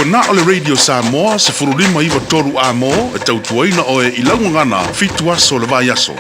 Ua na o le Radio Samoa 1593 Amo e tautuaina oe i lau gagana 7 aso o le vaiaso.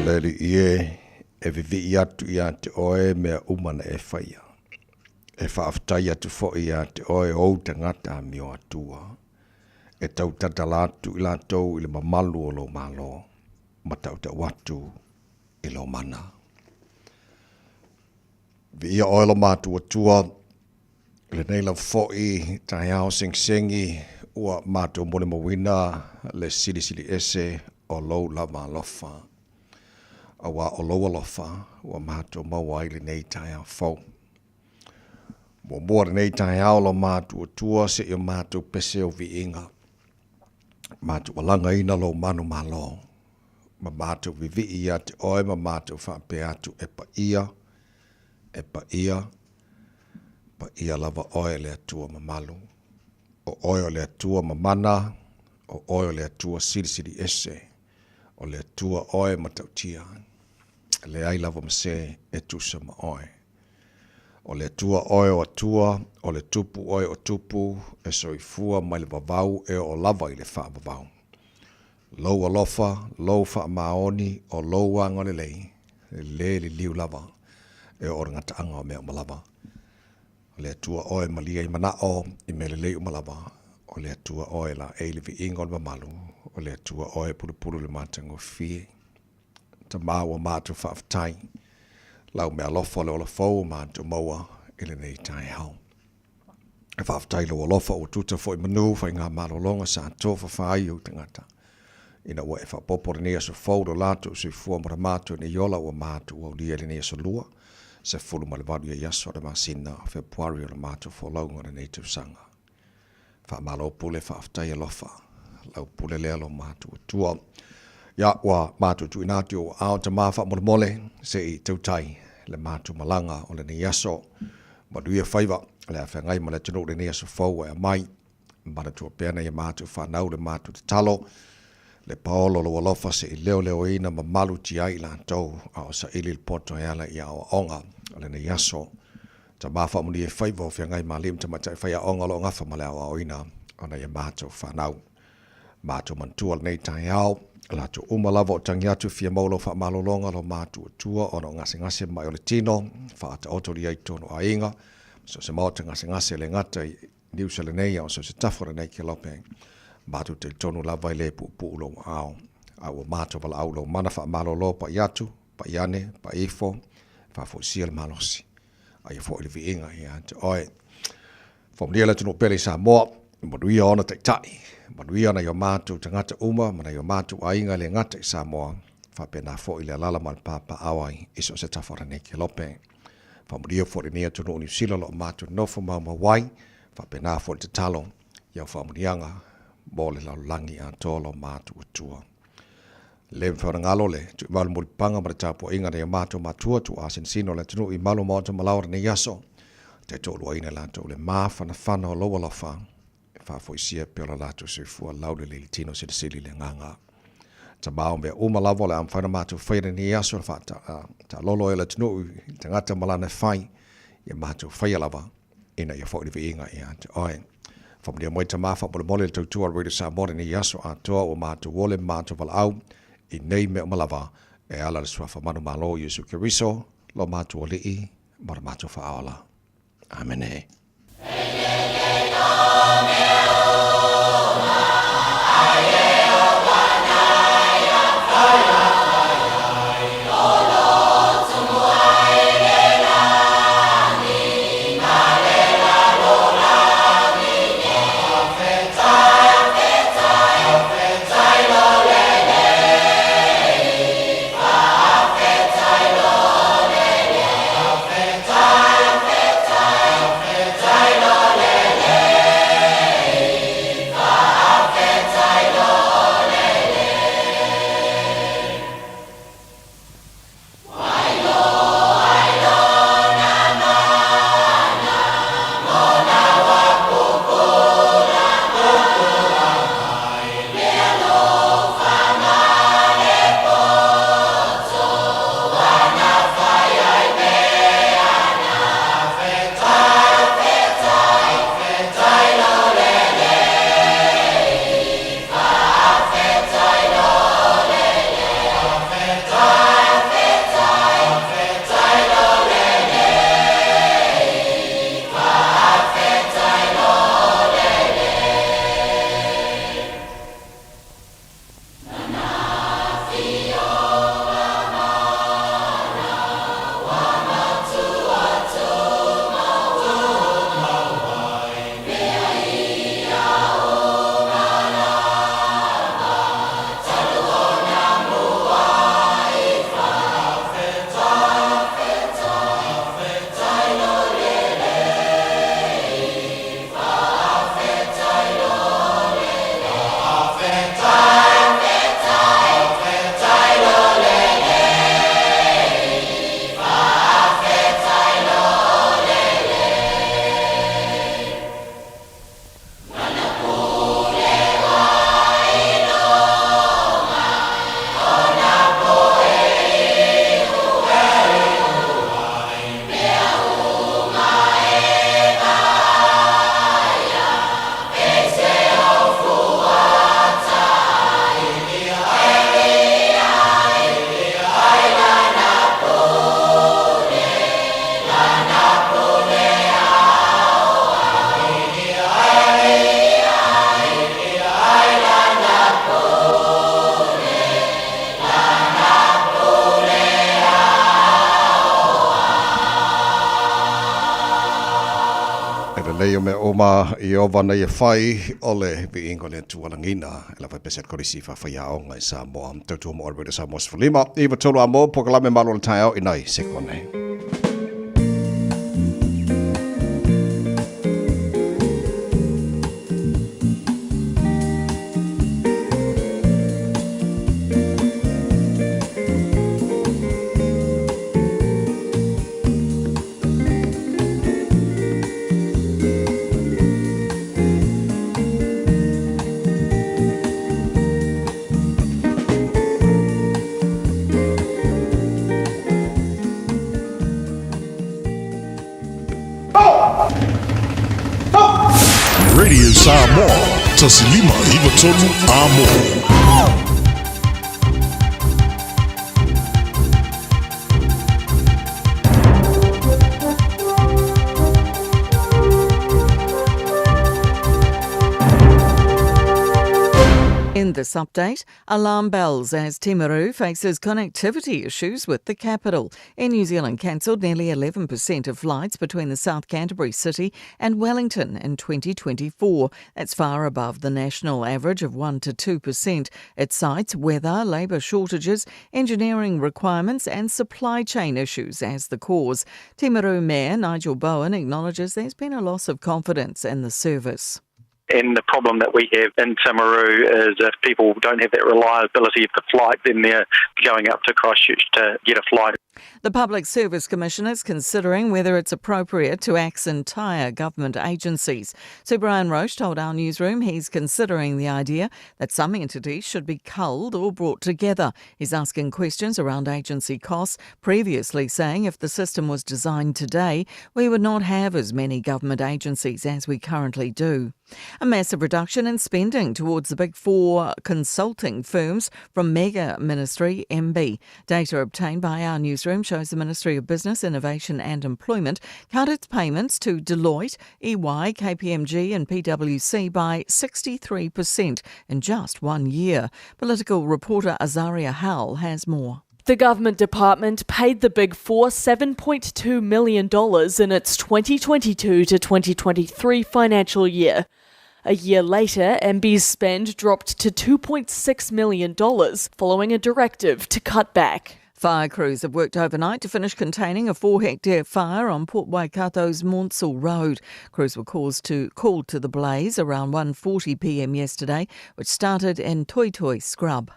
Le Alii e, e vivii atu ia te oe mea uma na e faia. E faafetai atu foi ia te oe ou tagata amio atua, e tau tatala atu i latou i le mamalu o lou Malo, ma tautau atu i lou mana. Viia oe lo matou Atua, i lenei lava foi taeao segiseigi ua matou molimauina le silisili ese o lou lava alofa. Auā o lou alofa ua matou maua ai lenei taeao fou. Muamua lenei taeao lo matou Atua seia matou pese o viiga. Matou alagaina lou manumalo ma matou vivii ia te oe ma matou faapea atu e paia, e paia, paia lava oe le Atua mamalu. O oe o le Atua mamana, o oe o le Atua silisili ese, o le Atua oe matautia, e leai lava ma se e tusa ma oe. O le Atua oe o Atua, o le Tupu oe o Tupu, e soifua mai le vavau e oo lava i le faavavau. Lou alofa, lou faamaoni, o lou agalelei, e le liliu lava e oo le gataaga o mea uma lava. O le Atua oe malie i manao i mea lelei uma lava, o le Atua oe laei le viiga o le mamalu, o le Atua oe pulupulu le matagofie. Tama ua matou faafetai, lau meaalofa o le ola fou ua matou maua i lenei taeao. E faafetai i lou alofa ua tuta foi manu faigamalologa sa tofafa ai ou tagata. Ina ua e faaopoopo lenei aso fou lo latou soifua ma le matou nei ola ua matou aulia i lenei aso lua, 18 i aso o le masina o Fepuari o le matou folauga o lenei tausaga. Faamalo pule faafetai alofa, lau pule lea lo matou Atua. Ia, ua matou tuuina atu i ou aao tama faamolemole se i tautai le matou malaga o lenei aso. Manuia faiva le afeagai ma le atunuu lenei aso fou ua e aumai. Manatua pea nai a matou fanau le matou tatalo, le paolo o lou alofa se i leoleoina ma malutia ai i latou a o saili le poto e ala i aoaoga o lenei aso. Tama faamanuia faiva o feagai ma alii ma tamaitai faiaoga o lo o gafa ma le aoaoina o nai a matou fanau. Matou manatua lenei taeao, latou uma lava o tagi atu fia maua lau faamalologa lo matou Atua ona o gasegase mai o le tino, faataoto lia i totonu o aiga, so se maota gasegase le gata i Niusa lenei a o so se tafa lenei kelope. Matou talitonu lava e le puupuu lou aao, a ua matou valaau lou mana faamalolo pai atu, pai ane, pai ifo, faafoisia le malosi. Aia foi le viiga ia te oe. Faamanuia le atunuu pele i Samoa. Manuia ona taitai, manuia nai o matou tagata uma ma nai o matou aiga e le gata i Samoa, faapena foi le alaala ma le papaaao ai i so o se tafa o lenei kelope. Faamanuia foi lenei atunuu o Niu Sila o lo o matou nofo maumau ai, faapena foi le tatalo i au faamanuiaga mo le lalolagi atoa lo matou Atua. Le mafai ona galo le tuimau le mulipapaga ma le tapuaiga a nai o matou matua tuuasinasina o le atunuu i malu o maota ma laoa lenei aso, taitoaluaina i latou le mafanafana o lou alofa e faafoisia pea lo latou soifua laulelei i le tino silisili le agaga. Tama o mea uma lava o le a mafai ona matou faia lenei aso e faataalolo ai o le atunuu i le tagata ma lana e fai, ia matou faia lava ina ia foi le viiga ia te oe. Faamanuia mai Tama faamolemole le tautua a le Radio Samoa lenei aso atoa ua matou ole ma matou valaau i nei mea uma lava e ala i le Suafa manumalo o Iesu Keriso lo matou Alii ma lo matou Faaola. Amene. E lelei o mea uma i ova nei e fai o le viiga o le Atua lagina e lava e pese le Kolisi Faafaiaoga i Samoa. Tautua mo Radio Samoa 15 i 3 a mo polokalame malo le taeao i nai sekone. Radio Samoa, 1593 Amo. In this update, alarm bells as Timaru faces connectivity issues with the capital. Air New Zealand cancelled nearly 11% of flights between the South Canterbury city and Wellington in 2024. That's far above the national average of 1 to 2%. It cites weather, labour shortages, engineering requirements and supply chain issues as the cause. Timaru Mayor Nigel Bowen acknowledges there's been a loss of confidence in the service. And the problem that we have in Timaru is if people don't have that reliability of the flight, then they're going up to Christchurch to get a flight. The Public Service Commission is considering whether it's appropriate to axe entire government agencies. Sir Brian Roche told our newsroom he's considering the idea that some entities should be culled or brought together. He's asking questions around agency costs, previously saying if the system was designed today, we would not have as many government agencies as we currently do. A massive reduction in spending towards the big four consulting firms from mega ministry MB. Data obtained by our newsroom shows the Ministry of Business, Innovation and Employment cut its payments to Deloitte, EY, KPMG and PwC by 63% in just one year. Political reporter Azaria Howell has more. The government department paid the Big Four $7.2 million in its 2022 to 2023 financial year. A year later, MB's spend dropped to $2.6 million following a directive to cut back. Fire crews have worked overnight to finish containing a 4-hectare fire on Port Waikato's Maunsell Road. Crews were called to the blaze around 1:40 p.m. yesterday, which started in Toitoi Scrub.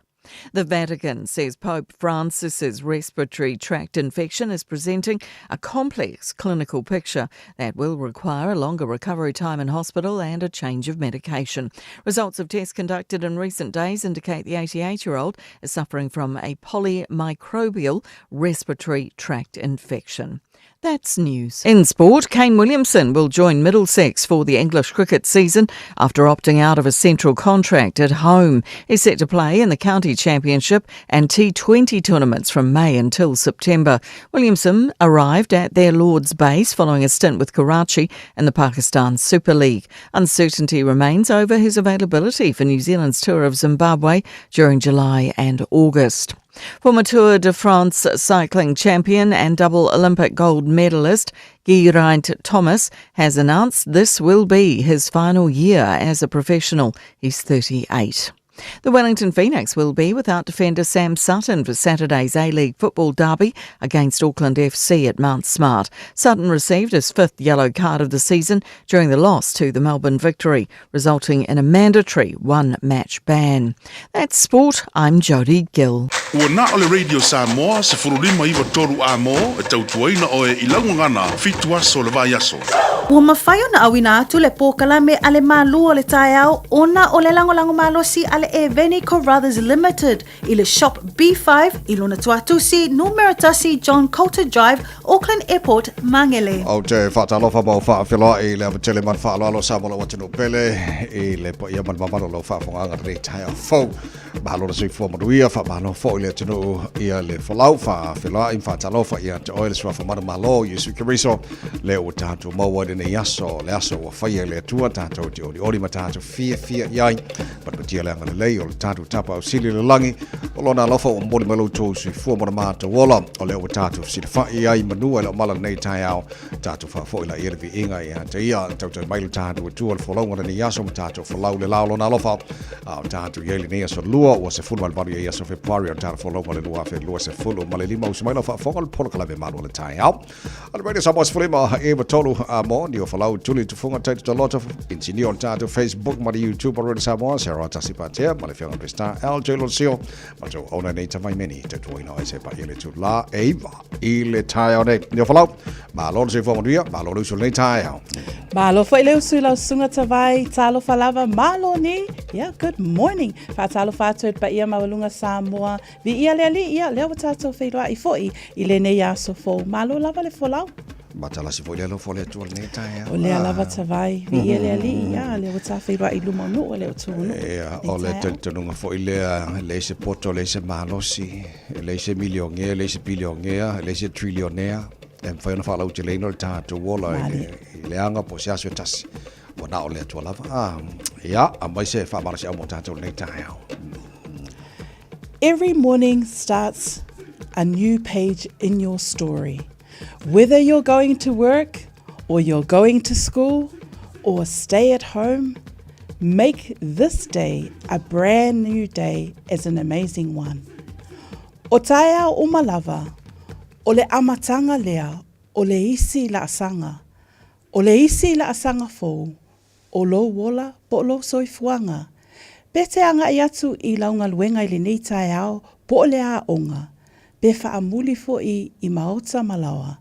The Vatican says Pope Francis's respiratory tract infection is presenting a complex clinical picture that will require a longer recovery time in hospital and a change of medication. Results of tests conducted in recent days indicate the 88-year-old is suffering from a polymicrobial respiratory tract infection. That's news. In sport, Kane Williamson will join Middlesex for the English cricket season after opting out of a central contract at home. He's set to play in the County Championship and T20 tournaments from May until September. Williamson arrived at their Lord's base following a stint with Karachi in the Pakistan Super League. Uncertainty remains over his availability for New Zealand's tour of Zimbabwe during July and August. Former Tour de France cycling champion and double Olympic gold medalist Geraint Thomas has announced this will be his final year as a professional. He's 38. The Wellington Phoenix will be without defender Sam Sutton for Saturday's A-League football derby against Auckland FC at Mount Smart. Sutton received his fifth yellow card of the season during the loss to the Melbourne Victory, resulting in a mandatory one-match ban. That's sport. I'm Jodie Gill. Ua na o le Radio Samoa, 15 93 Amo, e tautuaina oe i lau gagana, fitu aso o le vaiaso. Ua mafai ona auina atu le pōkalame a le Mālū o le taeao ona o le lagolago malosi a le Eveni Carruthers Limited i le Shop B5 i lona tuatusi numera 1 John Coulter Drive, Auckland Airport, Mangere. Ou te faatalofa ma ou faafeloai i le ava tele ma le faaaloalo sa mo lou atunuu pele i le paia ma le mamalu o lau faafogaaga lenei taeao fou. Malo le soifua manuia, faamalo foi i le atunuu ia le folau, faafeloai ma faatalofa ia te oe le Suafa Manumalo, Iesu Keriso, lea ua tatou maua i lenei aso, le aso ua faia e le Atua, tatou te olioli ma tatou fiafia i ai, Malumatia le agalelei o le tatou Tapaau Sili i le lagi, o lona alofa ua momoli mai lo outou soifua ma lo matou ola, o lea ua tatou fesilafai ai i manua e le o mala lenei taeao, tatou faafoi laia le viiga ia te ia, tautai mai lo tatou Atua le folauga o lenei aso ma tatou folau le la o lona alofa, a o tatou i ai lenei aso lua, ua 18 i aso Fepuari o le tatou folauga o le 2025, usu mai lau faafofoga o le polokalame malu o le taeao. O le Radio Samoa 15 e wa tolu a mo ni o falau tuli tufunga tai tutaloto insinio o le tatou Facebook ma le YouTube o Radio Samoa Sarah Tasi Patea ma le fionga Pesta LJ Losio ma tau ona nei tawai meni te tuaina o se pa i le tu la eiva i le taeao nei ni o falau malo le soifua manuia malo le usu lenei taeao. Malo foi le usu i lau susuga Tavai, talofa lava, malo ni, yeah, good morning. Faatalofa atu e le paia maualuga Samoa, Viia le Alii, ia, lea ua tatou feiloai foi i lenei aso fou. Malo lava le folau. Matalasi foi le alofa o le Atua lenei taeao. O lea lava Tavai, viia le Alii, ia, lea ua ta feiloai i luma o nuu e le o tu o nuu. Ia, o le talitonuga foi lea, e leai se poto, e leai se malosi, e leai se miliongea, e leai se bilionea, e leai se trilionea, e mafai ona faalauteleina le tatou ola i le aga po o se aso e tasi. Ua na o le Atua lava. Ah, ia, aumai se faamalosiau mo tatou i lenei taeao. Every morning starts a new page in your story. Whether you're going to work or you're going to school or stay at home, make this day a brand new day as an amazing one. O taeao uma lava, o le amataga lea o le isi laasaga, o le isi laasaga fou o lou ola po o lou soifuaga. Pe te agai atu i lau galuega i lenei taeao po o le aoga, pe faamuli foi i maota ma laoa,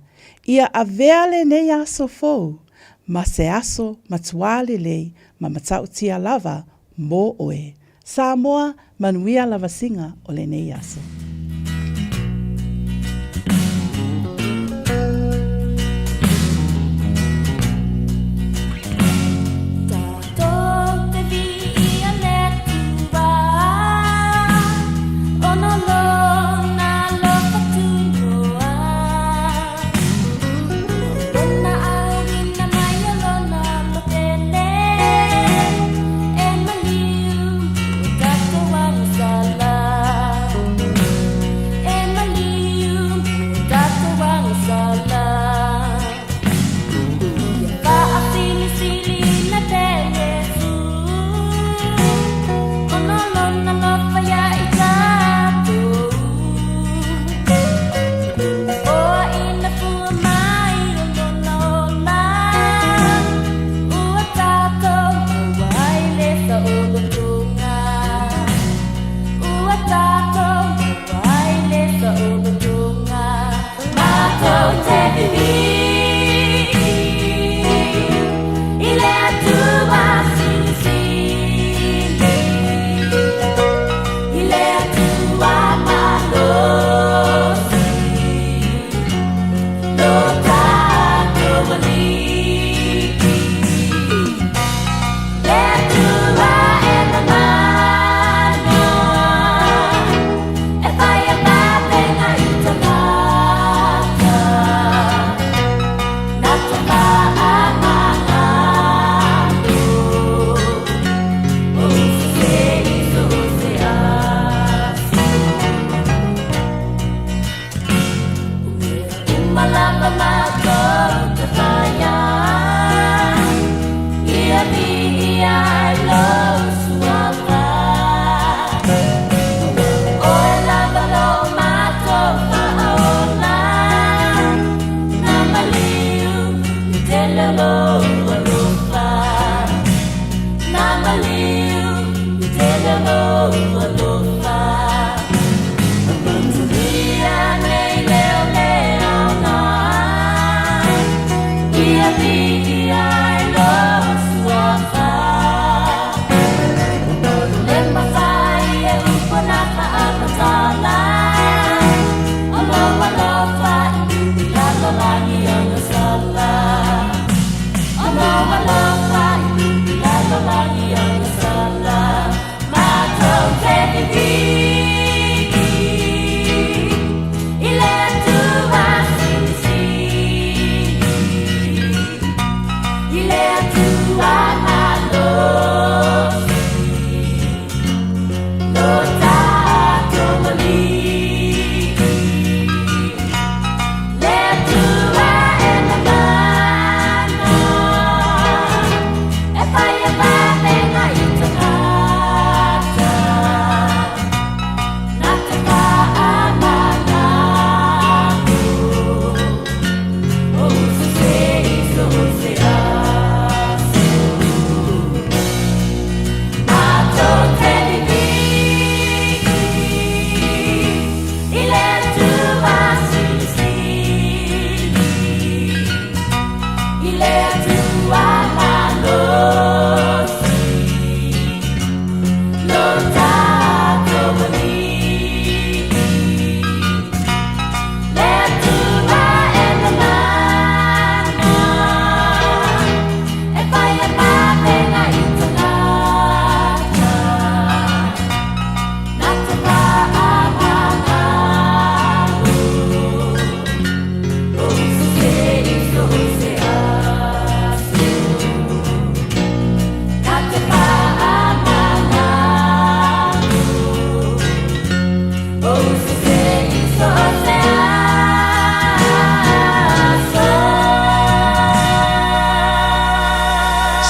ia avea lenei aso fou ma se aso matuā lelei ma matautia lava mō oe. Samoa, manuia lavasiga o lenei aso.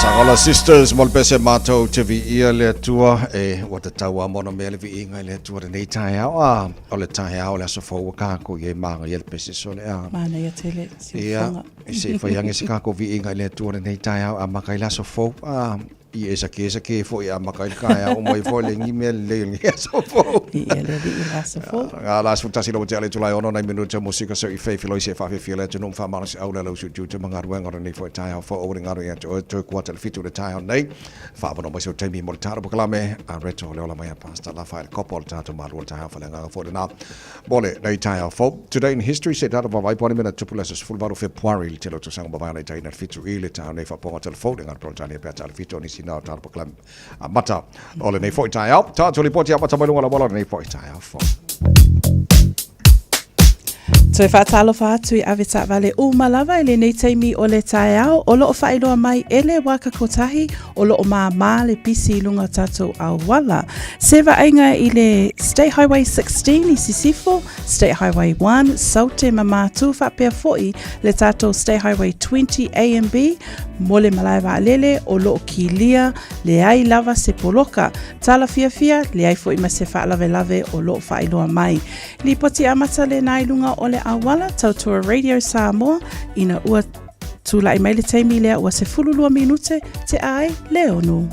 Sagola Sisters mo le pese matou te viia le Atua e ua tatau a mona mea le viiga i le Atua lenei taeao a o le taeao o le aso fou ua kākou i ai māgaia le pese sole a. Mānaia tele siufoga. Ia, se i fai ange se kākou viiga i le Atua lenei taeao a maka i le aso fou a i esa ke esa ke foi a maka i le taeao mai foi le ngi mea lelei o lenei aso fou. Viia le Alii i le aso fou. Nga la aso tasi lau tea le Tulai ono nai minute musika so i fei filoi se whaawhiwhia le atunuu whaamalosi au le lau su tū te mangaruenga o lenei foi taeao fou au le ngaru ia te oe toe kuata le fitu le taeao nei. Whaawano mai seu taimi mo le tāro pakalame a reto le ola mai a Pastor Lafa le kopo le tātou malua le taeao whale nganga fo le nā. Mo le nei taeao fou. Today in history se tātou wawai poani mena tupu le aso 18 Fepuari le tele o tausaga mavae ona i taina le fitu i le taeao nei whaaponga telefou le ngaru Peretania pea tāle fitu o nisi nā o tāro pakalame a mata o lenei foi taeao. Tātou ripoti a mata mai lunga la wala lenei foi taeao fou. Toe faatalofa atu i ave taavale uma lava i lenei taimi o le taeao o loo faailoa mai e le Waka Kotahi o loo māmā le pisi i luga o tatou auala. Se vaaiga i le State Highway 16 i Sisifo, State Highway 1, Saute ma Mātū faapea foi le tatou State Highway 20 A and B mo le malae vaalele o loo kilia leai lava se poloka. Tala fiafia, leai foi ma se faalavelave o loo faailoa mai. Lipoti amata lena i luga o le auala Tautua Radio Samoa ina ua tulai mai le taimi lea ua 12 minute te ai le ono.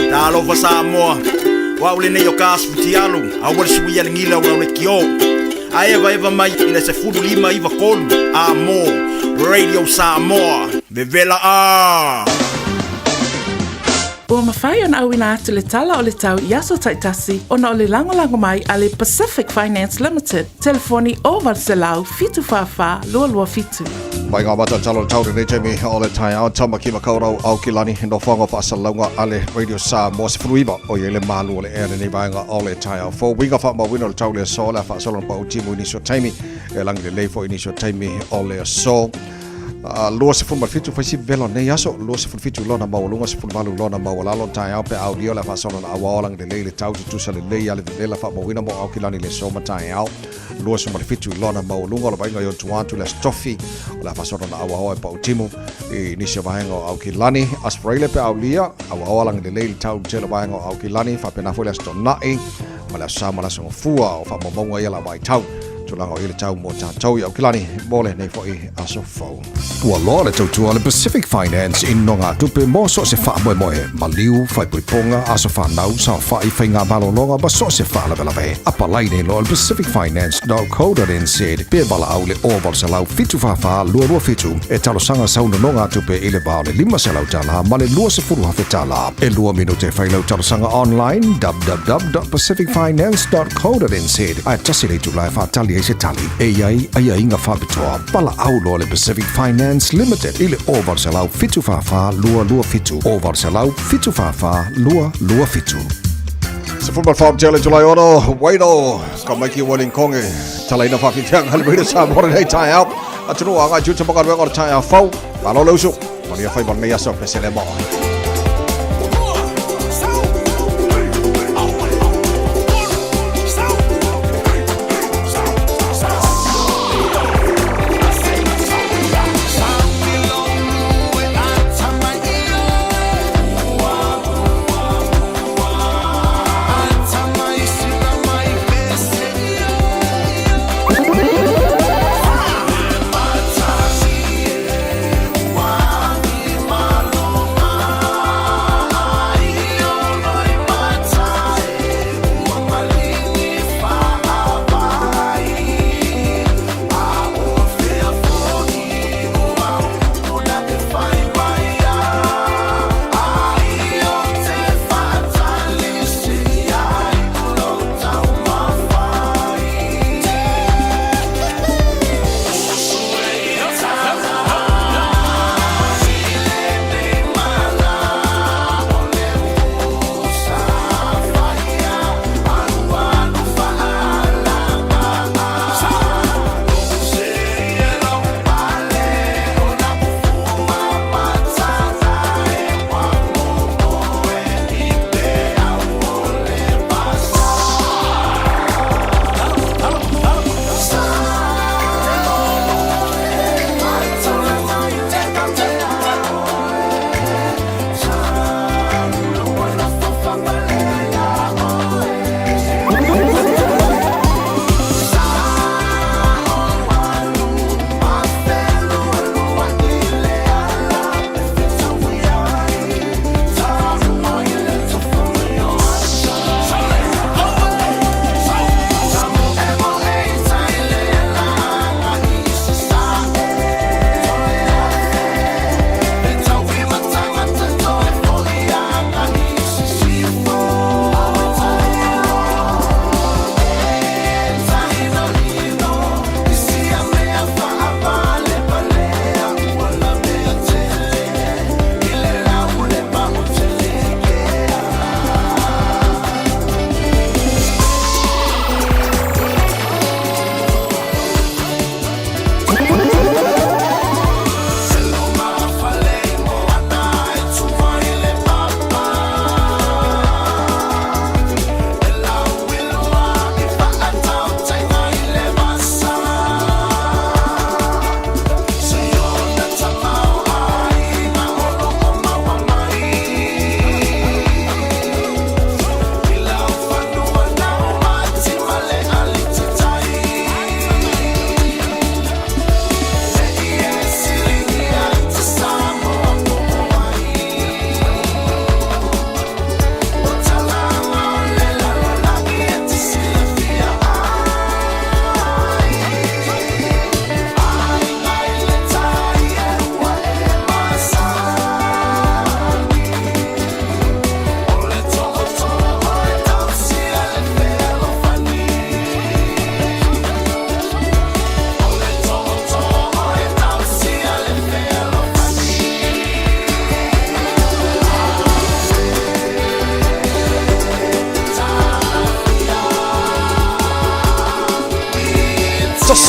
Talofa Samoa, o au lenei o ka asu fitialu, aua le suia le gila o lau le kio. A evaeva mai i le 15 iva kolu, a mo, Radio Samoa, vevela a! Ua mafai ona auina atu le tala o le tau i aso taitasi ona o le lagolago mai a le Pacific Finance Limited, telefoni 0800 744 227. Mai ngā mata tala o le tau lenei taimi o le taeao Tamaki Makaurau Aukilani nofoaga o faasalalauga a le Radio Samoa 19 o i ai le malu o le ea lenei vaega o le taeao fou. Uiga faamauina o le tau le aso o le a faasolo na pau timu i nisi o taimi e lagi lelei foi i nisi o taimi o le aso. 27 fai si velo nei aso, 27 lona maualuga, 18 lona maualalo, taeao pe aulia o le a faasolo na auao lagi lelei le tau tutusa lelei a le vevela faamauina mo Aukilani le aso ma taeao. 27 lona maualuga o le vaaiga i ona tua atu le Aso Tofi o le a faasolo na auaoa e Pautimu i nisi o vaega o Aukilani. Aso Faraile pe aulia, auaoa lagi lelei le tau tele o vaega o Aukilani, faapena foi le Aso Tona'i ma le Aso Sa ma le Aso Gafua o faamaumauga ia la vaitau. Tulaga o i le tau mo tatou i Aukilani mo lenei foi aso fou. Ua loa le tautua a le Pacific Finance i nogatupe mo so o se faamoemoe, maliu, faaipoipoga, aso fanau, saofai, faigamalologa ma so o se faalavelave. Apalai nei loa le pacificfinance.co.nz pe valaau le 0800 744 227 e talosaga sau nonogatupe i le va o le $500 ma le $20,000. E lua minute e fai lau talosaga online www.pacificfinance.co.nz ae tasi le itula e faatali ai se tali e i ai aiaiga faapitoa. Valaau loa le Pacific Finance Limited i le 0800 744 227 0800 744 227. 14 tele Tulai ono, Waino, ka mai ki Wellington e talaina whawhitianga le Rita Samoa nei taeao. Atunuu a ngai tuta makaruenga o le taeao fou. Malo le uso, manuia whai mo lenei aso, pesele mo.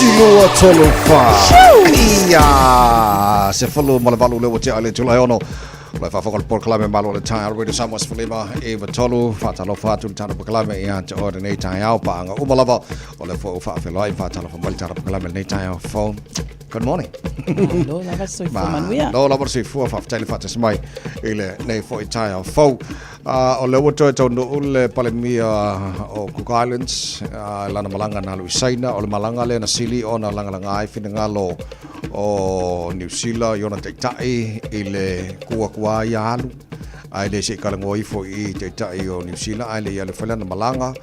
1, 2, 3, 4. Ia! 18 lea ua tea i le itula e ono. O le faafofoga le polokalame Malo le Taeao Radio Samoa 15 9 3. Faatalofa atu le tatou polokalame ia te oe lenei taeao paaga uma lava. O lea foi ua faafeiloai ma faatalofa mai le tatou polokalame lenei taeao fou. Good morning. Malo lava le soifua manuia. Malo lava le soifua, faafetai le faatasi mai i lenei foi taeao fou. O lea ua toe taunuu le Palemia o Cook Islands i lana malaga na alu i Saina. O le malaga lea na sili ona lagalaga ai finagalo o Niu Sila i ona taitai i le kū atu lava ia alu, ae le se i talanoa ifo i taitai o Niu Sila ae le i alu e fai lana malaga.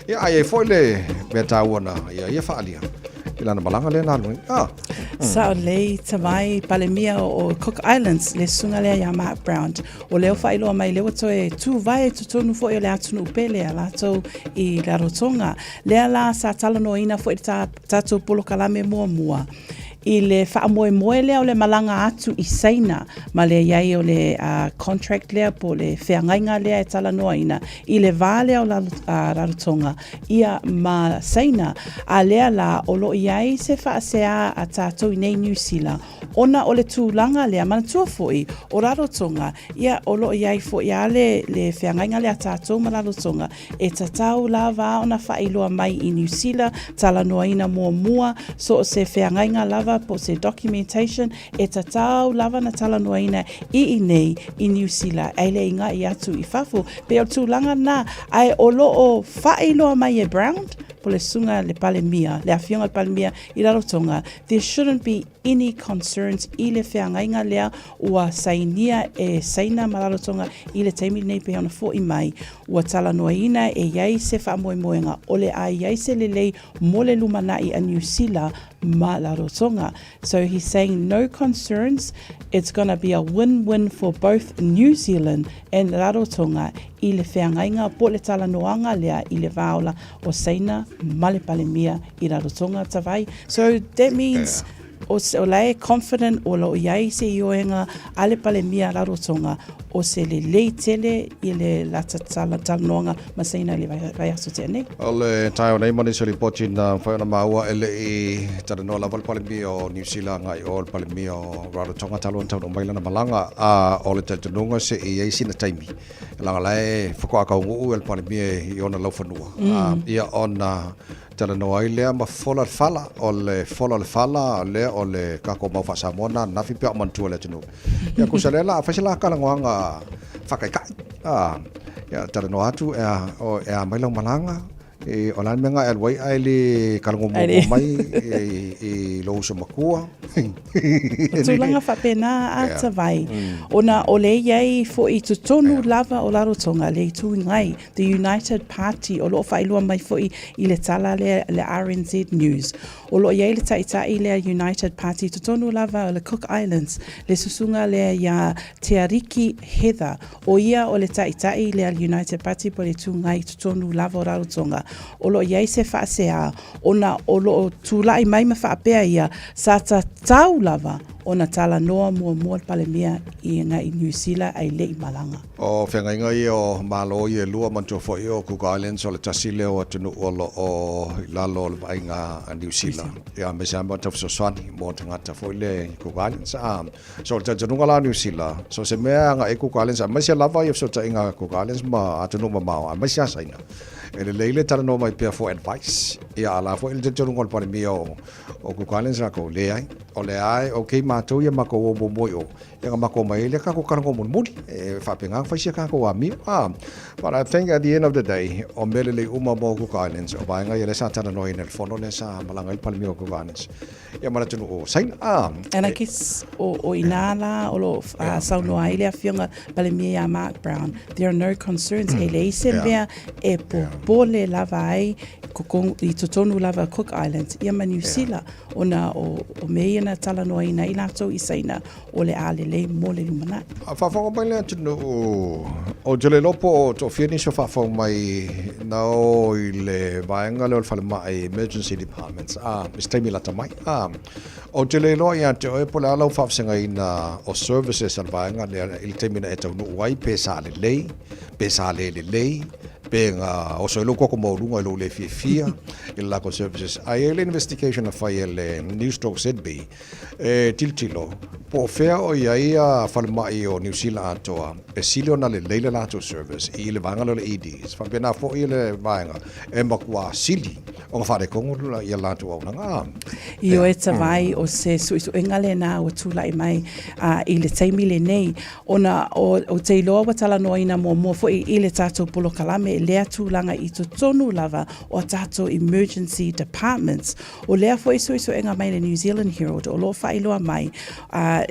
Ia, ae i ai foi le mea taua na ia ia faaalia i lana malaga lea na alu ai. Ah. Sao lelei Tavai, Palemia o Cook Islands, le susuga lea ia Mark Brown. O lea ua faailoa mai lea ua toe tuvae i totonu foi o le atunuu pele a latou i Rarotonga. Lea la sa talanoaina foi le tatou polokalame muamua i le faamoemoe lea o le malaga atu i Saina ma le i ai o le contract lea po o le feagaiga lea e talanoaina i le va lea o Rarotonga ia ma Saina. A lea la o lo o i ai se faasea a tatou i nei Niu Sila Ona o le tulaga lea, manatua foi, o Rarotonga, ia, o lo o i ai foi lava le, le feagaiga lea a tatou ma Rarotonga, e tatau lava ona faailoa mai i Niu Sila, talanoaina muamua, so o se feagaiga lava po o se documentation, e tatau lava ona talanoaina i inei i Niu Sila, ae le i ga'i atu i fafo. Pei o le tulaga lena, ae o lo o faailoa mai e Brown, po o le susuga le Palemia, le Afioga i le Palemia i Rarotonga, There shouldn't be any concerns i le feagaiga lea ua sainia e Saina ma Rarotonga i le taimi lenei pei ona fo'i mai. Ua talanoaina e i ai se faamoemoega o le a i ai se lelei mo le lumana'i a Niu Sila ma Rarotonga. So he's saying no concerns, it's gonna be a win-win for both New Zealand and Rarotonga i le feagaiga po o le talanoaga lea i le vaola o Saina ma le Palemia i Rarotonga Tavai. So that means o, o la e confident o lo o i ai se ioega a le Palemia Rarotonga o se lelei tele i le lata talanoaga ma Saina i le vaiaso tea nei. O le taeao nei ma nisi o lipoti na mafai ona maua e le i talanoa lava le Palemia o Niu Sila agai i o le Palemia o Rarotonga talu ona taunuu mai lana malaga, a o le talitonuga se i ai sina taimi Leaga la e faatoa taunuu le Palemia i ona laufanua, ia ona talanoa ai lea ma fola le fala. O le fola o le fala lea o le tatou mau faa-Samoa na ananafi pe a o manatua e le atunuu. Ia tusa lea la a fai se la talanoaga faataitai, ia talanoa atu e a mai lau malaga, E, o le a le mea na e alu ai ae le talanoa muamua mai i lou uso matua. O tulaga faapena a Tavai, ona o le i ai foi i totonu lava o Rarotonga le Itu Agai, the United Party, o lo o faailoa mai foi i le tala lea le RNZ News. O lo o i ai le taitai lea United Party i totonu lava o le Cook Islands, le susuga lea iā Teariki Heather, O ia o le taitai lea United Party po o le Itu Agai i totonu lava o Rarotonga. O lo o i ai se faaseā ona o lo o tulai mai ma faapea ia sa tatau lava ona talanoa muamua le Palemia i agai i Niu Sila ae le i malaga. O feagaiga ia o Malo ia e lua, manatua foi o Cook Islands o le tasi lea o atunuu o lo o i lalo o le vaaiga a Niu Sila, ia aemaise lava mo tau fesoasoani mo tagata foi lea i Cook Islands. So o le talitonuga la o Niu Sila, so se mea e agai i Cook Islands, aemaise lava ia fesootaiga a Cook Islands ma atunuu mamao, aemaise lava Saina. E lelei le talanoa mai pea for advice, ia a la foi le talitonuga o le Palemia o, o Cook Islands latou, leai. O lea lava e okay matou ia matou o muamua i o, ia ona matou omai ai lea tatou talanoa mulimuli. E faapena ona fai si a tatou amio. Ah, but I think at the end of the day, o mea lelei uma mo Cook Islands, o vaega ia lea sa talanoaina i le fono lea sa malaga ai le Palemia o Cook Islands. Ia ma le atunuu o Saina. Ah, And I guess o, o inā lā o lo o saunoa ai le Afioga Palemia iā Mark Brown, there are no concerns, e leai se mea e popole lava ai i totonu lava Cook Islands ia ma Niu Sila ona o, o mea ia na talanoaina ai latou i Saina o le a lelei mo le lumanai. A faafofoga mai le atunuu, ou te le iloa po o toafia nisi o faafofoga mai na o i le vaega lea o le falemai emergency departments, a, i se taimi lata mai. A, ou te le iloa ia te oe po o le a lau faafesegaina o services a le vaega lea i le taimi na e taunuu ai, pe sa lelei, pe sa le lelei, Pe na oso ai lou koko maualuga i lou le fiafia i le latou services. Ae i ai le investigation na fai e le Newstalk ZB e tilotilo po o fea o i ai falemai o Niu Sila atoa e sili ona lelei le latou service i le vaega lea o le EDs. Faapena foi le vaega e matua sili ona faaletonu ia latou auaunaga. Ioe Tavai, o se suesuega lena ua tulai mai i le taimi lenei. Ona ou te iloa ua talanoaina muamua foi i le tatou polokalame lea tulaga i totonu lava o a tatou emergency departments. O lea foi suesuega mai le New Zealand Herald o lo o faailoa mai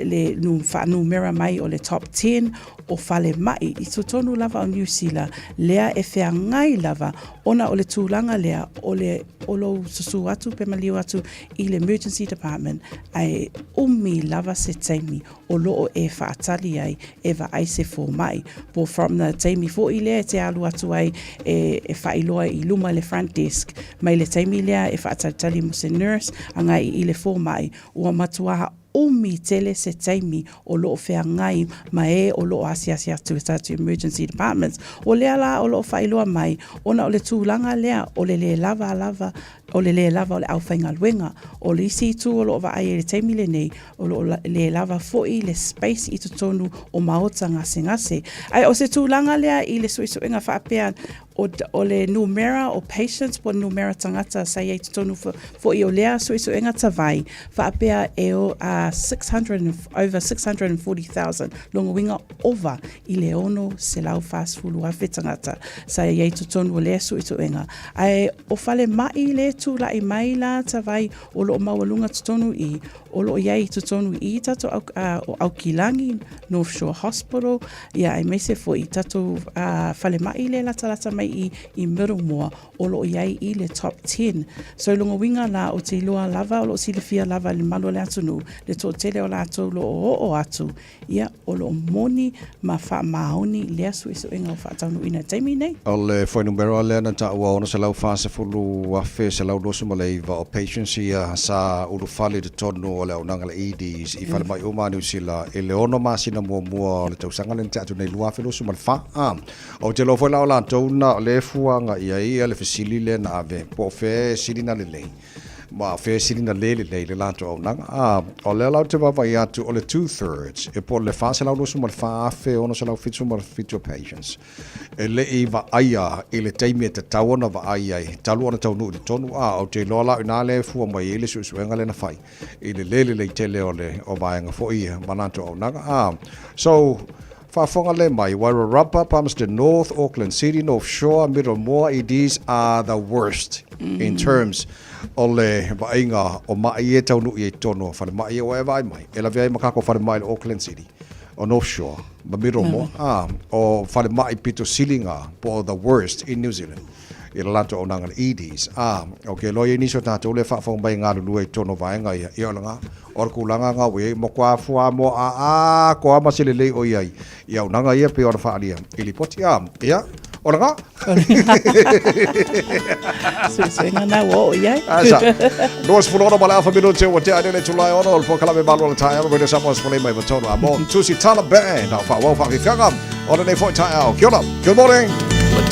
le faanumera mai o le top 10 o falemai i totonu lava o Niu Sila lea e feagai lava ona o le tulaga lea o le o lou susu atu pe maliu atu i le emergency department ae umi lava se taimi o lo o e faatali ai e vaai se fomai. Po from the taimi foi lea e te alu atu ai e, e faailoa i luma le front desk, mai le taimi lea e faatalitali mo se nurse agai i le fomai, ua matua umi tele se taimi o lo o feagai ma e o lo o asiasi atu i tatou emergency departments. O lea la o lo o faailoa mai, ona o le tulaga lea o le lē lava lava, o le lē lava o le aufaigaluega. O le isi itu o lo o vaai ai i le taimi lenei, O lo o le lava foi le space i totonu o maota gasegase. Ae o se tulaga lea i le suesuega faapea o, o le numera o patients po o le numera tagata sa i ai totonu foi o lea suesuega tavai faapea e o, 600, over 640,000, lona uiga ova i le 640,000 tagata sa i ai totonu o lea suesuega. Ae o falemai le tulai mai la tavai o lo o maualuga totonu i o lo o i ai i totonu i i tatou au, o Aukilagi, North Shore Hospital, ia aemaise foi i tatou falemai lea latalata mai i i Middlemore, o lo o i ai i le top 10. So i lona uiga la, ou te iloa lava, o lo o silafia lava e le mamalu o le atunuu, le toatele o latou o lo o oo atu, Ia, o lo o moni ma faamaoni lea suesuega ua faataunuuina i le taimi nei. O le fuainumera lea na taua 640,129 o patients ia sa ulufale i totonu o le auaunaga a le EDs i falemai uma a Niu Sila i le ono masina muamua o le tausaga lea na tea atu nei 2024. Ou te iloa foi la o latou na o lea e fua agai ai le fesili lea na ave po o fea e sili ona lelei. Ma o fea e sili ona le lelei le latou auaunaga? A, o lea la ou te vaavaai atu o le two thirds, e po o le 424,677 o patients e le i vaaia i le taimi e tatau ona vaai ai talu ona taunuu i totonu. A, ou te iloa la o i ina lea e fua mai ai le suesuega lea na fai i le le lelei tele o le o vaega foi ia ma latou auaunaga. A, so, faafofoga lelei mai, Wairarapa, Palmerston North, Auckland City, North Shore, Middlemore, EDs are the worst in terms o le vaaiga o maʻi ia e taunuu i ai totonu o falemai ia ua e vaai mai, e lavea ai ma kākou falemai i le Auckland City, o North Shore, ma Middlemore, a, o falemai pito sili ngā, po o the worst in New Zealand i le latou auaunaga i le EDs. A, okay, loa i ai nisi o tatou lea e faafofoga mai e galulue i totonu o vaega ia, ia o le ngā, O le tulaga na ua i ai, matua fuamoa atoa ma se lelei o i ai i auaunaga ia pei ona faaalia i lipoti. A, ia, o lena. Suesuega na ua oo i ai. Asa. 26 ma le afa minute ua tea nei le itula e ono o le polokalame Malu o le Taeao Radio Samoa 193 a mo Tusi Tala Band au faaauau faafiafiaga o lenei foi taeao. Kia ora. Good morning.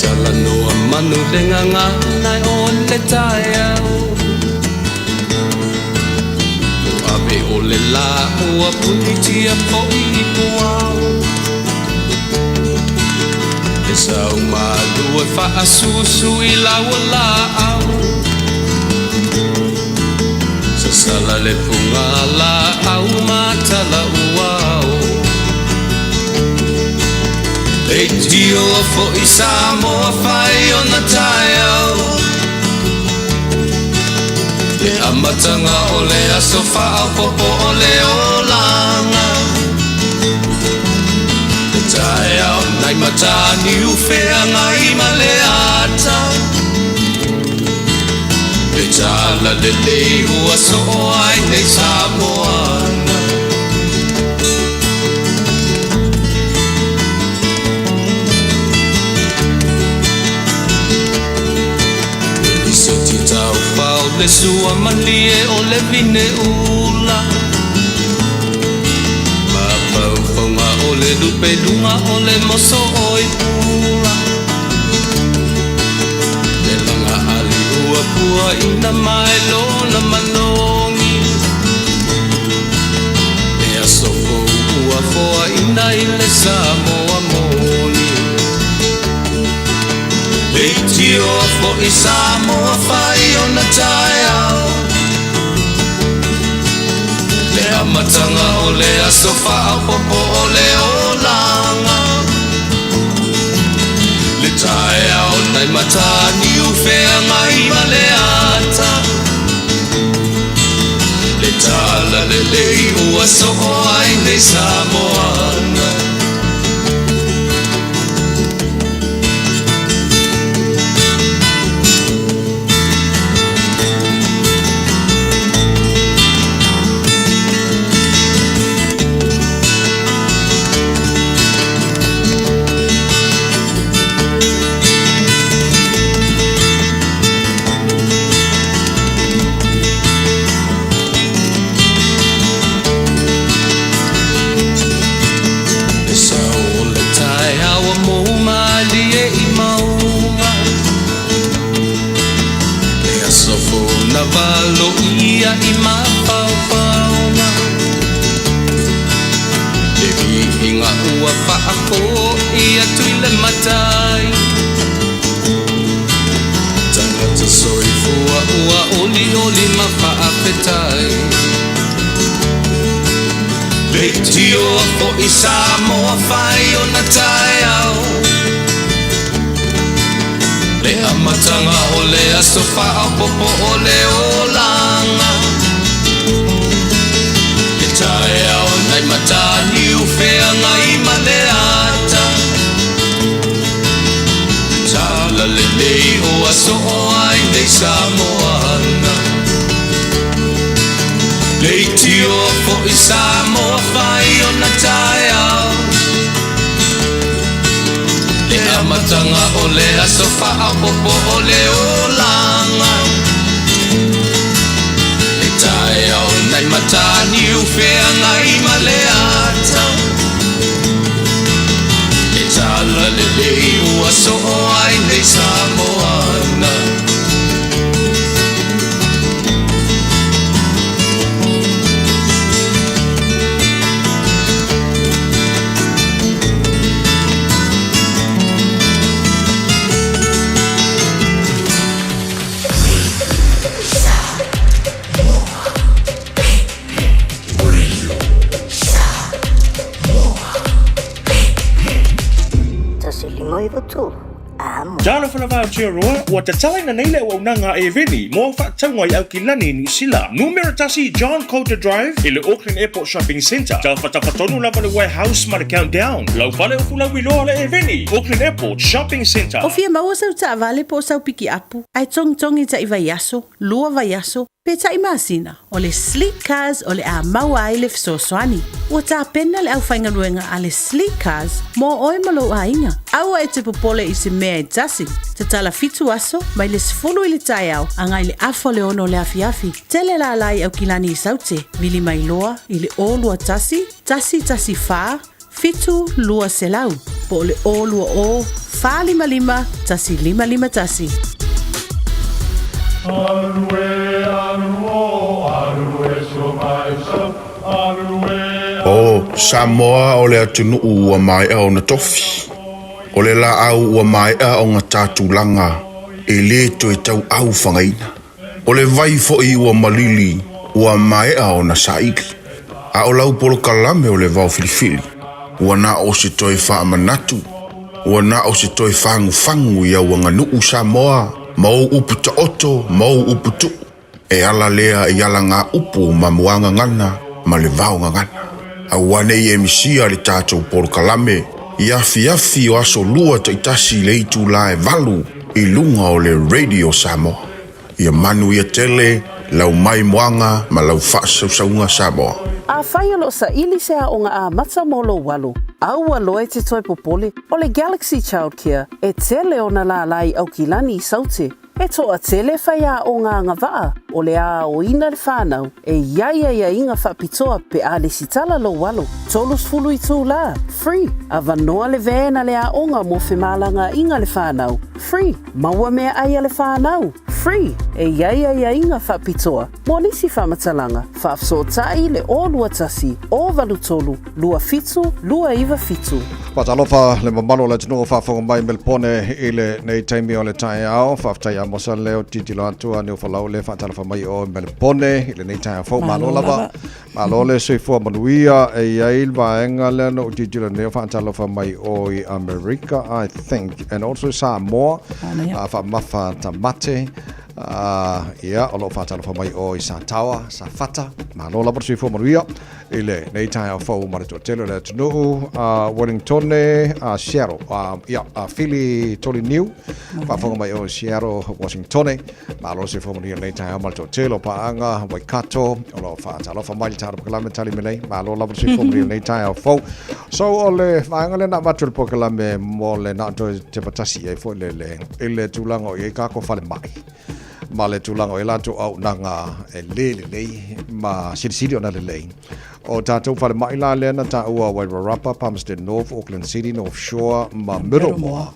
Talanoa manu le gagana o le taeao Ave o le lā ua punitia foi i puao E sau malu e faasusu i lau laau Sasala le puga laau matala uao Leitio foi Samoa fai ona taeao Le amataga o le aso faaopoopo o le olaga Le taeao nai Mataniu feagai ma le ata Le talalelei ua soo ai nei Samoana. Lisiti taufao le sua malie o le vine ula Mafaufauga o le lupe luga o le moso oi pula. tapuaina mai lona malogi. Le aso fou ua foaina i le Samoa moni. Leitioa foi Samoa fai ona taeao. Le amataga o le aso faaopoopo o le olaga. Le taeao nai Mataniu Feagai ma Leata. Le talalelei ua soo ai nei Samoana. Le sao o le taeao ua mou malie i mauga. Le aso fou na valoia i mafaofaoga. Le viiga ua faafoi atu i le matai. Tagata soifua ua olioli ma faafetai. Leitioa foi Samoa fai ona taeao. Le amataga o le aso faaopoopo o le olaga. Le taeao nai Mataniu Feagai ma Leata. Le talalelei ua soo ai nei Samoana. Leitioa foi Samoa fai ona taeao. Le amataga o le aso faaopoopo o le olaga. Le taeao nai Mataniu Feagai ma Leata. Le talalelei ua soo ai nei Samoana. Talofa lava Aotearoa, ua tatalaina nei le auaunaga a Eveni mo au faatauga i Aukilani, Niu Sila. Numera tasi John Coulter Drive i le Auckland Airport Shopping Centre. Tafatafa tonu lava le warehouse ma le Countdown. Lau fale o Fulauiloa le Eveni, Auckland Airport Shopping Centre. O fia maua sau taavale po o sau pikiapu, ae togitogi taʻi vaiaso, lua vaiaso, pe taʻi masina, o le Sleek Cars o le a maua ai le fesoasoani. Ua tapena le aufaigaluega a le Sleek Cars mo oe ma lou aiga. Aua e te popole i se mea e tasi. Tatala fitu aso, mai le 10 i le taeao agai le afa o le ono o le afiafi. Tele lala i Aukilani i Saute, vili mai loa i le 021 114 7 200 po o le 020 455 1551. O Samoa o le atunuu ua maea ona tofi. O le laau ua maea ona ta tulaga e lē toe tauau fagaina. O le vai foi ua malili ua maea ona saili. A o lau polokalame o le vao filifili, ua na o se toe faamanatu, ua na o se toe fagufagu i au aganuu Samoa ma ou upu taoto ma ou upu tuu. E ala lea i alagaupu ma muagagana ma le vaogagana. Aua ne i e misia le tatou polokalame i afiafi o aso lua taitasi i le itulā e 8 i luga o le Radio Samoa. Ia manuia tele lau maimoaga ma lau faasausauga Samoa. Afai o lo o saili se aoga amata mo lou alo, aua loa e te toe popole, o le Galaxy Childcare e tele ona lālā i Aukilani i Saute. E toatele faiaoga agavaa o le a aoina le whanau e i ai aiaiga faapitoa pe a lesitala lou alo. 30 itulā, free, avanoa le van a le aoga mo femalagaaiga le whanau, free, maua meaai a le whanau, Free, e i ai aiaiga faapitoa. Mo nisi faamatalaga, faafesootai i le 021 083 27 297. Faatalofa le mamalu o le atunuu o faafofoga mai Melpone i lenei taimi o le taeao. Faafetai ia Mosa lea o tilotilo atu a Niufalau lea faatalofa mai o Melpone i lenei taeao fou. Malo lava. Malo le soifua manuia. E i ai le vaega lea na ou tilotilo nei o faatalofa mai o i Amerika, I think, and also Samoa. Faamafa Tamate. Ia, o lo o faatalofa mai o i Sataoa, Safata. Malo lava le soifua manuia i lenei taeao fou ma le toatele o le atunuu. Wellingtone, Seattle. Ia, Fili Toliniu, faafofoga mai o i Seattle, Washingtone. Malo le soifua manuia i lenei taeao ma le toatele o paaga Waikato o lo o faatalofa mai le tatou polokalame tali mai nei. Malo lava le soifua manuia i lenei taeao fou. So, o le vaega lea na avatu i le polokalame mo le na toe tepa tasi i ai foi le i le tulaga o i ai kākou falemai ma le tulaga o i ai latou auaunaga e le lelei ma silisili ona lelei. O tātou falemai la lea na taua Wairarapa, Palmerston North, Auckland City, North Shore ma Middlemore.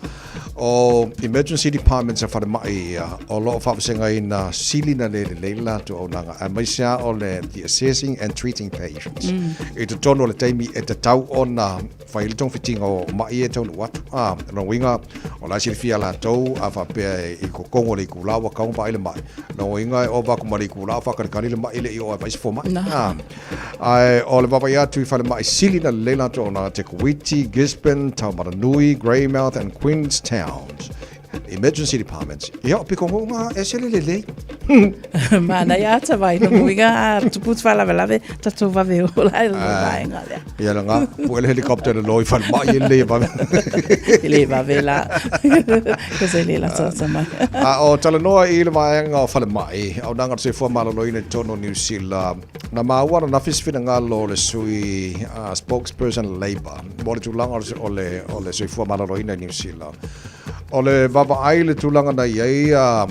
O emergency departments a falemai ia o lo o faavasegaina sili na le lelei le latou auaunaga aemaise lava o le the assessing and treating patients i totonu o le taimi e tatau ona fai ai le togafitiga o maʻi e taunuu atu. A, lona uiga, o la e silafia latou a faapea i totonu o le itula ua tatau ona vaai le maʻi. Lona uiga e ova atu ma le itula o faatalikali le maʻi e le i oo e vaai se fomai. A, ae o le vaavaai atu i falemai sili ona lelei latou auaunaga Te Kuiti, Gisborne, Taumaranui, Greymouth and Queenstown. Emergency departments. Ia, o piko ngonga e se le lelei. Manaia ata vai no muiga a tupu te whalavelave tatou vave ola e le vaenga lea. Ia la nga, pu ele helicopter le loi whale mai e le vave. E le vave la. Ko se le la tata mai. A o talanoa i le vaenga o whale mai, au nanga te soifua maloloina i totonu o New Zealand, na maua na nawhis finangalo le sui spokesperson Labour, mo le tulaga o le soifua maloloina i New Zealand. O le vaavaai i le tulaga na i ai a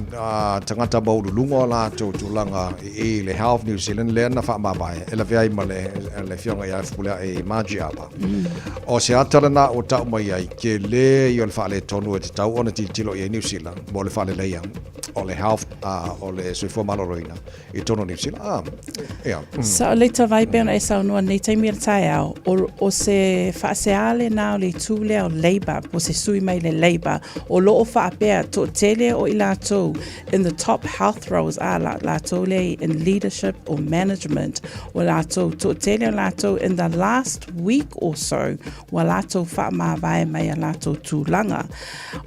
tagata maualuluga o latou tulaga i le Health New Zealand lea na faamavae e lavea ai ma le afioga ia Fepuleai Margie Apa. O se ata lena ua tau mai ai, tele ia o le faaletonu e tatau ona tilotilo i ai Niu Sila mo le faaleleia o le health o le soifua maloloina i totonu o Niu Sila. Ah, ia. Sao le tavai pei ona e saunoa nei taimi o le taeao, o, o se faasea lena o le itu lea o Labour, po o se sui mai le Labour, o lo o faapea toatele o i latou in the top health roles, a la, latou lea in leadership or management, o latou, toatele o latou in the last week or so, ua latou faamavae mai a latou tulaga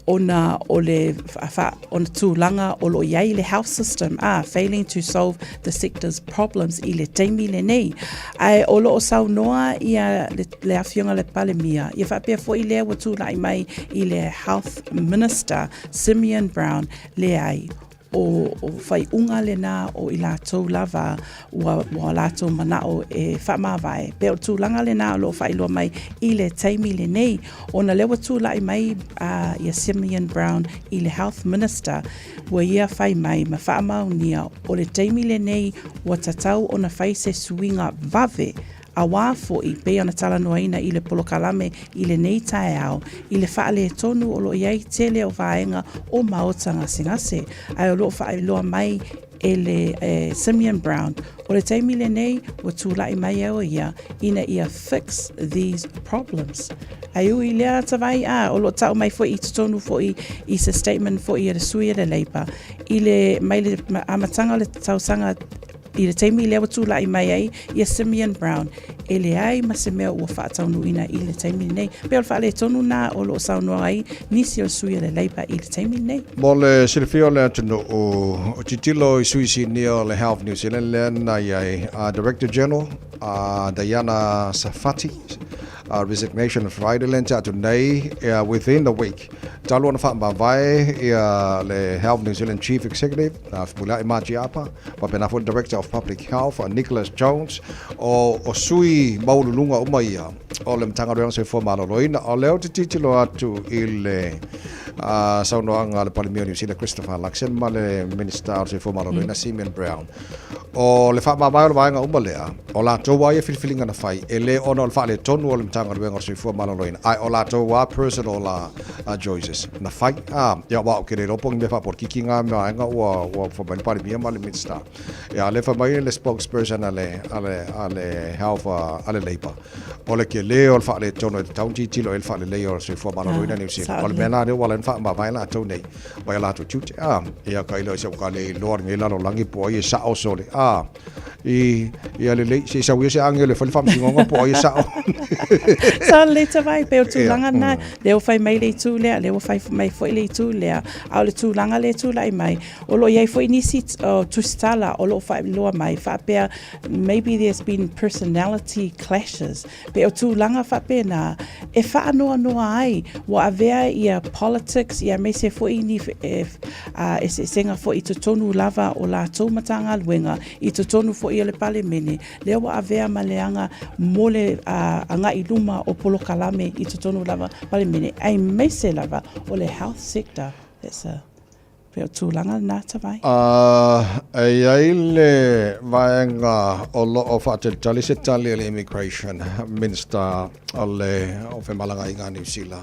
ona o le fa, ona tulaga o lo o i ai le health system, a failing to solve the sector's problems i le taimi lenei. Ae o lo o saunoa ia le, le Afioga le Palemia, ia faapea foi lea ua tulai mai i le Health Minister Simeon Brown, leai, o, o faaiuga lena o i latou lava ua, ua latou manao e faamavae. Pei o le tulaga lena o lo o faailoa mai i le taimi lenei, ona lea ua tulai mai uh, ia Simeon Brown i le Health Minister, ua ia fai mai ma faamaonia o le taimi lenei ua tatau ona fai se suiga vave Auā foi, pei ona talanoaina i le polokalame i lenei taeao, i le faaletonu o lo o i ai tele o vaega o maota gasegase, ae o lo o faailoa mai e le e Simeon Brown, o le taimi lenei ua tulai mai ai o ia ina ia fix these problems. Ae ui i lea atawai, ā, o lo o tau mai foi i totonu foi i se statement foi a le sui a le Labour, i le, mai le amataga o le tausaga I le taimi lea ua tulai mai ai ia Simeon Brown, e leai ma se mea ua faataunuuina i le taimi lenei. Pei o le faaletonu lena o lo o saunoa ai nisi o sui o le Labour i le taimi lenei. Mo le silafia o le atunuu, tilotilo i sui sinia o le Health New Zealand lea na i ai a Director General a Diana Safati, resignation Friday lea na tea atu nei, within the week. Talu ona faamavae ia le Health New Zealand Chief Executive, Fepuleai Margie Apa, faapena foi le Director of Public Health, Nicholas Jones, o, o sui maualuluga uma ia o le Matagaluega Soifua Maloloina. O lea ou te tilotilo atu i le saunoaga a le Palemia o Niu Sila Christopher Luxon ma le Minista o le Soifua Maloloina Simeon Brown. O le faamavae o le vaega uma lea, o latou lava ia filifiliga na fai, e le ona o le faaletonu o le Matagaluega. Matagaluega o le Soifua Maloloina, ae o latou lava personal la choices na fai. A, ia aua ou te le iloa po o ni mea faapolokiki na vaega ua ua fai mai le Palemia ma le Minista. Ia a o lea e fai mai le spokesperson a le a le a le Health a le Labour, o le tele o le faaletonu e tatau ona tilotilo i ai le faaleleia o le soifua maloloina i Niu Sila. O le mea la lea ua ala ai ona faamavae latou nei mai a latou tiute. A, ia tailo i se ua le iloa lenei lalolagi po o ai e sao sole. A, i, ia lelei, se i sau ia se agelo e fai le faamasinoga po o ai e sao. Sao lelei Tavai, pei o le tulaga lena, lea ua fai mai le itu lea, lea ua fai mai foi le itu lea, a o le tulaga lea e tulai mai, o lo o i ai foi nisi o tusitala o lo o faailoa mai faapea maybe there's been personality clashes, pei o tulaga faapena e faanoanoa ai ua avea ia politics ia aemaise foi ni eseesega foi i totonu lava o latou Matagaluega i totonu foi o le Palemene, lea ua avea ma leaga mo le agai i luma o polokalame i totonu lava Palemene aemaise lava o le health sector. That's a Pei o tulaga lena Tavai. A, e i ai le vaega o lo o faatalitali se tali a le Immigration Minister o le o Femalagaaiga a Niu Sila.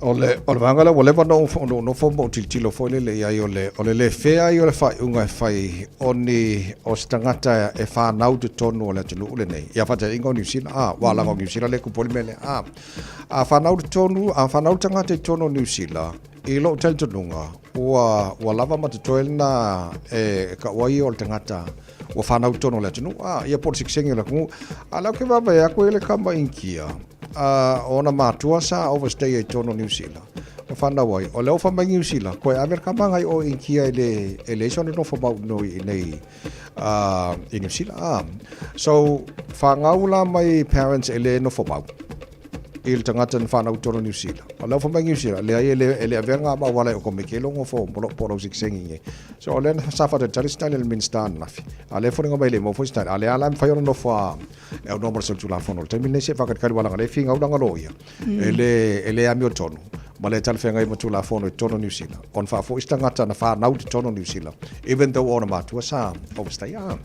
O le, o le vaega lea ua leva ona ou ona ou nofo ma ou tilotilo foi lele i ai o le, o le le fair ai o le faaiuga e fai o ni, o se tagata e fanau i totonu o le atunuu lenei. Ia faataitaiga o Niu Sila, a, aua leaga o Niu Sila lea e tupu ai le mea lea. A, a fanau i totonu, a fanau le tagata i totonu o Niu Sila, I lou talitonuga, ua, ua lava ma totoe lena e taua ai o le tagata ua fanau i totonu o le atunuu, a, ia po o le sikiseñi o le atunuu. A o lea ou te vaavaai atu e i ai le tama Initia, a, o ona matua sa overstay ai i totonu o Niu Sila, ma fanau ai. O lea ua fai mai Niu Sila, toe ave le tama lena i o i Initia e le, e leai sona nofo mau i inei a, i Niu Sila, a. So, fanau la mai parents e le nofo mau. i le tagata na fanau i totonu o Niu Sila. O lea ua fai mai Niu Sila, leai e le, e le avea ngā mauala e o komeke lo ngofo mo lo po lo sikisengi nge. So o lea na sa whakatalitali se tali a le Minista ananafi. A lea foliga mai le mau foi se tali. A lea la e mawhai ona nofo a e au noa mo le solitulafono. Le taimi lenei se whakatalitali walanga le whinga ulanga loia. E le, e le amiotonu. Ma le talafeagai ma Tulafono i totonu o Niu Sila. Ona faafoi se tagata na whanau i totonu o Niu Sila. Even though ona matua sa overstay. Ah.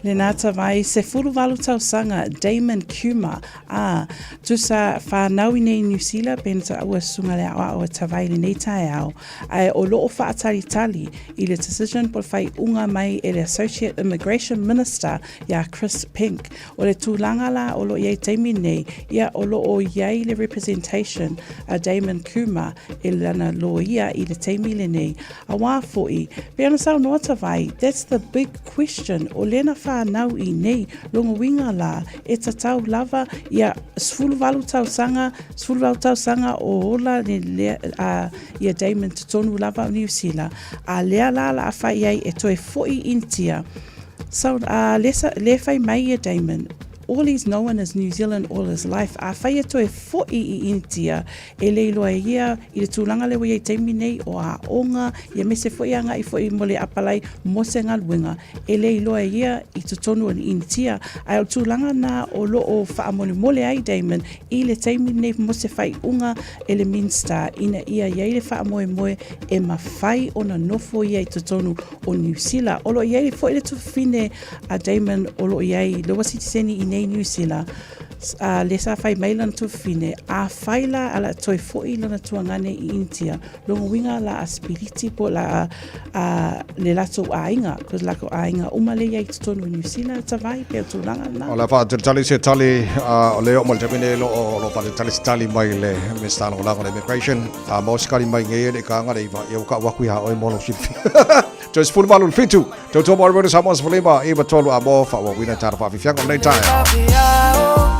Lena Tavai, 18 tausaga, Damon Kumar, Ā, tusa whānau i nei Niu Sila, pēnā ta ua susunga le aoao e tawai i lenei taeao, ae o loo whaatalitali i le decision po le whaiunga mai e le Associate Immigration Minister iā Chris Pink. O le tulaga la o loo iai taimi nei, ia o loo iai le representation a Damon Kumar e lana loia i le taimi lenei. Awā foʻi, pei ona saunoa Tawai, that's the big question, o lena whānau i nei longowinga la, e tatau lava ia 18 tausaga, 18 tausaga o ola le, le, a, ia Damon totonu lava o Niu Sila, a lea la la a whai ai e toe foʻi Initia. So, a, le, le whai mai ia Damon, all he's known is New Zealand all his life, a whai e toe foʻi i Initia, E le iloa e ia i le tulaga lea ua i ai taimi nei o aoga, ia mese foi agai foi mo le apalai mo se galuega. E le iloa e ia i totonu o ni Initia, ae o le tulaga na o lo o faamolemole ai Damon i le taimi nei mo se faaiuga e le Minista ina ia i ai le faamoemoe e mafai ona nofo ia i totonu o Niu Sila. O lo o i ai foi le tufafine a Damon o lo o i ai le ua sitiseni i nei Niu Sila. A le sa fai mai lana tuafafine, a fai la a la toe foʻi lana tuagane i Initia, lona uiga la a spiliti po la a, a le latou aiga, cause lakou aiga uma le iai totonu i Niu Sila, tavai pe o tulaga lena. O le a faatalitali se tali, o le oo mai le taimi nei o lo o faatalitali se tali mai le Minista Lagolago o le Immigration. A maua se tali mai nei e le ikaga le iva, ia ua kau aku iā oe mo lou silafia. Toe 18 i le 7. Tautua mo Roberto Samoa 15 i 3 a mo faaauauina tala faafiafiaga o lenei taeao.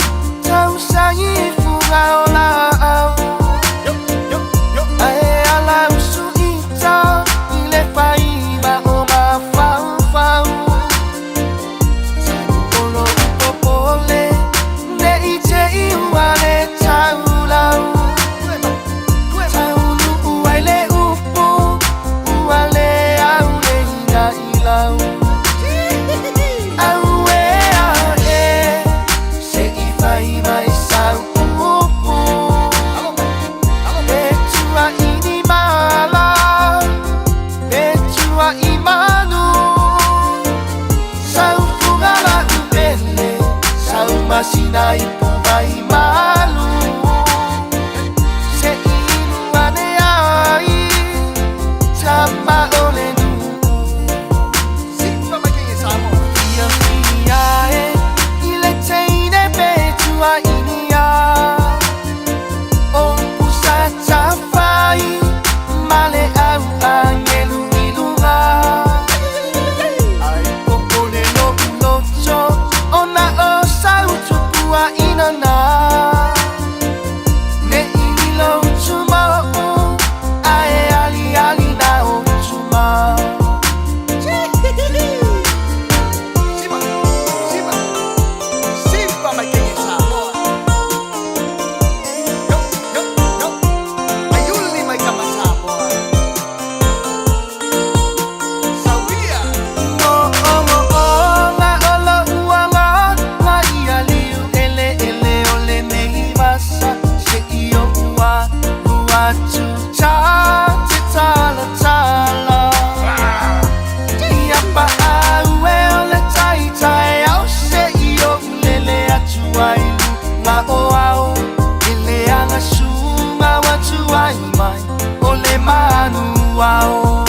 ao.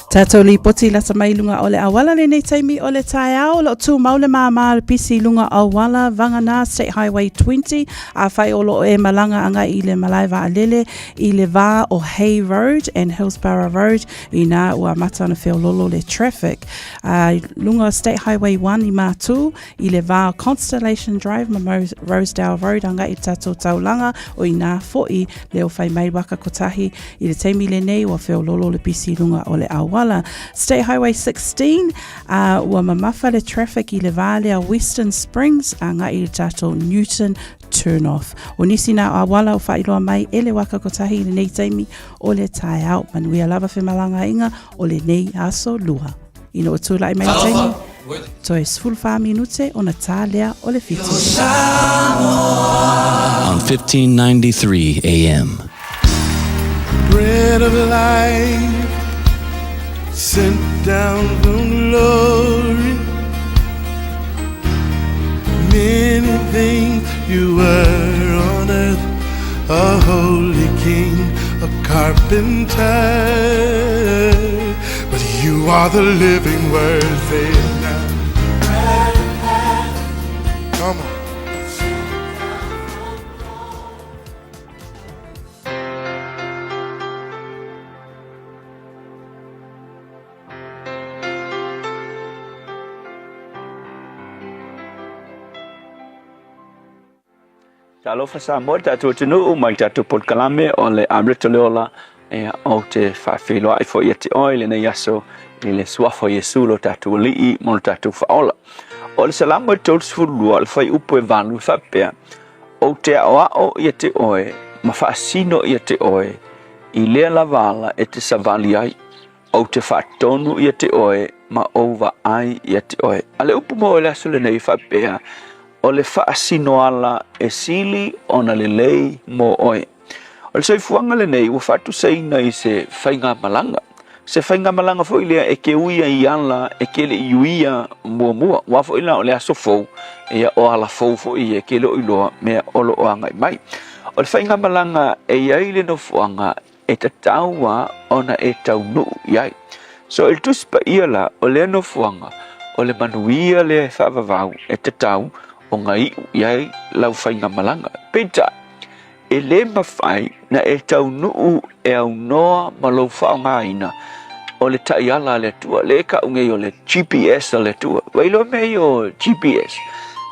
Tatou lipoti lata mai luga o le auala lenei taimi o le taeao o lo o tumau le māmā o le pisi i luga auala vagana State Highway 20 afai o lo o e malaga agai i le malae vaalele i le va o Hay Road and Hillsborough Road inā ua amata ona feololo le traffic. Uh, i lunga o State Highway 1 i Mātū, i le va o Constellation Drive ma Rosedale Road agai i le tatou taulaga o inā fo'i le o fai mai waka kotahi i le taimi lenei ua feololo le pisi i lunga o le auala. State Highway 16, uh, ua mamafa le traffic i le va lea Western Springs agai i le tatou Newton turn-off. O nisi nā auala o faailoa mai e le waka kotahi i lenei taimi o le taeao. Manuia lava femalagaaiga o lenei aso lua. Ina ua tulai mai le taimi, toe 14 minute ona tā lea o le 7. On 1593 AM. Bread of life sent down from glory. Many things you were on earth, a holy king, a carpenter. But you are the living word, say it now. Come on. Talofa Samoa le tatou atunuu mai le tatou polokalame o le Amrita le Ola ia ou te faafeiloai foi ia te oe i lenei aso i le suafa o Iesu lo tatou Alii mo lo tatou Faaola. O le Salamo e 32 o le fuaiupu e 8 e faapea, Ou te aoao ia te oe ma faasino ia te oe i lea lava ala e te savali ai, Ou te faatonu ia te oe ma ou vaai ia te oe. A le upu mo le aso lenei e faapea, o le faasinoala e sili ona lelei mo oe. O le soifuaga lenei ua faatusaina i se faigamalaga. Se faigamalaga foi lea e ke uia i ala e ke le i uia muamua. Aua foi la o le aso fou, ia o ala fou foi ia e ke le o iloa mea o lo o agai mai. O le faigamalaga e i ai le nofoaga e tatau lava ona e taunuu i ai. So i le Tusi Paia la, o lea nofoaga, o le manuia lea e faavavau e tatau ona iu i ai lau faigamalaga. Peitai, e le mafai na e taunuu e aunoa ma lou faaaogaina o le taiala a le Atua, lea e kau nei o le GPS a le Atua. Ua iloa mea ia o GPS?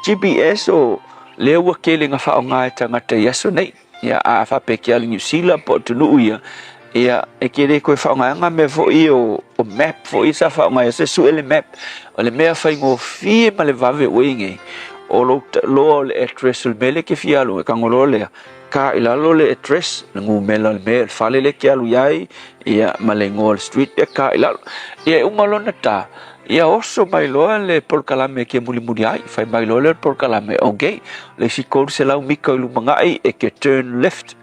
GPS o lea ua tele na faaaoga e tagata i aso nei. Ia, a faapea ke alu i Niu Sila po o atunuu ia, ia, e ke le koe faaaogaina mea foi ia o, o map foi ia sa faaaoga se sue le map. O le mea faigofie ma le vave ua i ai nei, o lou loa o le address o le mea lea e te fia alu ai, tago loa lea, ta i lalo le address, le numera o le mea, le fale lea e te alu i ai, ia, ma le igoa o le street, ia ta i lalo. Ia, e uma loa ona ta, Ia oso mai loa le polokalame e ke mulimuli ai, fai mai loa lea o le polokalame, ok, le isi 300 mita i lumanaʻi e ke turn left.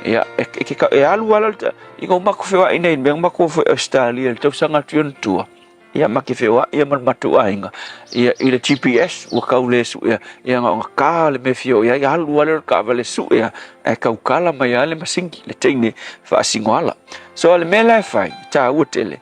Ia, e, e, ke, e alu ala i ngau maku feoai nei, me maku foi Australia, le tausaga atu i ona tua. Ia ma ke feoai ia ma le matou aiga. Ia i le GPS ua kau le suea ia na ona ka le mea fia o i ai alu lava lea o le taavale sue ae taukala mai lava le masini le teine faasino ala. So o le mea la e fai e taua tele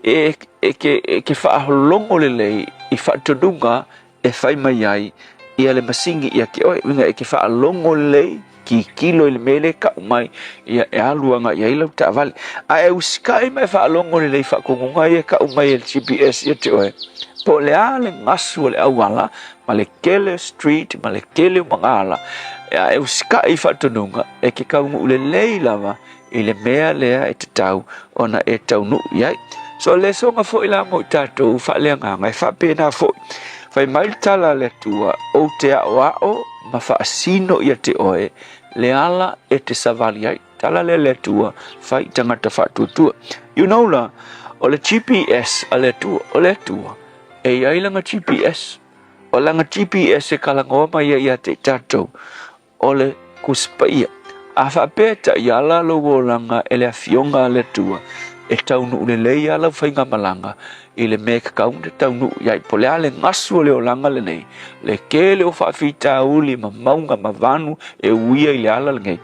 e e ke e ke faalogo lelei i faatonuga e fai mai ai ia le masini ia te oe, uiga e te faalogo lelei, tilotilo i le mea lea e tau mai, ia e alu agai i ai lau taavale. A e usitai ma e faalogo lelei i faatonuga ia e tau mai e le GPS ia te oe, po o le a le gasu o le auala, ma le tele o street ma le tele o magaala, a e usitai i faatonuga, e te taunuu lelei lava i le mea lea e tatau ona e taunuu i ai. So o le lesona foi la mo i tatou faaleagaga e faapena foi. Fai mai le tala a le Atua, ou te aoao ma faasino ia te oe le ala e te savali ai. Tala lea le Atua, fai i tagata faatuatua. You know la, o le GPS a le Atua, o le Atua, e i ai lana GPS. O lana GPS e talanoa mai ai ia te i tatou, O le Tusi Paia. A faapea e taiala lou olaga e le Afioga a le Atua, e taunuu lelei lava lau faigamalaga i le mea e tatau ona taunuu i ai. Po o le a le gasu o le olaga lenei, le tele o faafitauli ma mauga ma vanu e uia i le ala lenei,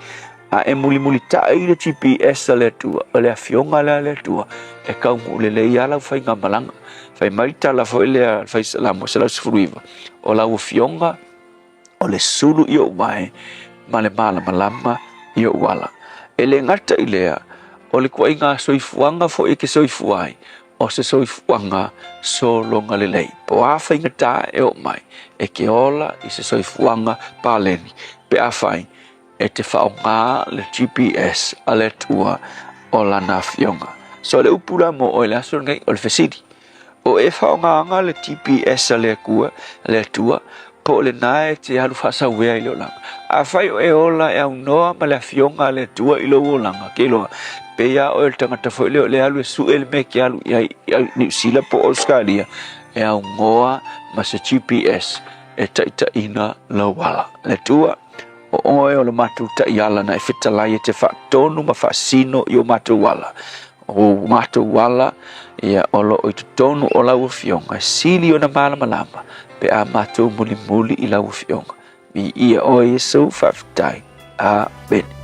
a e mulimulitai i le GPS a le Atua, o le Afioga lea a le Atua, e taunuu lelei lava lau faigamalaga. Fai mai le tala foi lea a le Fai Salamo 119, O lau Afioga, o le sulu i ou vae ma le malamalama i ou ala. E le gata i lea, o le ituaiga soifuaga foi e te soifua ai, o se soifuaga sologa lelei. Po o a faigata e oo mai, e te ola i se soifuaga paleni pe afai e te faaaoga le GPS a le Atua o Lana Afioga. So o le upu la mo oe i le aso lenei, o le fesili, O e faaaogaina le GPS a le Atua, le Atua, po o lena e te alu faasauea i le olaga? Afai o e ola e aunoa ma le Afioga a le Atua i lou olaga, ke iloa, pei lava oe o le tagata foi lea o le alu e sue le mea e te alu i ai i Niu Sila po o Ausetalia, e aunoa ma se GPS e taitaiina lou ala. Le Atua, o oe o le matou taiala na e fetalai e te faatonu ma faasino i o matou ala. O matou ala, ia, o lo o i totonu o lau Afioga, e sili ona malamalama pe a matou mulimuli i lau Afioga. Viia oe Iesu, faafetai. Amene.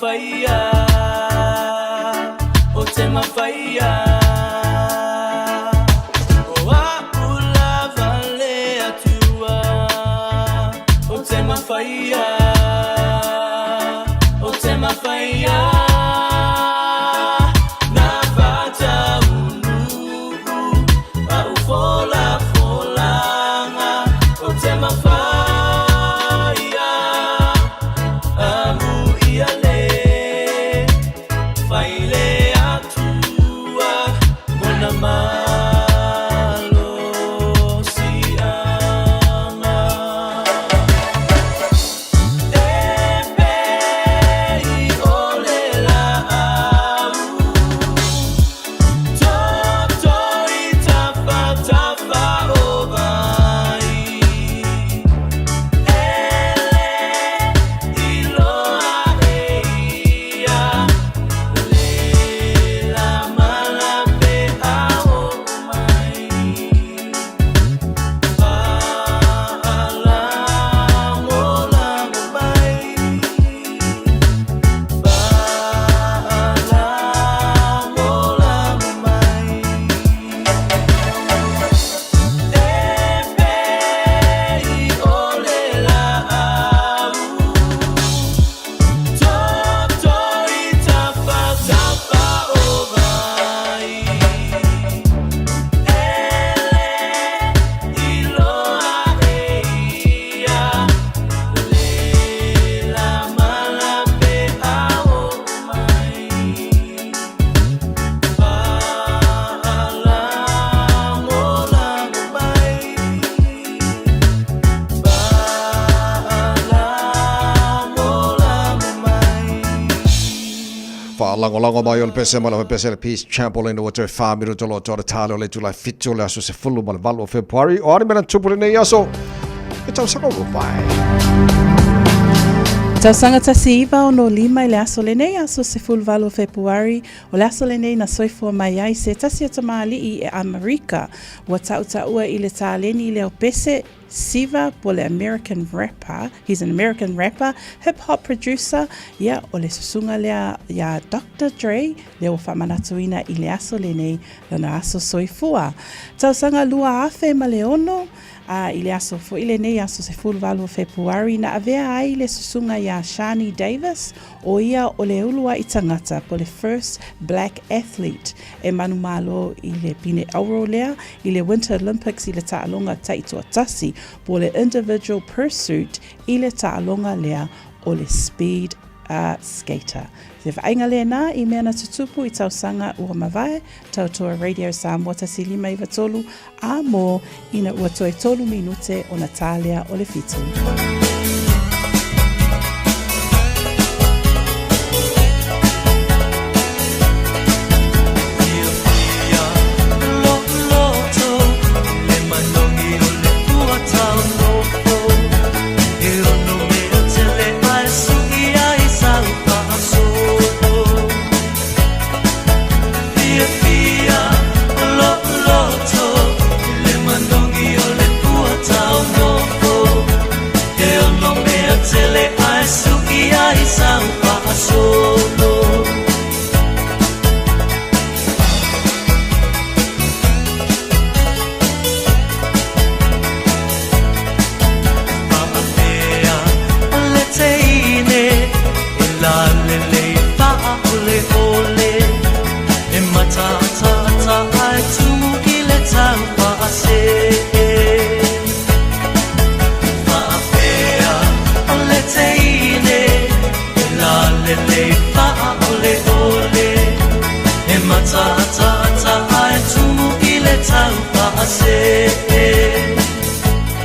mafaia O te mafaia O a'u lava le Atua O te mafaia O te mafaia Na fataunuu A'u folafolanga O te mafaia Amuia le Fai le Atua Mona malosiaga E pei o le laau Toto i tafatafa o vai E le iloa e ia Le lama lape a oo mai Faalagolago mai Faalagolago mai E pei o le laau Toto i tafatafa o vai E le iloa e ia Le lama lape a oo mai Faalagolago mai Faalagolago mai. Faalagolago mai o le pese ma le pese le Peace Chapel ina ua toe wha minuta loa toa le tale o le itula e fitu o le aso 18 o Fepuari. O a ni mea na tupu lenei aso? E tausaga ua mavae. Tausaga 1965 i le aso lenei, aso 18 o Fepuari, o le aso lenei na soifua mai ai se tasi o tamalii e Amerika ua tautaua i le taleni leo pese Siva po le American rapper, he's an American rapper, hip hop producer, ia o le susuga lea iā Doctor Dre, lea ua faamanatuina i le aso lenei lona aso soifua. Tausaga 2006, a i le aso foi lenei, aso 18 o Fepuari, na avea ai le susuga iā Shani Davis, ʻO ia o le uluaʻi tagata po le first black athlete e manumalo i le pine auro lea i le Winter Olympics i le taaloga taitoatasi po le individual pursuit i le taaloga lea o le speed skater. Se vaaiga lena i mea na tutupu i tausaga ua mavae, Tautoa Radio Samoa 1593 A mō, ina ua toe tolu minute ona tālea o le fitu.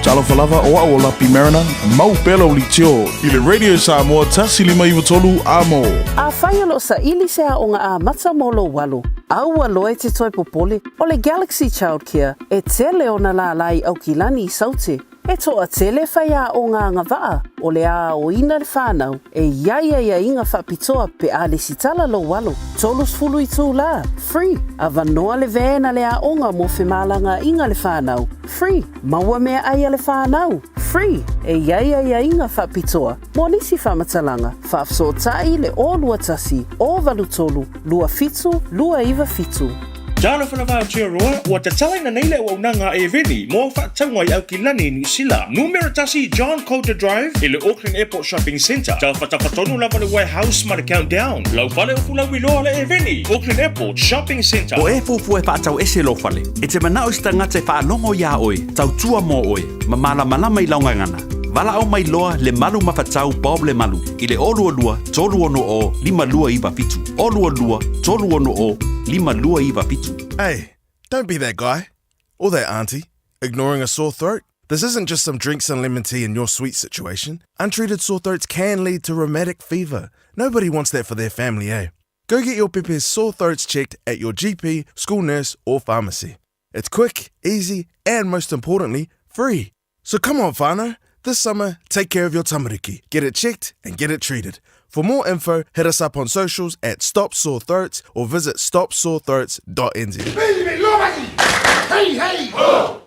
Talofa lava o au o Lapi Mariner, mau pea lau litio i le Radio Samoa 1593 amo. Afai o lo o saili se aoga amata mo lou alo, aua loa e te toe popole, o le Galaxy Childcare e tele ona lālā i Aukilani i Saute. E toatele faiaoga agavaa o le a aoina le fanau e i ai aiaiga faapitoa pe a lesitala lou alo. 30 itulā, free, avanoa le van a le aoga mo femalagaaiga a le fanau, free, maua meaai a le fanau, free, e i ai aiaiga faapitoa mo nisi faamatalaga, faafesootai le 021 083 27 297. Talofa lava Aotearoa, ua tatalaina nei le auaunaga a Airveni mo au faatauga i Aukilani i Niu Sila. Numera tasi John Coulter Drive i le Auckland Airport Shopping Centre. Tafatafa tonu lava le Warehouse ma le Countdown. Lau fale o Fulauiloa le Airveni, Auckland Airport Shopping Centre. O e fuafua e faatau ese lou fale, e te manao i se tagata e faalogo iā oe, tautua mo oe, ma malamalama i lau gagana. Valaau mai loa Lemalu Mafatau Bob Lemalu i le 022 360 5297. 022 360 5297. Hey, don't be that guy. Or that auntie. Ignoring a sore throat? This isn't just some drinks and lemon tea in your sweet situation. Untreated sore throats can lead to rheumatic fever. Nobody wants that for their family, eh? Go get your pepe's sore throats checked at your GP, school nurse, or pharmacy. It's quick, easy, and most importantly, free. So come on, whānau. This summer, take care of your tamariki. Get it checked and get it treated. For more info, hit us up on socials at Stop Sore Throats or visit stopsorethroats.nz. Hey, hey, ho!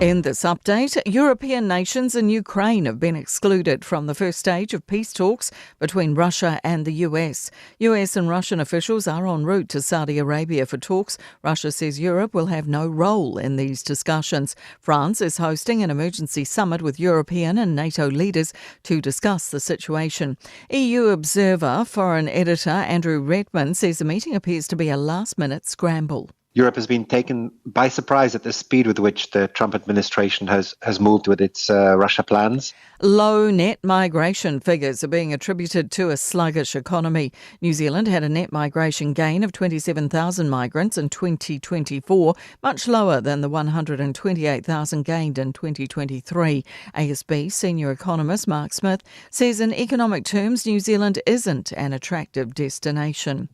In this update, European nations and Ukraine have been excluded from the first stage of peace talks between Russia and the US. US and Russian officials are en route to Saudi Arabia for talks. Russia says Europe will have no role in these discussions. France is hosting an emergency summit with European and NATO leaders to discuss the situation. EU Observer foreign editor Andrew Redman says the meeting appears to be a last minute scramble. Europe has been taken by surprise at the speed with which the Trump administration has, has moved with its uh, Russia plans. Low net migration figures are being attributed to a sluggish economy. New Zealand had a net migration gain of 27,000 migrants in 2024, much lower than the 128,000 gained in 2023. ASB senior economist Mark Smith says in economic terms, New Zealand isn't an attractive destination.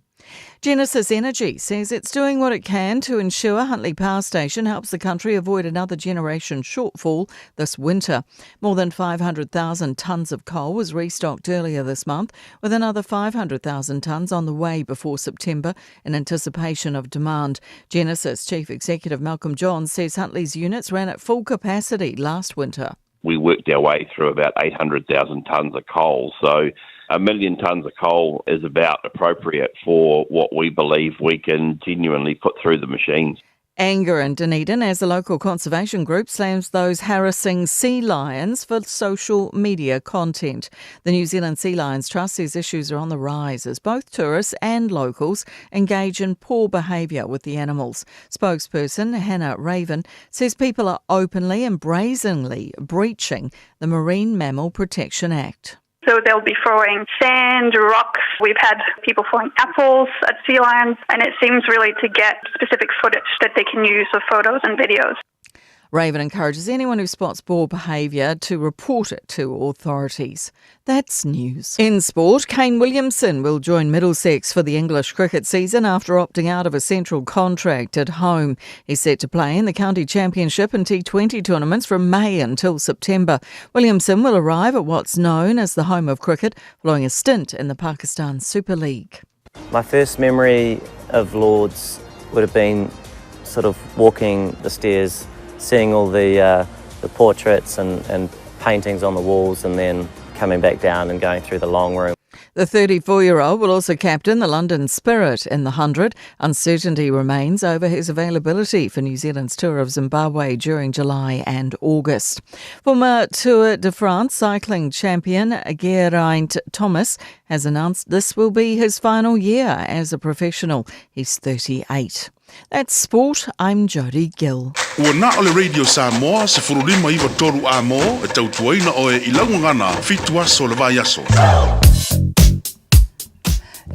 Genesis Energy says it's doing what it can to ensure Huntly Power Station helps the country avoid another generation shortfall this winter. More than 500,000 tonnes of coal was restocked earlier this month, with another 500,000 tonnes on the way before September in anticipation of demand. Genesis Chief Executive Malcolm Johns says Huntly's units ran at full capacity last winter. We worked our way through about 800,000 tonnes of coal. So a million tonnes of coal is about appropriate for what we believe we can genuinely put through the machines. Anger in Dunedin as the local conservation group slams those harassing sea lions for social media content. The New Zealand Sea Lions Trust says issues are on the rise as both tourists and locals engage in poor behaviour with the animals. Spokesperson Hannah Raven says people are openly and brazenly breaching the Marine Mammal Protection Act. So they'll be throwing sand, rocks. We've had people throwing apples at sea lions, and it seems really to get specific footage that they can use for photos and videos. Raven encourages anyone who spots poor behaviour to report it to authorities. That's news. In sport, Kane Williamson will join Middlesex for the English cricket season after opting out of a central contract at home. He's set to play in the county championship and T20 tournaments from May until September. Williamson will arrive at what's known as the home of cricket following a stint in the Pakistan Super League. My first memory of Lords would have been sort of walking the stairs, seeing all the, uh, the portraits and, and paintings on the walls, and then coming back down and going through the long room. The 34 year old will also captain the London Spirit in the 100. Uncertainty remains over his availability for New Zealand's tour of Zimbabwe during July and August. Former Tour de France cycling champion Geraint Thomas has announced this will be his final year as a professional. He's 38. That's sport. I'm Jody Gill. Ua na o le Radio Samoa 1593 a mō e tautuaina oe i Laugagana fitu aso le vaiaso.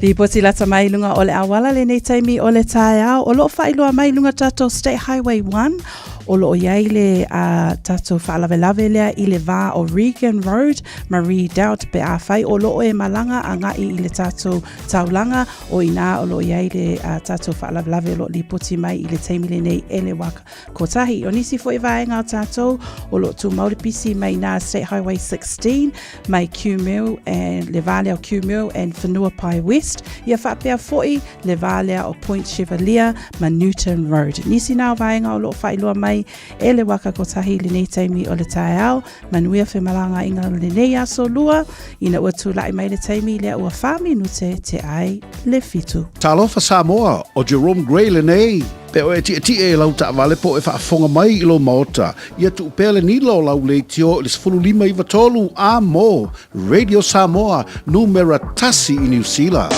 Lipoti lata mai i luga o le auala lenei taimi o le taeao o loo faailoa mai i luga tatou State Highway 1. O lo o i ai le a tatou faalavelave lea i le va o Regan Road ma Redoubt pe afai o lo o e malaga agai i le tatou taulaga, o inā o lo o i ai le a tatou faalavelave o lo o lipoti mai i le taimi lenei e le Waka Kotahi. O nisi foi vaega o tatou o lo o tumau le pisi mai nā State Highway 16 mai Kumeu and le va lea o Kumeu and Whenuapai West, ia faapea foi le va lea o Point Chevalier ma Newton Road. Nisi nā o vaega o lo o faailoa mai e le Waka Kotahi i lenei taimi o le taeao. Manuia femalagaaiga o lenei aso lua, ina ua tulai mai le taimi lea ua wha minute te ai le fitu. Talofa Samoa, o Jerome Gray lenei. Pe o e tietie i lau taavale po o e faafofoga mai i lou maota, ia tuu pea le nila o lau leitio i le 1593 a mo Radio Samoa, numera tasi i Niu Sila.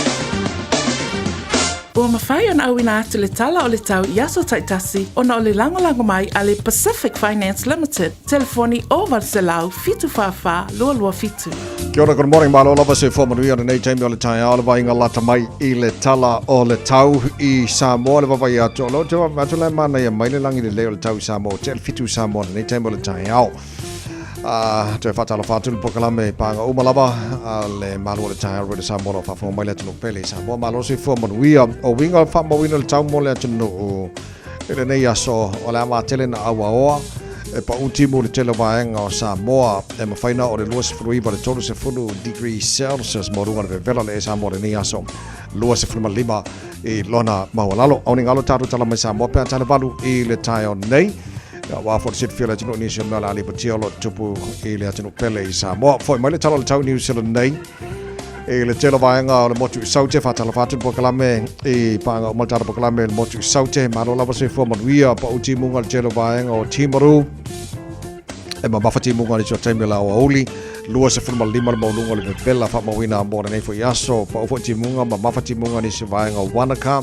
Ua mafai ona auina atu le tala o le tau i aso taitasi ona o le lagolago mai a le Pacific Finance Limited, telefoni 0800 744 227. Kia ora, good morning, malo lava soifua manuia lenei taimi o le taeao le vaaiga lata mai i le tala o le tau i Samoa le vaavaai atu o lo te vaavaai atu la e manaia mai le lagi lelei o le tau i Samoa ua tea le fitu i Samoa lenei taimi o le taeao. Uh, toe faatalofa atu le polokalame pāga uma lava a le malu o le taeao Radio Samoa lo faafofoga mai le atunuu pele i Samoa. Malo soifua manuia. O uiga o le faamauina o le tau mo le atunuu i lenei aso o le a matele na auaoa e pau timu le tele o vaega o Samoa e mafai na o le 29 le 30 degree Celsius mo luga le vevela le e Samoa lenei aso 25 i lona maualalo. Au ni galo tatou tala mai Samoa pe a tale valu i le taeao nei. Ia, ua fo le silafia le atunuu nisi o mea o le a lipotia o lo o tupu i le atunuu pele i Samoa. Foi mai le tala o le tau New Zealand nei i le tele o vaega o le motu i Saute, faatalofa atu le polokalame i pāga uma le tatou polokalame i le motu i Saute. Malo lava soifua manuia, pau timuga le tele o vaega o Timaru. E mamafa timuga i le taimi o le aoauli, 25 le maualuga o le vevela faamauina mo lenei foi aso. Pau foi timuga, mamafa timuga nisi o vaega o Wanaka,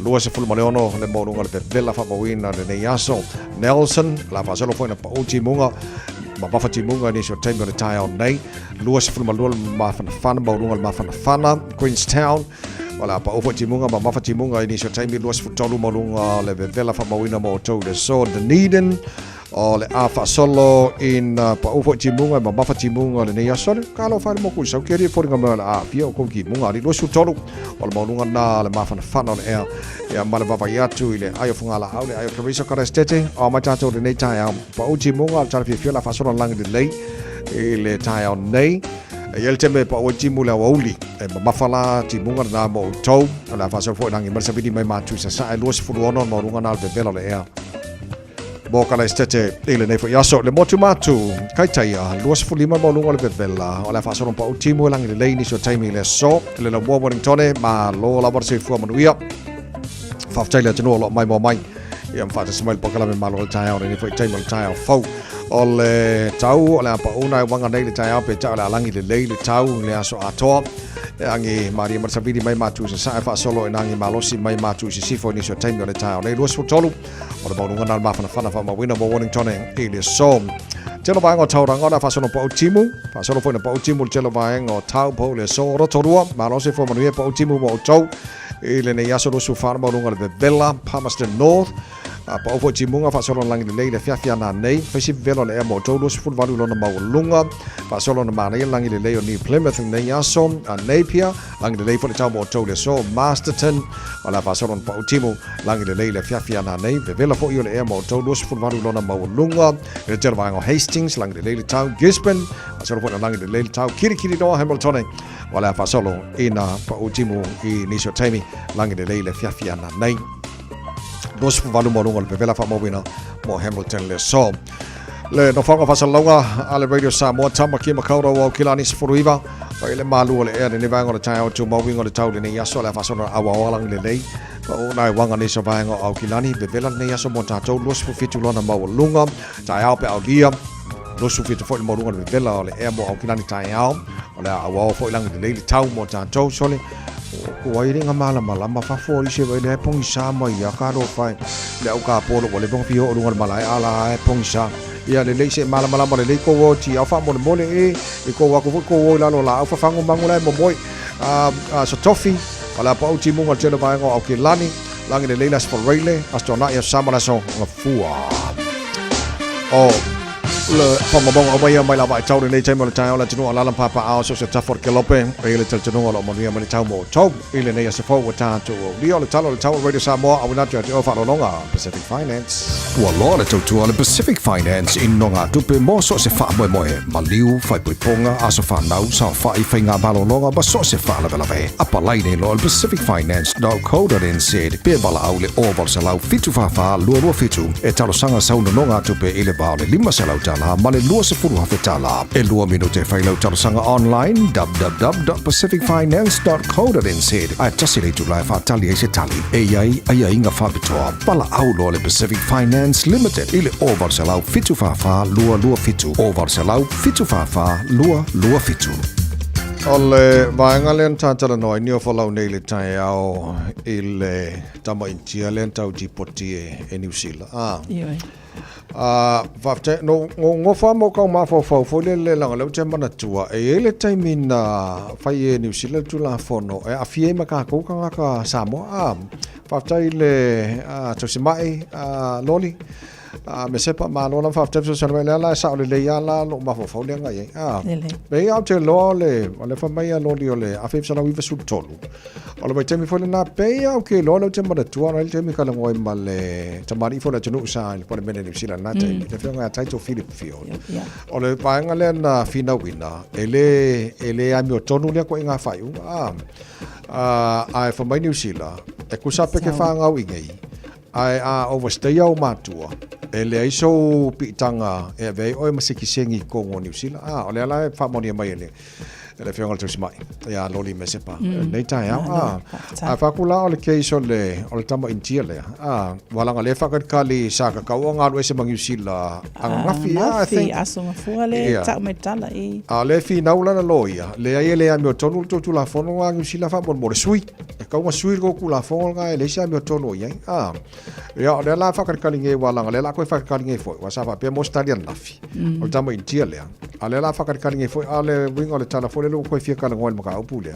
26 le maualuga o le vevela faamauina lenei aso. Nelson, la faasolo foi na pau timuga, mamafa timuga i nisi o taimi o le taeao nei, 22 le mafanafana, maualuga o le mafanafana. Queenstown, o le a pau foi timuga, mamafa timuga i nisi o taimi, 23 maualuga o le vevela faamauina mo outou i le aso. Dunedin, O le a faasolo ina pau foi timuga e mamafa timuga o lenei aso le ka alofa le moku i sau keri e foliga mai o le a aafia o kou timuga ali 23 o le maualuga na le mafanafana o le ea ia ma le vaavaai atu i le ai o Fugalaau le ai o Teresa Karestete o mai tatou lenei taeao pau timuga o le tala fiafia la faasolo lagi lelei i le taeao nei E i ai le taimi e pau ai timu le aoauli e mamafa la timuga lena mo outou o le a faasolo foi lagi mai le savili mai Matu i Sasae 26 le maualuga na o le vevela o le ea Mo Kalaistete i lenei foi aso, le motu matu, Kaitaia, 25 maualuga o le vevela, o le a faasolo pau timu e lagi lelei nisi o taimi i le aso, le laumua Wellingtone, malo lava le soifua manuia. Faafetai le atunuu o lo o maimoa mai. Ia ma faatasi mai le polokalame malo o le taeao lenei foi taimi o le taeao fou. O le tau o le a pau na e uaga nei le taeao peitai o le a lagi lelei le tau i le aso atoa. E agi malie ma le savili mai matu i sasae faasolo ina agi malosi mai matu i sisifo i nisi o taimi o le taeao nei 23 O le maualuga na le mafanafana faamauina mo Wellington i le aso. Tele vaega o Tauranga o le a faasolo pau timu. Faasolo foi na pau timu le tele vaega o Taupo i le aso. Rotorua, malo soifua manuia pau timu mo outou i lenei aso 24 le maualuga o le vevela Palmerston North. A pau foi timuga faasolo na lagi lelei i le afiafi ana nei. Fai si vevela o le ea mo outou 28 i lona maualuga. Faasolo na manaia le lagi lelei o New Plymouth i lenei aso. A Napier, Lagi lelei foi le tau mo outou i le aso Masterton, o le a faasolo na pau timu. Lagi lelei i le afiafi ana nei, vevela foi o le ea mo outou 28 i lona maualuga. I le tele vaega o Hastings, lagi lelei le tau Gisborne, faasolo foi na lagi lelei le tau Kirikiriroa Hamiltone, o le a faasolo ina pau timu i nisi o taimi, lagi lelei i le afiafi ana nei. 28 maualuga o le vevela faamauina mo Hamilton le aso. Le nofoaga faasalalauga a le Radio Samoa, Tamaki Makaurau Aukilani 19, o le malu o le ea lenei vaega o le taeao tumau uiga o le tau lenei aso, le a faasolo auaoa lagi lelei, pa o nai uaga nei sa vaega o Aukilani, vevela lenei aso mo tatou 27 lona maualuga, taeao pe aulia, 27 foi le maualuga le vevela o le ea mo Aukilani taeao, o le a auaoa foi lagi lelei le tau mo tatou, sole, o ko ai le nga malamalama fafo i se vai le pogisa mai ia ka alofa e le au ka polo ua leva ona fia oo luga o le malae a la e pogisa ia lelei se malamalama lelei kou o ti au faamolemole e i kou aku foi kou o i lalo o laau fafago mago la e momoe a a so tofi o le a pau timuga o le tele o vaega o Aukilani lagi lelei le Aso Faraile Aso Toonai Aso Sama le Aso Gafua. O le faamaumauga aumaia mai la vaitau lenei taimi o le taeao le atunuu alaala ma papaaao so o se tafa o le kelope e i le talitonuga o lo o manuia mai le tau mo outou i lenei aso fou ua tatou aulia. O le tala o le tau o Radio Samoa auina atu ia te oe faaaloaloga Pacific Finance. Ua loa le tautua a le Pacific Finance i nogatupe mo so o se faamoemoe, maliu, faaipoipoga, aso fanau, saofai, faiga malologa ma so o se faalavelave. Apalai nei loa i le pacificfinance.co.nz pe valaau i le 0800 744 227 e talosaga sau nonogatupe i le va o le $500 ma le $20,000. E lua minute e fai lau talosaga online www.pacificfinance.co.nz ae tasi le itula e faatali ai se tali. E i ai aiaiga faapitoa. Valaau loa le Pacific Finance Limited i le 0800 744 227, 0800 744 227. O le vaega lea na tatalanoa ai Niufolau nei i le taeao i le tama Initia lea na tau tipoti e Niu Sila. Ah. Ioe. Ah, faafetai, no, gofa lava ma ou mafaufau foi lele leaga o lea ou te manatua, e i ai le taimi na fai e Niu Sila le Tulafono e aafia ai ma tatou tagata Samoa. Ah, faafetai i le tausimai, Loli, Mesepa, malo lava faafetai fesoasoani mai. O lea la e sao lelei lava la lou mafaufau lea na i ai. Ah, pei lava ou te iloa o le, o lea fai mai a Loli o le 1993, O le vaitaimi foi lena, pei lava ou te iloa lea ou te manatua, na i ai le taimi talanoa ai ma le tamalii foi o le atunuu sa i le Palemene Niu Sila i lena taimi, le afioga ia Taito Philip Field. O le vaega lea na finauina, e le, e le amiotonu lea ituaiga faaiuga, a, a, ae fai mai Niu Sila, e tusa pe ke fanau i nei, ae a overstay ou matua, e leai sou piitaga e avea ai oe ma sitiseni i totonu o Niu Sila. A, o lea la e faamaonia mai e le E le afioga i le tausimai, ia Loli Mesepa, lenei taeao. A, a faaku la o le case o le, o le tama Initia lea. A, ua laga lea faakalikali sa kakau o galu ese ma Niu Sila ananafi, yeah, I think. Aso gafua le yeah. tau mai tala i. A le finau lana loia, leai e le amiotonu le tou Tulafono a Niu Sila faamolemole, sui. E kau na sui le tou Tulafono lena e leai se amiotonu o i ai. A, ia, o lea la faakalikali nei ua laga lea la koe faakalikali nei foi, ua sa faapea mo se tali ananafi. O le tama Initia lea. A o lea o le a faakalikali nei foi, a o le uiga o le tala foi lea ua toe fia talanoa i le mataupu lea,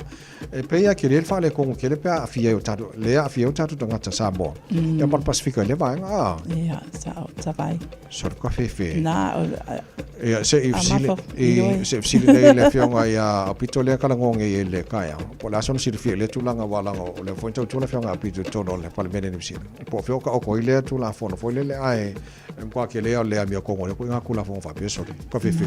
e pei lava tele le faaletonu tele pe a aafia ai o tatou, lea e aafia ai o tatou tagata Samoa, ia ma le Pasefika i lea vaega, a. Ia, sao, tavai. Sole ka fefe. Na, o, Ia, se i fesili, i, se i fesili nei le afioga ia Aupito lea talanoa nei i le taeao, po o le a sona silafia i lea tulaga aua leaga o lea foi na tautua le afioga ia Aupito i totonu o le Palemene Niu Sila. Po o fea o taoto ai lea Tulafono foi lele, ae E matua tele o le amiotonu o lea ituaiga Tulafono faapea sole. Ka fefe.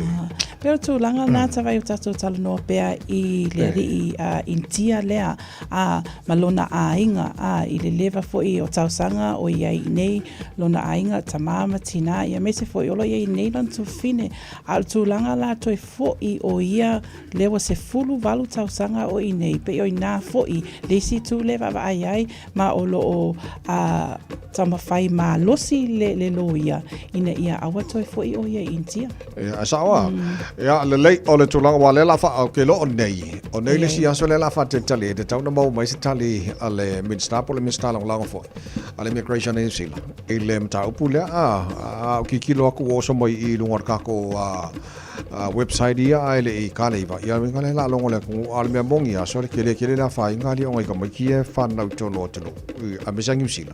Pei o le tulaga lena tavai o tatou talanoa pea i le alii Initia lea a ma lona aiga a i le leva foi o tausaga o i ai i nei lona aiga tama ma tina ia aemaise foi o lo o i ai nei lona tuafafine a o le tulaga la toe foi o ia lea ua 18 tausaga o i nei pei o ina foi le isi itu lea e vaavaai ai ma o lo o taumafai malosi le, le loia ina ia aua toe fo'i o ia i Initia. Ia, e sao a. Ia, lelei, o le tulaga aua lea la wha, o ke loo nei, o nei le isi aso lea la whaatalitali, e te tau na maua mai se tali a le Minista po o le Minista lagolago foi, a le Immigration a New Zealand, i le mataupu lea, a, a, o kikilo aku ua oso mai i luga o le kākou, a, website ia ae le i kaleiva ia uiga le la longo le atunuu a o le mea moni a sole kele kele le afaina ali ona i tamaiti ia e fanau i totonu o atunuu aemaise a Niu Sila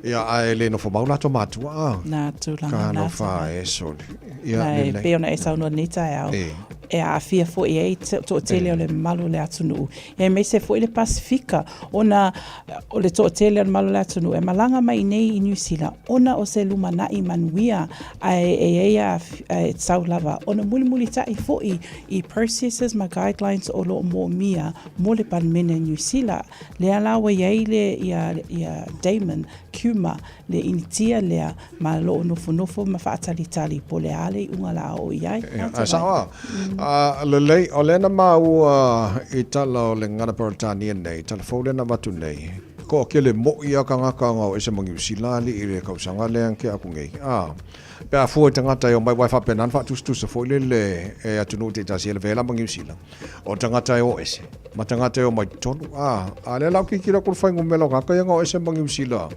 ia ae le nofo mau latou matua a Na tulaga na talofa e sole ia Na e lelei pei ona e saunoa i lenei taeao e e aafia foi ai te toatele o le mamalu o le atunuu aemaise foi le Pasefika ona o le toatele o le mamalu o le atunuu e malaga mai i nei i Niu Sila ona o se lumanai manuia ae e i ai e tatau lava ona mulimulitai foi i processes ma guidelines o lo o moomia mo le Palemene o Niu Sila. Lea la ua i ai le ia ia Damon Kumar le Initia lea ma lo o nofonofo ma faatalitali po o le a le iuga la oo i ai. Ae sao a. Lelei, o lea na maua i tala o le gagana Peretania nei, tala fou lea na avatu nei, toatele moi a tagata na o ese ma Niu Sila alii i le tausaga lea na tea atu nei. A, pe a fua i tagata e omai, aua e faapena ona faatusatusa foi lele e atunuu taitasi e lavea la ma Niu Sila, o tagata e o ese, ma tagata e omai totonu. A, a lea la ou tilotilo atu i le fuainumera o tagata ia na o ese ma Niu Sila,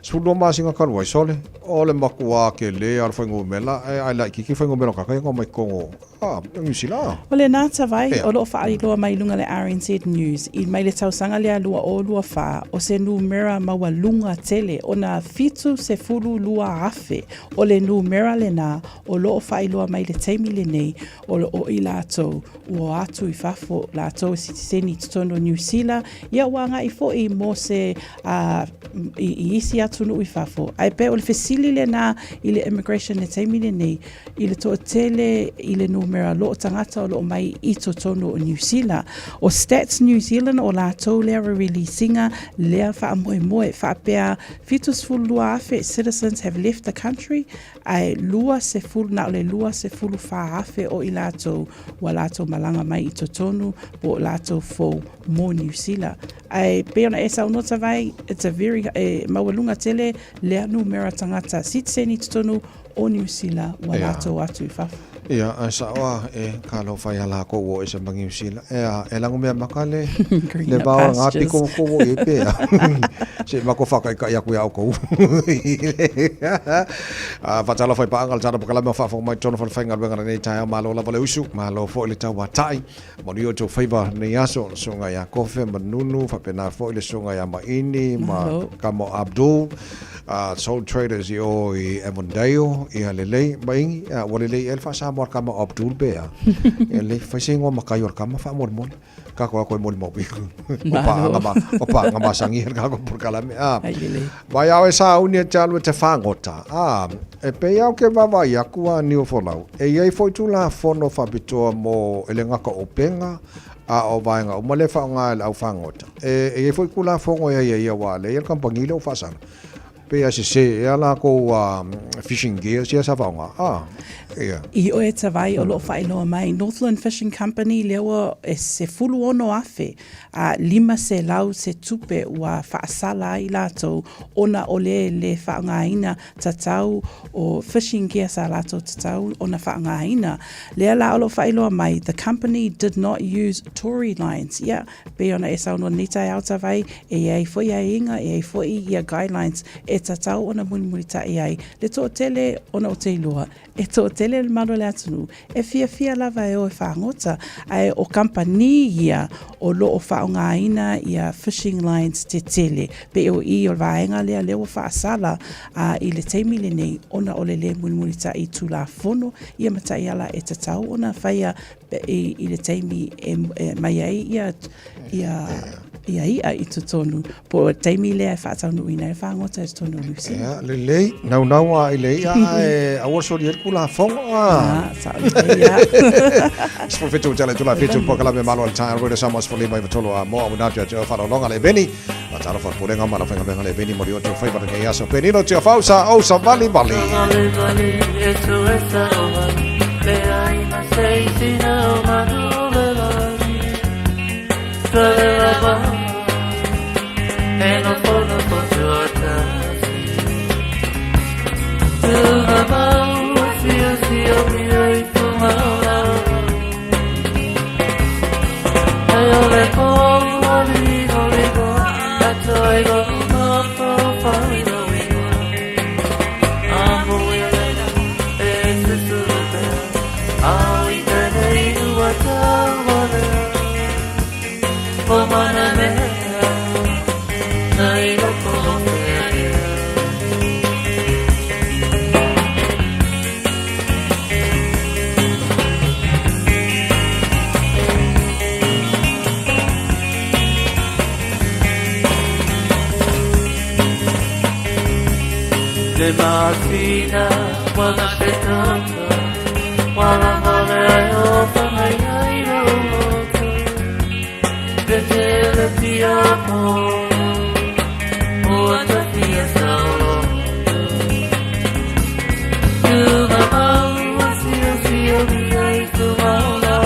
12 masina talu ai sole, o le matua tele lava o le fuainumera, ae laitiiti le fuainumera o tagata ia na omai totonu o Niu Sila. O lena tavai o lo o faailoa mai i luga le RNZ News i mai le tausaga lea 2024 o se numera maualuga tele ona 72,000 o le. numera lenā o lo o faailoa mai i le taimi lenei o lo o i latou ua o atu i fafo latou e sitiseni i totonu o Niu Sila, ia ua agai foi mo se a, i, i isi atunuu i fafo. Ae pei o le fesili lenā i le immigration i le taimi lenei, i le toatele i le numera lo o tagata o lo o mai i totonu o Niu Sila. O Stats New Zealand o latou lea release ina lea faamoemoe faapea 72,000 citizens have left the country ae 20 na o le 24,000 o i latou ua latou malaga mai i totonu po o latou fou mo Niu Sila. Ae pei ona e saunoa Tavai, it's a very, e maualuga tele lea numera tagata sitiseni i totonu o Niu Sila ua latou atu i fafo. Ia, ae sao a e ka lo fai a lākou o ese ma Niu Sila. E a, e lago mea maka le, le vao ngā piko o kou o e pe a. Se mako whakaikai aku ia o kou. A whatala whai paanga le tana pakalame o whaafonga mai tona whana whainga luenga nei tae ao malo lava le usu, malo fo i le tau a tai. Manuia o tau faiva nei aso, le sunga ia Kofe, Manunu, whapena fo i le sunga ia Maini, ma Kamo Abdul, Soul Traders i o i Avondale, ia lelei, maingi, ua lelei e le faasamoa le kama o Abdul pe a. Ia lelei, fai se ingoa makai o le kama faamolemole. Kako ako e molimau O paanga ma, o paanga masangi le kako polokalame. A, mai ao e sauni e te alu e te fagota. A, e pei au ke vaavaai aku a Niufolau, e i ai foi Tulafono faapitoa mo e le gata o upega, a o vaega uma lea e faaaoga e le aufagota. E, e i ai foi Tulafono e aiaia aua lea e i ai le kamupani lea ua faasala. Pei a sese ea lakou fishing gears ia sa faaaoga. A, ia. I oe Tavai o lo o faailoa mai, Northland Fishing Company lea ua e 16,000 a 500 se tupe ua faasala ai latou ona o le le faaaogaina tatau o fishing gear sa latou tatau ona faaaogaina. Lea la o lo o faailoa mai, the company did not use Tory lines. Ia, pei ona e saunoa nei taeao Tavai, e i ai foi aiaiga, e i ai foi ia guidelines e tatau ona mulimulitaʻi ai le toatele ona o te iloa E toatele le malu o le atunuu e fiafia lava e o e fagota, ae o kamupani ia o lo o faaaogaina ia fishing lines tetele, pei o i o le vaega lea lea ua faasala a i le taimi lenei ona o le le mulimulitaʻi Tulafono ia ma taiala e tatau ona faia i, i le taimi e, e mai ai ia, ia, ia i'a i totonu, po o taimi lea e faataunuuina ai le fagota i totonu o Niu Sila. Ia, lelei, naunau a i le i'a ae aua soli ai le Tulafono. Ah, sao lelei ia. 17 tala i tula fitu polokalame malo a le taeao Radio Samoa 15 i tolu a moa auina atu ia te oe faaaloaloga le Eveni. Faatalofa le Pulega ma le aufaigaluega le Eveni mo le oto faiva lenei aso. Penino Tiafau sa ou savali vali. Le masina wala te tata Wala male ai o whangai ai roto Te tele tia po O ata tia saolo Tuna mau sio sio mi ai tu maola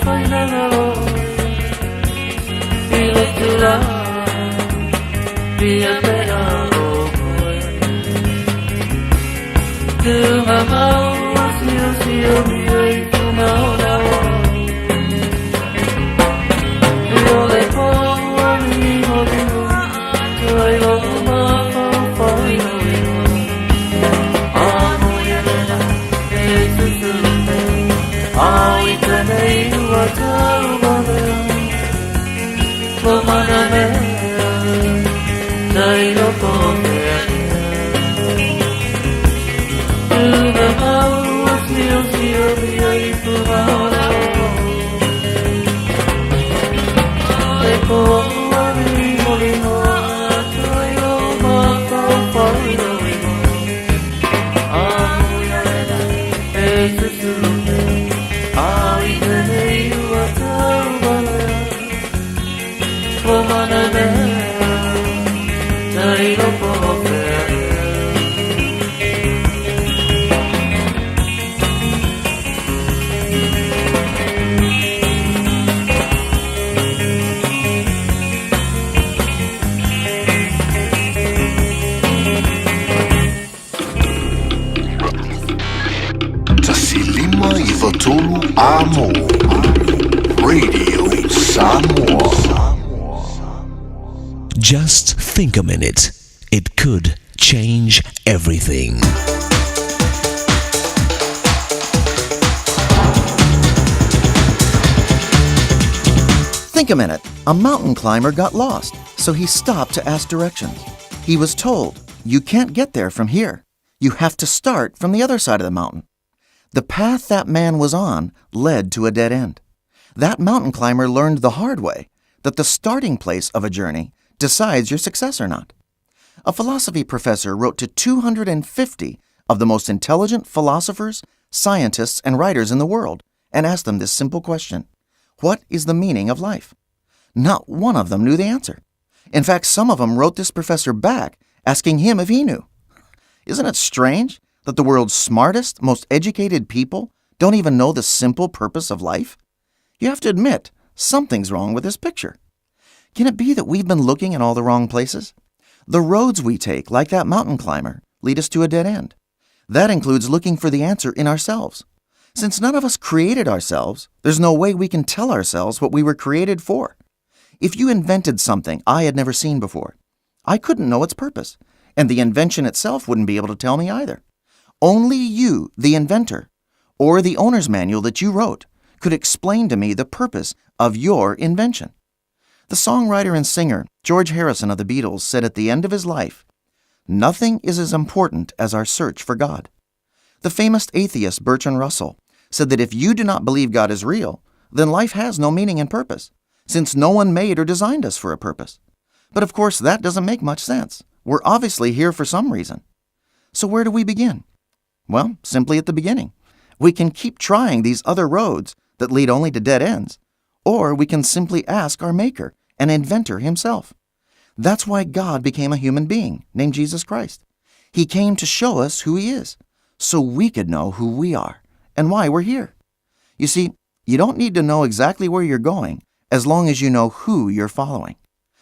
1 5 3 Amo Radio Samoa. Just think a minute. It could change everything. Think a minute. A mountain climber got lost, so he stopped to ask directions. He was told, You can't get there from here. You have to start from the other side of the mountain. The path that man was on led to a dead end. That mountain climber learned the hard way that the starting place of a journey decides your success or not. A philosophy professor wrote to 250 of the most intelligent philosophers, scientists, and writers in the world and asked them this simple question What is the meaning of life? Not one of them knew the answer. In fact, some of them wrote this professor back asking him if he knew. Isn't it strange that the world's smartest, most educated people don't even know the simple purpose of life? You have to admit, something's wrong with this picture. Can it be that we've been looking in all the wrong places? The roads we take, like that mountain climber, lead us to a dead end. That includes looking for the answer in ourselves. Since none of us created ourselves, there's no way we can tell ourselves what we were created for. If you invented something I had never seen before, I couldn't know its purpose, and the invention itself wouldn't be able to tell me either. Only you, the inventor, or the owner's manual that you wrote, could explain to me the purpose of your invention. The songwriter and singer George Harrison of the Beatles said at the end of his life, Nothing is as important as our search for God. The famous atheist Bertrand Russell said that if you do not believe God is real, then life has no meaning and purpose, since no one made or designed us for a purpose. But of course, that doesn't make much sense. We're obviously here for some reason. So where do we begin? Well, simply at the beginning. We can keep trying these other roads that lead only to dead ends, or we can simply ask our Maker and inventor himself. That's why God became a human being named Jesus Christ. He came to show us who he is, so we could know who we are and why we're here. You see, you don't need to know exactly where you're going as long as you know who you're following.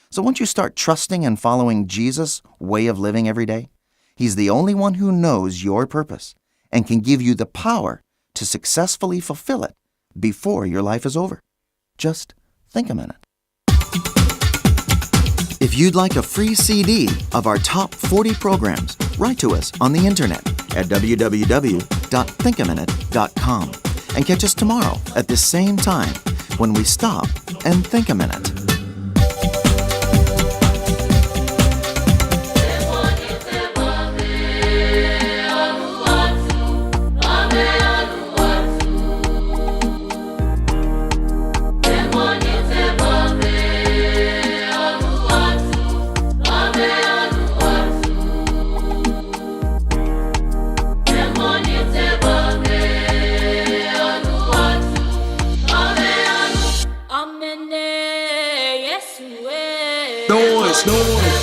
So once you start trusting and following Jesus' way of living every day, he's the only one who knows your purpose and can give you the power to successfully fulfill it before your life is over. Just think a minute. If you'd like a free CD of our top 40 programs, write to us on the internet at www.thinkaminute.com and catch us tomorrow at this same time when we stop and think a minute. Noise, noise.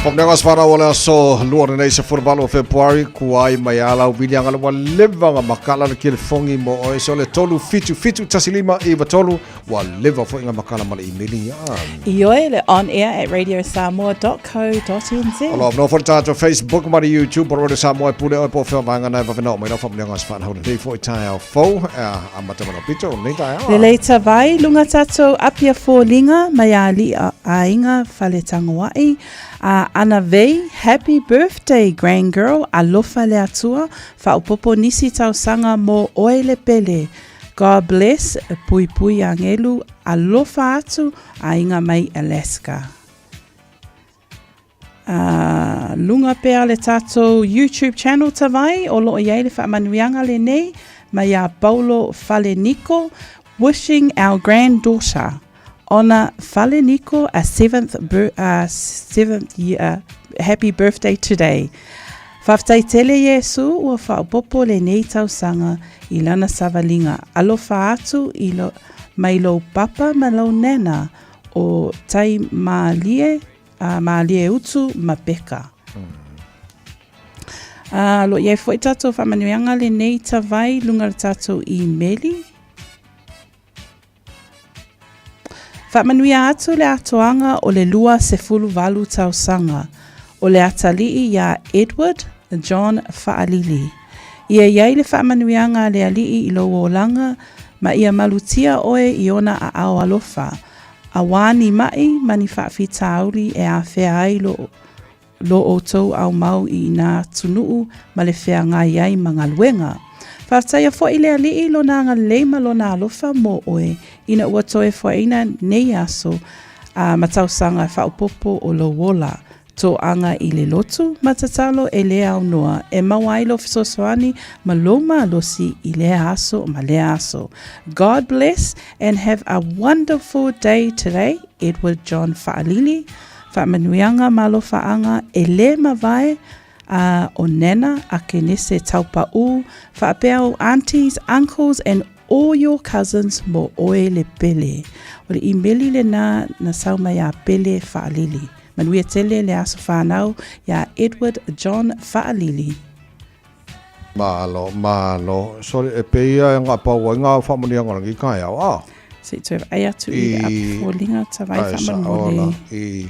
Faamanuiaga o aso fanau o le aso lua lenei 18 o Fepuari, kuai mai a lau viliaga le ua leva ona makala le kelefogi mo oe so le 377 15 93 ua leva foi ona makala ma le imeli ia. Ioe le onair at radiosamoa.co.nz. O lo avanoa foi le tatou Facebook ma le YouTube o Radio Samoa e pule oe po o fea vaega na e vave na oo mai lau faamanuiaga o aso fanau lenei foi taeao fou amata mai lau pito o lenei taeao. Lelei tavai lunga tatou Apia Foliga mai Alii Aiga Faletagoai a Ana Vei Happy birthday grand girl Alofa le Atua faaopopo nisi tausaga mo oe le pele God bless Puipui Agelu alofa atu aiga mai Alaska. A luga pea le tatou YouTube channel tavai o loo iai le faamanuiaga lenei mai ia Paulo Faleniko wishing our granddaughter Honor Faleniko a seventh, seventh year happy birthday today. Faafetai tele Iesu ua faaopopo lenei tausaga i lana savaliga. Alofa atu i lo, mai lou papa ma lou nana o Tai Mālie, a Mālie Utu ma Beka. A, o lo o i ai foi tatou faamanuiaga lenei tavai i luga o le tatou imeli. Faamanuia atu le atoaga o le 28 tausaga o le atalii iā Edward John Faalili. Ia i ai le faamanuiaga a le Alii i lou olaga ma ia malutia oe i ona aao alofa, auā ni maʻi ma ni faafitauli e afea ai lo lo outou aumau i ina atunuu ma le feagai ai ma galuega. Faafetaia foi le Alii i lona agalelei ma lona alofa mo oe ina ua toe foaina nei aso a ma tausaga faaopoopo o lou ola. Toaga i le lotu ma tatalo e le aunoa e maua ai lou fesoasoani ma lou malosi i lea aso ma lea aso. God bless and have a wonderful day today, Edward John Faalili. Faamanuiaga ma alofaaga e le mavae a o Nana Akenese Taupaʻu faapea ou aunties, uncles and all your cousins mo oe le pele. O le imeli lena na sau mai a Pele Faalili. Manuia tele le aso whanau iā Edward John Faalili. Malo, malo. Sorry, e pei ia e ngapau ai ngā whaamanuiaga o lenei taeao, a? Se i toe vaai atu i le apu tavai faamolemole. I...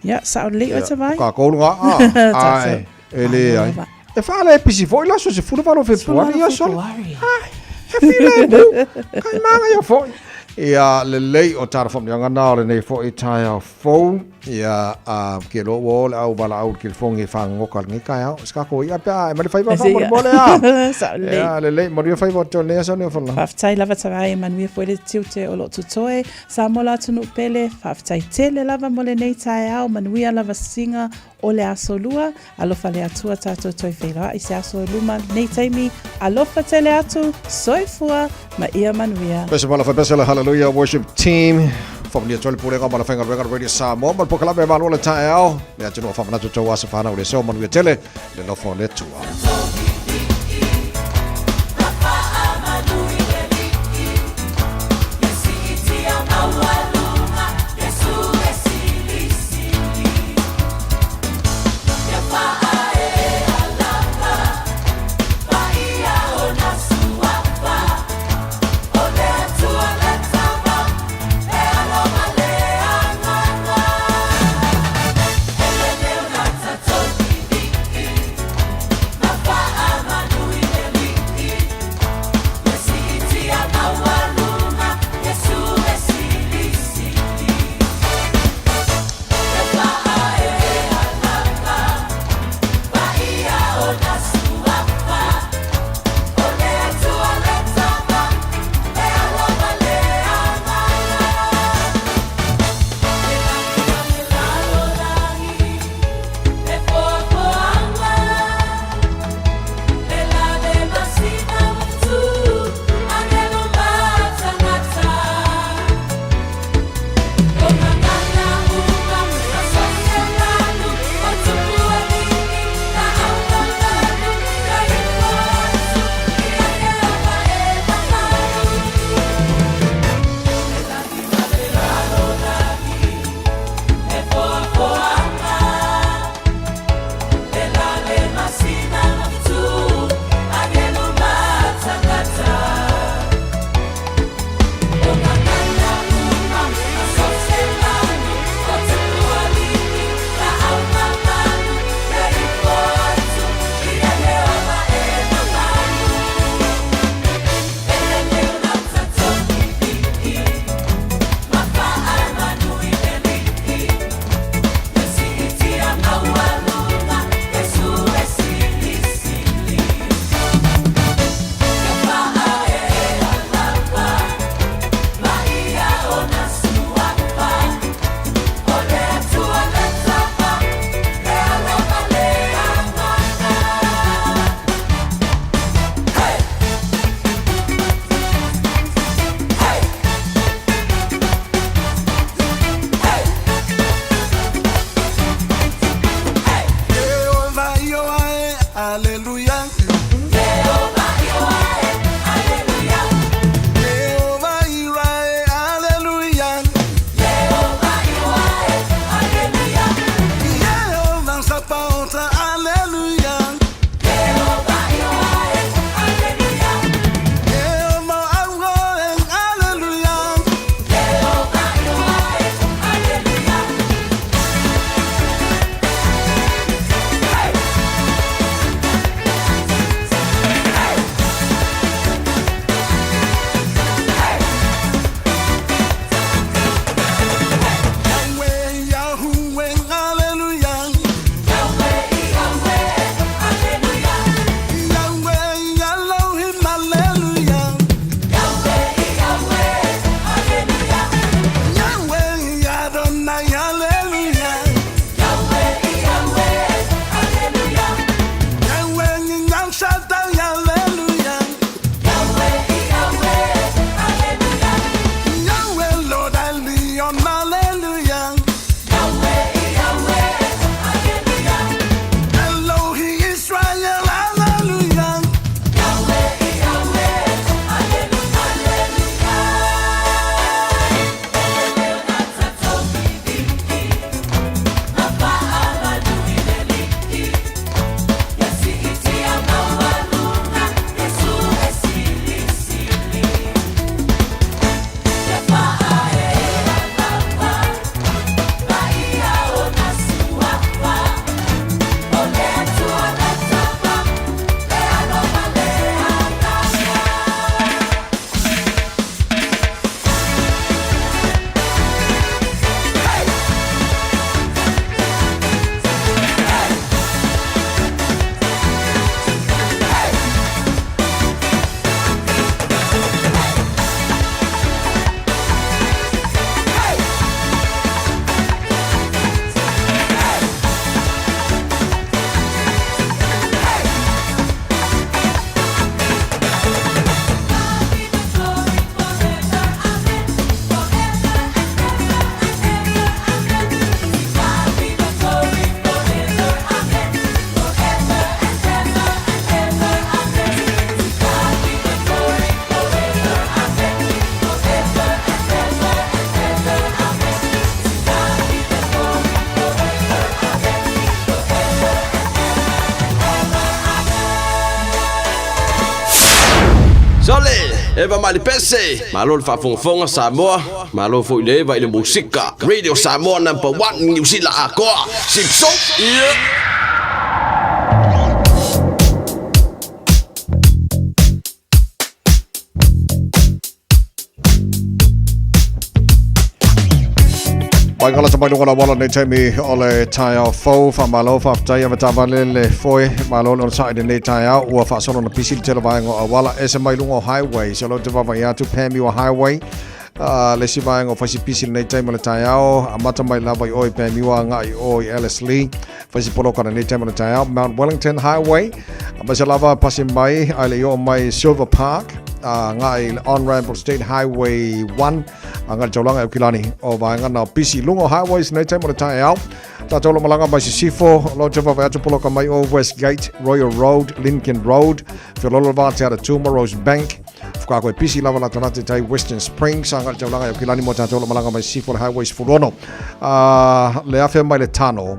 Ia, sao lelei oe tavai. Ka koulu ngā, a, ai, e le ai. E whaale e pisi foi la so se fulu valo Fepuari ia sole. Ai, he while e mu, kai manga ia foi. Ia, lelei o tāra whaamanuiaga nā o lenei foi taeao fou. Ia, a, ke loa ua o le au valaau i le kelefogi e whangoka lenei taeao. Se kako ia pe a, e mani whaiva whaamole a. Sao lelei. Ia, lelei, manuia whaiva o te o nei aso nei o whanau. Faafetai lava tavai e manuia foi le tiute o loo totoe. Samoa la atunuu pele, faafetai tele lava mo lenei taeao, manuia lava sisiga o le aso lua. Alofa le Atua tatou toe feiloai se aso e luma nei taimi. Alofa tele atu, soifua ma ia manuia. Pese mala pese le hallelujah worship team. Whamanuia atu ai le pulega ma le faigaluega le Radio Samoa ma le polokalame e malo le taeao. Le atunuu whamanatu tau asa whanau le seo manuia tele le nofo le Atua. Sole, Eva mai le pese. Malo le faafogafoga Samoa, malo foi le Eva i le musika. Radio Samoa number one Niu Sila atoa. Sipso, yeah. Mai galata mai luga la wala nei taimi o le taeao fou faamalo faafetai a matavale le foe malo le onosai lenei taeao ua faasolo na pisi le tele vaega o auala ese mai luga o highway so lo te vaavaai atu Panmure Highway le isi vaega o faisi pisi lenei taimi o le taeao amata mai lava i o i Panmure agai i o i Ellerslie faisi poloka lenei taimi o le taeao Mount Wellington Highway aemaise lava pasi mai ae le i oo mai Silver Park agai i le on-ramp o State Highway 1 agai le taulaga i Aukilani o vaega na pisi i luga o highways nei taimi o le taeao. Tātou lo malaga mai Sisifo, lo te vaavaai atu poloka mai o Westgate, Royal Road, Lincoln Road, Whiololo va Te Aratuma, Rose Bank, Whakaako e pisi lava la talate tai Western Springs, agai le taulaga i Aukilani mo tātou lo malaga mai Sisifo le highways 16. Le awhea mai le tano,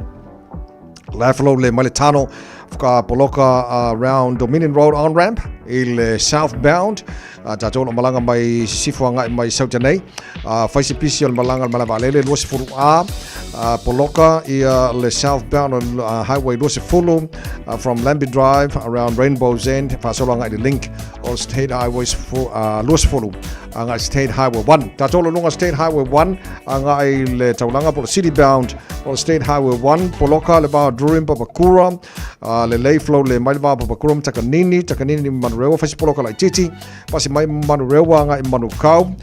Lafalo le mai le tano whakapoloka round Dominion Road on ramp i le southbound tātou o malaga mai Sisifo agai mai Sauta nei whaisi pisi o le malaga le malaga vaalele 20 A poloka ia le southbound on highway 20 from Lambie Drive around Rainbow's End whaasolo agai le link o State Highway 20 agai State Highway 1 tātou o lunga State Highway 1 agai le taulaga po le city bound o State Highway 1, poloka le va o Drury ma Papakura, le lei flow le mai le va o Papakura ma Takanini, Takanini ma Manurewa, faisi poloka laititi, pasi mai Manurewa agai Manukau,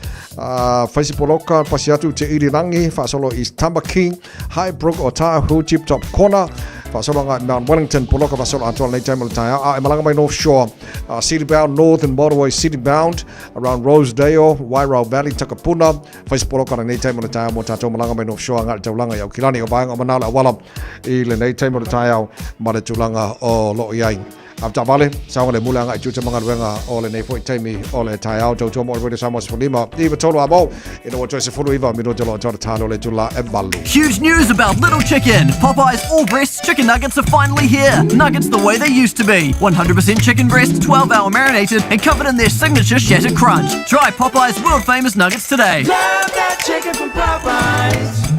faisi poloka pasi atu Te Irirangi, faasolo East Tamaki, Highbrook o Tahu, Tip Top Corner, faasolo agai Mount Wellington, poloka faasolo atoa lenei taimi o le taeao, a e malaga mai North Shore, city bound, Northern Motorway city bound, around Rosedale, Wairau Valley, Takapuna, Whai se poroka lenei taimi o le taeao mō tātou malaga mai North Shore agai le taulaga i Aukilani o vaega o Manao le auala i lenei taimi o le taeao ma le tulaga o lo o i ai. A taavale, saoga le mule agai i tiute ma galuega o lenei foi taimi o le taeao. Tautua mo Radio Samoa 15 i tolu a mo ina ua toe 19 minute lo toa talo le tula e valu. Huge news about Little Chicken! Popeye's all breast chicken nuggets are finally here. Nuggets the way they used to be. 100% chicken breast, 12 hour marinated, and covered in their signature shattered crunch. Try Popeye's world famous nuggets today. Love that chicken from Popeyes.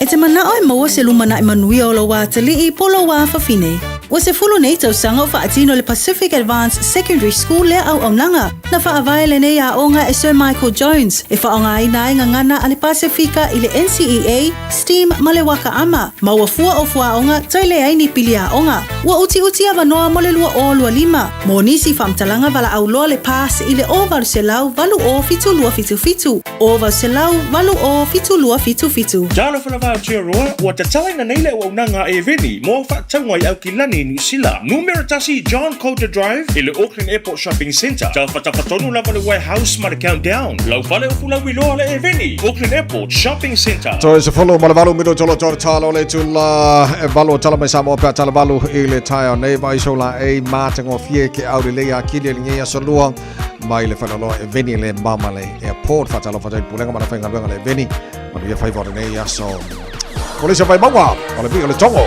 E te mana'o e maua se lumana'i manuia o lou atalii po lou afafine. Ua sefulu nei tausaga o faatino le Pacific Advanced Secondary School lea auaunaga. Na faavae lenei aoga e Sir Michael Jones e faaaogaina ai gagana a le Pasefika i le NCEA, STEAM ma le Waka Ama. Maua fua o fuaaoga toe leai ni pili aoga. Ua utiuti avanoa mo le 2025. Mo nisi faamatalaga valaau loa le PASS i le 0800 80 7277, 0800 80 7277. Talofa lava Aotearoa, ua tatalaina nei le auaunaga a Eveni mo au faatauga i Aukilani i Niu Sila. Numera tasi John Coulter Drive i le Auckland Airport Shopping Centre. Tafatafa tonu lava le Warehouse ma le Countdown. Lau fale o Fulauiloa le Eveni, Auckland Airport Shopping Centre. Toe 18 minuto lo tō talo le tula e valu o tala mai Samoa pea tala valu i le taeao nei vai so la e matagofie ke au le lei a kili le ngei aso lua mai le whanaloa e veni le mama le airport whatalofa tai pulenga mana whaingaluenga le veni manu ia whaiva o le nei aso Polisi vai maua o le vi o le tongo.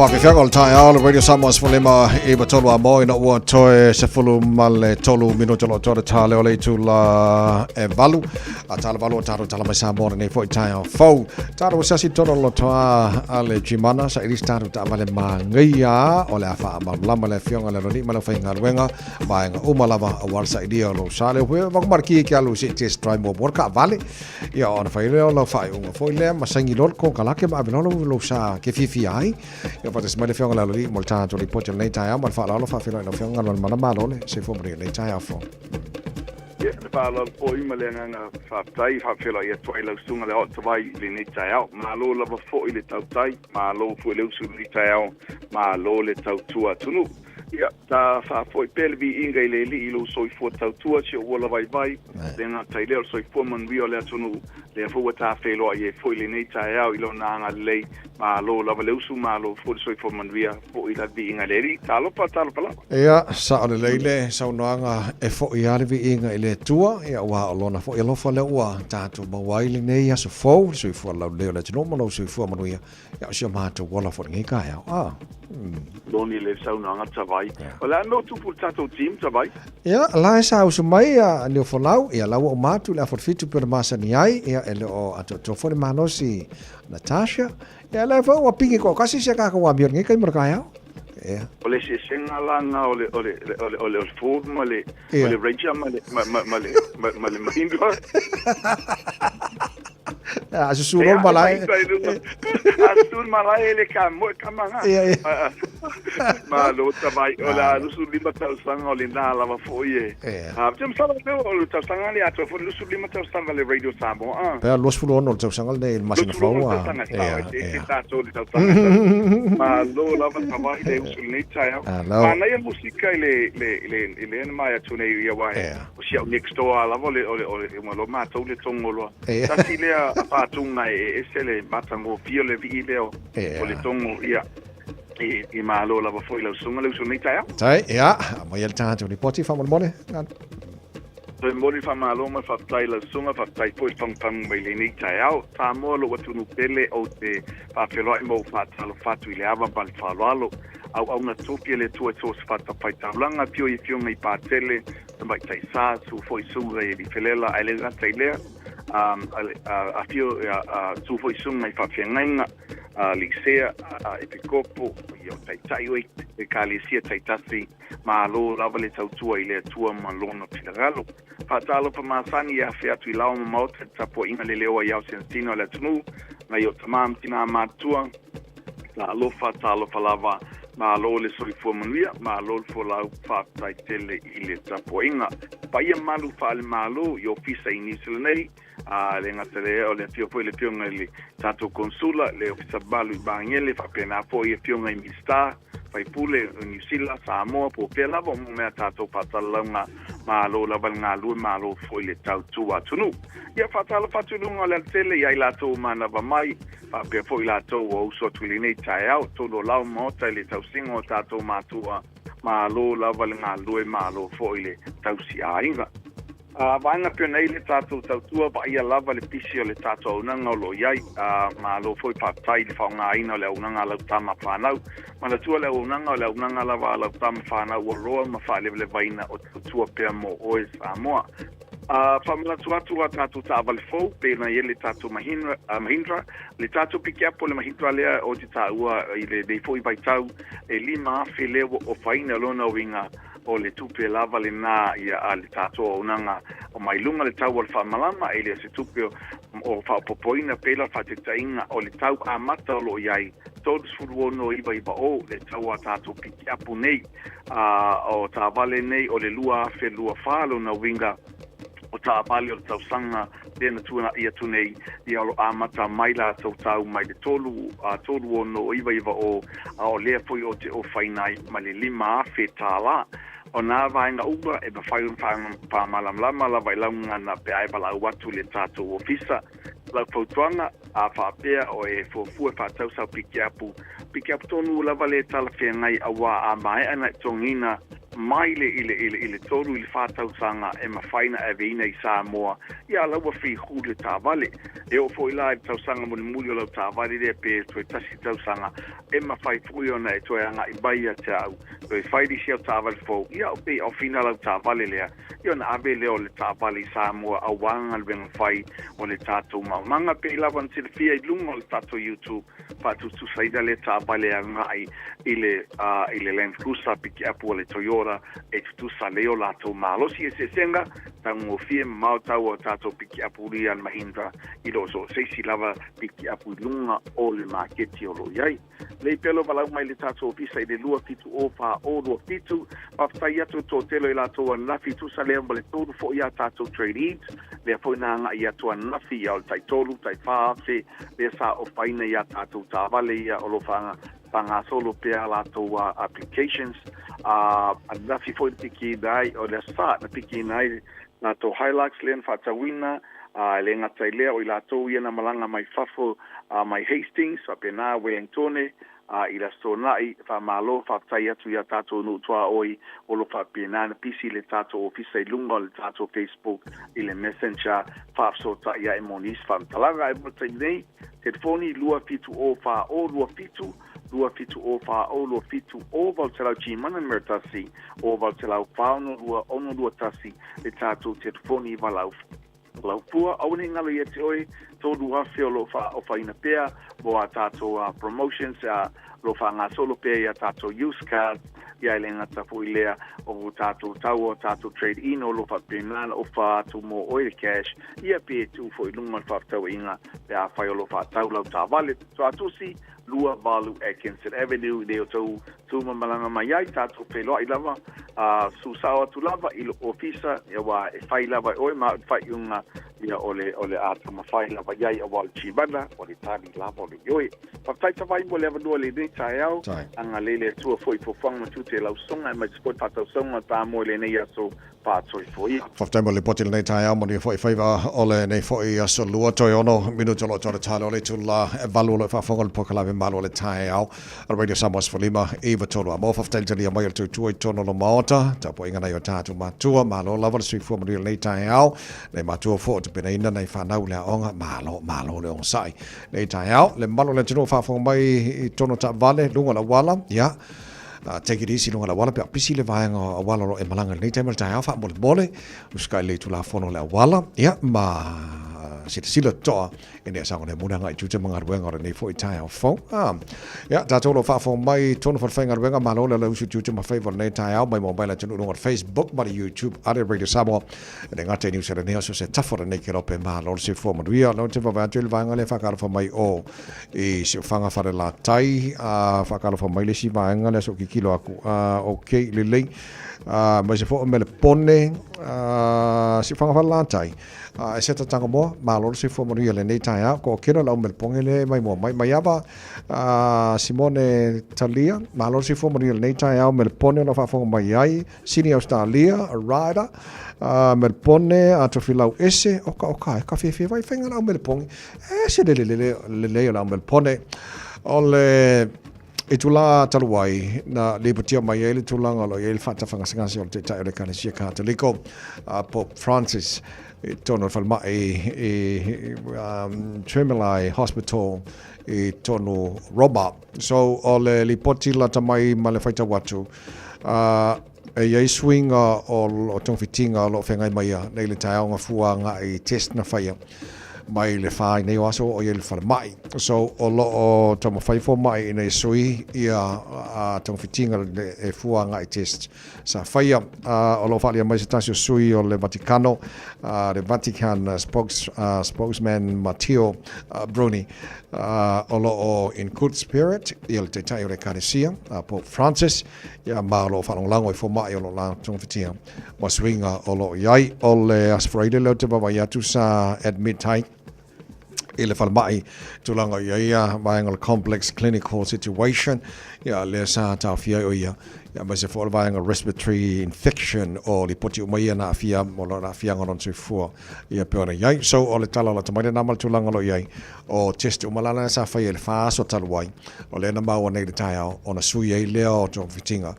Faafiafiaga o le taeao le Radio Samoa 15 i 3 a mo ina ua toe 13 minute o lo o toe le tale o le itula e valu. A tala valu o tatou tala mai Samoa lenei foi taeao fou. Tatou asiasi tonu o le lotoa a le Gimana sa ilis tatou taavale māgaia o le a faamalamalama le afioga i le Aloalii ma le aufaigaluega vaega uma lava aua le sailia o lou sa. Le upu vaku maraki ke alu se i test drive muamua le taavale. Ia ona fai lea o lau faaiuga foi lea ma saini loa le konekarate ma ave loa lou sa ke fiafia ai. Ia faatasi mai le Afioga i le Aloalii mo le tatou lipoti o lenei taeao ma le faaaloalo faafeiloai i lau Afioga Galumalemana Malo le soifua manuia i lenei taeao fou. Ia, le faaaloalo foi ma le agaga faafetai e faafeiloai atu ai lau Susuga le Aoao i lenei taeao. Malo lava foi le tautai, malo foi le usu i lenei taeao, malo le tautua atunuu. Ia, ta faafoi pea le viiga i le Alii i lou soifua tautua, si ou ola vaivai, le gata i lea o le soifua manuia o le atunuu, lea foi ua ta feiloai ai foi i lenei taeao i Lona agalelei. Malo lava le usu, malo foi le soifua manuia, foi la le viiga i le Alii. Talofa, talofa lava. Ia, sao lelei le saunoaga e foi lava le viiga i le Atua, ia aua o Lona foi alofa lea ua tatou maua ai lenei aso fou, le soifua laulelei o le atunuu ma lou soifua manuia. Ia, o si o matou ola foi lenei taeao. Ah. Moni le saunoaga Tavai. O le a mea o tupu i le tatou team Tavai? Ia, la e sa usu mai a Niofolau, ia la ua uma atu le afa o le fitu pei ona masani ai, ia e le o atoatoa foi le malosi Natasha. Ia la foi ua pingi toatasi si a tatou amio i lenei taimi o le taeao. Ia. O le eseesega la na o le o le o le o le Ford ma le o le Ranger ma le ma ma ma le ma le Mahindra. A susu loa le malae. A susu le malae e le kamoe kama nga. Malo Tavai. O le a 25 tausaga o lena lava foi e. Ou te masalo o le tausaga lea atoa foi le 25 tausaga le Radio Samoa. A. Pe 26 le tausaga lenei i le masina fou. 26 tausaga sao e te tatou le tausaga. Malo lava Tavai le usu i lenei taeao. Manaia le musika i le le le le na mai atu nei ia aua o si au next door lava o le o le o le o le matou le togo loa. Tasi lea faatuga e ese le matagofie o le vii lea o le togo ia i malo lava foi lau susuga le usu i lenei taeao. Tai, ia, aumaia le tatou lipoti faamolemole. Toe momoli le faamalo ma le faafetai i lau susuga, faafetai foi le pagupagu mai lenei taeao. Samoa lou atunuu pele, ou te faafeiloai ma ou faatalofa atu i le ava ma le faaaloalo. Auauna tofi a le Atua i so o se fatafaitaulaga, afio i Afioga i Patele, Tamaitai Sa, susu foi susuga i Aliifelela, ae le gata i lea, afio, susu foi susuga i faafeagaiga, Lisea, Epikopo, ia o Taitai o Ekalesia taitasi, malo lava le tautua i le Atua ma Lona finagalo. Faatalofa masani e afe atu i lao ma maota i le tapuaiga le leo ai ao sinasina o le atunuu, nai o tama ma tina matutua, Talofa, talofa lava, malo le soifua manuia, malo le folau, faafetai tele i le tapuaiga. Paia malu faale-Malo i Ofisa i Niu Sila nei, a le gata lea o le afio foi le afioga i le tatou Konsula, le Ofisa Mamalu i Magele, faapena foi afioga i Minisita, Faipule o Niu Sila, Samoa, po o fea lava o mea tatou faasalalauga, malo lava le galue, malo foi le tautua atunuu. Ia faatalofa atu i luga o le alatele i ai latou manava mai, faapea foi latou ua usu atu i lenei taeao, tonu o lao maota i le tausiga o tatou matua, malo lava le galue, malo foi le tausi aiga. A vaega pea nei le tatou tautua, vaaia lava le pisi o le tatou auaunaga o lo o i ai. A malo foi faafetai i le faaaogaina o le auaunaga a lau tama fanau. Manatua le auaunaga o le auaunaga lava a lau tama fanau ua loa ma faalevalevaina o tautua pea mo oe Samoa. A faamanatu atu a tatou taavale fou pei ona i ai le tatou Mahindra, Mahindra, le tatou pikiapu o le Mahindra lea o te taua i lenei foi vaitau e 5,000 lea ua ofaina lona uiga o le tupe lava lena ia a le tatou auaunaga o mai luga le tau o le faamalama e le o se tupe o faaopoopoina pei la faataitaiga o le tau amata o lo o i ai 36,990 le tau a tatou pikiapu nei a o taavale nei o le 2024 lona uiga o taavale o le tausaga lea na tuanai atu nei, ia o lo o amata mai latou tau mai le 3, 36,990, a o lea foi o te ofaina ai ma le $5,000. O nā vaega uma e mafai ona faamalamalama lava i lau gagana pe a e valaau atu i le tatou ofisa. Lau fautuaga, a faapea o e fuafua e faatau sau pikiapu, pikiapu tonu lava le talafeagai auā a maea ona e totogiina Mai le i le i le i le tolu i le fa tausaga e mafai ona aveina i Samoa, ia la ua free le taavale. E oo foi la i le tausaga mulimuli o lau taavale lea pe toe tasi tausaga, e mafai foi ona e toe agai mai ia te au, toe fai le isi au taavale fou, ia o pei off-ina lau taavale lea, ia ona ave lea o le taavale i Samoa aua galuega fai o le tatou maumaga. Pei lava ona silafia i luga o le tatou YouTube, faatutusaina lea taavale agai i le i le Land Cruiser pikiapu a le Toyota e tutusa lelei o latou malosi eseesega taugofie mamao tau o tatou pikiapu uli a le Mahindra i lo so o se isi lava pikiapu i luga o le maketi o lo o i ai. Lei pea lou valaau mai i le tatou ofisa i le 270 40 27. Faafetai atu le toatele o i latou ananafi tusa lea ma le tolu foi a tatou trainees lea foi na agai atu ananafi ia o le tai tolu tai 4,000 lea sa ofaina i a tatou taavale ia o lo o faagasolo pea a latou applications. Ananafi foi na pikiina ai, o le Aso Sa na pikiina ai latou Hilux lea na faatauina, e le gata i lea o i latou ia na malaga mai fafo mai Hastings, faapena Wellingtone, i le Aso Toonai. Faamalo, faafetai atu i a tatou nuu tuaoi o lo o faapena ona pisi le tatou ofisa i luga o le tatou Facebook i le Messenger faafesootai ae mo nisi faamatalaga. Ae mo le taimi nei, telefoni 270 40 27, 270 40 27, 0800 Gmana numera 1, 0800 462 621 le tatou telefoni valaau Lau fua, aua ne i ngalo ia te oe, 3,000 o lo o faaofaina pea mo a tatou promotions, o lo o faagasolo pea i a tatou used cars, ia e le gata foi lea o tatou tau o tatou trade in o lo o faapena ona ofa atu mo oe le cash, ia pe tuu foi i luga o le faafetauaiga pe afai o lo o faatau lau taavale. Tuatusi, 28 Atkinson Avenue, i le o tou tūmamalaga mai ai, tatou feiloai lava, ā, susao atu lava i lou ofisa, aua e fai lava e oe ma au le faaiuga, ia, o le, o le a taumafai lava i ai, aua o le Chivana, o le tali lava o le ioe. Faafetai Tavai mo le avanoa i lenei taeao, agalelei le Atua foi i fuafuaga ma tiute e lau sosoga aemaise foi le faatausauga o Samoa i lenei aso faatoifoia. Faafetai mo le lipoti i lenei taeao, manuia foi faiva o lenei foi aso lua toe ono minuta o lo o toe talo o le itula e valu o lo o faafofoga le polokalame Malu o le Taeao a le Radio Samoa 15 9 3 a mo faafetai le talia mai o le tautua i totonu o le Maota tapuaiga nai o tatou matua malo lava le soifua manuia lenei taeao nei matua foi o tapenaina nai fanau le aoga malo malo le onosai lenei taeao le mamalu o le atunuu faafofoga mai i totonu o taavale luga o le auala ia Take it easy luga o le auala pe a pisi le vaega o auala o lo o e malaga i lenei taimi o le taeao faamolemole usitai lelei i Tulafono o le auala ia ma silasila totoa ina ia saogalemu le agai i tiute ma galuega o lenei foi taeao fou. Ia, tatou o lo o faafofoga mai i totonu o falefaigaluega, malo le alausu i tiute ma faiva o lenei taeao mai mo mai le atunuu i luga o le Facebook ma le YouTube a le Radio Samoa. E le gata i Niu Sela nei, o so o se tafa o lenei kelope, malo le soifua manuia. Lea ou te vaavaai atu i le vaega lea e faatalofa mai o i Siufaga Falelatai, a faatalofa mai le isi vaega lea so kikilo atu. A ok, lelei. A aemaise foi o Melepone, a Siufaga Falelatai. A e seta Tangamoa, malo le soifua manuia lenei taeao. Ko okena lau Melepone le mai mua mai. Maiava a Simone Talia, malo le soifua manuia lenei taeao. Melepone o lo o faafofoga mai ai. Sini Australia, Ryder, a Melbourne, a Tofilau ese, oka oka e ka fiafia vai whainga lau Melbourne. E se lele lele lele o lau Melbourne. O le itula talu ai, na lipotia mai ai le tulaga o lo o i ai le faatafagasegase o le Taitai o le Ekalesia Kataliko, a Pope Francis, i totonu o le falemai i Gemelli Hospital i totonu Roma. So, o le lipoti lata mai ma le faitau atu, ā, e i ai suiga o togafitiga o lo o feagai mai ia nei le taeao gafua agai i test na faia mai le fa i nei o aso o i ai le falemai. So, o lo o taumafai fomai ina ia sui ia togafitiga e fua agai i test sa faia. Ā, o lo o faaalia mai se tasi o sui o le Vatikano, le Vatican spokes, spokesman Matteo Bruni, o lo o in good spirit ia le Taitai o le Ekalesia, a Pope Francis, ia ma o lo o faalagolago i fomai o lo o latou ma suiga o lo o i ai. O le Aso Faraile lea ou te vaavaai atu sa admit ai i le falemai tulaga i ai ia vaega o le complex clinical situation, ia lea sa taofia ai o ia. Ia, aemaise foi o le vaega respiratory infection, o lipoti uma ia na aafia o lona aafiaga o lona soifua ia pei ona i ai. So, o le tala o lata mai lena ma le tulaga o lo o i ai, o test uma la lena sa faia i le fa aso talu ai, o lea na maua nei i le taeao ona sui ai lea o togafitiga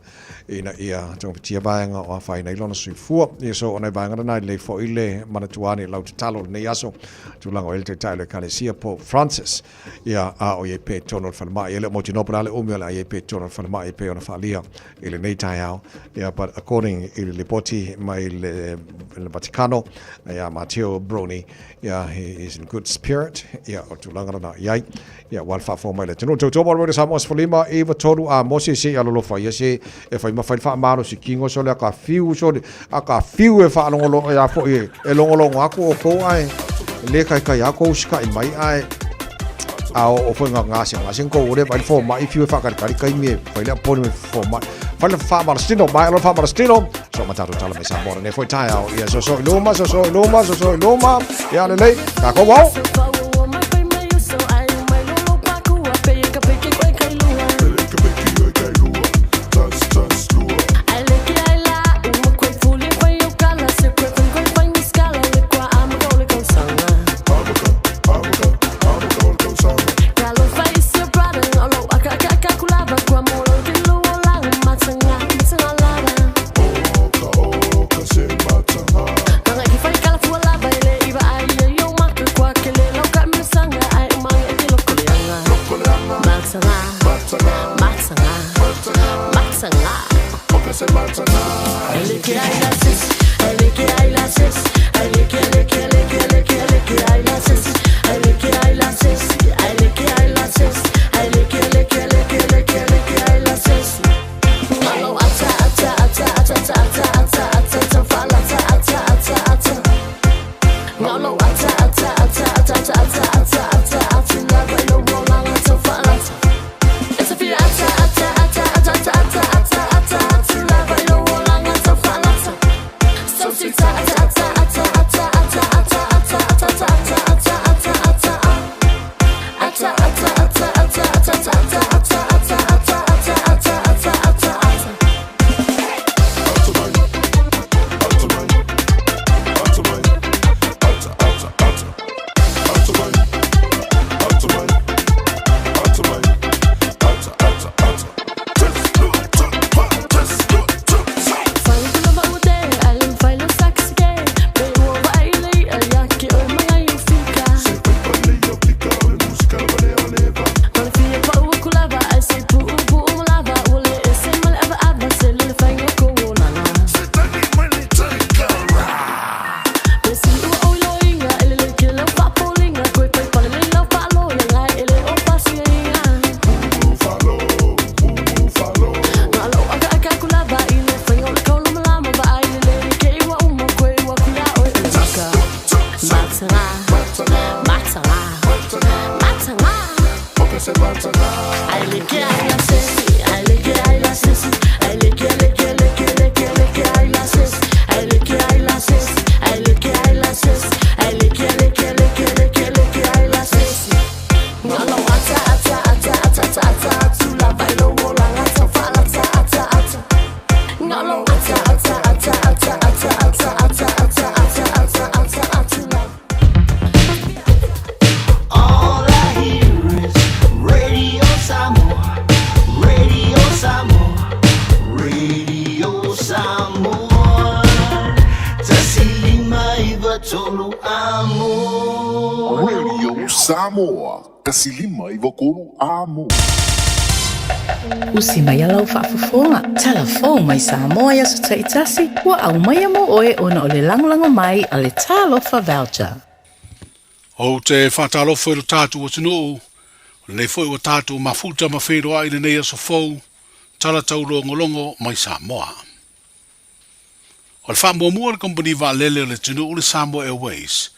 ina ia togafitia vaega o afaina ai lona soifua. Ia, so o nai vaega lena e lelei foi le manatua ane i lau tatalo i lenei aso, tulaga o i ai le Taitai o le Ekalesia, Pope Francis. Ia, a o i ai pea i totonu o le falemai. E le o mautinoa po o le a le umi o le a i ai pea i totonu o le falemai e pei ona faaalia i lenei taeao. Ia, but according i le lipoti mai le, le Vatikano, ia Matteo Bruni, ia, he is in good spirit, ia, o tulaga lena i ai. Ia, ua le faafofoga mai le atunuu. Tautua mo le Samoa 15, 9, 3, a mo se se i alolofa ia se e fai ma fai le faamalosi kingo so le a ka fiu so le a ka fiu e faalogologo e a foi e logologo aku oukou ae le kaikai a kou usikaʻi mai ae a o o foi nga gase gase kou ule vai fo mai fiu e faakalikali kaimi e fai le aponi me fo mai fai le faamalosino mai lo faamalosino so ma tatou tala mai Samoa nei foi taeao ia so so i luma so so i luma so so i luma ia lelei takou ao. Radio Samoa, 153 Amo. Usi mai a lau faafofoga, tala fou mai Samoa i aso taitasi, ua aumaia mo oe ona o le lagolago mai a le Talofa Voucher. Ou te faatalofa i lo tatou atunuu, o lenei foi ua tatou mafuta ma feiloai i lenei aso fou, tala taulogologo mai Samoa. O le faamuamua a le kamupani vaalele o le atunuu le Samoa Airways,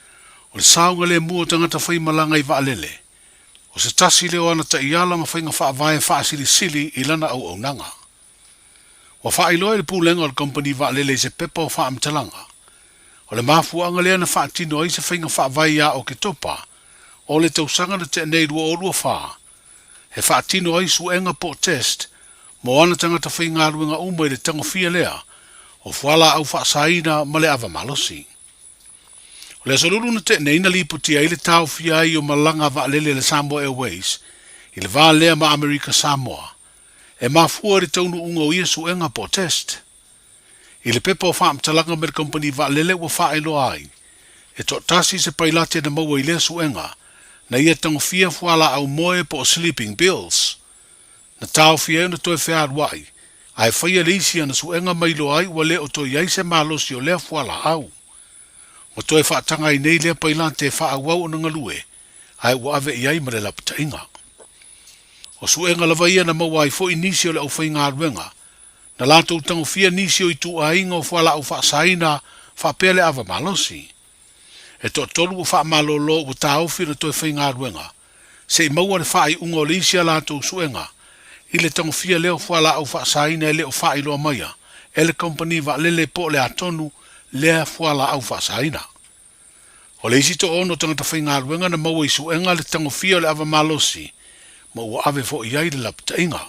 o le saogalemu o tagata faimalaga i vaalele, o se tasi lea o ana taiala ma faiga faavae faasilisili i lana auaunaga. Ua faailoa i le Pulega o le Kamupani Vaalele i se pepa o faamatalaga, o le mafuaaga lea na faatino ai se faiga faavae ia Oketopa o le tausaga na tea nei 2024, e faatino ai suega po o test. mo ana tagata faigaluega uma i le tagofia lea o fualaau faasaina ma le ava malosi. O le Aso Lulu na tea nei na lipoti ai le taofia ai o malaga vaalele a le Samoa Airways i le va lea ma Amerika Samoa e mafua i le taunuuga o ia suega po o test. I le pepa o faamatalaga mai le kamupani vaalele ua faailoa ai, e toatasi se pailate na maua i lea suega na ia tagofia fualaau moe po o sleeping pills. Na taofia ai ona toe fealuai, ae faia le isi ana suega ma iloa ai ua le o toe i ai se malosi o lea fualaau. Ua toe faataga ai nei lea pailate e faaauau ona galue, ae ua ave i ai ma le lapataiga. O suega lava ia na maua ai foi nisi o le aufaigaluega, na latou tagofia nisi o ituaiga o fualaau faasaina faapea le ava malosi. E toatolu ua faamalolo ua taofi ona toe faigaluega, se i maua le faaiuga o le isi a latou suega i le tagofia lea o fualaau faasaina e le o faailoa maia e le kamupani vaalele po o le a tonu lea fualaau faasaina. O le isi toaono tagata faigaluega na maua i suega le tagofia o le ava malosi ma ua ave foi i ai le lapataiga.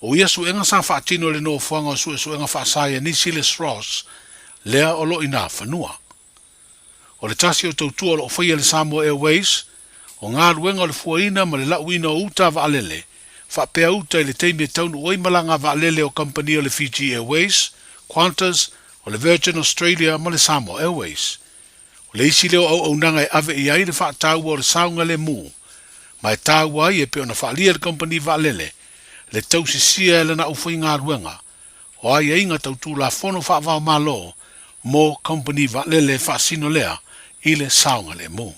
O ia suega sa faatino e le Nofoaga o Suesuega Faasaienisi le SROS lea o lo o i Nafanua. O le tasi o tautua o lo o faia e le Samoa Airways, o galuega o le fuaina ma le lauina o uta vaalele, faapea uta i le taimi e taunuu ai malaga vaalele o kamupani o le Fiji Airways, Qantas, o le Virgin Australia ma le Samoa Airways. O le isi lea o auaunaga e ave i ai le faataua o le saogalemu, ma e taua ai e pei ona faaalia e le kamupani vaalele le tausisia e lana aufaigaluega o aiaiga tau Tulafono faava-o-Malo mo kamupani vaalele e faasino lea i le saogalemu.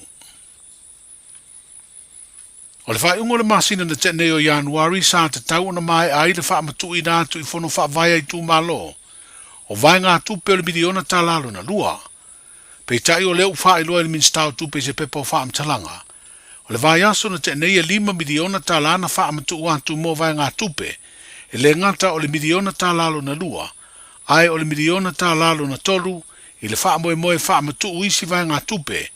O le faaiuga o le masina na tea nei o Ianuari sa tatau ona maea ai le faamatuuina atu i fono faavae a itumalo o vaegatupe o le miliona tala lona lua. Peitai o lea ua faailoa e le Minisita o Tupe i se pepa o faamatalaga, o le vaiaso na tea nei e $5 miliona tala na faamatuu atu mo vaegatupe, e le gata o le miliona tala lona lua, ae o le miliona tala lona tolu i le faamoemoe e faamatuu isi vaegatupe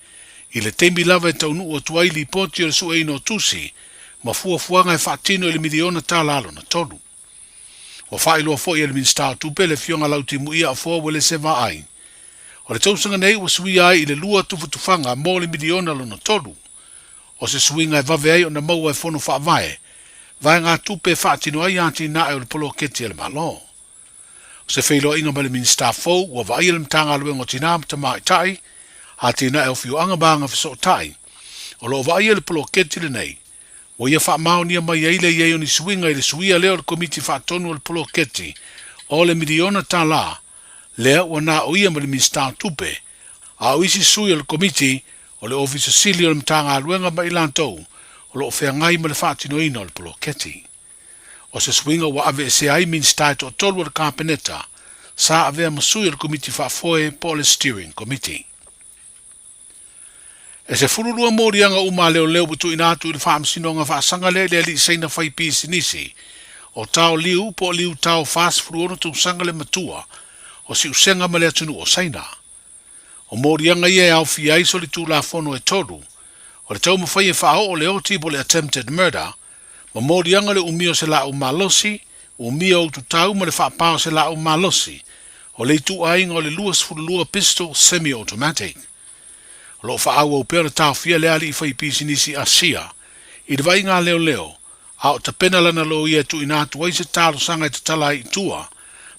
i le taimi lava e taunuu atu ai lipoti o le sueina o tusi ma fuafuaga e faatino i le miliona tala lona tolu. Ua faailoa foi e le Minisita o Tupe le Afioga Lautimuia Afoa Uelese Vaai, o le tausaga nei ua suia ai i le lua tufatufaga mo le miliona lona tolu. O se suiga e vave ai ona maua e Fono Faavae vaegatupe e faatino ai atinae o le poloketi a le Malo. O se feiloaiga ma le Minisita fou ua vaaia le Matagaluega o Tinā ma Tamaitai, Atinae o Afioaga ma Agafesootai, o lo o vaaia le poloketi lenei Ua ia faamaonia mai ai le i ai o ni suiga i le suia lea o le Komiti Faatonu o le Poloketi o le miliona tala lea ua na o ia ma le Minisita o Tupe, a o isi sui o le Komiti o le Ofisa Sili o le Matagaluega ma i latou o lo o feagai ma le faatinoina o le poloketi. O se suiga ua aveesea ai Minisita e toatolu o le Kapeneta sa avea ma sui o le Komiti Faafoe po o le Steering Committee. E 12 moliaga uma a leoleo ua tuuina atu i le Faamasinoga Faasaga lea i le alii Saina fai pisinisi o Tao Liu po o Liu Tao 46 tausaga le matua o Siusega ma le atunuu o Saina. O moliaga ia e aofia ai solitulafono e tolu, o le taumafai e faaoo le oti po o le attempted murder, ma moliaga le umia o se laau malosi, umia o ututau ma le faapā o se laau malosi, o le ituaiga o le 22 pistol semi-automatic. O lo o faaauau pea ona taofia le alii faipisinisi Asia i le vaaiga a leoleo, a o tapena lana loia e tuuina atu ai se talosaga e tatala ai i tua,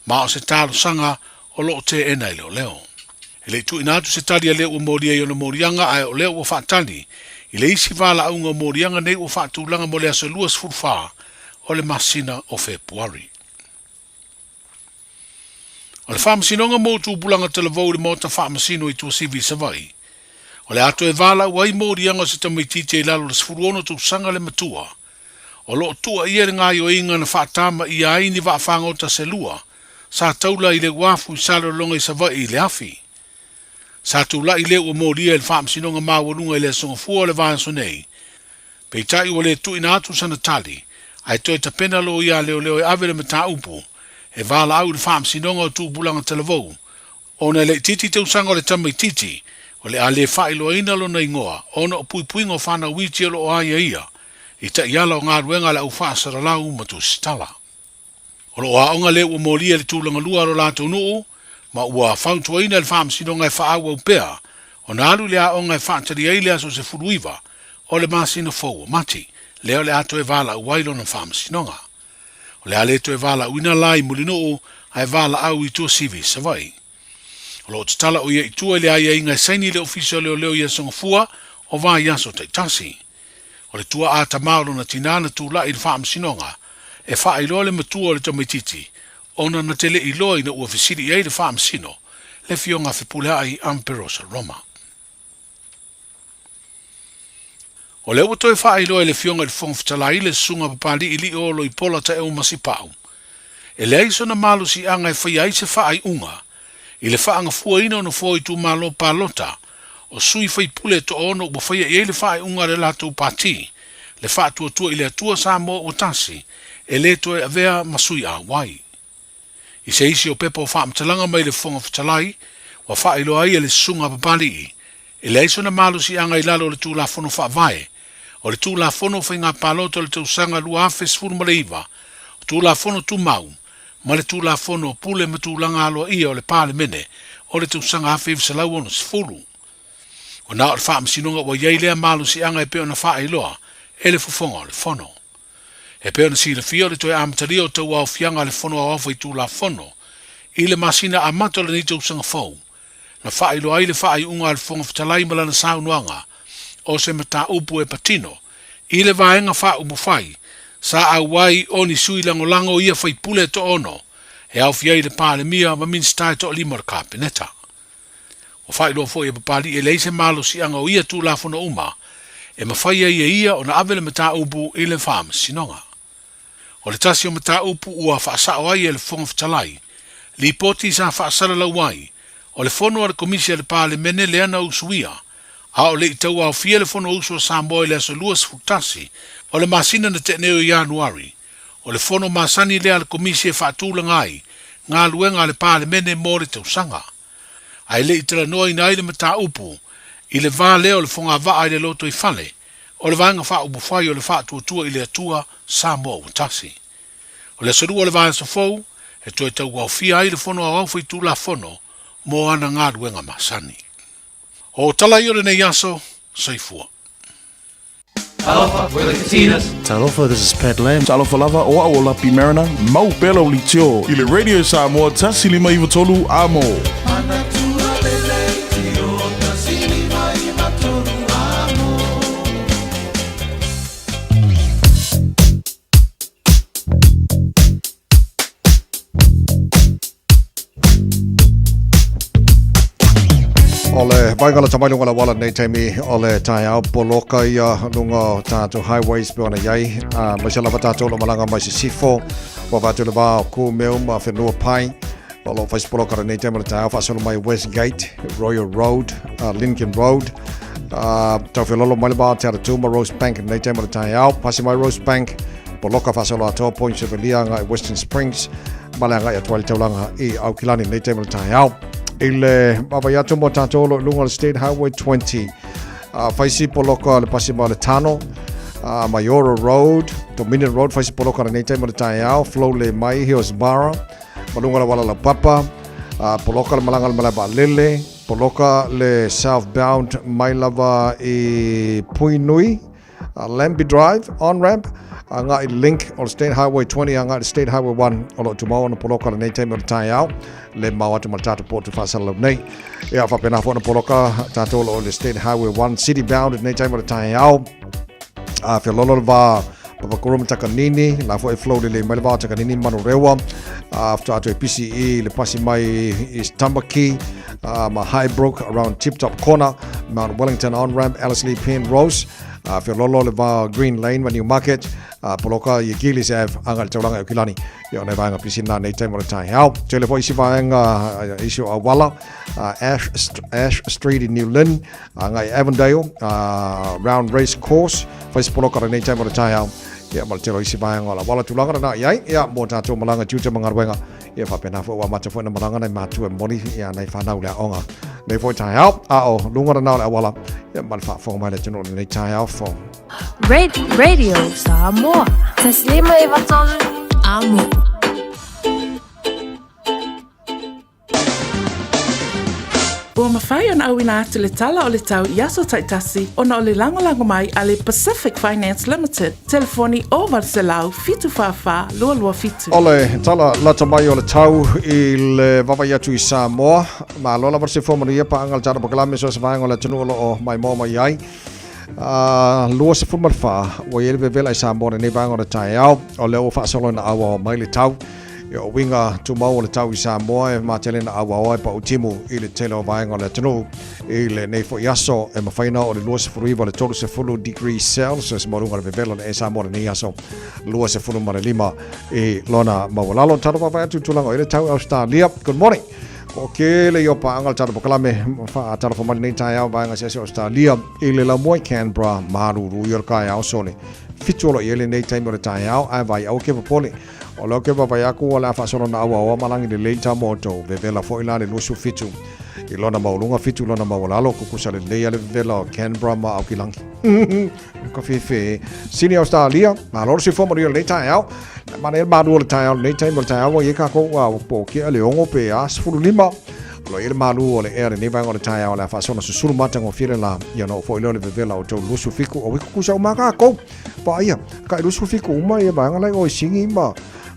ma o se talosaga o lo o teena e leoleo. E le i tuuina atu se tali a lea ua molia i ona moliaga, ae o lea ua faatali i le isi valaauga o moliaga nei ua faatulaga mo le aso 24 o le masina o Fepuari. O le Faamasinoga mo Tupulaga Talavou i le Maota Faamasino i Tuasivi i Savaii, o le a toe valaau ai moliaga o se tamaitiiti i lalo o le 16 tausaga le matua, o lo o tuuaia i le gaoioiga na faatamaia ai ni vaafagota se lua sa taula i le uafu i Salelologa i Savaii i le afi. Sa tulai lea ua molia i le Faamasinoga Maualuga i le Aso Gafua o le vaiaso nei, peitai ua le tuuina atu sana tali, ae toe tapena loia a leoleo e ave le mataupu e valaau i le Faamasinoga o Tupulaga Talavou ona e le itiiti tausaga o le tamaitiiti o le a le faailoaina lona igoa ona o puipuiga o fanau iti o lo o aiaia i taiala o galuega a le au faasalalau ma tusitala. O lo o aoga le ua molia i le tulaga lua a lo latou nuu, ma ua fautuaina e le Faamasinoga e faaauau pea ona alu i le aoga e faatali ai le aso 19 o le masina fou o Mati, lea o le a toe valaau ai lona faamasinoga. O le a le toe valaauina la i Mulinuu ae valaau i Tuasivi i Savaii. O lo o tatala o ia i tua i le aiaiga e saini i le Ofisa o Leoleo i Aso Gafua o vaiaso taitasi. O le tuaa tama o lona tinā na tulai i le faamasinoga e faailoa le matua o le tamaitiiti ona na te le iloa ina ua fesili i ai le faamasino le Afioga Fepuleai Amperosa Roma. O lea ua toe faailoa e le Afioga i le Fofoga Fetalai le Susuga Papali'i Lio Loipola Taeu Masipau, e leai sona malosiaga e faia ai se faaiuga i le faagafuaina o nofoa o itumalo palota o sui faipule e toaono ua faia i ai le faaiuga a le latou pati, le Faatuatua i le Atua Samoa ua Tasi, e le toe avea ma sui auai. I se isi o pepa o faamatalaga mai le Fofoga Fetalai, ua faailoa ai e le Susuga a Papali'i, e leai sona malosiaga i lalo o le Tulafono Faavae, o le Tulafono o Faiga Palota o le tausaga 2019, o Tulafono Tumau, ma le Tulafono o Pule ma Tulaga Aloaia o le Palemene o le tausaga 1960. Ua na o le Faamasinoga ua i ai lea malosiaga e pei ona faailoa e le Fofoga o le Fono. E pei ona silafia o le toe amatalia o tauaofiaga a le Fono Aoao Faitulafono i le masina amata o lenei tausaga fou, na faailoa ai le faaiuga a le Fofoga Fetalai ma lana saunoaga o se mataupu e patino i le vaega faaupufai sa auai o ni sui lagolago ia faipule e toaono e aofia ai le Palemia ma Minisita e toalima o le Kapeneta. Ua faailoa foi e Papali'i e leai se malosiaga o ia Tulafono uma e mafai ai e ia ona ave le mataupu i le Faamasinoga. O le tasi o mataupu ua faasao ai e le Fofoga Fetalai, lipoti sa faasalalau ai, o le fono a le Komisi a le Palemene lea na usuia, a o le i tauaofia le Fonousu a Samoa i le aso 21 o le masina na tea nei o Ianuari, o le fono masani lea a le Komisi e faatulaga ai galuega a le Palemene mo le tausaga. Ae le i talanoaina ai le mataupu i le va lea o le fogavaa i le lotoifale, o le Vaega Faaupufai o le Faatuatua i le Atua Samoa ua Tasi. O le aso Lua o le vaiaso fou, e toe tauaofia ai le Fono Aoao Faitulafono mo ana galuega masani. O tala ia o lenei aso, soifua. Talofa, we're the Katinas. Talofa, this is Pat Lam. Talofa lava, o au o Lapi Mariner. Mau pea lau leitio i le Radio Samoa 153 Amo. O le vaega lata mai luga o le auala nei taimi o le taeao poloka ia luga o tātou highways pe ona iai. Aemaise lava tātou o lo malaga mai sisifo, ua vaatu le vā o Kumeu ma whenua pai. O lo whai poloka lenei taimi o le taeao faasolo mai Westgate, Royal Road, Lincoln Road. Tau whelolo mai le vā o Te Aratū ma Rosebank lenei taimi o le taeao. Pasi mai Rosebank, poloka faasolo atoa Point Chevalier ngai Western Springs. Ma le agai atu ai le taulaga i Aukilani nei taimi o le taeao. I le vaavaai atu mo tātou o lo o i luga o le State Highway 20. Faisi poloka le pasi ma le Tano, Maiora Road, Dominion Road, faisi poloka lenei taimi o le taeao, flow le mai Hillsborough, ma luga o le auala laupapa, poloka le malaga i le malae vaalele, poloka le southbound mai lava i Puinui, Lambie Drive, on-ramp, agai link o le State Highway 20 agai le State Highway 1 o lo o tumau ona poloka lenei taimi o le taeao le mau atu ma le tatou potu faasalalau nei. Ia faapena foi ona poloka tatou o lo o le State Highway 1 city bound lenei taimi o le taeao. A feololo le va Papakura ma Takanini, la foi e flow lelei mai le va o Takanini Manurewa, a faatoa atu e PCE le pasi mai East Tamaki, ma Highbrook around Tip Top Corner, Mount Wellington on-ramp, Ellerslie Penrose, feololo le va Green Lane ma Newmarket, poloka i Gillies Ave, aga le taulaga i Aukilani, ia o nai vaega pisi na nei taimi o le taeao. Tele foi isi vaega, isi o auala, Ash Street i New Lynn, agai i Avondale, Round Race Course, whai se poloka lenei taimi o le taeao, ia ma le tele o isi vaega o le auala tulaga lena i ai, ia mō tātou malaga tiute ma galuega, Ia faapena foi ua amata foi na malaga nai matua e momoli ia nai whanau le aoga. Nei foi taeao, a o lunga rana o le auala, ia ma le faafofoga mai le atunuu lenei taeao fou. Radio Samoa. Taslima e Amo. Ua mafai ona auina atu le tala o le tau i aso taitasi ona o le lagolago mai a le Pacific Finance Limited, telefoni 0800 744 227. O le tala lata mai o le tau i le vaavaai atu i Samoa, malo lava le soifua manuia paaga le tatou polokalame so o se vaega o le atunuu o lo o maimoa mai ai. 24 ua i ai le vevela i Samoa lenei vaega o le taeao, o lea ua faasolo ina auaoa mai le tau. Ia, o uiga tumau o le tau i Samoa e matele na auaoa e pautimu i le tele o vaega o le atunuu. I lenei foi aso, e mafai ona oo i le 29 le 30 degrees Celsius maualuga o le vevela o le Samoa lenei aso 25 i lona maualalo. Talo vaavaai atu i tulaga o i le tau i Australia. Good morning. Ko kele i o paaga le tatou polokalame faatalofa mai lenei taeao vaega eseese o Australia i le laumua i Canberra malulu i o le taeao sole. Fitu o lo i ai lenei taimi o le taeao ae vai aua ke popole. O lea ou te vaavaai atu o le a faasolo naauaoa ma lagi lelei ta moto, vevela foi la le 27 i lona maualuga, 7 i lona maualalo, tutusa lelei a le vevela o Canberra ma Aokilangi. Ka fefe. Sini Australia, malo le soifua manuia lenei taeao. Manaia le malu o le taeao lenei taimi o le taeao ua i ai kākou ua po o kea le 6 pe a 15. O lo o i ai le malu o le ea lenei vaega o le taeao o le a faasolo susulu matagofie le la. Ia ona oo foi lea o le vevela o outou 27 o tutusa uma lava kākou. Paia, kai 27 uma ia vaega lai o i Sini ma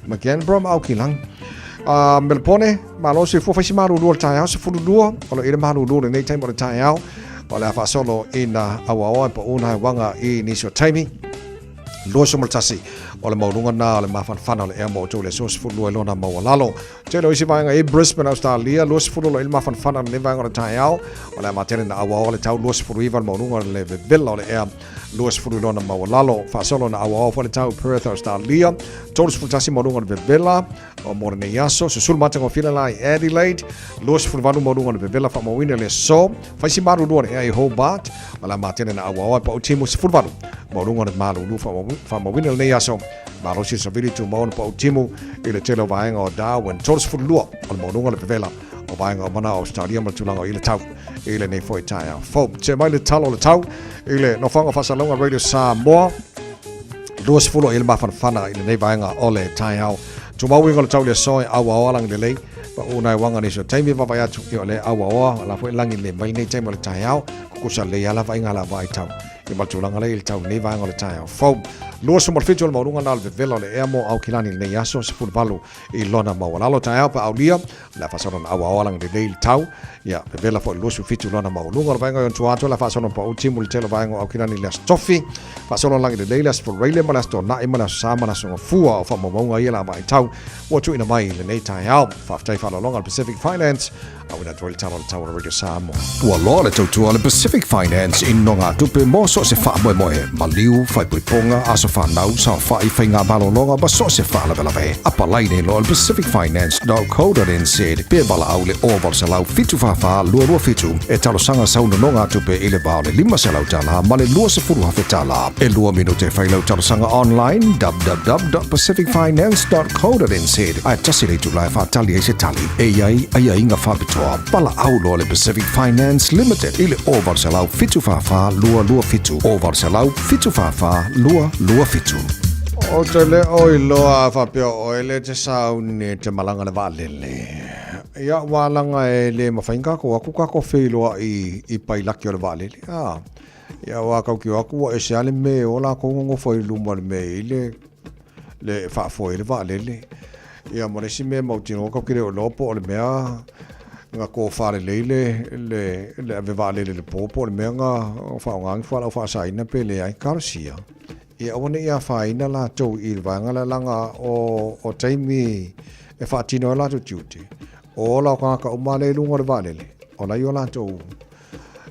ma Canberra ma Auckland. A Melbourne, malo se fua faisi malulu o le taeao, 12, o lo i le malulu lenei taimi o le taeao, o le a faasolo ina auaoa e pau na waga i nisi o taimi. 21 o le maualuga na o le mafanafana o le ea mo outou le aso 12 i lona maualalo. Tele o isi vaega i Brisbane, Australia, 20 o lo i le mafanafana o lenei vaega o le taeao, o le a matele na auaoa le tau 29 le maualuga o le vevela o le ea 20 i lona maualalo. Faasolo na auaoa foi le tau Perth, Australia, 31 maualuga o le vevela o mo lenei aso. Susulu matagofie le la i Adelaide, 28 maualuga o le vevela faamauina le aso. Faisi malulu o le ea i Hobart, o le a matele na auaoa e pau timu 18 maualuga o le malulu faamauina lenei aso. Malosi le savili tumau na pau timu i le tele o vaega o Darwin, 32 o le maualuga o le vevela o vaega o mana o Australia ma le tulaga o i le tau i lenei foi taeao fou. Se mai le tala o le tau i le nofoaga faasalalauga Radio Samoa, 20 i le mafanafana i lenei vaega o le taeao. Tumau uiga o le tau i le aso e auaoa lagi lelei, pa una e wanga nisi o taimi vaavaai atu i o le auaoa la foi lagi le mai nei taimi o le taeao, kukusa lelei ala vaaiga la vaai tau. I ma tulaga lea i le tau nei vaega o le taeao fou. 27 o le maualuga na o le vevela o le ea mo Aukilani i lenei aso, 18 i lona maualalo taeao pa aulia, le a faasolo na auaoa lagi lelei le tau, ia vevela foi 27 lona maualuga o le vaega i ona tua atu, le a faasolo na pau timu le tele o vaega o Aukilani i le Aso Tofi, faasolo lagi lelei le Aso Faraile ma le Aso Toonai ma le Aso Sa ma le Aso Gafua o faamaumauga ia la vaitau ua tuuina mai i lenei taeao. Faafetai faaaloaloga le Pacific Finance. Auina atu ai le tala o le tau o le Radio Samoa. Ua loa le tautua a le Pacific Finance i nogatupe mo so o se faamoemoe, maliu, faaipoipoga, aso fanau, saofai, faigamalologa ma so o se faalavelave. Apalai nei loa le Pacific Finance .co.nz pe valaau le 0800 744 227 e talosaga sau nonogatupe i le va o le $500 ma le $20,000. E lua minute e fai lau talosaga online www.pacificfinance.co.nz ae tasi le itula e faatali ai se tali. E i ai aiaiga faapitoa, valaau loa le Pacific Finance Limited i le 0800 744 227, 0800 744 227. Ou te le o iloa a faapea o oe le te sauni e te malaga le vaalele. Ia, ua alaga e le mafai ona kākou o atu kākou feiloai i pailaki o le vaalele. A, ia ua kau ki o atu ua ese lava le mea e o lākou nonofo ai i luma o le mea e i ai le le faafoe ai le vaalele. Ia ma le isi mea mautinoa tatou te le o iloa po o le mea na tofa lelei le, le, le ave vaalele i le po, po o le mea na faaaoga ni fualaau faasaina pe leai. Talosia, ia aua ne i afaina latou i le vaega lea leaga o, o taimi e faatino ai latou tiute, o ola o tagata uma lea i luga o le vaalele, o la e i o latou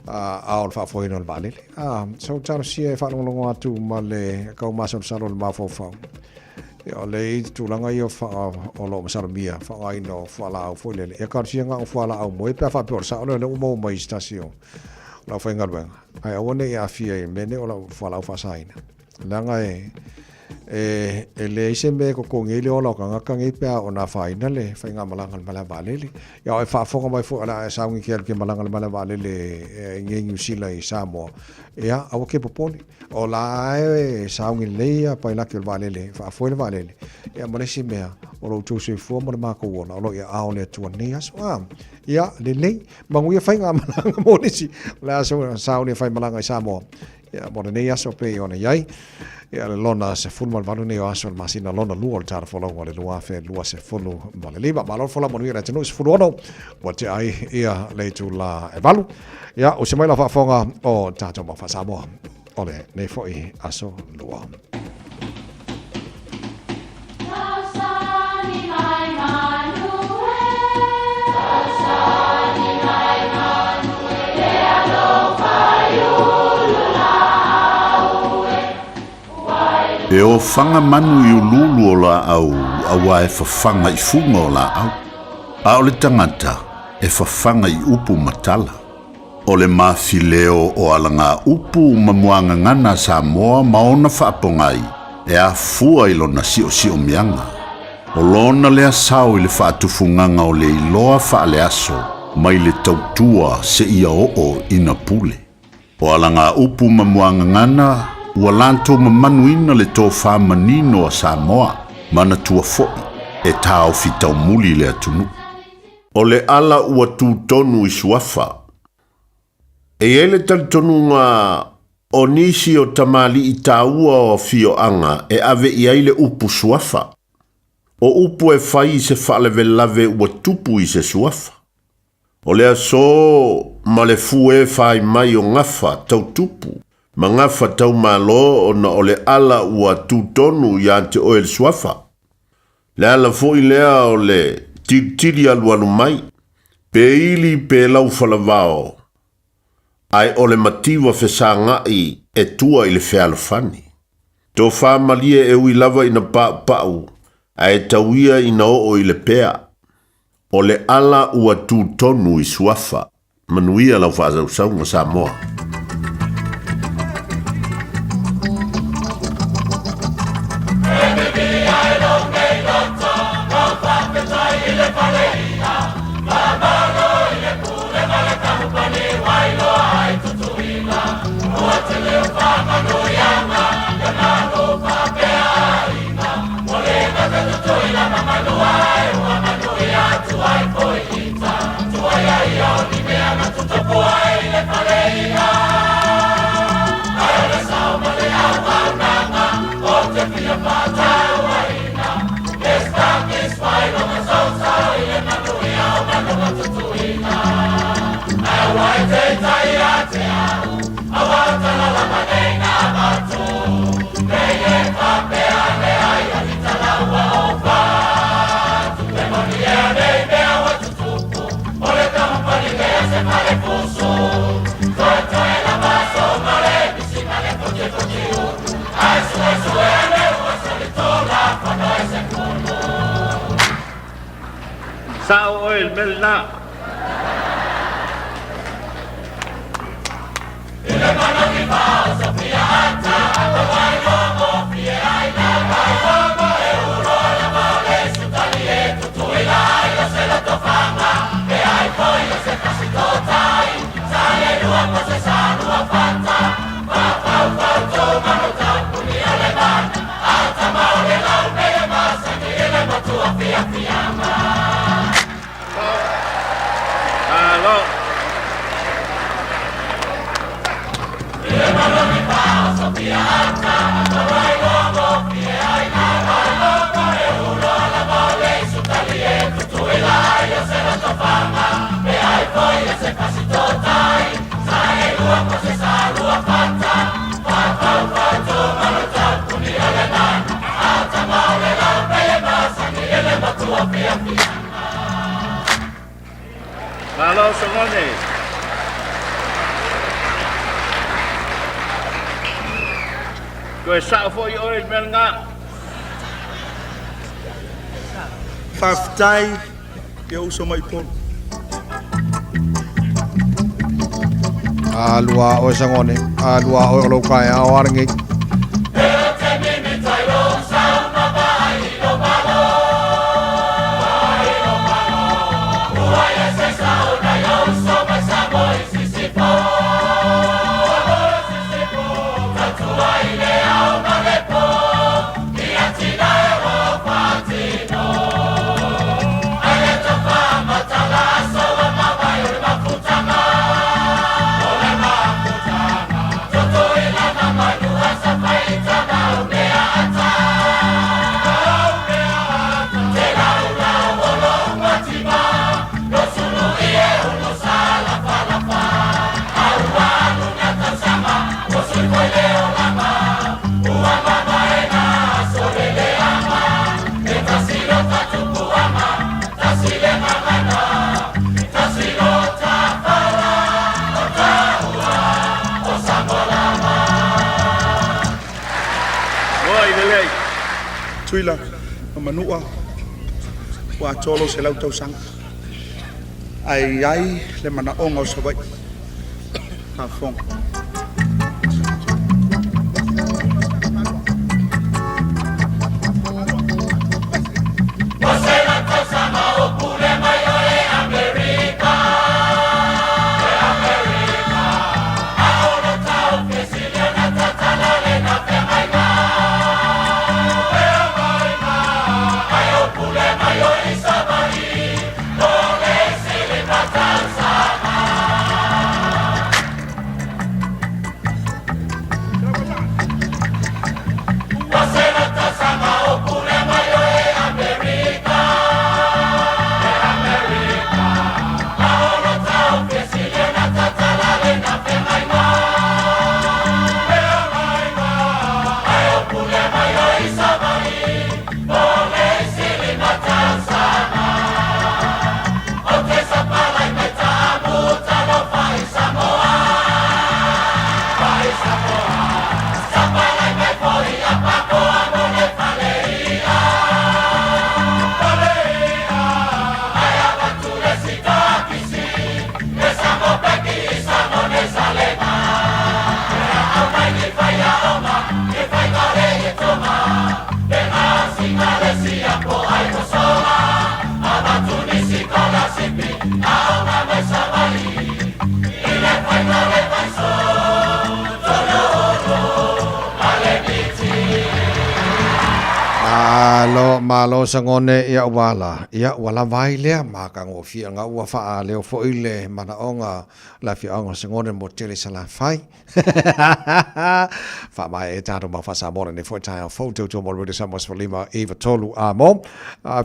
a o le faafoeina o le vaalele. A, so talosia e faalogologo atu ma le tau masalosalo o le mafaufau. Ia, o le i tulaga ia o, o lo o masalomia, faaaogaina o fualaau foi lele. Ia talosia na o fualaau moe pe a faapea o le sao lea o lea ua maua mai i se tasi o lau faigaluega. Ae aua ne i aafia i mea nei o lau fualaau faasaina. Leaga e, E, e leai se mea e totogi ai le ola o tagata nei pe a oo ina afaina le faigamalaga a le malae vaalele. Ia o e faafofoga mai foi o le a e sauni e te alu e te malaga i le malae vaalele i nei Niu Sila i Samoa, ia aua te popole. O la e sauni lelei ia pailate o le vaalele, e faafoe le vaalele. Ia ma le isi mea, o lo outou soifua ma le matou ola, o lo o i aao o le Atua i lenei aso. A, ia, lelei, manuia faigamalaga mo nisi o le a sauni e faimalaga i Samoa. Ia, mo lenei aso pei ona i ai, ia le lona 18 nei o aso o le masina lona lua o le tala folauga o le 2025. Malo le folau manuia le atunuu 16 ua tea ai ia le itula e 8. Ia, usi mai lau faafofoga o tatou mau faa-Samoa o lenei foi aso lua. E ofaga manu i uluulu o laau auā e fafaga i fuga o laau, a o le tagata e fafaga i upu ma tala. O le mafileo o alagaupu ma muagagana a Samoa ma ona faapogai e afua i lona siosiomiaga. O lona lea sao i le faatufugaga o le iloa faaleaso mai le tautua seia oo ina pule. O alagaupu ma muagagana ua latou mamanuina le tofa manino a Samoa, manatua foi e taofi taumuli le atunuu. O le ala ua tu tonu i Suafa. E i ai le talitonuga o nisi o tamalii taua o afioaga e ave i ai le upu Suafa. O upu e fai i se faalavelave ua tupu i se Suafa. O le aso ma le fue fai mai o gafa tau tupu ma gafa tau malo ona o le ala ua tu tonu ia te oe le Suafa. Le ala foi lea o le tilitili alualu mai, pe ili pe lau falavao, ae o le mativa fesagai e tua i le fealofani. Tofa malie e ui lava ina paupau, ae tau ia ina oo i le pea. O le ala ua tu tonu i Suafa. Manuia lau faasausauga Samoa. Sa'o oe i le mea lena. Malo Sagone. Toe sa'o foi oe i le mea lena. Faafetai e ou uso mai Upolu. Alu a oe Sagone, alu a oe o lou taeao a lenei. Tutuila ma Manua ua atoa lou 100 tausaga ae i ai le manaoga o Savaii. Faafofoga. Malo, malo Sagone, ia ua ala, ia ua lava ai lea matagofie nga ua faaleo foi le manaoga le afioaga o Sagone mo tele Salafai. Faamaea e tatou mau faa-Samoa lenei foi taeao fou tautua mo le Radio Samoa 15 9 3 a mo.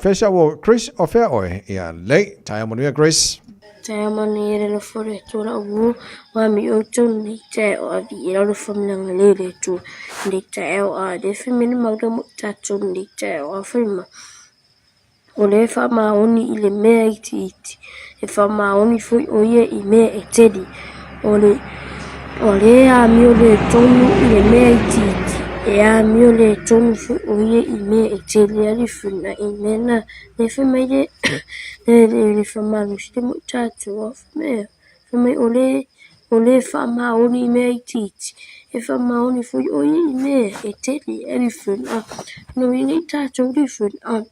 Fea si au Chris o fea oe? Ia lei, taeao manuia Chris. Taeao manuia le alofa o le Atua lau uo, ua mi outou nei taeao a vi e alofa me agalelei le Atua nei taeao a le fai mai le mau lea mo i tatou nei taeao a fai mai. O lea e faamaoni i le mea itiiti, e faamaoni foi ʻo ia i mea e tele. O le, o lea e amio le tonu i le mea itiiti, e amio le tonu foi ʻo ia i mea e tele. Ali funa i mea na, le fai mai le, le, le, le faamalosi le mo i tatou, fai mai, fai mai o le, o le faamaoni i mea itiiti, e faamaoni foi ʻo ia i mea e tele. Ali funa, no i nei tatou ali funa.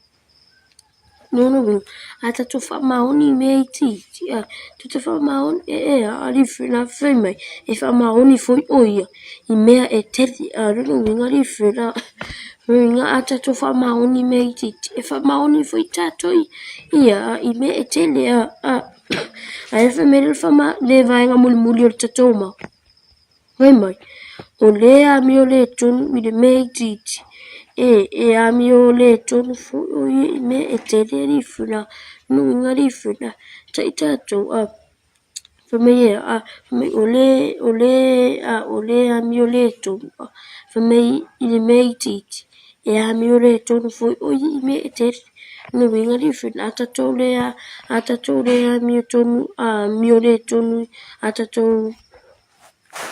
Lona uiga, a tatou faamaoni i mea itiiti, a tatou faamaoni e e a alii fela fai mai, e faamaoni foi ʻo ia i mea e tele. A lona uiga alii fela, lona uiga a tatou faamaoni i mea itiiti, e faamaoni foi tatou i ia i mea e tele. A a ae fai mai le vaega mulimuli o le tatou mau. Fai mai, o lea amio le tonu i le mea itiiti, e, e amio le tonu foi o ia i mea e tele alii fela, nuiga alii fela, tai tatou, a, fai mai e, a, fai mai o le, o le, a, o le amio le tonu, a, fai mai i le mea itiiti, e amio le tonu foi o ia i mea e tele, nuiga alii fela, a tatou le, a tatou le amio tonu, a, amio le tonu, a tatou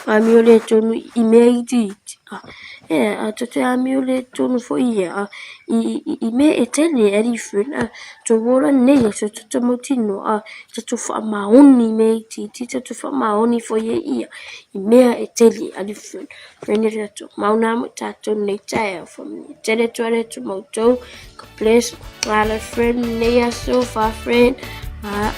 Amio le tonu i mea itiiti, a, e, a te amio le tonu foi ia, a, i, i, i mea e tele e different, a, tou ola nei a so tatou mautinoa, a, tatou faamaoni i mea itiiti, tatou faamaoni foi e ia i mea e tele a different. Friend e tatou mauna mo tatou nei taeao family. Tele atu ale atu matou. God bless. Ala friend nei aso fa friend. Ah.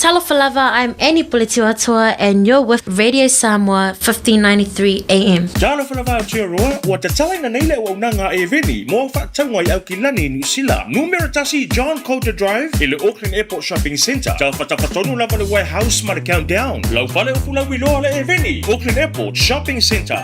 Talofa lava, I'm Annie Puletiuatoa and you're with Radio Samoa 1593 AM. Talofa lava Aotearoa, ua tatalaina nei le auaunaga a Eveni mo au faatauga i Aukilani i Niu Sila. Numera tasi John Coulter Drive i le Auckland Airport Shopping Centre. Tafatafa tonu lava le Warehouse ma le Countdown. Lau fale o Fulauiloa le Eveni, Auckland Airport Shopping Centre.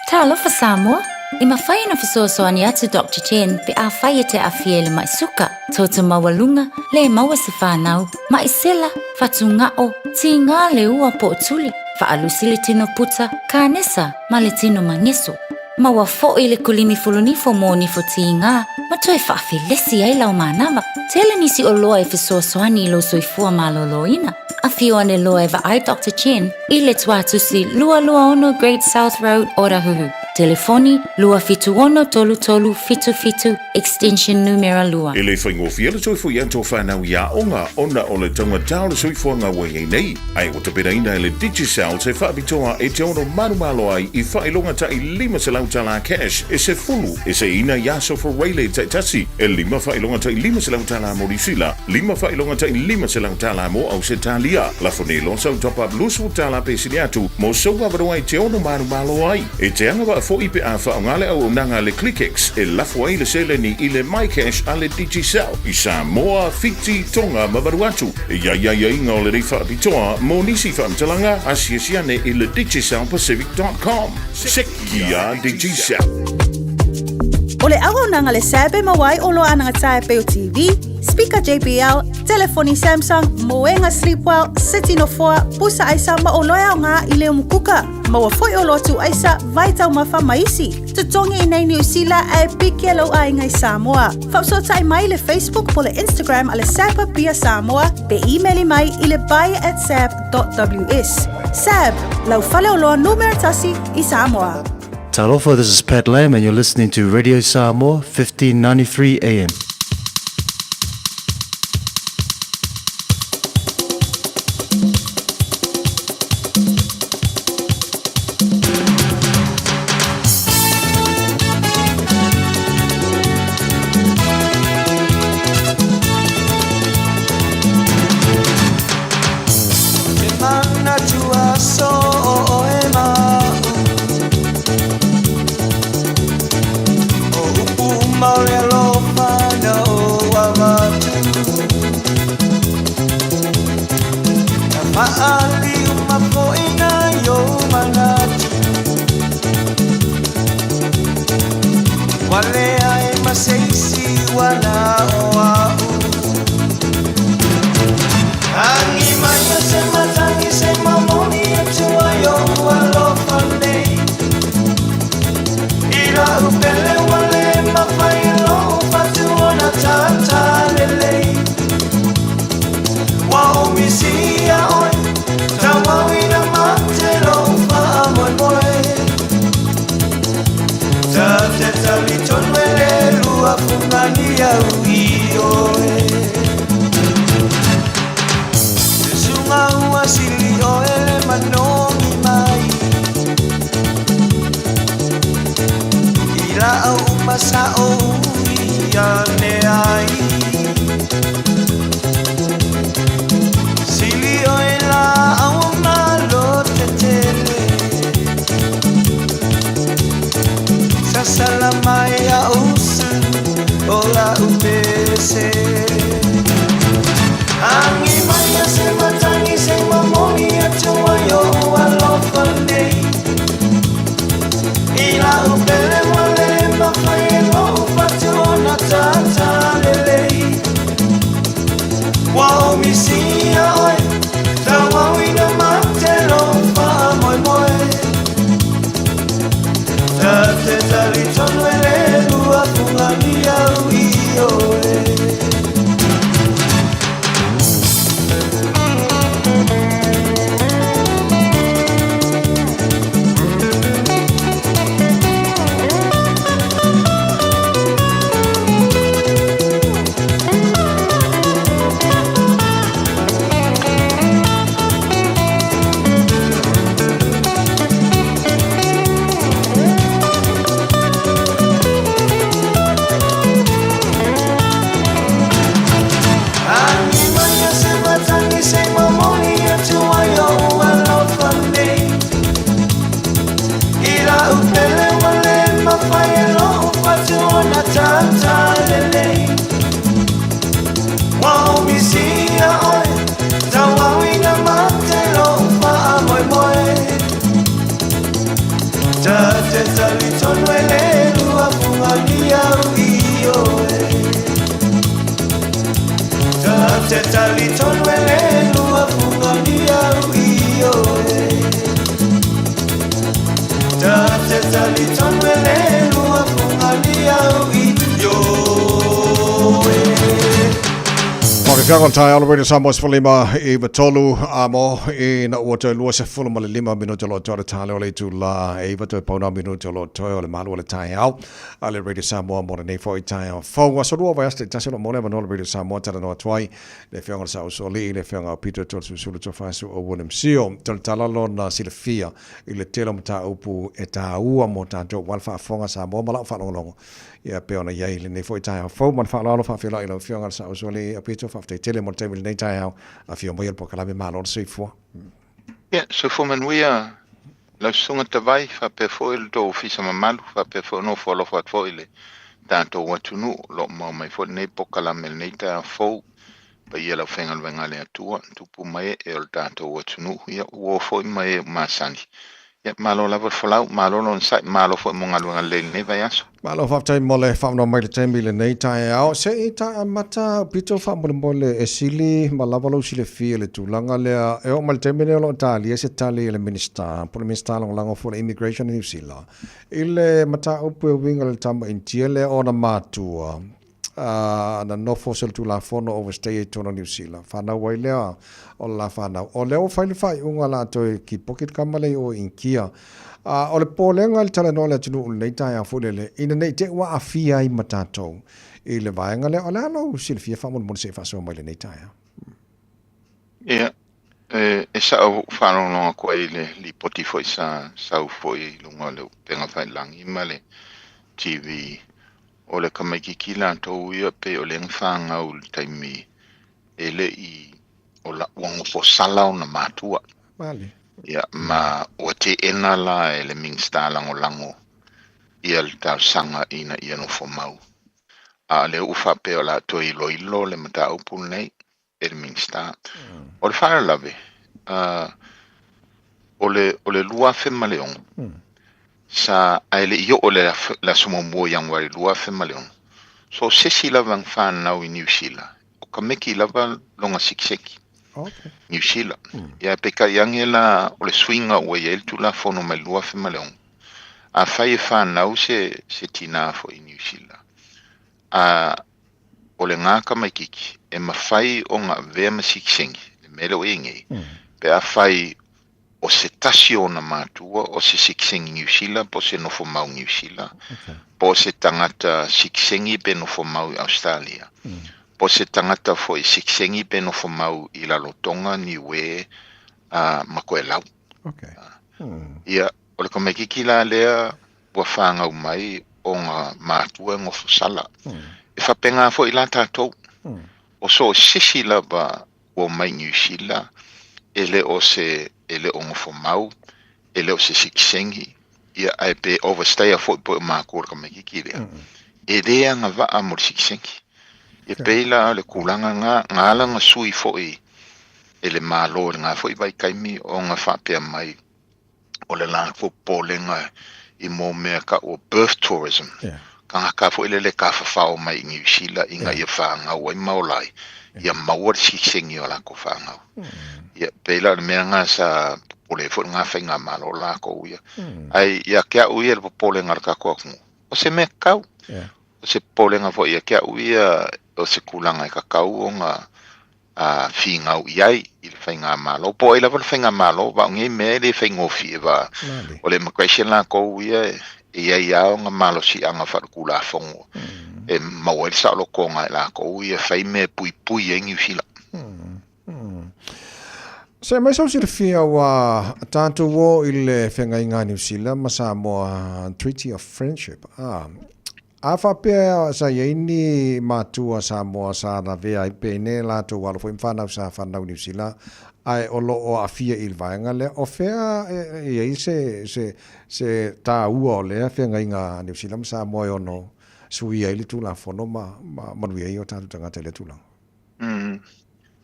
Talofa Samoa! E mafai ona fesoasoani atu Doctor Chen pe afai e te aafia i le mai suka, toto maualuga, le maua se fanau, maʻi sela, fatugao, tigā le ua po o tuli, faalusi le tino puta, kanesa ma le tino mageso. Maua foi le kulimi fulunifo mo nifo tigā ma toe faafelesi ai lau manava. Tele nisi oloa e fesoasoani i lou soifua malōlōina. Afio ane loa e vaai Doctor Chen i le Tuatusi 226 Great South Road, Otahuhu. Telefoni, 276 3377, extension numera 2. E le faigofie le toe foi atu o fanau i aoga ona o le taugata o le soifuaga ua i ai nei, ae ua tapenaina e le Digicel se faapitoa e te ono manumalo ai i faailoga taʻi $500 tala cash e sefulu e seiina i aso Fureile taitasi, e lima faailoga taʻi $500 tala mo Niusila, lima faailoga taʻi $500 tala mo Ausetalia. Lafo nei loa sau top up 20 tala pe sili atu mo sou avanoa e te ono manumalo ai. E te agavaa foi pe a faaaoga le auaunaga a le ClickX e lafo ai le seleni i le MyCash a le Digicel i Samoa, Fiti, Tonga ma Vanuatu. E i ai aiaiga o lenei faapitoa mo nisi faamatalaga, asiasi ane i le digicelpacific.com. Seki a Digicel. O le auaunaga le SAB e maua ai oloa anagata e pei o TV, speaker JBL, telefoni Samsung, moega Sleepwell, seti nofoa, pusa aisa ma oloa e aoga i le umukuka. Maua foi oloa tuuaisa, vai taumafa ma isi. Totogi i nei Niu Sila ae piki e lou aiga i Samoa. Faafesootai mai i le Facebook po le Instagram a le SAB Apia Samoa pe imeli mai i le buy at sab.ws. SAB, lau faleoloa numera tasi i Samoa. Talofa, this is Pat Lam and you're listening to Radio Samoa 1593 AM. te talitonu e le lua fuga ni au i oe. Ta te talitonu e le lua fuga ni au i oe. Faafefiaga o le taeao le Radio Samoa 15 i 3 a mo ina ua toe 25 minute o lo o toe o le tale o le itula e 9 toe pauna minute o lo o toe o le malu o le taeao a le Radio Samoa mo lenei foi taeao fou. Aso lua vaiaso taitasi o lo o maua le avanoa o le Radio Samoa talanoa atu ai le Afioga i le Saosoalii, le Afioga o Peter Toeolesulusulu Tofaesu o William Sio. Talatala lona silafia i le tele o mataupu e taua mo tatou aua le faafofoga a Samoa ma lau faalogologo ia pei ona i ai lenei foi taeao fou. Ma le faaaloalo faafeiloai i lau Afioga i le Saosoalii o Peter, faafetai tele mo le taimi i lenei taeao. Afio maia le polokalame Malo le soifua. Ia, soifua manuia lau Susuga Tavai, faapea foi le tou ofisa mamalu, faapea foi ona ofo alofa atu foi i le tatou atunuu o lo o maua mai foi lenei polokalame i lenei taeao fou. Paia i le aufaigaluega a le Atua, tupu ma ee o le tatou atunuu, ia uo foi ma e masani. Ia, malo lava le folau, malo le onosai, malo foi mo galuega lelei i lenei vaiaso. Malo faafetai mo le faaavanoa mai i le taimi i lenei taeao. Se i ta amata pito faamolemole e sili ma lava lou silafia i le tulaga lea e oo mai le taimi lenei o lo o talia se tali a le Minisita po o le Minisita Lagolago foi o le Immigration i Niu Sila i le mataupu e uiga i le tama Initia lea ona matua na nofo solitulafono overstay ai i totonu o Niu Sila. Fanau ai lea o le la fanau. O lea ua fai le faaiuga o le a toe kipoki le tama lea i o i Initia. O le popolega i le talanoa a le atunuu i lenei taeao foi lele, ina ne i te i ua aafia ai ma tatou i le vaega lea. O le a lou silafia faamolemole se i faasoa mai i lenei taeao? Ia, e, e sa'o ua faalogologo atu ai i le lipoti foi sa sau foi i luga o le upega tafailagi ma le TV O le tamaitiiti latou ia pei o lea na fanau i le taimi e le i o la, ua nofosala ona matua. Vale. Ia, ma ua teena la e le Minisita Lagolago ia le talosaga ina ia nofo mau. A o lea ua faapea o le a toe iloilo le mataupu lenei e le Minisita. O le faalavelave, o le, o le 2006, sa, ae le i oo le, le aso muamua o Ianuari 2006, so o se isi lava na fanau i Niu Sila, o ka meki lava lona sikiseki. Okay. Niu Sila. Ia, peitai ane la o le suiga ua i ai le Tulafono mai le 2006, afai e fanau se, se tinā foi i Niu Sila, a o lena tamaitiiti e mafai ona avea ma sikisengi, le mea lea ua i ai nei, pe afai o se tasi o ona matua o se sikisengi Niu Sila po o se nofo mau Niu Sila, po o se tagata sikisengi pe nofo mau i Ausetalia, po o se tagata foi sikisengi pe nofo mau i Rarotonga, Niue, ma Koelau. Ia, o le tamaitiiti la lea ua fanau mai ona matua e nofo sala. E faapena foi la tatou. O so o se isi lava ua omai i Niu Sila, e le o se, e le o nofo mau, e le o se sikisengi, ia ae pe overstayer foi po o matua o le tamaitiiti lea, e le agavaa mo le sikisengi. E pei la o le tulaga lena, na ala ona sui foi e le Malo i lena foi vaitaimi ona faapea mai, o le latou popolega i mō mea tau o birth tourism, tagata foi lele tafafao mai i Niu Sila ina ia fanau ai ma ola ai, ia maua le sikisengi o latou fanau. Ia, pei la o le mea lena sa popole ai foi lena faigamalo lakou ia. Ae ia te au ia le popolega a le tatou atunuu, o se mea tatau. O se popolega foi ia te au ia, o se tulaga e tatau ona a finau i ai i le faigamalo, po o ai lava le faigamalo, aua o nei mea e le faigofie va o le immigration latou ia e i ai lava ona malosiaga faaletulafono e maua ai le saolotoga e latou ia e fai mea e puipui ai Niu Sila. Se mai sau silafia ua tatou o i le feagaiga a Niu Sila ma Samoa Treaty of Friendship. Ah, A faapea sa i ai ni matua Samoa sa lavea ai pene latou alo foi ma fanau sa fanau i Niu Sila ae o lo o aafia i le vaega lea, o fea e i ai se, se, se taua o lea feagaiga a Niu Sila ma Samoa e ono suia ai le Tulafono ma, ma manuia ai o tatou tagata i lea tulaga? Mm.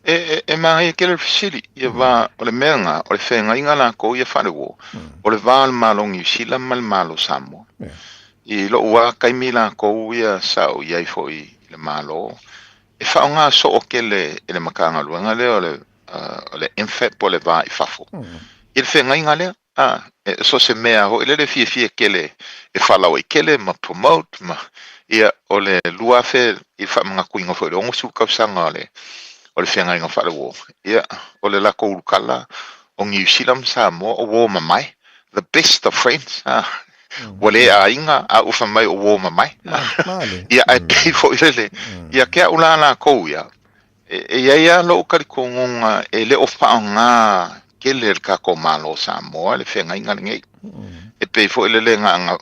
E, e, e manaia tele le fesili, ia va, o le mea lena, o le feagaiga latou ia faale-uo, o le va o le Malo o Niu Sila ma le Malo o Samoa. I lou lava taimi latou ia sa ou i ai foi i le Malo, E faaaoga soo tele e le Matagaluega lea o le o le MFAT po o le Va i Fafo i le feagaiga lea. A, e, so se mea foi lele fiafia tele e faalauaitele ma promote ma, ia, o le 2000 i le faamanatuina foi o le 60 tausaga o le, o le feagaiga faaleuo, ia, o le latou ulukala o Niu Sila ma Samoa o uo mamae, the best of friends, a, ua le aiga a ua fai mai o uo mamae. Ia, ae pei foi lele, ia te au la latou ia, E i ai lava lou talitonuga e le o faaaoga tele e le tatou Malo o Samoa le feagaiga lenei. E pei foi lele na ona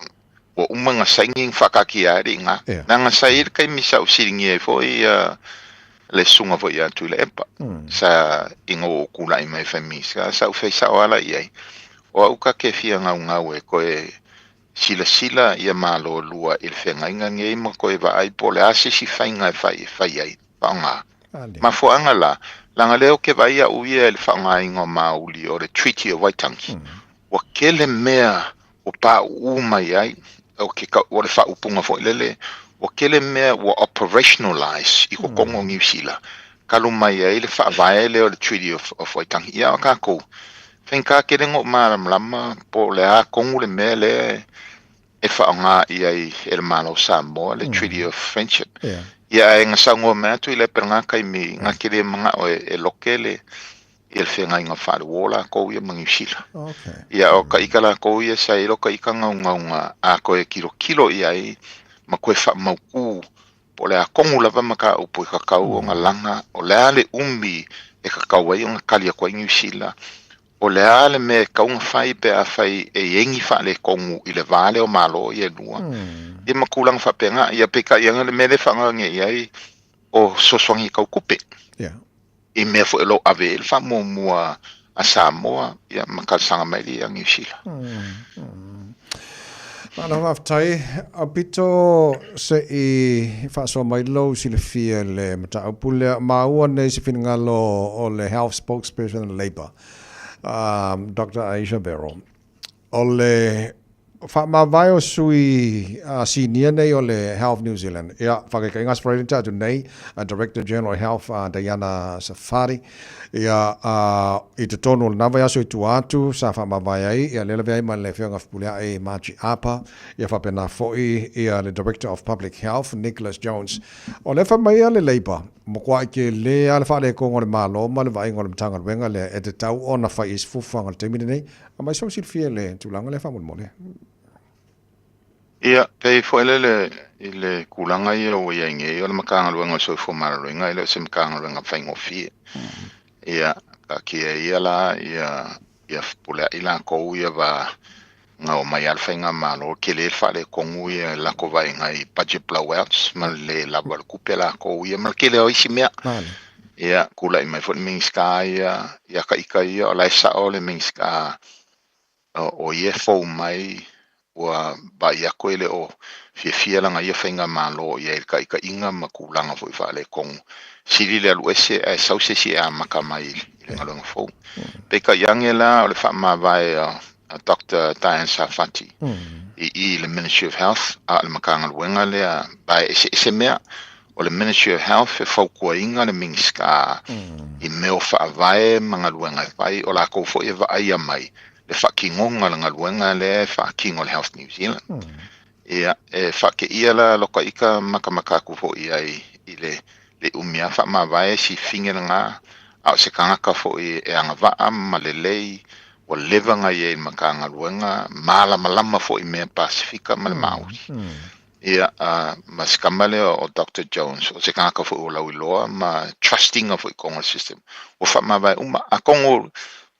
ua uma ona saini na faataatia ai le iga. Leaga sa i ai le taimi sa ou fesiligia ai foi le susuga foi ia Tuilaepa sa ina ua ou tulai mai e fai Minisita, sa ou fai sao lava la i ai, o au ta te fia naunau e toe silasila ia Malo e lua i le feagaiga lenei ma toe vaai po o le a se isi faiga e fai e fai ai. Faaaoga. Mafuaaga la, leaga lea ou te vaai au ia i le faaaogaina o mauli o le Treaty of Waitangi, ua tele mea ua pauu mai ai, o ke o le faaupuga foi lele, ua tele mea ua operationalize i totonu o Niu Sila, talu mai ai le faavae lea o le Treaty of, of Waitangi. Ia o tatou, faigata tele ona ou malamalama po o le a tonu le mea lea e faaaoga i ai e le Malo o Samoa le Treaty of Friendship. Ia ae na saunoa mai atu i le pele ngā taimi ngā te le mana'o e loke le ia le feagaiga faale-uō lākou ia ma Niu Sila. Ia o ka ika lākou ia sa i lo ka ika gaugauga a koe kilokilo i ai ma koe faamautū po o le a kogu lava mataupu e kakau o nga laga o le a le umi e kakau ai ona tali atu ai Niu Sila O le a le mea e tatau ona fai pe afai e i ai ni faaletonu i le va lea o Malo ia e lua, ia ma tulaga faapena. Ia peitai ane le mea lea e faagaoioia i ai o fesoasoani tau tupe i mea foi o lo o ave i ai le faamuamua a Samoa ia ma talosaga mai ia Niu Sila. Malo faafetai. Aupito se i faasoa mai lou silafia i le mataupu lea. Maua nei se finagalo o le Health Spokesperson o Labour, Doctor Ayesha Verrall. O le faamavae o sui sinia nei o le Health New Zealand, ia, faakaikaina Aso Faraile na tea atu nei, Director General of Health Diana Safari, Ia, ā, i totonu o lena vaiaso i tua atu, sa faamavae ai, ia, lea lavea ai ma le Afioga Fepuleai Margie Apa, ia faapena foi ia le Director of Public Health, Nicholas Jones. O lea fai mai a le Labour, matuai tele lava le faaletonu o le Malo ma le vaaiga o le Matagaluega lea e tatau ona fai i ai se fuafuaga i le taimi lenei. Aumai sou silafia i le tulaga lea faamolemole. Ia, pei foi lele i le tulaga ia ua i ai nei, o le Matagaluega o le Soifua Maloloina e le o se Matagaluega faigofie. Ia, taatia ia la, ia, ia fepuleai latou ia va na omai lava le faigamalo, tele le faaletonu ia i le latou vaaiga i budget blowouts ma le le lava o le tupe a latou ia ma le tele o isi mea. Ia, tulai mai foi le Minisita ia, ia ta ita ia, o la e sao le Minisita o ia e fou mai ua vaai atu e le o fiafia lana ia faigamalo i ai i le taitaiga ma tulaga foi faaletonu. Sili le alu ese ae sau se isi e amata mai i le galuega fou. Peitai ane la o le faamavae a Doctor Diane Sarfati i i le Ministry of Health, a o le Matagaluega lea vae eseese mea, O le Ministry of Health e fautuaina le Minisita i mea o faavae ma galuega e fai, o latou foi e vaaia mai le faatinoga o le galuega lea e faatino e le Health New Zealand. Ia, e faateia la lota ita matamata atu foi i ai i le le umi lava faamavae sifiga lena, a o se tagata foi e agavaa ma lelei, ua leva ona i ai i le Matagaluega, malamalama foi i mea Pasefika ma le Māori. Ia, a, ma se tama lea o Doctor Jones, o se tagata foi ua lauiloa ma trust ina foi i totonu o le system. Ua faamavae uma. Atonu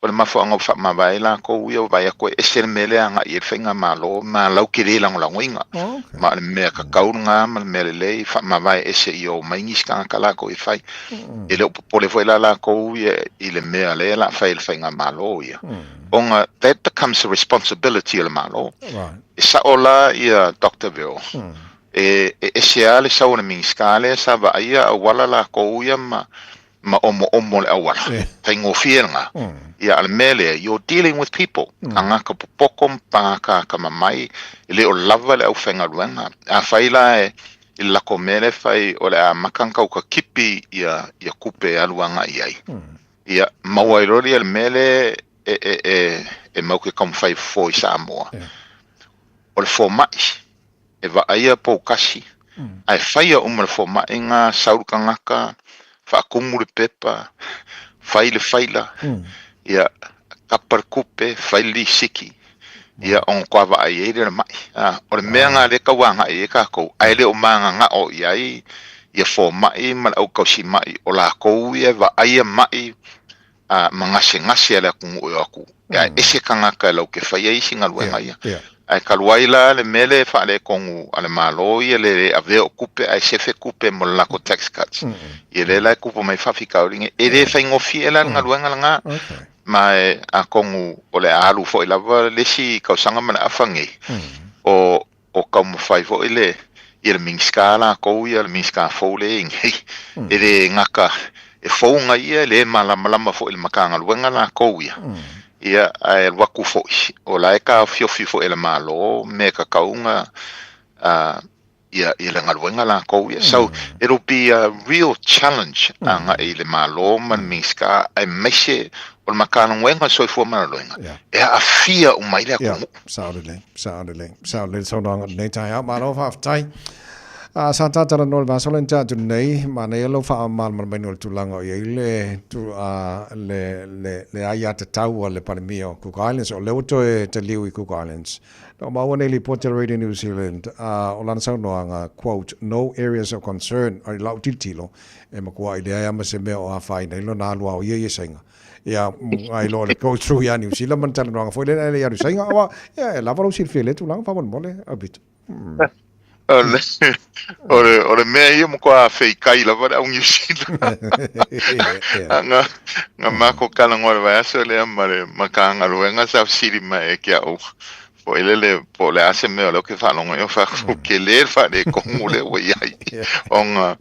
o le mafuaaga ua faamavae ai latou ia, ua vaai atu e ese le mea lea e agai i ai le faigamalo ma lau te le lagolagoina. Ma o le mea tatau lena ma le mea lelei, faamavae ese ia omai nisi tagata latou e fai. E le o popole foi la latou ia i le mea lea o le a fai e le faigamalo ia. Ona that becomes the responsibility o le Malo. E sao la ia Doctor Bill, e ese lava le sau o le Minisita lea sa vaaia auala latou ia ma ma omoomo le auala. Faigofie lena. Ia a o le mea lea, you're dealing with people, tagata popoto ma tagata atamamai, e le o lava le aufaigaluega. Afai la e. i le lako mea lea e fai o le a amata ona tau tatipi ia ia tupe e alu agai i ai. Ia maua ai loa lea le mea lea e e e e mau te taumafai e fofo i Samoa. O le fomai e vaaia poukasi ae faia uma le fomai na sau le tagata faatumu le pepa fai le faila ia tapa le tupe fai le lisiti ia ona toa vaai ai lea o le mai. O le mea na lea e tau agai i ai tatou ae le o mananao i ai ia fomai ma le au tausimai o latou ia e vaaia mai ma gasegase a le atunuu e o atu ae ese tagata e latou te faia isi galuega ia. Ae talu ai la le mea lea e faaletonu a le Malo ia le le avea o tupe ae sefe tupe mo le lako tax cuts. Ia lea la e tupu mai faafitauli nei. E le faigofie la le galuega lena. Ma e atonu o le a alu foi lava le isi tausaga ma le afa nei o o taumafai foi le ia le Minisita latou ia le Minisita fou lea e i nei e le gata e fou na ia e le malamalama foi i le Matagaluega latou ia. Ia ae alu atu foi o la e taofiofi foi e le Malo mea e tatau ona ia ia le galuega latou ia. So it'll be a real challenge agai i le Malo ma le Minisita aemaise o le Matagaluega o le Soifua Maloloina e aafia uma ai le atunuu. Sao lelei, sao lelei, sao lelei le saunoaga i lenei taeao. Malo faafetai. A sa ta talanoa i le vasa o le atu nei, manaia lou faamalamalamaina o le tulaga o i ai le, tu, a, le, le, le aiatatau a le Palemia o Cook Islands. O lea ua toe taliu i Cook Islands. Na ou maua nei lipoti a le Radio New Zealand, a, o lana saunoaga, quote, no areas of concern, i lau tilotilo, e matuai leai lava ma se mea o afaina ai lona alu a o ia i Saina. Ia, ai loa le go through ia New Zealand ma le talanoaga foi lea e le alu i Saina, aua, ia, e lava lou silafia i lea tulaga faamolemole, Aupito. O le, o le, o le mea ia matua feikai lava le au Niu Sila. Nga, nga mako talanoa i le vaiaso lea ma le Matagaluega sa fesili mai e ke au foi lele po o le a se mea o lea ou te faalogo ai o fai atu tele le faaletonu lea ua i ai. Ona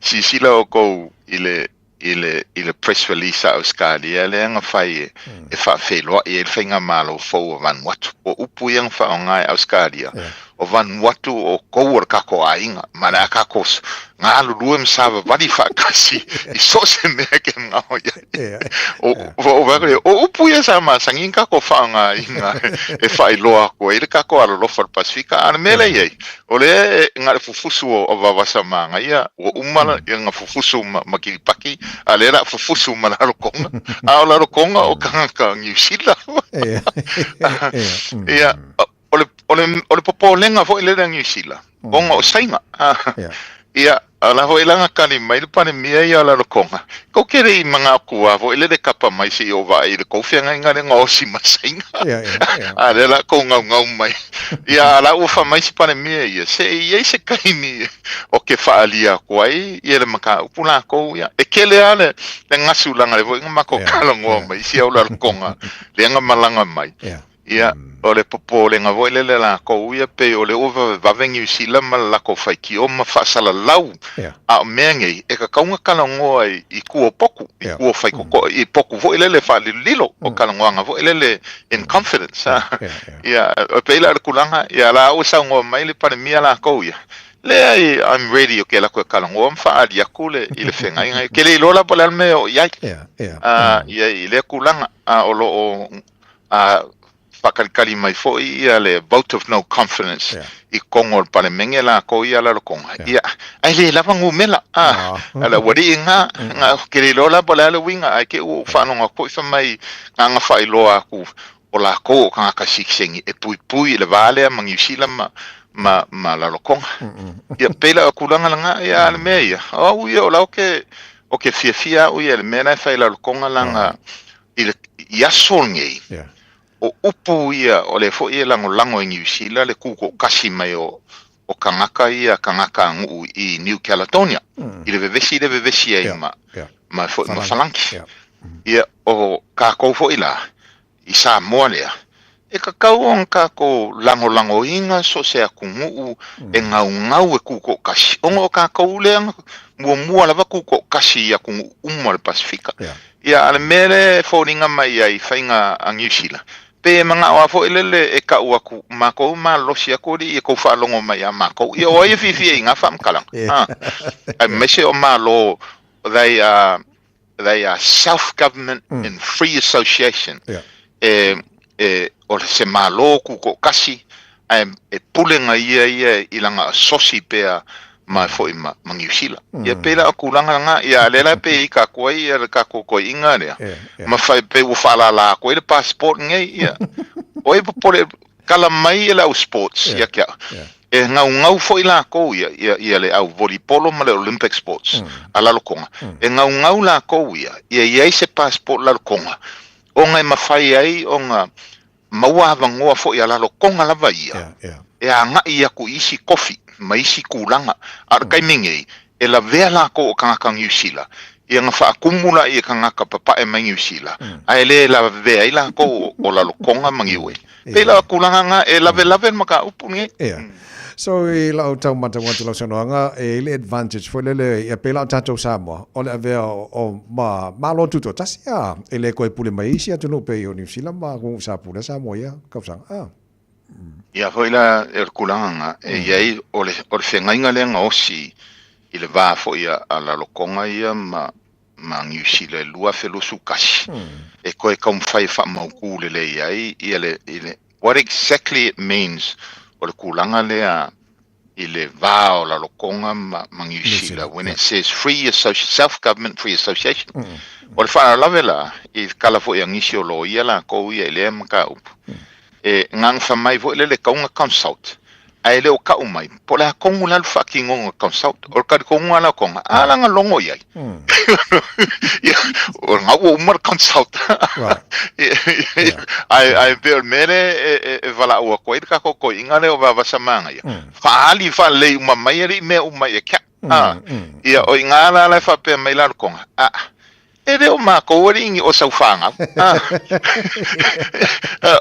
silasila outou i le i le, i le press release a Ausetalia lea na fai e, e faafeiloai ai le faigamalo fou o Vanuatu. O upu ia na faaaoga e Ausetalia, o Vanuatu o tou o le tatou aiga, ma le a tatou galulue ma savavali faatasi i so o se mea ke manao i ai. O, o, o upu ia sa masani ona tatou faaaogaina e faailoa atu ai le tatou alolofa i le Pasefika. A o le mea lea e i ai, O lea e na o le fufusu o Vavasamānaia, ua uma na fufusu ma Kiripati, a lea o le a fufusu ma Rarotonga, a o Rarotonga o tagata Niu Sila. Ia, o le, o le, o le popolega foi lea Niu Sila, ona o Saina. Ia, o la foi la na kali mai le Palemia ia o Rarotonga, kou te le i manao kua foi lele kapa mai seia ou vaai i le kou feagaiga lea na osi ma Saina. A lea la kou gaugau mai. Ia, a la ua fai mai si Palemia ia, se i i ai se taimi o ke faaalia aku ai ia le mataupu lakou ia. E kele lava le, le gasu leaga lea foi na makou talanoa ma isi au Rarotonga lea na malaga mai. Ia, o le popolega foi lele a lakou ia, pei o lea ua vavevave Niu Sila ma le lakou faitio ma faasalalau. A o mea nei, e tatau ona talanoa i tua o potu, i tua o faitotoa, i potu foi lele faalilolilo, o talanoaga foi lele in confidence. Ia, e pei la o le tulaga, ia la ua saunoa mai le Palemia lakou ia, Leai, I'm ready o ke alu atu e talanoa ma faaali atu le, i le feagaiga. Ke le iloa la po o le a le mea e oo i ai, ia, i lea tulaga, a o lo o a faakalikali mai foi ia le vote of no confidence i totonu o le Palemene lakou ia Rarotonga. Ia, ae le lava numela, a, a le aualii na, na, ou te le iloa la po o le a le uiga, ae te i ua ou faalogo atu foi fai mai na ona faailoa atu o lakou o tagata sitiseni e puipui i le va lea ma Niu Sila ma, ma, ma Rarotonga. Ia, pei la o tulaga lena, ia, a o le mea ia, o au ia o la ou te, ou te fiafia au ia i le mea la e fai i Rarotonga leaga I le i aso nei, o upu ia o lea foi e lagolago e Niu Sila le kūtoʻatasi mai o o tagata ia tagata nuu i New Caledonia i le vevesi lea e vevesi ai ma ma foi ma Falangi. Ia o kākou foi la i Samoa lea e tatau ona kākou lagolagoina so o se atunuu e gaugau e kūtoʻatasi ona o kākou lea muamua lava kūtoʻatasi i atunuu uma o le Pasefika. Ia, a o le mea lea e foliga mai ai i faiga a Niu Sila, Pei e manao lava foi lele e kau aku makou malosi aku alii e kou faalogo mai iā makou. Ia o ai e fiafia i gā faamatalaga? Ha? Aemaise o Malo, they are, they are self-government in free association. E, e, o se Malo tutoatasi, ae e pulega ia ia i lana asosi pea ma foi ma, ma Niu Sila. Ia pei la o tulaga lena, ia a lea la pei i kakou ai ia le kakou toeaiina lea, ma fai pei ua faalala atu ai le passport lenei, ia. O ai popole, kala mai ia le au sports ia te au. E gaugau foi lakou ia, ia, ia le au volleyball ma le Olympic sports a lalokoga. E gaugau lakou ia, ia i ai se passport lalokoga, ona e mafai ai ona maua avanoa foi a lalokoga lava ia e agai aku i isi kofi ma isi tulaga. A o le taimi nei, e lavea lakou o tagata Niu Sila, ia na faakumu la ia tagata papae mai Niu Sila, ae le lavea ai lakou o lalokoga ma Niue. Pei la o tulaga na, e lavelave le mataupu lenei. So i lau tau matau atu lau saunoaga, e i ai le advantage foi lele, ia pei la o tatou Samoa, o le avea o, o ma Malo Tutoatasi, a, e le toe pule mai isi atunuu pei o Niu Sila ma atunuu sa pulea Samoa ia tausaga, a. Ia foi la e o le tulaga na, e i ai o le, o le feagaiga lea na osi i le va foi a, a Lalotoga ia ma, ma Niu Sila i le 2021, e toe taumafai e faamautu lelei ai ia le, i le, What exactly it means o le tulaga lea i le va o Lalotoga ma, ma Niu Sila when it says free associ self government free association. O le faalavelave la i kala foi a nisi o loia lakou ia i lea mataupu e gagafa mai foi lele tau na consult ae le o kau mai po o le a tonu la le faatinoga o consult. O le talitonuga la o Tonga a la na logo i ai. Ia, o lena ua uma le consult. Ae, ae pei o le mea lea e, e, e valaau atu ai le tatou toeaiina lea o Vavasa Magaia, faaali faalelei uma mai alii mea uma ia kia. A, ia, o i ina la la e faapea mai la le Tonga, a, E le o makou alii ni o saufāgau.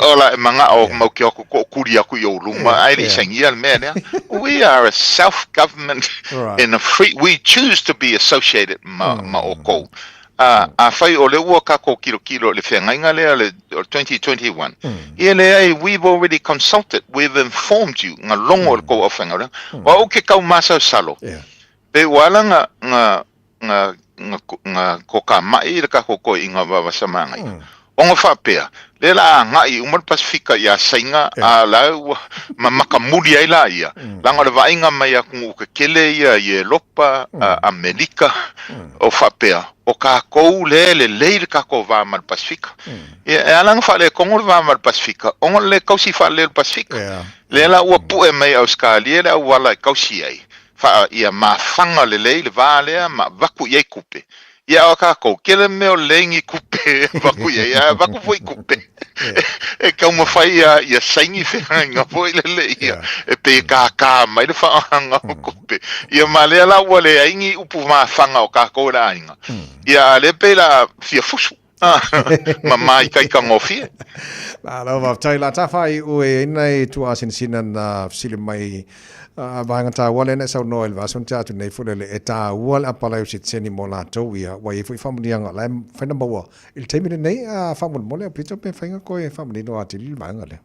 Ola e manao mau ke aku toʻokuli aku i ou luma, ae le i sainia le mea lea. We are a self-government in a free, we choose to be associated ma, ma oukou. A, afai o lea ua kakou kilokilo i le feagaiga lea o le 2021, ia leai, we've already consulted, we've informed you, nga logo i le kou aufaigaluega. O au ke kau masalosalo, pe ua ala nga, nga, nga, nga, nga koka maʻi i le kakou toeaiina o Vavasamagaia. Ona faapea, lea la a agai uma le Pasefika iā Saina, a la ua ma makamuli ai laia, leaga o le vaaiga mai atunuu tetele ia i Elopa, Amerika, o faapea, o kakou lea e lelei le kakou va ma le Pasefika. Ia, e ala ona faaletonu le va ma le Pasefika, ona o le le tausi faalelei o le Pasefika. Lea la ua pue mai Ausetalia le auala e tausi ai, Wha, ia mafaga lelei le va lea ma avatu i ai kupe. Ia o kakou, kele mea o lei ni kupe e avatu i ai, a avatu foi kupe. E taumafai ia, ia saini feagaiga foi lele ia, e pei e kākā mai le faaaogaga o kupe. Ia ma lea la ua leai ni upu mafaga o kakou e le aiga. Ia a lea pei la fia fusu. Ma māikaika gofie. Malo faafetai la tafa i ue ai nai tuuasinasina na fesili mai a vaega taua lea na e saunoa i le vaiaso na tea atu nei foi lele e taua le apalai o sitiseni mo latou ia ua i ai foi faamanuiaga la e mafai ona maua i le taimi lenei a faamolemole Aupito pe mafai ona toe faamanino atili le vaega lea.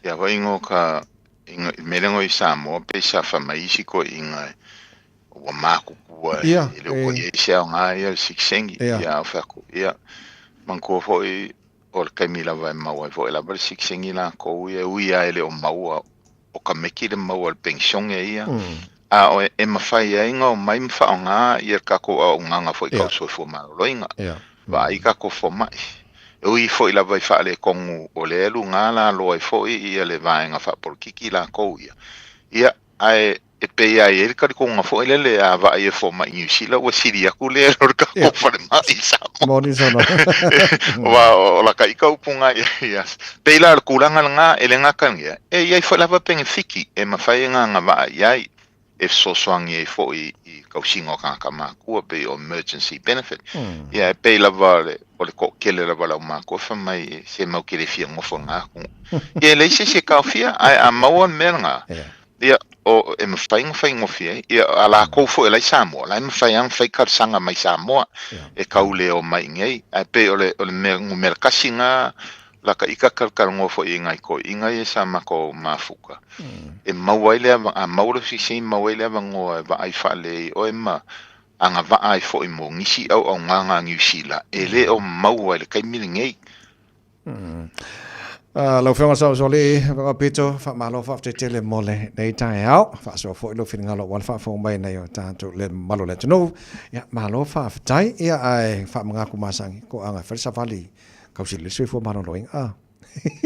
Ia foi ngo ka i mele ngo i Samoa pe sa fa mai isi toeaiina ua makukua e le o koe i ai se aoga ia le sikisengi. Ia, o fai atu, ia, manatua foi o le taimi lava e maua ai foi lava le sikisengi lakou ia, e ui lava e le o maua o ka meki le maua o le penisione ia, a o e mafai ai ona omai ma faaaoga ia le tatou auaunaga foi tau soifua maloloina, vaai tatou fomai. E ui foi lava i faaletonu o lea e luga lalo ai foi ia le vaega faapolokiki lakou ia, ia, ae E pei lava e i ai le talitonuga foi lele a vaai e fomai i Niu Sila ua sili atu lea i lo le tatou falemai i Samoa. Moni sona. Aua o laka ika upu nga ia, ia. Pei la o le tulaga lena e le gata lea, e i ai foi lava penefiki e mafai e gagavaa i ai e fesoasoani ai foi i tausiga o tagata matua pei o emergency benefit. Ia e pei lava o le toatele lava o le aumatua fai mai se mau te le fia nofo i lena atunuu. Ia e leai se isi e taofia ae a maua le mea lena, Ia, o, e mafai ona faigofie ai. Ia, a lakou foi o la i Samoa, la e mafai lava ona fai talosaga mai Samoa e tau le omai i inei. Ae pei o le, o le mea numera tasi lena Laka ika kalakalanoa foi i nai toeaiina ia sa matou mafuta e maua ai le ava a maua le fesegisegi maua ai le avanoa e vaai faalelei oe ma agavaa ai foi mo nisi auaunaga a Niu Sila e le o maua i le taimi lenei. Lau Afioga Saosoalii, Afioga Pito, faamalo faafetai tele mo lenei taeao. Faasoa foi lou finagalo aua le faafofoga mai nai o tatou le mamalu o le atunuu. Ia, malo faafetai. Ia, ae faamagatu masani, toaga e fai le savali tausi lelei le soifua maloloina. Ah.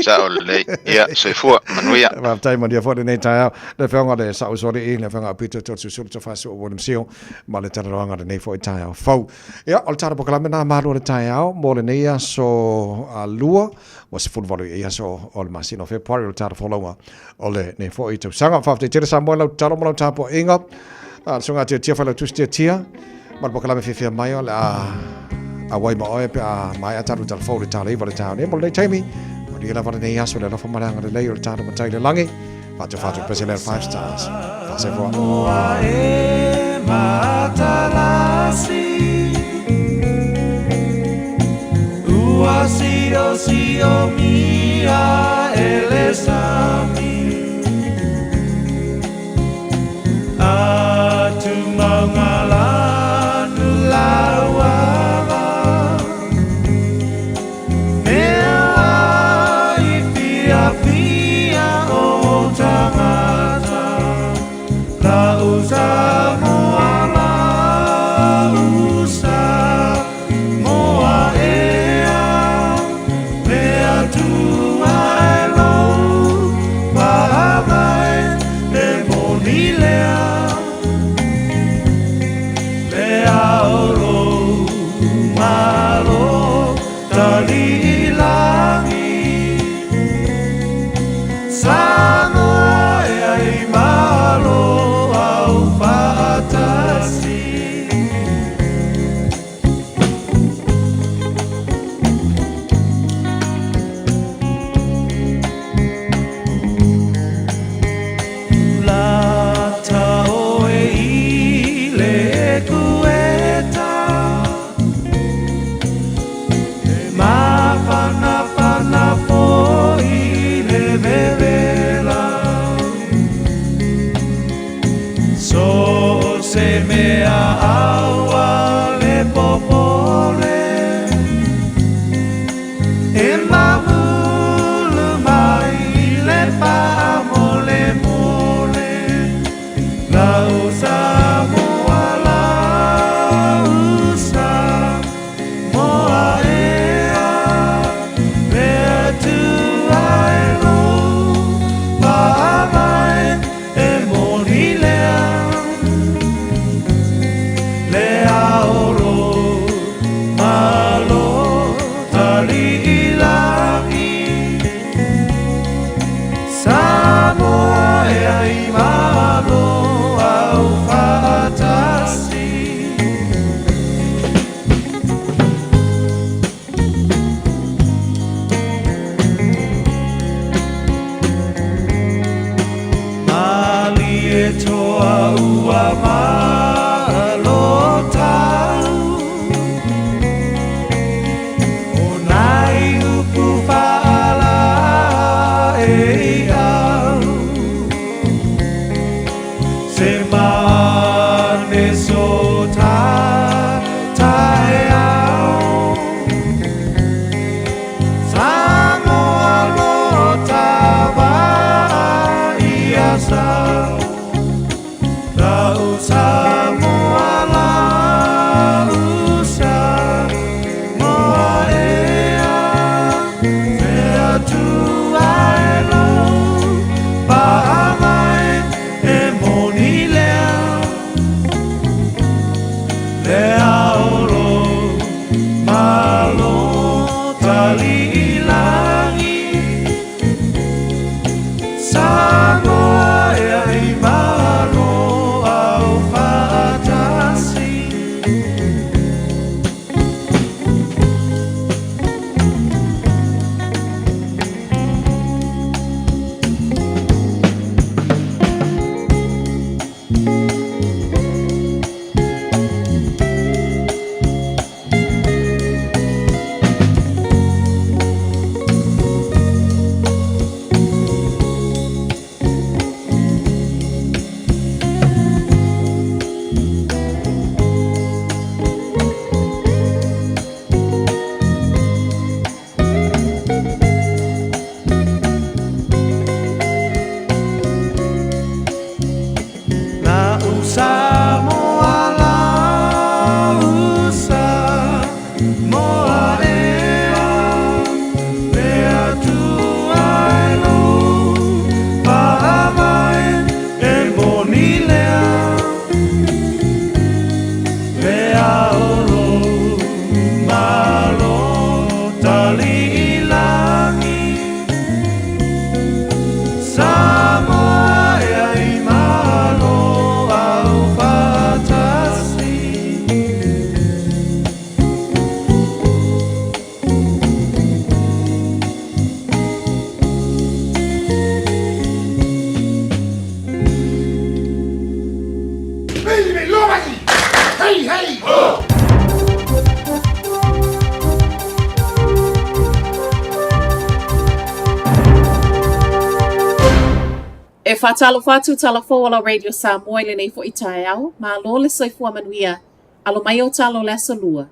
Sao lelei. Ia, soifua, manuia. Faafetai, manuia foi lenei taeao. Le Afioga i le Saosoalii, le Afioga Pito Toeolesulusulu Tofaeosoa William Sio ma le talanoaga i lenei foi taeao fou. Ia, o le tala polokalame lena malu o le taeao mo lenei aso lua, ua 18 i aso o le masina o Fepuari o le tala folauga o lenei foi tausaga. Faafetai tele Samoa i lau tatalo ma lau tapuaiga. A le Susuga Tiatia Failautusi Tiatia, ma le polokalame fiafia mai o le a auai ma oe pe a maea talu tala fou le tala iva le taeao nei mo lenei taimi. Manuia lava lenei aso le alofa ma le agalelei o le tala matai le lagi. Fatu fatu pese le 5 stars. Faasoifua. Ua sio sio mia e le sami Atu maunga lanu lauava Mea i pia pia o tangata La usa moa la usa moa ea Mea tua e lou E faatalofa atu tala fou o la Radio Samoa i lenei foi taeao, malo le soifua manuia, alo mai ou tala o le aso lua.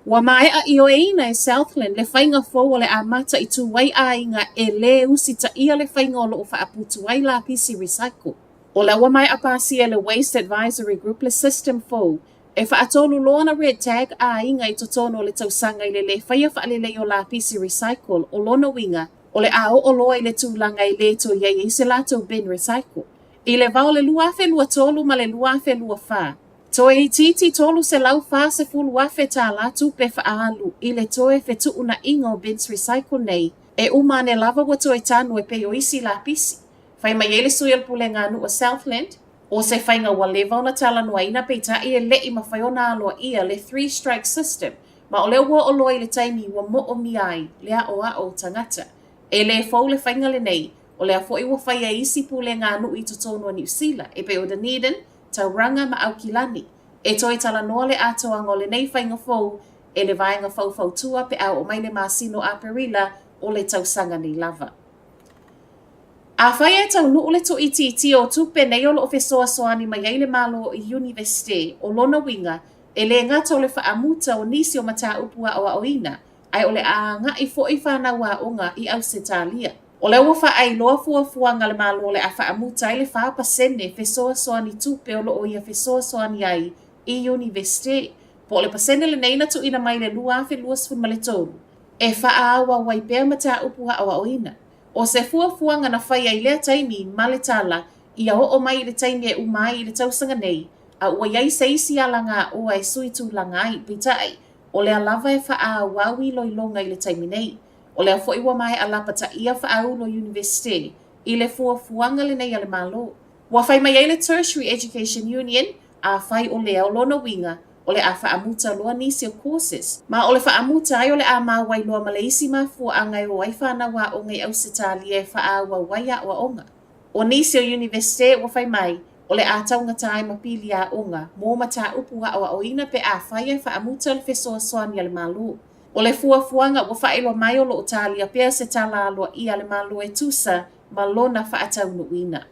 Ua maea ioeina e Southland le faiga fou o le a mataitu ai aiga e lē usitaia le faiga o lo o faaputu ai lapisi recycle. O lea ua maea pasia e le Waste Advisory Group le system fou e faatolu loa ona red tag aiga i totonu o le tausaga i le lē faia faalelei o lapisi recycle o lona uiga o le a oo loa i le tulaga e lē toe i ai ai se latou bin recycle. I le va o le 2023 ma le 2024, Toe itiiti $340,000 tālā tupe faaalu i le toe fetuunaiga o bins recycle nei, e uma ane lava ua toe tanu e pei o isi lapisi. Fai mai ai le sui o le Pulega a Nuu o Southland, o se faiga ua leva ona talanoaina peitai e leʻi mafai ona aloaia le three strike system ma o lea ua oo loa i le taimi ua moomia ai le aʻoaʻo o tagata. E lē fou le faiga lenei, o lea foi ua faia e isi pulega a nuu i totonu o Niu Sila e pei o Dunedin, Tauranga ma Aukilani. E toe talanoa le atoaga o lenei faiga fou e le Vaega Faufautua pe a oo mai le masina o Aperila o le tausaga nei lava. Afai e taunuu le tuuitiitia o tupe nei o lo o fesoasoani mai ai le Malo i Iunivesite, o lona uiga, e lē gata o le faamuta o nisi o mataupu aoaoina, ae o le a agai foi fanau aoga i Ausetalia. O lea ua faailoa fuafuaga a le Malo o le a faamuta ai le 4% fesoasoani tupe o lo o ia fesoasoani ai i Iunivesite, po o le pasene lenei na tuuina mai i le 2023 e faaauau ai pea mataupu aoaoina. O se fuafuaga na faia i lea taimi ma le tala ia oo mai i le taimi e uma ai i le tausaga nei, a ua i ai se isi alagaoa e sui tulaga ai, peitai, o lea lava e faaauau iloiloga i le taimi nei. O lea foi ua maea lapataia faaulu o Iunivesite i le fuafuaga lenei a le Malo. Ua fai mai ai le Tertiary Education Union, afai o lea o lona uiga, o le a faamuta loa nisi o courses, ma o le faamuta ai o le a maua ai loa ma le isi mafuaaga e o ai fanau aoga i Ausetalia e faaauau ai aoaoga. O nisi o Iunivesite ua fai mai, o le a taugata ai ma pili aoga mo mataupu aoaoina pe afai ae faamuta le fesoasoani a le Malo. O le fuafuaga ua faailoa mai o lo o talia pea se tala aloaia a le Malo e tusa ma lona faataunuuina.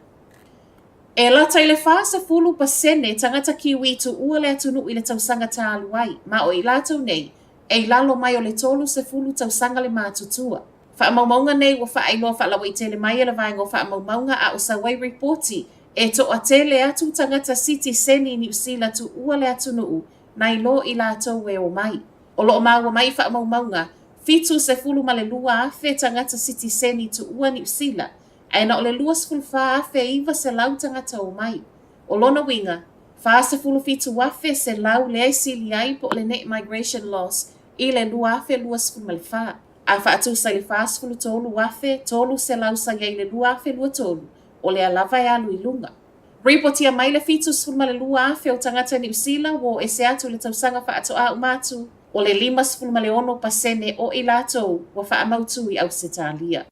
E lata i le 40% tagata Kiwi tuua le atunuu i le tausaga talu ai, ma o i latou nei, e i lalo mai o le 30 tausaga le matutua. Faamaumauga nei ua faailoa faalauaitele mai e le Vaega o Faamaumauga a o sau ai ripoti e toatele atu tagata sitiseni i Niu Sila tuua le atunuu nai lo i latou e omai. O lo o maua mai i faamaumauga, 72,000 tagata sitiseni tuua Niu Sila, ae na o le 24,900 tagata omai. O lona uiga, 47,100 lea e sili ai po o le net migration loss i le 2024. A faatusa i le 43,300 sa i ai i le 2023, o lea lava e alu i luga. Ripotia mai le 72,000 o tagata Niu Sila ua o ese atu i le tausaga faatoa uma atu, o le 56% o i latou ua faamautu i Ausetalia.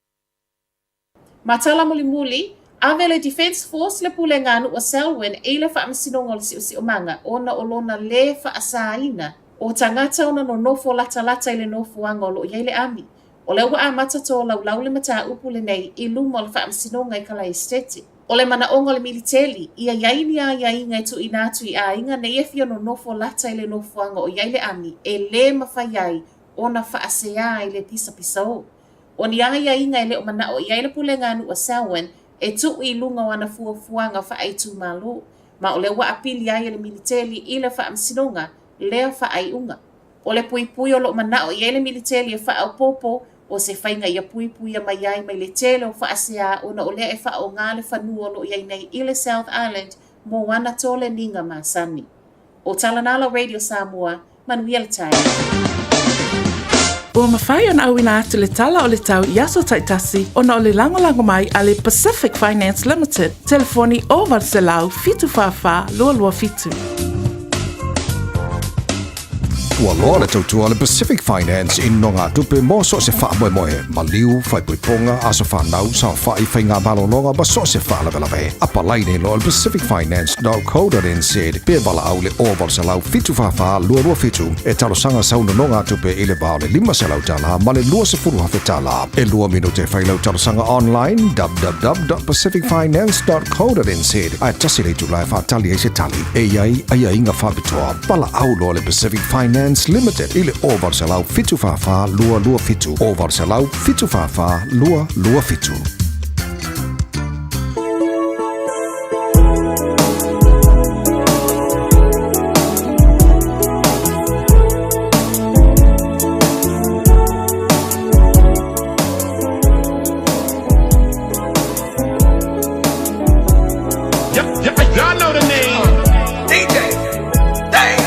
Ma tala mulimuli, ave le Defence Force le pulega a Nuu Selwyn i le Faamasinoga o le Siosiomaga ona o lona lē faasaina o tagata ona nonofo latalata i le nofoaga o lo o i ai le ami. O lea ua amata tolaulau le mataupu lenei i luma o le Faamasinoga i Kalaesetete. O le manaoga o le militeli, ia i ai ni aiaiga e tuuina atu i aiga nei e fia nonofo lata i le nofoaga o i ai le ami e lē mafai ai ona faaseā i le pisapisaō. O ni aiaiga e le o manao i ai le pulega a Nuu a Selwyn e tuu i luga o ana fuafuaga faaitumalo, ma o lea ua apili ai e le militeli i le faamasinoga lea faaiuga. O le puipui o lo o manao i ai le militeli e faaopoopo, o se faiga ia puipuia mai ai mai le tele o faasea ona o lea e faaaoga le fanua o lo o i ai nei i le South Island mo ana toleniga masani. O Talanala Radio Samoa, manuia le taeao. Ua mafai ona auina atu le tala o le tau i aso taitasi ona o le lagolago mai a le Pacific Finance Limited, telefoni 0800 744 227. Ua loa le tautua a le Pacific Finance i nonogatupe mo so o se faamoemoe, maliu, faaipoipoga, aso fanau, saofai, faiga malologa ma so o se faalavelave. Apalai nei loa i le pacificfinance.co.nz pe valaau i le 0800 744 227 e talosaga sau nonogatupe i le va o le $500 ma le $20,000. E lua minute e fai lau talosaga online www.pacificfinance.co.nz ae tasi le itula e faatali ai se tali. E i ai aiaiga faapitoa. Valaau loa le Pacific Finance Limited i le 0800 744 227, 0800 744 227. Y'all know the name. DJ. Dang.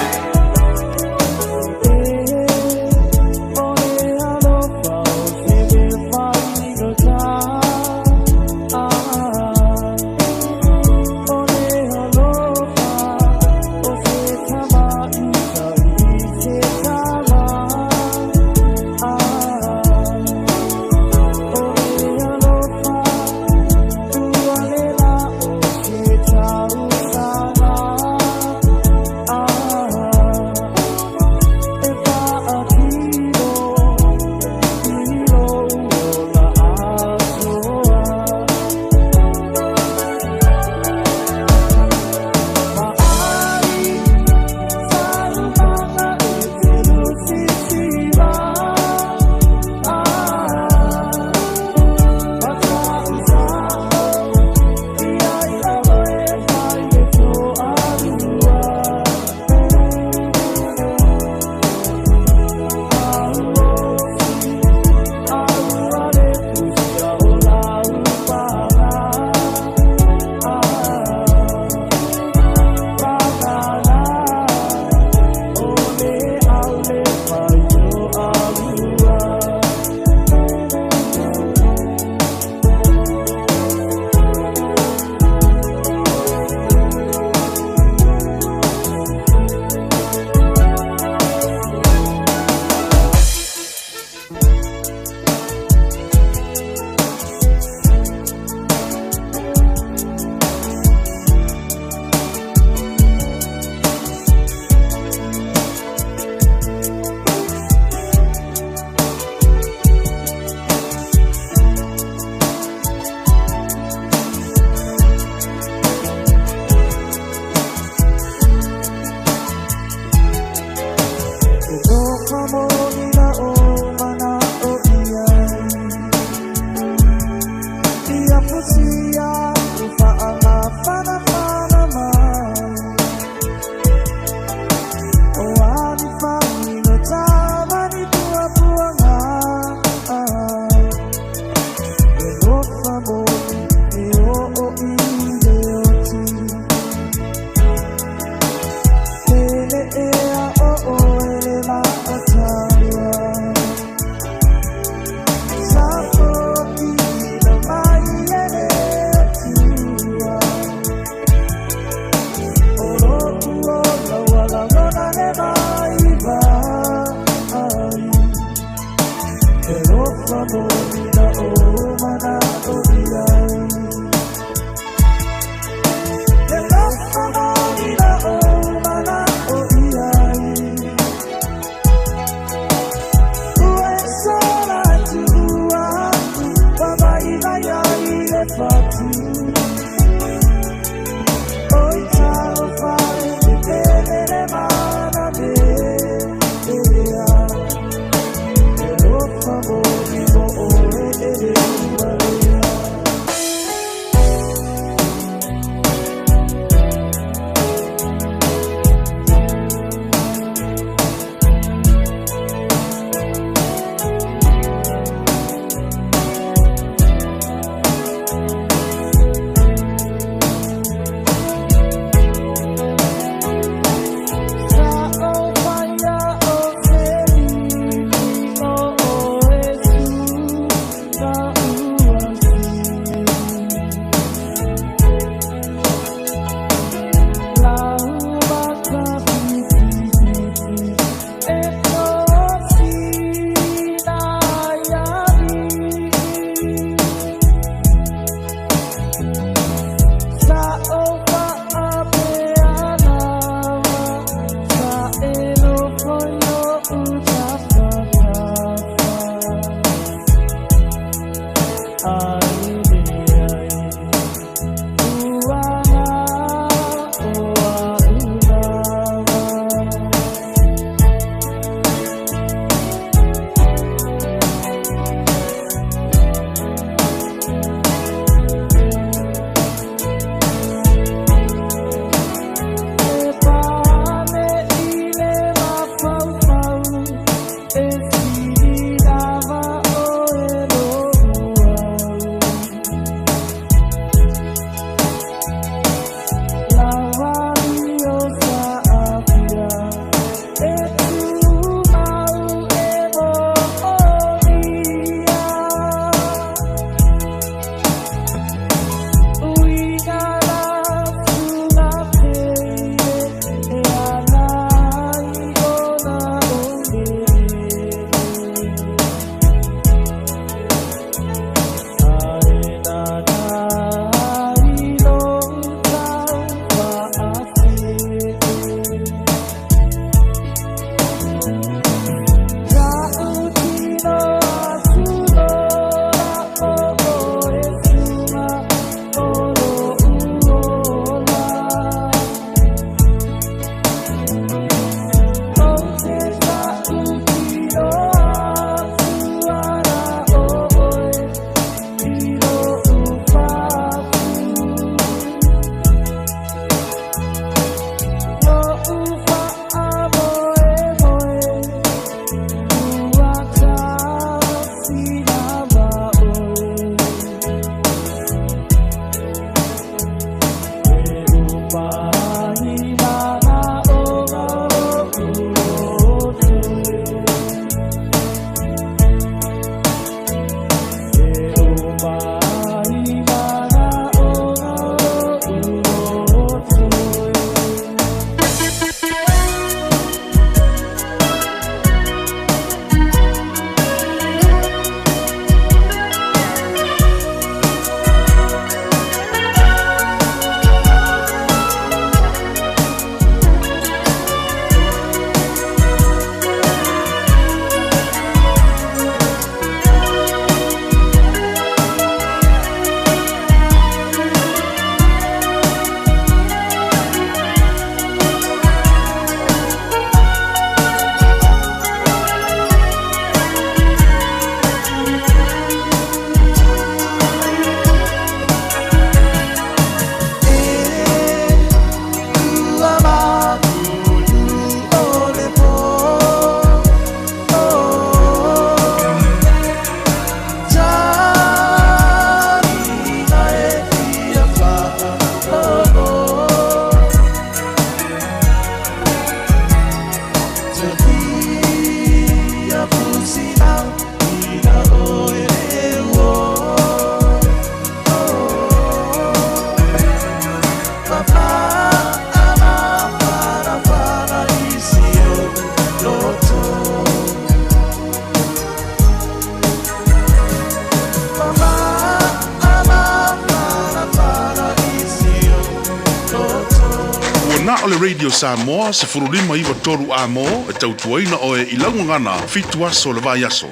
le Radio Samoa 1593 amo e tautuaina oe i lau gagana fitu aso o le vaiaso.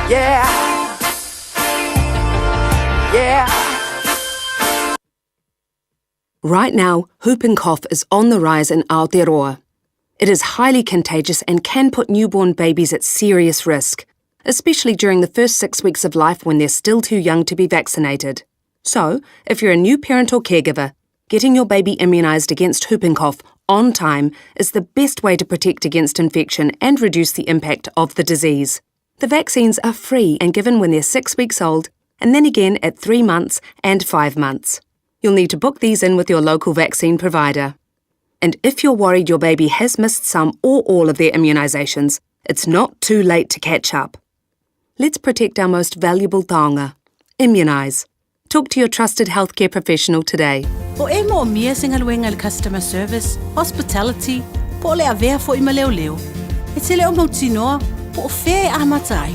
Yeah. Yeah. Right now, whooping cough is on the rise in Aotearoa. It is highly contagious and can put newborn babies at serious risk, especially during the first six weeks of life when they're still too young to be vaccinated. So, if you're a new parent or caregiver, getting your baby immunised against whooping cough on time is the best way to protect against infection and reduce the impact of the disease. The vaccines are free and given when they're six weeks old, and then again at three months and five months. You'll need to book these in with your local vaccine provider. And if you're worried your baby has missed some or all of their immunisations, it's not too late to catch up. Let's protect our most valuable taonga. Immunise. Talk to your trusted healthcare professional today. Po e moomia se galuega i le customer service, hospitality, po o le avea foi ma leoleo. E te le o mautinoa po o fea e amata ai.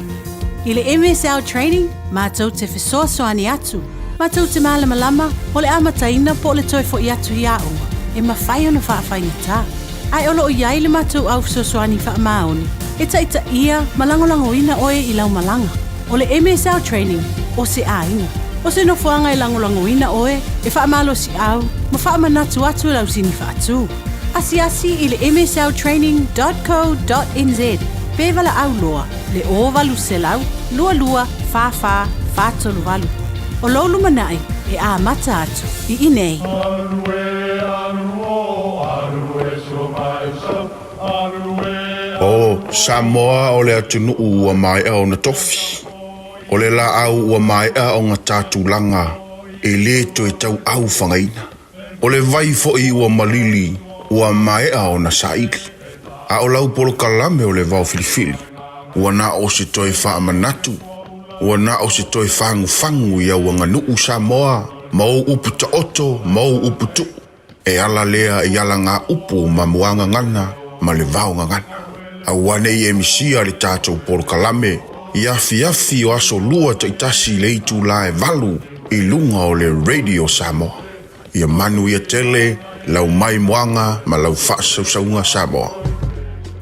I le MSL Training, mātou te fesoasoani atu, mātou te mālamalama o le amataina po o le toe fo'i atu i aoga e mafai ona faafaigata. Ae o lo o i ai le matou au fesoasoani faamaoni e taitaia ma lagolagoina oe i lau malaga. O le MSL Training o se aiga, o se nofoaga e lagolagoina oe e faamalosiau ma faamanatu atu i lau sini faatu. Asiasi i le msltraining dot co dot nz pe valaau loa le 0800 22 44 438. O lou lumanai e amata atu i inei. O Samoa o le atunuu ua maea ona tofi. O le laau ua maea ona ta tulaga e le toe tauau fagaina. O le vai foi ua malili ua maea ona saili. A o lau polokalame o le vao filifili, ua na o se toe faamanatu, ua na o se toe fagufagu i au aganuu Samoa ma ou upu taoto ma ou upu tuu. E ala lea i alagaupu ma muagagana ma le vaogagana. Aua ne i e misia le tatou polokalame i afiafi o aso lua taitasi i le itula e valu i luga o le Radio Samoa. Ia manuia tele lau maimoaga ma lau faasausauga Samoa.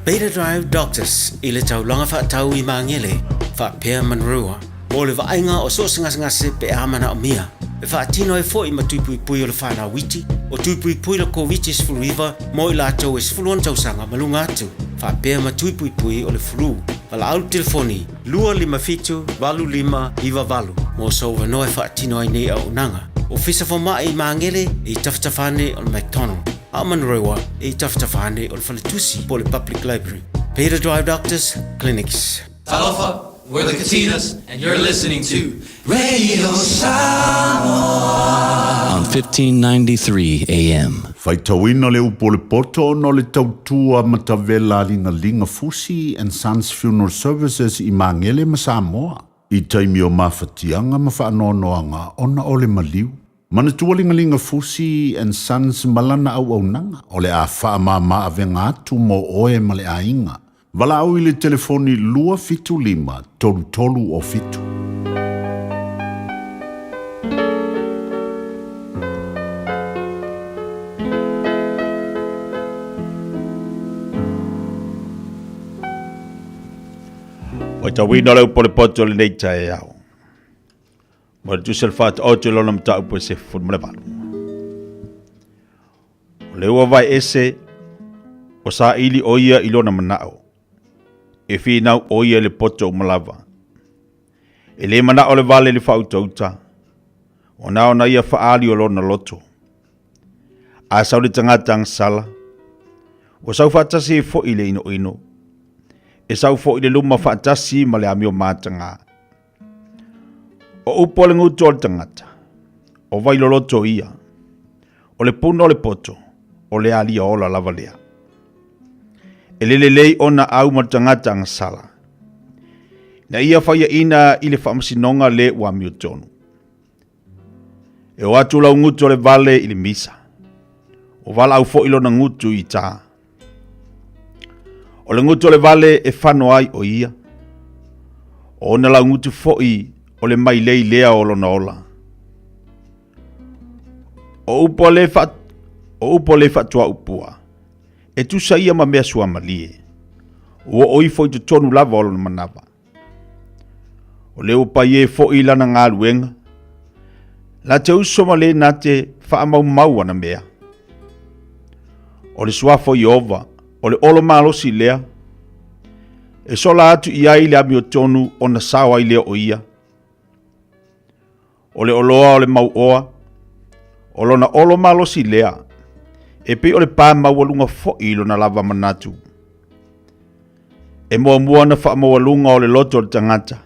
Beta Drive Doctors i le taulaga faatau i Magele faapea Manurewa mo le vaaiga o so o se gasegase pe a manaomia. E faatino ai foi ma tui puipui o le whanau iti, o tui puipui le Koviti-19 mo i latou e 16 tausaga ma luga atu, faapea ma tui puipui o le flu. Valaau le telefoni 257 8598 mo sou avanoa e faatino ai nei auaunaga. Ofisa Fomai i Magele e i tafatafa ane o le McDonald, a o Manurewa e i tafatafa ane o le Faletusi po o le Public Library. Beta Drive Doctors Clinics. Talofa, we're the Katinas, and you're listening to Radio Samoa on 1593 AM. Faitauina le upu o le poto ona o le tautua matavela a Ligaliga Fusi and Sons Funeral Services i Magele ma Samoa i taimi o mafatiaga ma faanoanoaga ona o le maliu. Manatua Ligaliga Fusi and Sons ma lana auaunaga o le a faamama avega atu mo oe ma le aiga. Valaau i le telefoni 275 33 o 7. Faitauina le upu o le poto o lenei taeao. Mo le tusi o le faataoto i lona mataupu e 18. O le ua vae ese o saili o ia i lona manao. E finau o ia i le poto uma lava. E le manao le vale i le faautauta, o na ona ia faaali o lona loto. A sau le tagata agasala, ua sau faatasi ai foi le inoino. E sau foi le luma faatasi ma le amio mataga. O upu a le gutu o le tagata, o vailoloto ia, o le puna o le poto, o le alia ola lava lea. E le lelei ona au ma le tagata agasala, ina ia faiaina i le faamasinoga le ua amiotonu. E o atu lau gutu o le vale i le misa, o valaau foi lona gutu i tā. O le gutu o le vale e fano ai o ia, o ona lau gutu foi o le mailei lea o lona ola. O upu a le faa, o upu a le faatuaupua, e tusa ia ma mea suamalie, ua oo ifo i totonu lava o lona manava. O le ua paie foi i lana galuega, la te uso ma le na te faamaumau ana mea. O le suafa o Ieova, o le olo malosi lea, e sola atu i ai le amiotonu ona sao ai lea o ia. O le oloa o le mauoa, o lona olo malosi lea, e pei o le pā maualuga foi i lona lava manatu. E muamua ona faamaualuga o le loto o le tagata,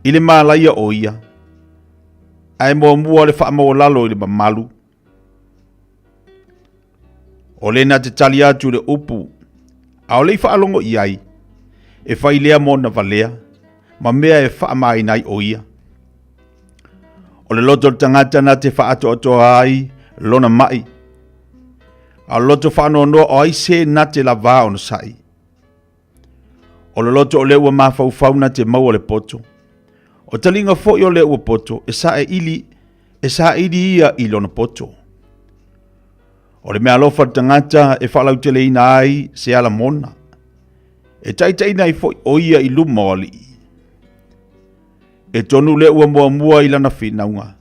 i le malaia o ia, ae muamua le faamaualalo i le mamalu. O le na te tali atu i le upu, a o le i faalogo i ai, e fai lea mo na valea, ma mea e faamaina ai o ia. O le loto o le tagata na te faatoatoa ai lona mai, a o le loto faanoanoa o ai se na te lavā ona sa'i. O le loto o le ua mafaufau na te maua le poto. O taliga foi o le ua poto e saili, e saili ia i lona poto. O le mea alofa le tagata e faalauteleina ai se ala mona. E taitaiina ai foi o ia i luma o alii. E tonu le ua muamua i lana finauga,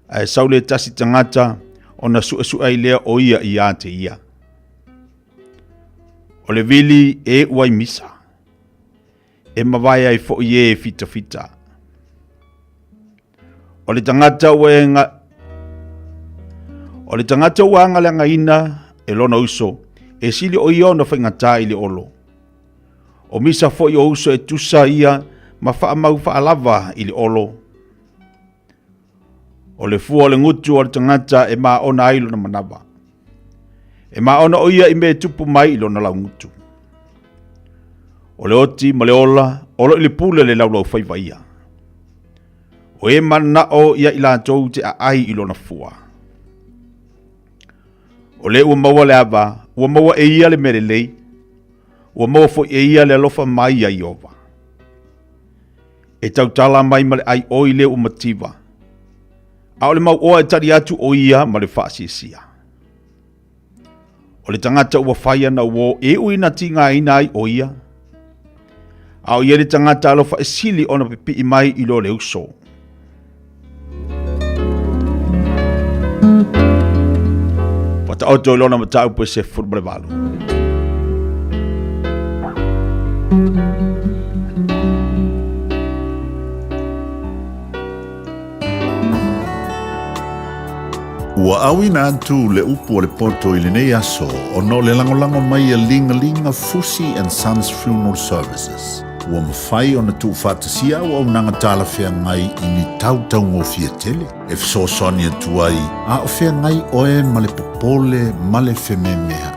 ae sau le tasi tagata ona suesue ai lea o ia ia te ia. O le vili e iu ai misa, e mavae ai foi e fitafita. O le tagata ua e ga... O le tagata ua agaleagaina e lona uso, e sili o ia ona faigata i le olo. O misa foi o uso e tusa ia ma faamau faalava i le olo. O le fua o le gutu o le tagata e maona ai lona manava. E maona o ia i mea e tupu mai i lona laugutu. O le oti ma le ola, o lo i le pule le laulaufaiva ia. O e mananao ia i latou te aai i lona fua. O le ua maua le ava, ua maua e ia le mea lelei, ua maua foi e ia le alofa mai ia Iova. E tautala mai ma le ai oi le ua mativa, a o le mauoa e tali atu o ia ma le faasiasia. O le tagata ua fai ana uō e iu ina tigaina ai o ia, a o ia le tagata alofa e sili ona pipii mai i lo le uso. Whataoto i lona mataupu e 18. Ua auina atu le upu o le poto i lenei aso ona o le lagolago mai a Ligalinga Fusi and Sons Funeral Services. Ua mafai ona tuufaatasia auaunaga talafeagai i ni tau taugofie tele e fesoasoani atu ai a o feagai oe ma le popole ma le fememea'i.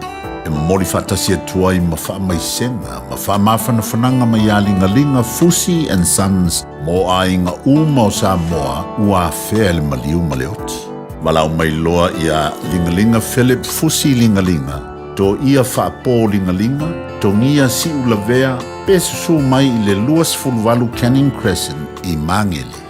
E momoli faatasi atu ai ma faamaisega ma faamafanafanaga mai ia Ligaliga Fusi and Sons mo aiga uma o Samoa ua afea e le maliu ma le oti. Valaau mai loa ia Ligaliga Philip Fusi Ligaliga, Toia Faapo Ligaliga, Togia Siulavea pe susu mai i le 28 Canning Crescent i Magele.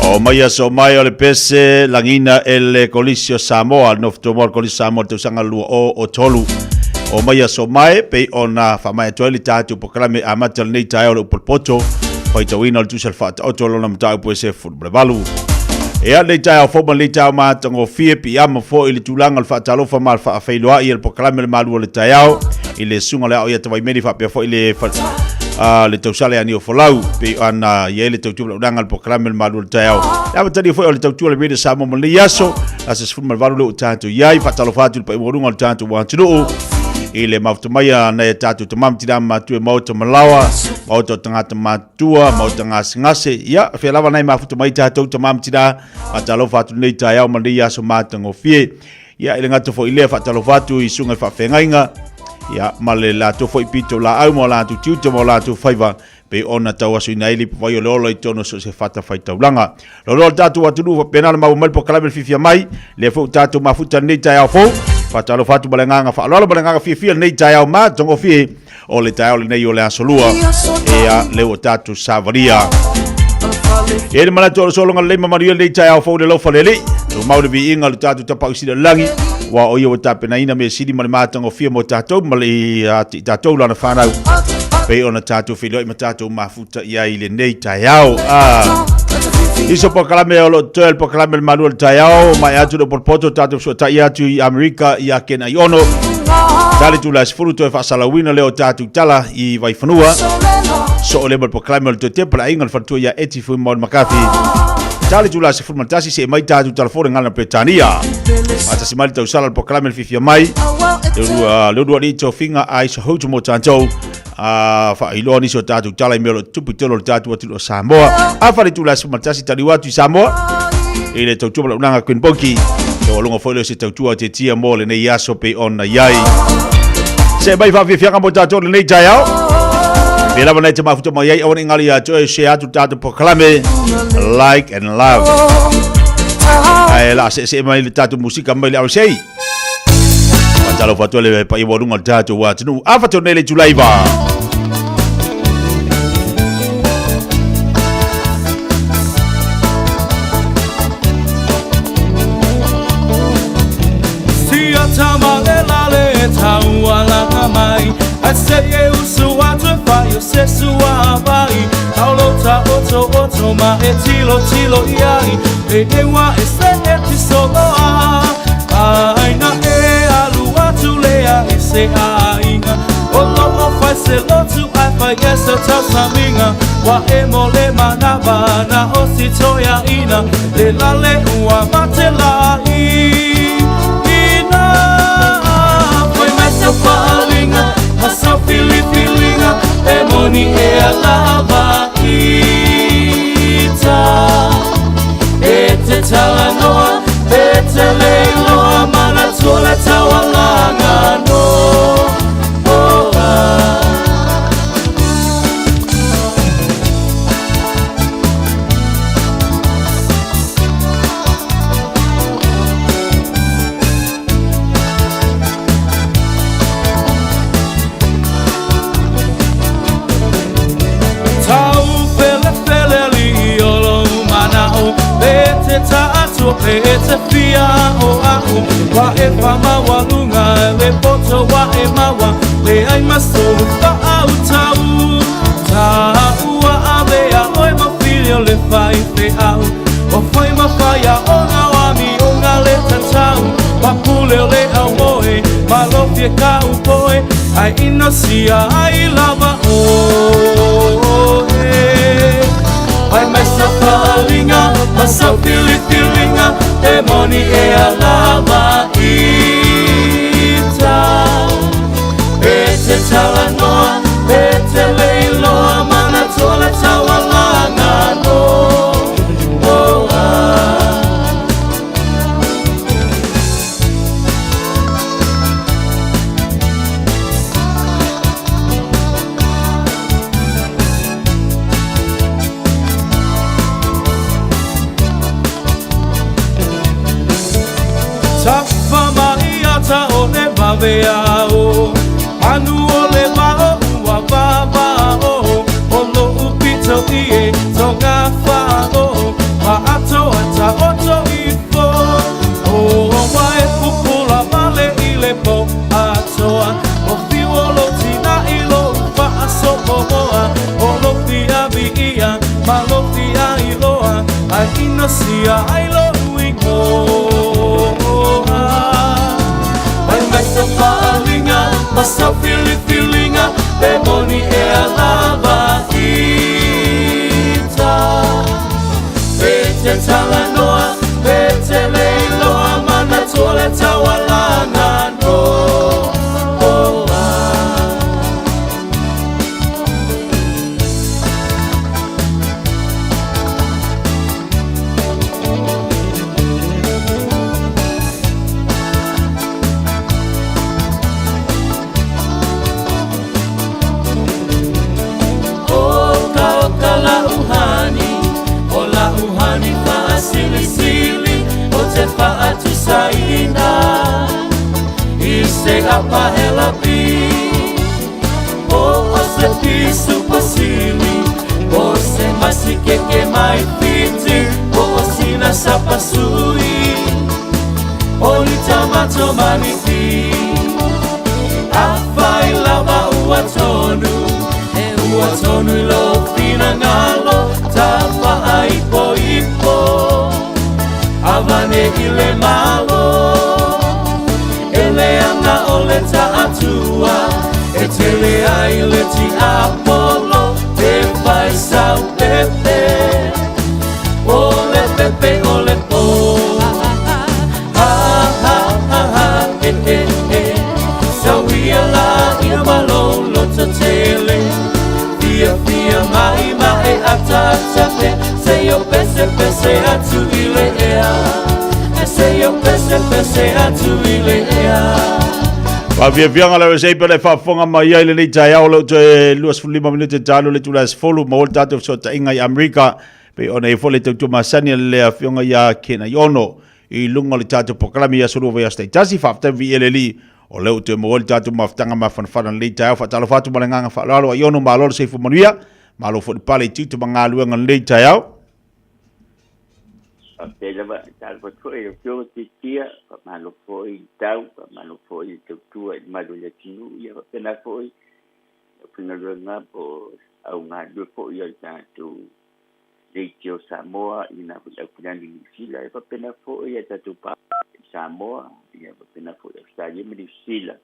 O mai aso mai o le pese lagina e le Kolisi o Samoa, le nofotomoa o le Kolisi o Samoa i le tausaga 2003. O mai aso mai, pei ona faamaea atu ai le tatou polokalame amata o lenei taeao o le upu o le poto, faitauina o le tusa o le faataoto o lona mataupu e 18. Ea lenei taeao fou ma lenei taeao matagofie, piiama foi i le tulaga o le faatalofa ma le faafeiloai e le polokalame o le malu o le taeao i le susuga o le Ao ia Tavaimeli faapea foi le le tausala ia Niofolau pei ona i ai le tautua launaga le polokalame o le malu o le taeao. Le amatalia foi o le tautua le Radio Samoa mo lenei aso, aso 18 lea ua tatou i ai, faatalofa atu i le paia maualuga o le tatou atunuu i le mafuta mai a nai a tatou tama ma tina matua i maota malaoa, maota o tagata matua, maota gasegase. Ia, fea lava nai mafuta mai tatou tama ma tina, faatalofa atu lenei taeao ma lenei aso matagofie. Ia, i le gata foi lea, faatalofa atu i susuga i faafeagaiga, ia, ma le latou foi pito laau ma o latou tiute ma o latou faiva, pei ona tauasuina ai le ipuvai o le ola i totonu o so o se fatafaitaulaga. Loaloa le tatou atunuu faapena ona maua mai le polokalame le fiafia mai, lea foi ua tatou mafuta i lenei taeao fou. Faatalofa atu ma le agaga faaaloalo ma le agaga fiafia i lenei taeao matagofie o le taeao lenei o le aso lua. Ea, lea ua tatou savalia. E le manatu o le sologa lelei ma manuia lenei taeao fou i le alofa o le Alii. Tumau le viiga o le tatou Tapaau Sili o le lagi, aua o Ia ua tapenaina mea sili ma le matagofie mo tatou ma le ia te i tatou lana fanau, pei ona tatou feiloai ma tatou mafuta i ai i lenei taeao. Ah. Iso polokalame o lo o totoe le polokalame o le malu o le taeao, mae atu le potopoto tatou fesoatai atu i Amerika i Ken Aiono. Tali tula e 10 toe faasalauina lea o tatou tala i Vaifanua. Soo lea ma le polokalame o le toe tepa le aiga o le faletua ia Eti Fuimaoli McCarthy. Tali tula e 11 see mai tatou talafo le gagana Peretania. Faatasi mai le tausala le polokalame le fiafia mai. Le lua alii tofiga a iso houtu mo tatou. A faailoa nisi o tatou tala i mea o lo o tutupu i totonu o le tatou atunuu o Samoa. Afa le itula e 11 taliu atu i Samoa i le tautua ma le auaunaga a Queen Boki. E ualuga foi lea o se tautua tetia mo lenei aso pei ona i ai. Se mai faafiafiaga mo tatou i lenei taeao. Pea lava nai te mafuta mai ai, aua ne i galo ia te oe, share atu le tatou polokalame, like and love. Ae la seesee mai le tatou musika mai le RSA. Faatalofa atu ai le paia maualuga o le tatou atunuu. Afa tonu nei le itula iva. Sia tama le lale taualaga mai Ai se e usu atu e fai o se sua vai Taulo ta oto oto ma e tilo tilo iai E ewa e se e ti soloa Aina e alu atu lea i se aiga O lo o fai se lotu ai fai e se tausaminga Wa e mo le manava na o si toia ina Le lale ua mate la i ina Fai mai sa faalinga ma sa filifilinga E moni e a lava ita E te talanoa e te leiloa Manatua le taualaga no oh, ah. Tau felefele alii o lou manao E te taatua pe e te fia o a'u Wa e faamaualuga le poto wa e maua Leai ma sou faautau Taua avea oe ma fili o le faifeau O fai ma faiaoga o amioga le tatau Papule o le aumoe malofie kaupoe Ae inosia ai lava oe Fai mai sa faalinga ma sa filifilinga E moni e a lava ita E te talanoa e te leiloa Manatua le taualaga no oh, ah. Tafa mai ata o le vave ao Manu o le vao ua vavao O lo'u pito i e tonga whao Ma Fafainosia ai lou igoa. Fai mai sau faaaliga ma sau filifiliga, pe moni ea lava ita. E te talanoa, pe te le iloa, manatua le taualaga noa. Oka oka la'u hani, o la'u hani fa'asilisili, o te fa'atusaina i se apahelapi, po o se pisupo sili, po o se masikeke mai Fiti, po o sina sapasui, o ni tamato manipi. Afai lava ua tonu, e ua tonu i lou finagalo, tafa'aipoipo, avane i le malo. E leaga o le ta'atua, e tele ai le tiapolo, te fai sau pepe, o le pepe o le pō. Ha ha ha ha e e e, sauia la ia ma lou lototele, fiafia mai ma e ataata pe, seia pesepese atu i le ea, e seia pesepese atu i le ea. Faafiafiaga le USA pe le faafofoga mai ai lenei taeao leo toe 25 minute talu le itula e 10 maua le tatou fesootaiga i Amerika pei ona i ai foi le tautua masani a le afioga ia Ken Aiono i luga o le tatou polokalame i aso lua vaiaso taitasi. Faafetai viia le Alii o lea ua toe maua ai le tatou mafutaga mafanafana lenei taeao. Faatalofa atu ma le agaga faaaloalo Aiono, malo le soifua manuia, malo foi le pale i tiute ma galuega lenei taeao. Faafetai lava, talofa atu foi i lau Afioga Tiatia, faamalo foi i le tau, faamalo foi i le tautua i le malu o le atunuu, ia faapena foi le aufaigaluega po o au galulue foi a le tatou Leitio Samoa i lena foi Aukilani Niu Sila, e faapena foi a tatou pa i Samoa, ia faapena foi Ausetalia ma Niu Sila,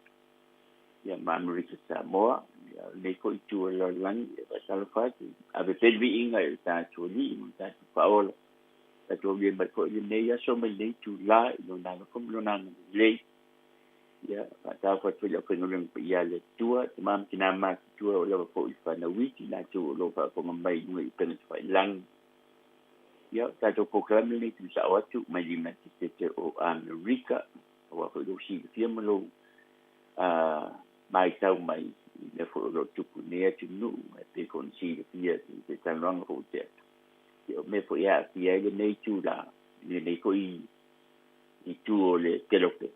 ia ma Amerika Samoa, ia lenei foi itu o le lalolagi, e faatalofa atu, ave pea le viiga i le tatou Alii ma le tatou Faaola, tatou aulia mai foi lenei aso ma lenei itulā i Lona alofa ma Lona agalelei. Ia, faatalofa atu foi i le aufaigaluega paia a le Atua, tama ma tina matutua o lava foi i fanau iti latou o lo o faafofoga mai i luga i upega tafailagi. Ia, o tatou polokalame lenei tuusao atu mai le United States o Amerika, aua foi lou silafia ma lou matau mai i mea foi o lo o tupu i lenei atunuu, e pei foi ona silafia i se talanoaga foi ua tea atu. Ia, o mea foi e aafia ai lenei itula, lenei foi itu o le kelope,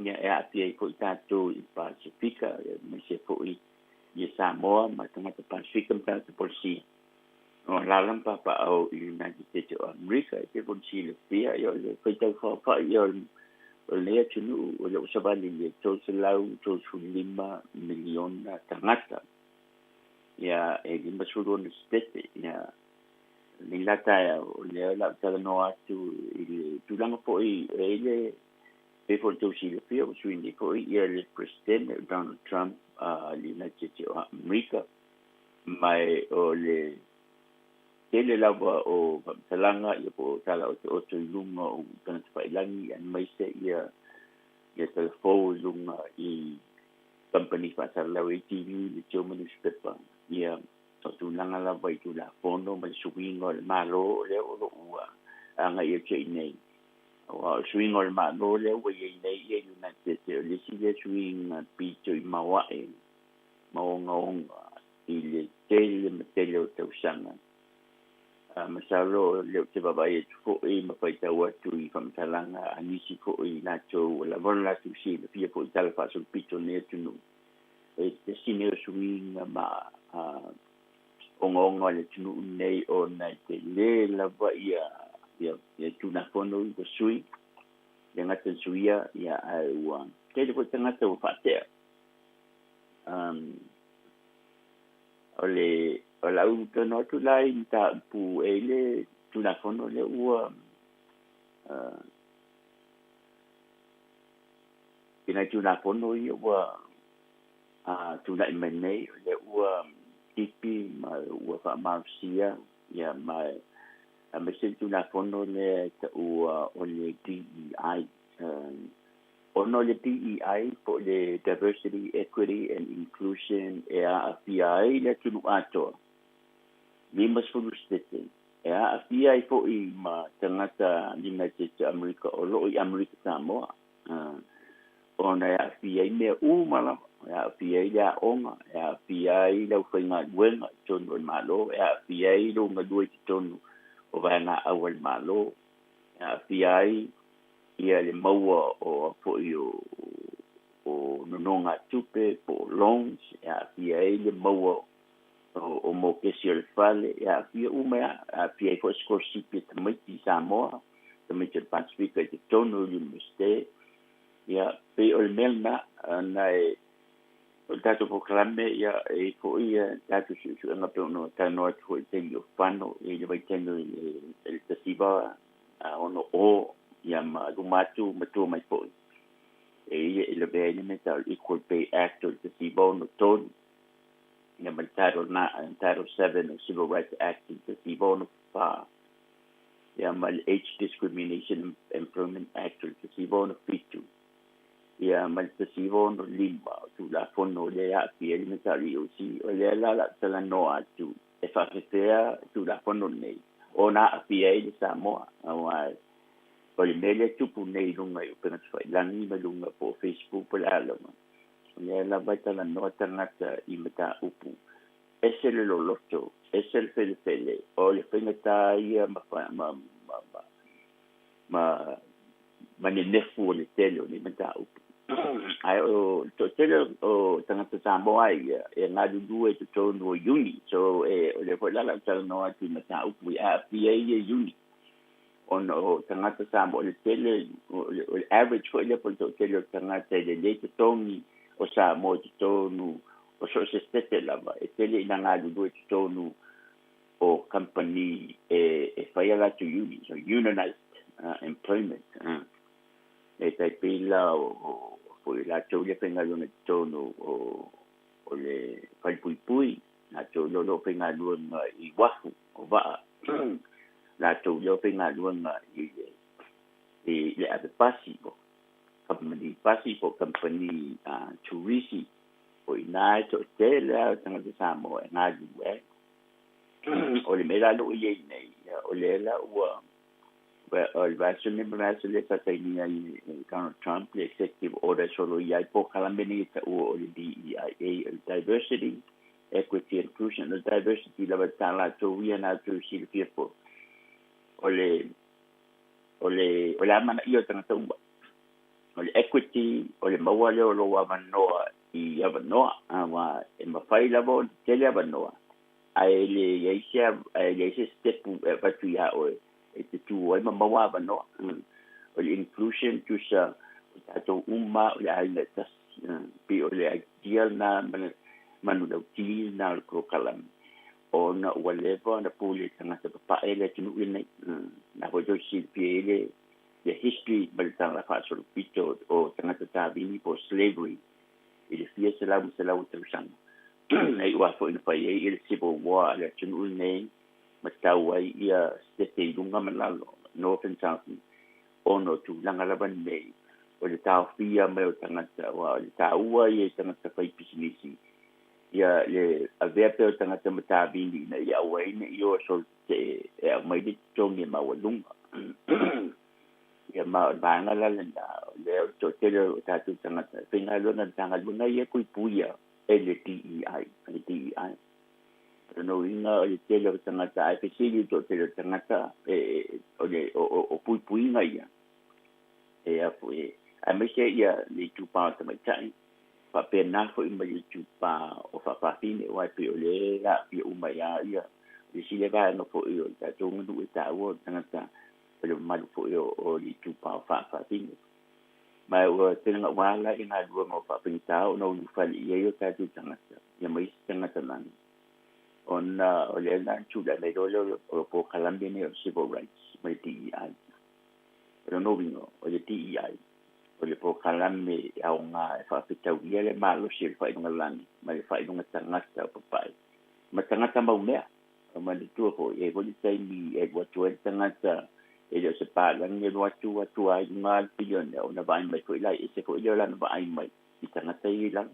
ia, e aafia ai foi tatou i Pasifika, aemaise foi ia Samoa ma tagata Pasifika ma tagata Polesia. O alaala ma papaaao i United States o Amerika, e pei foi ona silafia, ia, o le faitau faaofai ia o lenei atunuu, o lea ua savali i le 335 miliona tagata. Ia, e 56 setete, ia, Nei la taeao, o lea o le a ou talanoa atu i le tulaga foi e i le pei foi o le tou silafia ua sui nei foi ia le Peresetene o Donald Trump a le United States o Amerika ma o le tele lava o faamatalaga ia po o tala otooto i luga o upega tafailagi aemaise ia ia tala fou i luga i kamupani faasalalau ai TV, leitio ma newspaper ia O tulaga lava i Tulafono ma le suiga o le Malo o lea o lo o ua agai atu ai nei. Aua o le suiga o le Malo lea ua i ai nei ia United States, o le isi lea suiga pito i maoae ma ogaoga i le tele ma tele o tausaga. Masalo o lea ou te vaavaai atu foi ma faitau atu i faamatalaga a nisi foi i latou ua lava ona latou silafia foi i tala faasolopito o lenei atunuu. E tasi lenei o suiga ma ogaoga o le atunuu lenei ona e tele lava ia ia Tulafono i ua sui, le gata i suia ia ae ua tele foi tagata ua faatea. O le o lau talanoa atu la i mataupu e i le Tulafono lea ua i nai Tulafono ia ua tula'i mai nei, o lea ua tipi ma ua fa'amalosia ia, ma aemaise le Tulafono lea e ta'ua o le DEI, ona o le DEI po o le Diversity, Equity and Inclusion e a'afia ai le atunu'u atoa 50 setete, e a'afia ai fo'i ma tagata United Amerika o lo'o i Amerika Samoa, ona e a'afia ai mea uma lava, e a'afia ai le a'oga, e a'afia ai le aufaigaluega i totonu o le Malo, e a'afia ai lou galue i totonu o vaega'au a le Malo, e a'afia ai ia le maua o fo'i o nonogatupe po o loans, e a'afia ai le maua o mokesi o le fale, e a'afia uma, e a'afia ai fo'i sikolasipi e tamaiti i Samoa, tamaiti o le Pasifika i totonu o le Iunivesite. Ia pei o le mea lenā ona e o le tatou polokalame ia e i fo'i tatou su'esu'ega pei ona talanoa atu fo'i i le taimi o fano i le vaitaimi o le 1960 ia ma luma atu ma tua mai fo'i e ia e lavea ai le mea ta'u o le Equal Pay Act o le 1963 ia ma le Title Title 7 o Civil Rights Act i le 1964 ia ma le Age Discrimination Employment Act o le 1967 ia ma le 1965 o Tulafono lea a'afia ai le mea ta'u o le EOC. O lea la la'u talanoa atu e fa'afefea Tulafono nei ona a'afia ai le Samoa, auā o le mea lea tupu nei i luga i upega tafa'ilagi ma luga po o Facebook po le a lava, o lea lava e talanoa tagata i mataupu ese le loloto, ese le felefele, o le faigatā ia ma ma ma ma ma ma nenefu o le tele o nei mataupu. Ae o le to'atele o tagata Samoa ia e galulue i totonu o iuni, so e o lea fo'i la la'u talanoa atu i mataupu i a'afia ai ia iuni, ona o tagata Samoa o le tele o le average fo'i lea po o le to'atele o tagata e lelei totogi o Samoa i totonu o so o se setete lava, e tele ina galulue i totonu o company e faia latou uni, so unionized employment, e tai pei la o fo'i latou lea faigaluega i totonu o le falepuipui, latou lea o lo'o faigaluega i uafu o va'a, latou lea o faigaluega i le ave pasi po company pasi po company turisi, o inā e to'atele a o tagata Samoa e galulue ai. O le mea la lo'o i ai nei, o lea la ua o le vaiaso nei ma le vaiaso lea sa sainia ai e Donald Trump le executive order soloia ai polokalame nei e ta'ua o le DEIA, o le Diversity, Equity, Inclusion. O le diversity lava tā latou ia na tou silafia foi, o le amanaia o tagata uma. O le equity, o le maua lea o lou avanoa i avanoa, auā e mafai lava ona tetele avanoa, ae le iai se ae leai se stepu e avatu iā oe e te tū ai ma maua avanoa. O le inclusion, tusa o tatou uma o le aiga e tasi, pei o le idea lena ma le manulautī lena o le polokalame, ona ua leva ona pule tagata papa'e le atunu'u lenei. Na foi tou silafia ai le history ma le tala fa'asolopito o tagata tavini po slavery i le fia selau ma selau o tausaga, e i'u a fo'i na fai ai le civil war a le atunu'u lenei ma tau ai ia setete i luga ma lalo, north and south, ona o tulaga lava nei o le taofia mai o tagata, ua o le tāua ia i tagata fai pisinisi ia le avea pea o tagata matavini ina ia aua ai ne'i o solotetee e aumai le totogi e maualuga. Ia ma o le vaega la lenā o lea o le to'atele o tatou tagata e faigaluega i Matagaluega ia puipuia e le DEI, le DEI. O lona uiga o le tele o tagata, ae fesili i le to'atele o tagata e o le o puipuiga ia e afo'i aemaise ia le itupā o tamaita'i fa'apena fo'i ma le itupā o fa'afafine, uae pei o le a'afia uma iā ia le isi le vaega fo'i o le tatou aganuu e tāua o tagata o le mamalu fo'i o le itupā o fa'afafine. Ma ua tele ga'u ala i galuega o fa'afaigata ona ulufale i ai o tatou tagata ia ma isi tagata lagi. Ona o lea na tula'i mai loa lea o polokalame nei o civil rights ma le DEI. O lona uiga o le DEI o le polokalame e aogā e faafetaulia le malosi o le faailoga lagi ma le faailoga tagata o papa'i ma tagata maumea. E manatua foi, e i ai foi le taimi e alu atu ai le tagata e le o se palagi e alu atu atu lava i luga le billionaire ona vaai mai foi la e ese foi lea o lana vaai mai i tagata ia i lalo.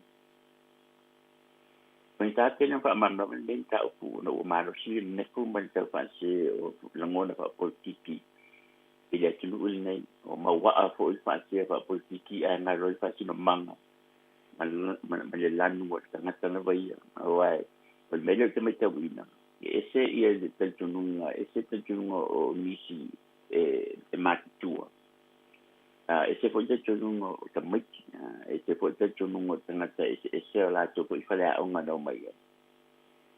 E faigata tele ona faamalamalama lenei mataupu ona ua malosi le nefu ma le taufaasese o lagona faapolitiki i le atunuu lenei. Ua mauaa foi le faasea faapolitiki ae galo ai le faasinomaga ma le lanu o le tagata lava ia. Aua o le mea lea ou te matauina, e ese ia le talitonuga, e ese le talitonuga o nisi e matutua, ese foi le talitonuga o tamaiti, ese foi le talitonuga o tagata eseese o latou foi faleaoga na omai ai.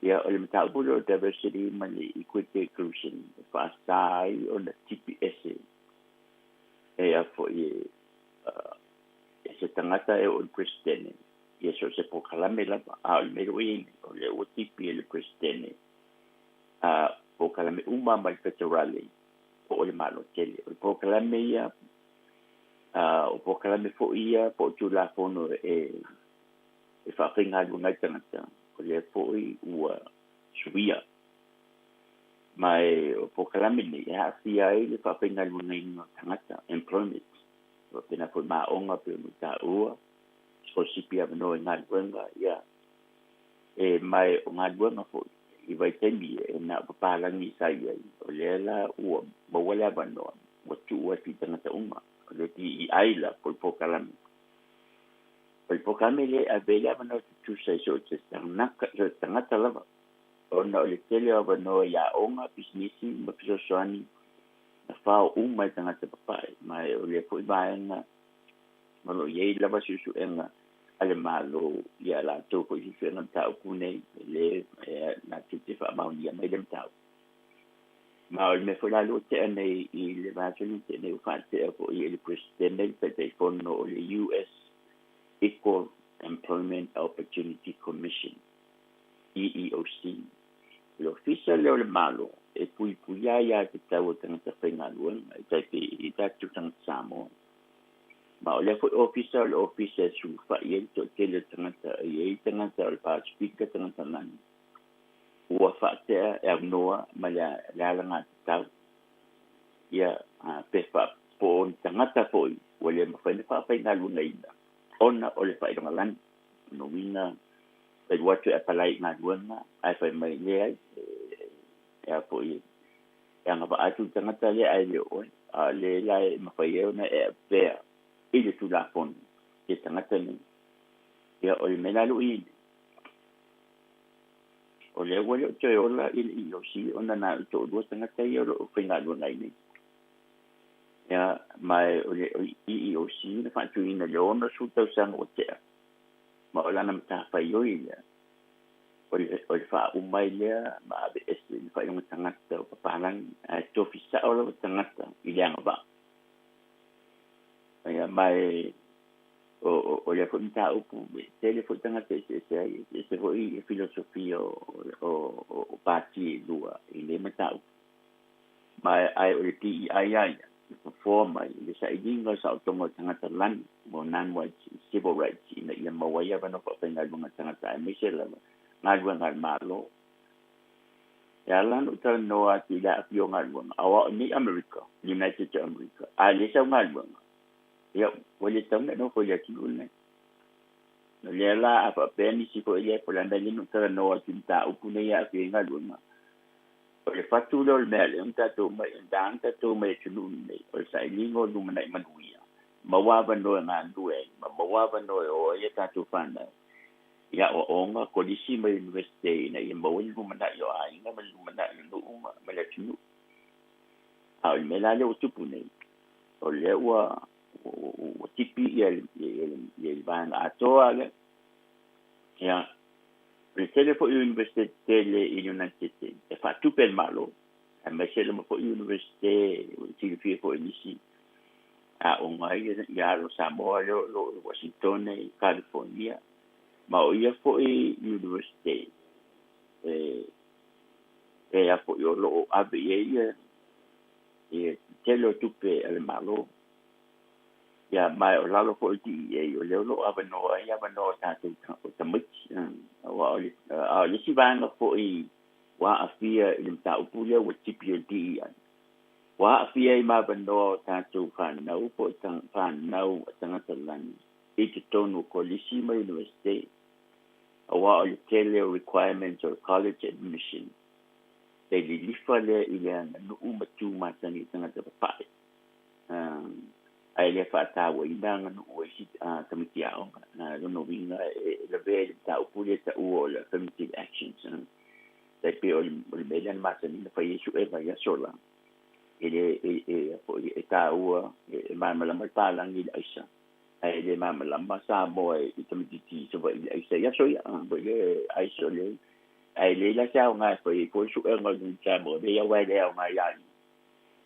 Ia, o le mataupu lea o diversity ma le equity inclusion e faasa ai ona tipi ese e a foi e se tagata e oo i le Peresetene, ia so o se polokalame lava, a o le mea lea ua i ai nei, o lea ua tipi e le Peresetene a polokalame uma mai le Feterale po o le Malo tele. O le polokalame ia, o polokalame foi ia po o Tulafono e e faafaigaluega ai tagata, o lea foi ua suia. Ma e o polokalame nei e aafia ai le faafaigaluegaina o tagata, employment, faapena foi ma aoga pei ona taua, sikolasipi avanoa i galuega, ia, e ma e o galuega foi i vaitaimi e na o papalagi sa i ai, o lea la ua maua le avanoa, ua tuu atu i tagata uma, o le DEI la po o le polokalame. O le polokalame lea e ave ai le avanoa tutusa i so o se tagata lava, ona o le tele o avanoa i aoga, pisinisi ma fesoasoani na fao uma e tagata papae. Ma o lea foi vaega o lo o i ai lava suesuega a le Malo ia latou foi suesuega mataupu nei, e le latou te faamaonia mai le mataupu. Ma o le mea foi la lea ua tea nei i le vaiaso lea na tea nei, ua faatea foi e le Peresetene le Taitaifono o le US Equal Employment Opportunity Commission, EEOC. O le ofisa lea o le Malo e puipuia ai aiatatau a tagata faigaluega e tai pei i tatou tagata Samoa. Ma o lea foi ofisa o le ofisa e sulufai ai le toatele o tagata, e i ai tagata o le Pasefika, tagata lani ua faatea e aunoa ma le alagatatau, ia, pe po o ni tagata foi ua le mafai ona faafaigaluegaina ona o le faailoga lani. O lona uiga, e alu atu e apalai i galuega ae fai mai, leai, e a foi, e agavaa atu le tagata lea ae le o oe. A o lea la e mafai ai ona e avea i le Tulafono le tagata nei. Ia, o le mea la lea ua i ai nei, o lea ua le o toe ola i le EOC ona na o le toalua tagata ia o lo o faigaluega ai nei. Ia, ma o le EEOC na faatuina i le 60 tausaga ua tea, ma o lana matafaioi lea, o le faauma ai lea ma aveese i le faailoga tagata o papalagi, ae tofi sao lava tagata i le agavaa. Ia, ma o lea foi mataupu, e tele foi tagata e eseese ai, e eseese foi filosofia o pati e lua i lenei mataupu. Ma ae o le DEI lava ia, e fofoa mai i le sailiga o le saotoga o tagata lani, mo non-whites civil rights, ina ia maua ai avanoa faafaigaluega tagata aemaise lava galuega a le Malo. E ala ona ou talanoa atu i le aafia o galuega, aua o nei Amerika, United of America, a le sau galuega, ia, ua le tatau ona e nofo i le atunuu lenei. O lea la a faapea nisi foi lea, po o le a le mea lea na ou talanoa atu i mataupu nei e aafia ai galuega, o le fatu lea o le mea lea na tatou omai, na ala ona tatou omai i le atunuu lenei, o le sailiga o lumanai manuia, maua avanoa e galulue ai, ma maua avanoa e o ai a tatou fanau i aoaoga, kolisi ma iunivesite ina ia maua le lumanai o aiga ma le lumanai o nuu ma le atunuu. A o le mea la lea ua tupu nei, o lea ua ua tipi ia le vaega atoa lea. Ia, o le tele foi o iunivesite tetele i le United States e faatupe e le Malo, aemaise lava foi iunivesite ua silafia foi e nisi aoga ai ia alo Samoa lea o lo o i Uasintone, i California, ma o ia foi iunivesite e E a foi o loo ave i ai ia ia tele o tupe a le Malo. Ia ma o lalo foi o DEA o lea o loo avanoa ai avanoa o tatou o tamaiti. Aua o le a o le isi vaega foi ua aafia i le mataupu lea ua tipi o le DEI. Ua aafia ai ma avanoa o tatou fanau po o fanau a tagata lagi i totonu o kolisi ma Iunivesite. Aua o le tele o requirements o le college admission e lilifa lea i le aganuu ma tu masani i tagata papae, ae le faatauaina aganuu a isi tamaiti aoga. Lona uiga e lavea i le mataupu lea e taua o le affirmative actions. Tai pei o le mea lea na masani ona fai ai suega i aso la, e le e taua e malamalama le palagi i le aisa, ae le malamalama Samoa i tamaitiiti i Savaii i le aisa i aso ia, foi le aisa o le ae leai la se aoga e fai ai foi le suega o le Samoa nei aua e le aoga ia ia,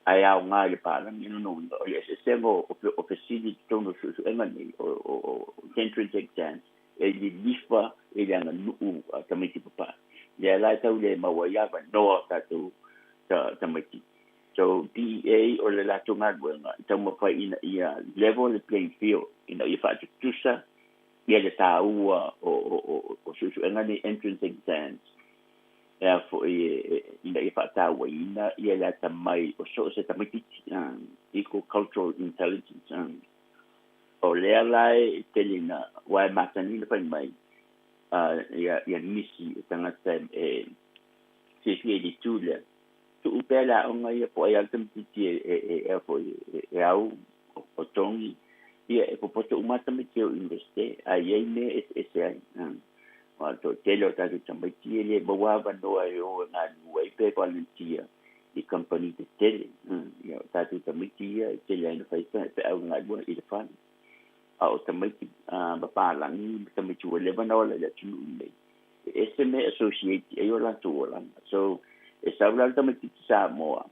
ae aoga i le palagi. Lona uiga o le eseesega o fesili i totonu o suesuega nei o entrance exams e lilifa i le aganuu a tamaiti papae, lea la e tau le maua ai avanoa o tatou tamaiti. So DEA o le latou galuega e taumafai ina ia level le playing field ina ia faatutusa ia le taua o suesuega nei entrance exams e a foi ina ia faatauaina ia le atamai o so o se tamaitiiti, equal cultural intelligence. O lea la e tele ina aua e masani ona fai mai ia nisi o tagata e fiafia i le itu lea, tuu pea le aoga ia po o ai lava le tamaitiiti e foi e au o togi ia e popoto uma lava tamaiti o Iunivesite ae i ai mea e eseese ai. Aua o le toatele o tatou tamaiti e le maua avanoa e o e galulue ai pe volunteer i kamupani tetele. Ia o tatou tamaiti ia e tele ai ona fai feau galue i le fale. A o tamaiti papalagi ma tamaiti ua leva ona ola i le atunuu lenei, e ese mea e associate i ai o latou olaga. So, e sau la le tamaitiiti Samoa,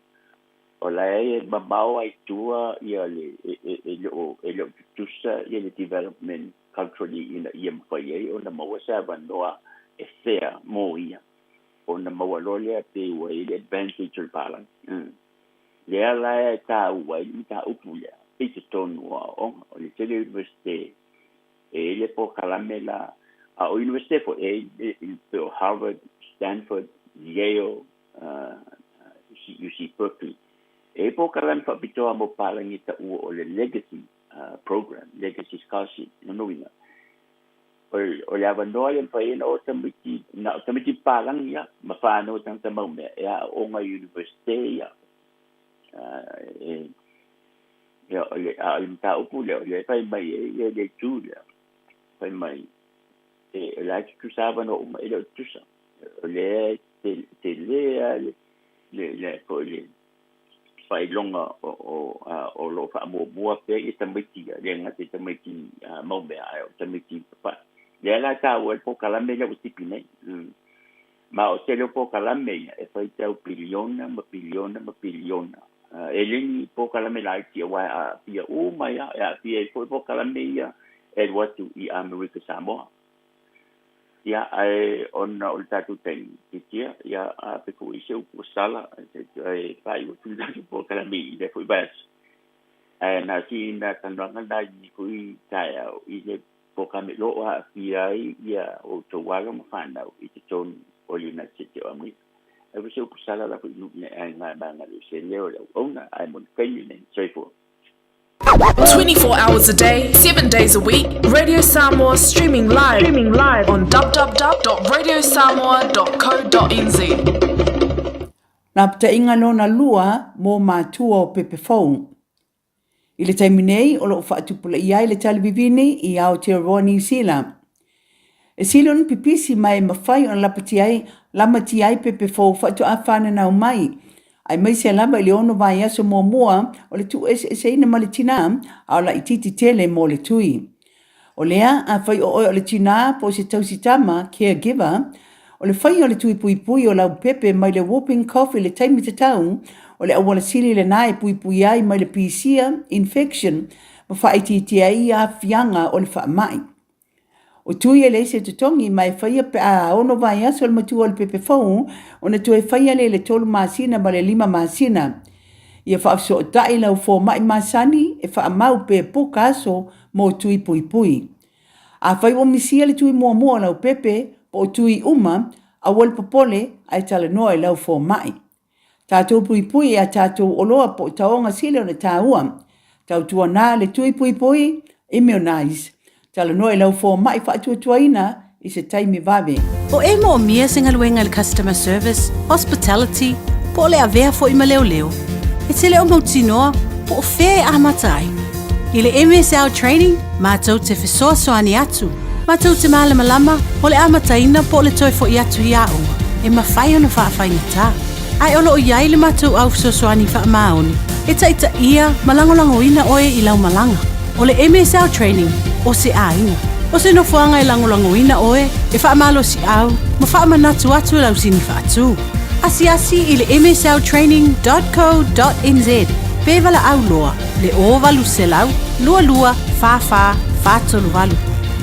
o la e mamao lava i tua ia le, e le o, e le o tutusa ia le development culturally ina ia mafai ai ona maua se avanoa e fair mo ia, ona maua loa lea pei ua i ai le advantage o le palagi. Lea la e taua ai le mataupu lea i totonu o aoaoga. O le tele o Iunivesite e i ai le polokalame la, a o Iunivesite foi e i ai, pei o Harvard, Stanford, Yale, UC Berkeley, e i ai polokalame faapitoa mo palagi e taua o le Legacy Program, Legacy Scholarship. Lona uiga, o le avanoa lea e mafai ai ona o tamaiti, na o tamaiti papalagi lava ma fanau a tagata maumea e aooga i Iunivesite ia. E, ia, o le, a o le mataupu lea, o lea e fai mai ai ia le itu lea, fai mai, e, o la e tutusa avanoa uma, e le o tutusa. O lea e tele lava le, le, le, foi le faailoga o, o, o lo o faamuamua pea ia tamaiti ia, le gata i tamaiti maumea, ae o tamaiti papae. Lea la e taua ai le polokalame lea ua tipi nei. Ma o tele o polokalame ia e faitau piliona ma piliona ma piliona. E le ni polokalame laiti aua e aafia uma ai lava, e aafia ai foi polokalame ia e alu atu i Amerika Samoa. Ia, ae ona o le tatou taimi, titia, ia, a pe tuu i se upu ua sala, e faaiu atu le tatou polokalame i lea foi vaiaso. Ae na si na talanoaga na i foi taeao i le polokalame o lo o aafia ai ia outou alo ma fanau i totonu o le United States o Amerika. Ae ua se upu sala la foi nuu nei aiga e magalio se leo o le auauna, ae mo le taimi lenei. Soifua. 24 hours a day, 7 days a week, Radio Samoa streaming live, streaming live on www.radiosamoa.co.nz. Lapataiga lona lua mo matua o pepe fou. I le taimi nei o lo o faatupulaia ai le tali vivini i Aotearoa Niu Sila. E sili ona pipisi ma e mafai ona lapatia ai, lamatia ai pepe fou faatoa fananau mai, aemaise lava i le ono vaiaso muamua o le tuueseeseina ma le tinā, a o laitiiti tele mo le tui. O lea, afai o oe o le tinā po o se tausi tama, caregiver, o le faia o le tui puipui o lau pepe mai le whooping cough i le taimi tatau, o le auala sili lenā e puipui ai mai le pisia, infection, ma faaitiitia ai aafiaga o le faamai. O tui e leai se totogi ma e faia pe a ono vaiaso le matua o le pepe fou ona toe faia lea i le tolu masina ma le lima masina. Ia faafesootai lau fomai masani e faamau pe puka aso mo tui puipui. Afai ua misia le tui muamua o lau pepe po o tui uma, aua le popole ae talanoa i lau fomai. Tatou puipui i a tatou oloa po o taoga sili ona taua. Tautuana le tui puipui, immunize. Talanoa i lau fomai faatuatuaina i se taimi vave. O e moomia se galuega i le customer service, hospitality, po o le avea foi ma leoleo, e te le o mautinoa po o fea e amata ai. I le MSL Training, matou te fesoasoani atu, matou te malamalama o le amataina po o le toe foi atu i aoga, e mafai ona faafaigata. Ae o lo o i ai le matou au fesoasoani faamaoni e taitaia ma lagolagoina oe i lau malaga. O le MSL Training, o se aiga. O se nofoaga e lagolagoina oe, e faamalosiau ma faamanatu atu i lau sini faatu. Asiasi i le msltraining dot co dot nz pe valaau loa le 0800 22 44 438.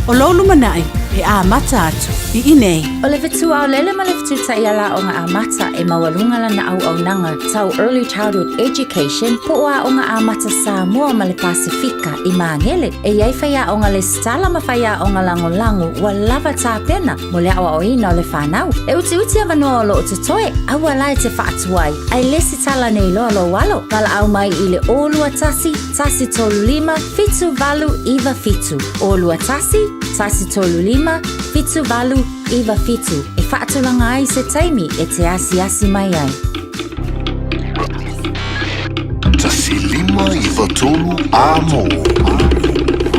O lou lumanai e amata atu i inei. O le fetu aolele ma le fetu taiala aoga amata e maualuga lana auaunaga tau Early Childhood Education po o Aoga Amata Samoa ma le Pasefika i Magele. E i ai faiaoga lesitala ma faiaoga lagolago ua lava tapena mo le aoaoina o le fanau. E utiuti avanoa o lo o totoe, aua la e te faatuai, ae lesitala nei loa lou alo. Valaau mai i le 021 135 7897, 021 135 7897 e faatulaga ai se taimi e te asiasi mai ai. 1593 Amo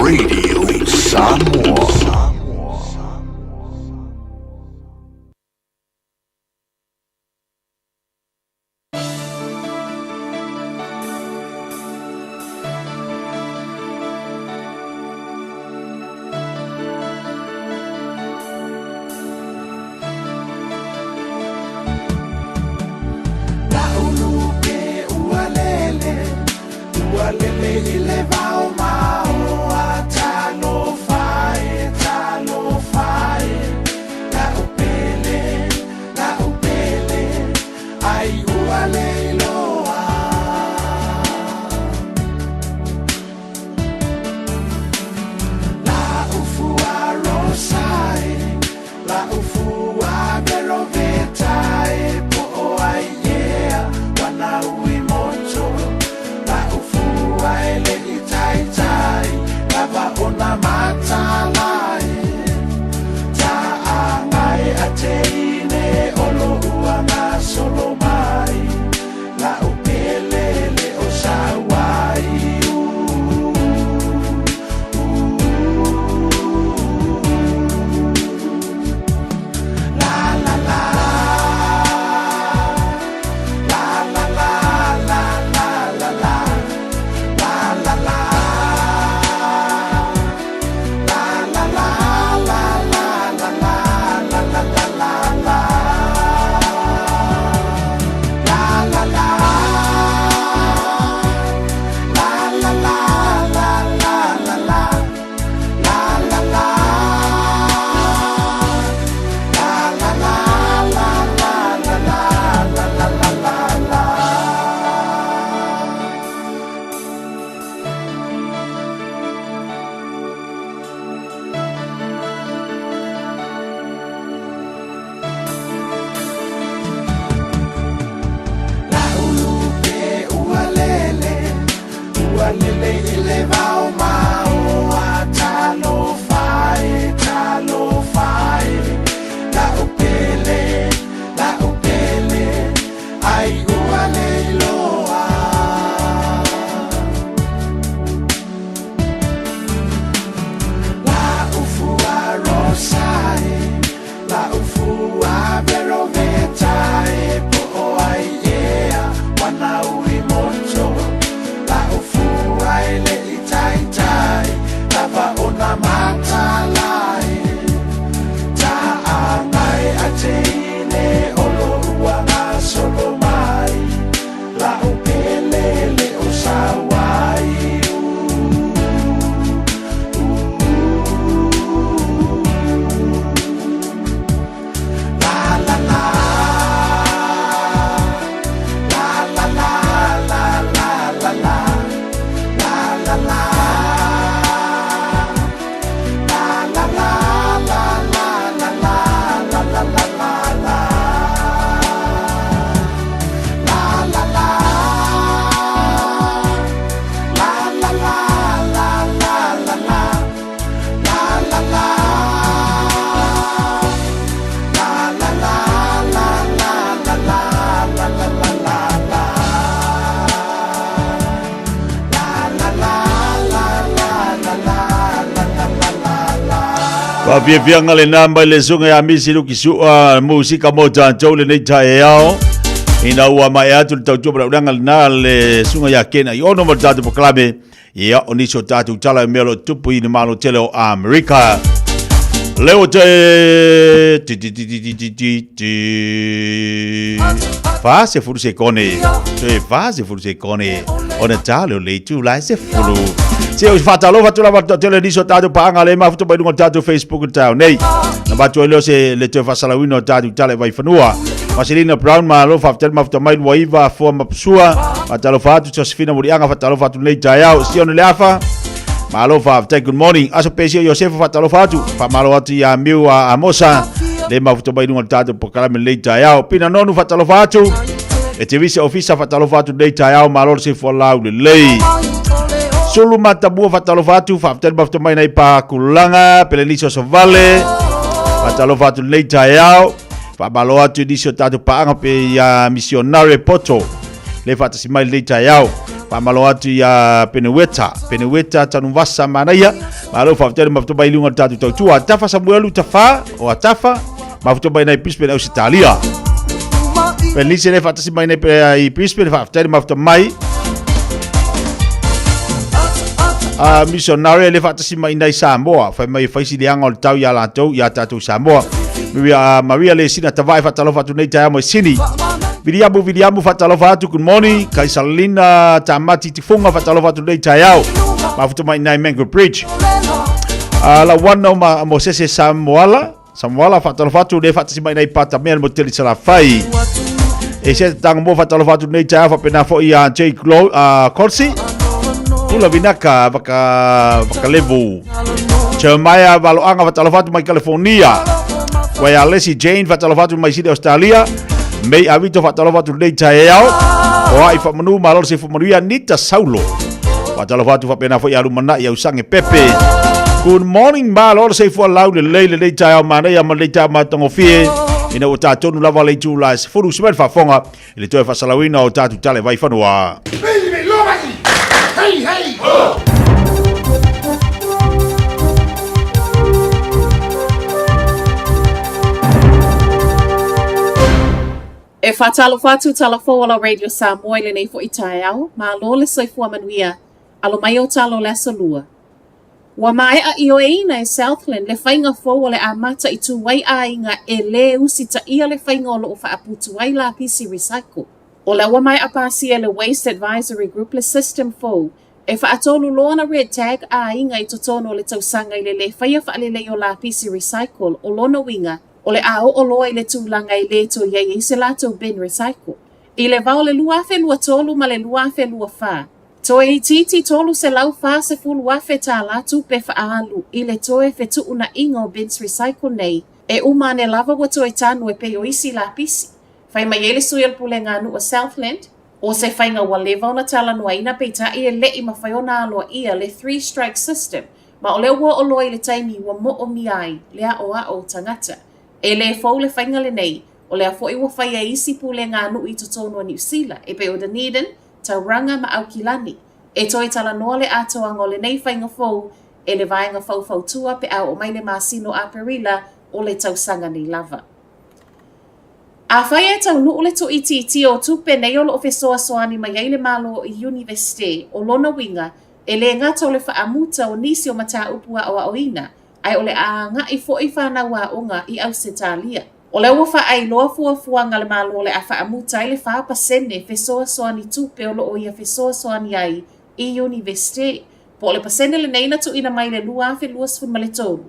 Radio Samoa. Faafiafiaga lenā mai le susuga ia Misi Luki Su'a, musika mo tatou lenei taeao. Ina ua maea atu le tautua ma le auleaga lenā le susuga ia Ken Aiono ma le tatou polokalame. Ia, o nisi o tatou tala i mea o lo o tupu i le Malo tele o Amerika. Leo te ti ti ti ti ti ti ti ti 40 sekone toe 40 sekone ona talo le itu lai 10. Se o whatalofa atu lava tele nisi o tatou paaga le mafuta mai luga o tatou Facebook i taeao nei. Na avatu ai lea o se le toe faasalauina o tatou tala i Vaifanua. Marcelina Brown, malo faafetai le mafuta mai 29 Afoa Mapusua. Faatalofa atu Josefina Muliaga, faatalofa atu lenei taeao. Sione Leafa, malo faafetai, good morning. Aso Pesio Iosefa, faatalofa atu. Faamalo atu ia Miu a Amosa, le mafuta mai luga o le tatou polokalame lenei taeao. Pina Nonu, faatalofa atu. E te vise ofisa, faatalofa atu lenei taeao, malo le soifua laulelei. Sulu Matamua, faatalofa atu, faafetai le mafuta mai nai Pakulaga, Peleniso Sovale, faatalofa atu lenei taeao. Faamalo atu i nisi o tatou paaga pe ia Missionare Poto, le faatasi mai lenei taeao. Faamalo atu ia Peneueta, Peneueta Tanuvasa Manaia, malo faafetai le mafuta mai i luga o le tatou tautua. Tafa Samuelu Tafa, o Atafa, mafuta mai nei Brisbane, Ausetalia. Felice le faatasi mai nei i Brisbane, faafetai le mafuta mai. A missionary le faatasi mai nei Samoa, fai mai fai silianga o le tau ia latou, ia tatou Samoa. Maria, Maria le sina tavae faatalofa atu nei taeao mai Sini. Viliamu Viliamu faatalofa atu, good morning. Kaisalina Tamati Tifunga faatalofa atu nei taeao. Mafuta mai nei Mango Bridge. La wana o ma Mosese Samoala, Samoala faatalofa atu le faatasi mai nei Patamea le moteli Salafai. E se tanga mo faatalofa atu nei taeao faapena foi ia Jay Glo, Corsi. Pula Vinaka vaka vakalevu. Jeremiah Valoanga faatalofa atu mai California. Wai Alessi Jane faatalofa atu mai Sydney Australia. May Avito faatalofa atu nei taeao. O ai faamanu malo le soifua manuia Nita Saulo. Faatalofa atu faapena foi ia Lumanai Ausange Pepe. Good morning malo le soifua laulelei lenei taeao manaia ma lenei taeao matagofie. Ina ua tatonu lava le itula e 10 usi mai le faafofoga i le toe faasalauina o tatou tala i Vaifanua. Hey, hey! Ho! E faatalofa atu tala fou o la Radio Samoa i lenei foi taeao, malo le soifua manuia, alo mai o talo o le aso lua. Ua maea ioeina e Southland le faiga fou o le amata i tū ai aiga e lē usitaia le faiga o loo faaputu ai lapisi recycle. O lea ua maea pasia e le Waste Advisory Group le system fou e faatolu loa ona red tag aiga i totonu o le tausaga i le lē faia faalelei o lapisi recycle o lona uiga o le a oo loa i le tulaga e lē toe i ai ai se latou bin recycle. I le vao o le 2023 ma le 2024, Toe itiiti 340,000 tālā tupe faaalu i le toe fetuunaiga o bins recycle nei, e uma ane lava ua toe tanu e pei o isi lapisi. Fai mai ai le sui o le Pulega Nuu o Southland, o se faiga ua leva ona talanoaina peitai e leʻi mafai ona aloaia le three strike system ma o lea ua oo loa i le taimi ua moomia ai le aʻoaʻo o tagata. E lē fou le faiga lenei, o lea foi ua faia e isi pulega nuu i totonu o Niu Sila e pei o Dunedin, Tauranga ma Aukilani. E toe talanoa le atoaga o lenei faiga fou e le vaega faufautua pe a oo mai le masina o Aperila o le tausaga nei lava. Afai e taunuu le tuuitiitia o tupe nei o lo o fesoasoani mai ai le Malo i Iunivesite, o lona uiga, e lē gata o le faamuta o nisi o mataupu aoaoina, ae o le a agai foi fanau aoga i Ausetalia. O lea ua faailoa fuafuaga a le Malo o le a faamuta ai le 4% fesoasoani tupe o lo o ia fesoasoani ai i Iunivesite, po o le pasene lenei na tuuina mai i le 2023,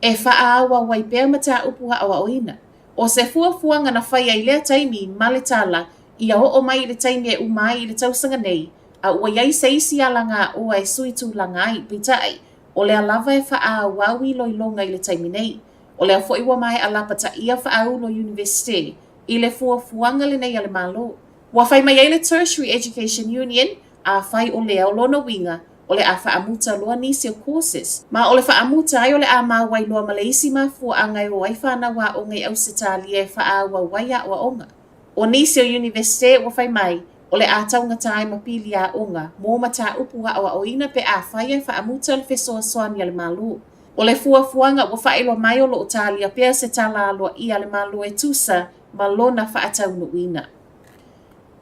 e faaauau ai pea mataupu aoaoina. O se fuafuaga na faia i lea taimi ma le tala ia oo mai i le taimi e uma ai i le tausaga nei, a ua i ai se isi alagaoa e sui tulaga ai, peitai, o lea lava e faaauau iloiloga i le taimi nei. O lea foi ua maea lapataia faaulu o Iunivesite i le fuafuaga lenei a le Malo. Ua fai mai ai le Tertiary Education Union, afai o lea o lona uiga, o le a faamuta loa nisi o courses, ma o le faamuta ai o le a maua ai loa ma le isi mafuaaga e o ai fanau aoga i Ausetalia e faaauau ai aoaoga. O nisi o Iunivesite ua fai mai, o le a taugata ai ma pili aoga mo mataupu aoaoina pe afai e faamuta le fesoasoani a le Malo. O le fuafuaga ua faailoa mai o lo o talia pea se tala aloaia a le Malo e tusa ma lona faataunuuina.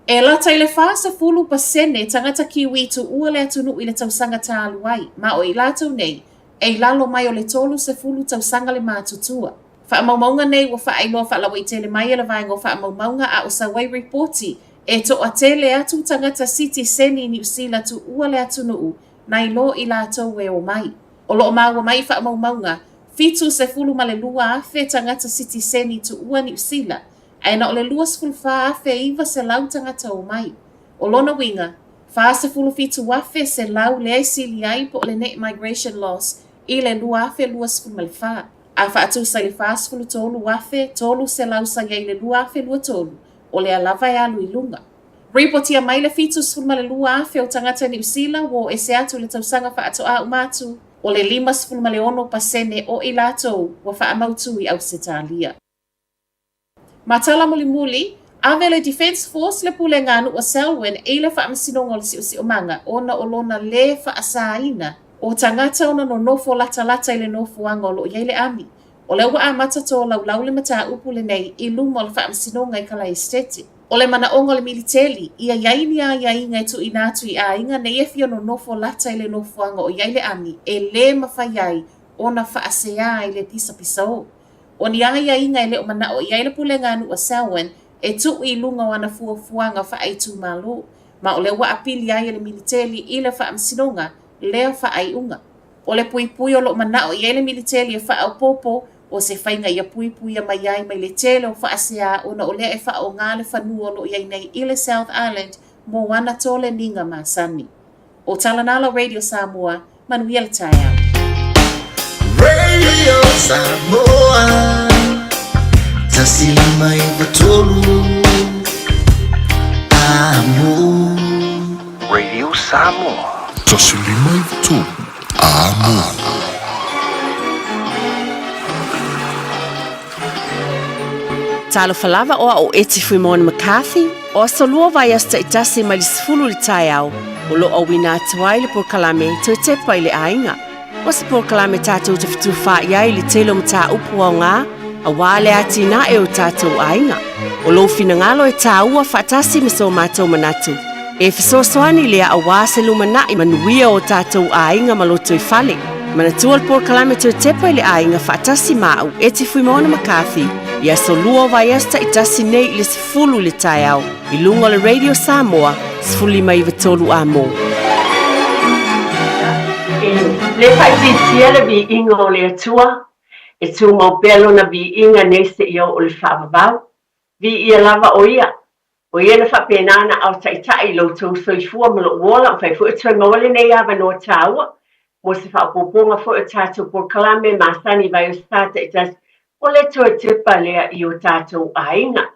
E lata i le 40% tagata Kiwi tuua le atunuu i le tausaga talu ai, ma o i latou nei, e i lalo mai o le 30 tausaga le matutua. Faamaumauga nei ua faailoa faalauaitele mai e le Vaega o Faamaumauga a o sau ai ripoti e toatele atu tagata sitiseni i Niu Sila tuua le atunuu nai lo i latou e omai. O lo o maua mai i faamaumauga, 72,000 tagata sitiseni tuua Niu Sila, ae na o le 24,900 tagata omai. O lona uiga, 47,100 lea e sili ai po o le net migration loss i le 2024. A faatusa i le 43,300 sa i ai i le 2023, o lea lava e alu i luga. Ripotia mai le 72,000 o tagata Niu Sila ua o ese atu i le tausaga faatoa uma atu, o le 56% o i latou ua faamautu i Ausetalia. Ma tala mulimuli, ave le Defence Force le pulega a Nuu Selwyn i le Faamasinoga o le Siosiomaga ona o lona lē faasaina o tagata ona nonofo latalata i le nofoaga o lo o i ai le ami. O lea ua amata tolaulau le mataupu lenei i luma o le Faamasinoga i Kalaesetete. O le manaoga o le militeli, ia i ai ni aiaiga e tuuina atu i aiga nei e fia nonofo lata i le nofoaga o i ai le ami e lē mafai ai ona faaseā i le pisapisaō. O ni aiaiga e le o manao i ai le pulega a Nuu a Selwyn e tuu i luga o ana fuafuaga faaitumalo, ma o lea ua apili ai e le militeli i le faamasinoga lea faaiuga. O le puipui o lo o manao i ai le militeli e faaopoopo, o se faiga ia puipuia mai ai mai le tele o faasea ona o lea e faaaoga le fanua o lo o i ai nei i le South Island mo ana toleniga masani. O Talanala Radio Samoa, manuia le taeao. Radio Samoa 153 Amo. Radio Samoa. 153 Amo. Talofa lava o au Eti Fuimona McCarthy, o aso lua vaiaso taitasi mai le 10 i le taeao, o lo o auina atu ai le polokalame Toe Tepa i le Aiga. O se polokalame tatou te fetufaai ai i le tele o mataupu aoga aua le atinae o tatou aiga. O lou finagalo e tāua faatasi ma so matou manatu. E fesoasoani lea aua se lumanai manuia o tatou aiga ma lotoifale. Manatua le polokalame Toe Tepa i le Aiga faatasi ma au Eti Fuimaono McCarthy i aso lua o vaiaso taitasi nei i le 10 i le taeao i luga o le Radio Samoa 1593 A mo. E le faaitiitia le viiga o le Atua, e tumau pea Lona viiga nei seia oo i le faavavau. Viia lava ʻo Ia. ʻO Ia na faapena ona aotaitai i lo outou soifua ma loʻu ola, mafai foi ona toe maua lenei avanoa tāua mo se faaopoopoga foi o tatou polokalame masani i Vaiosā taitasi o le toe tepa lea i o tatou aiga.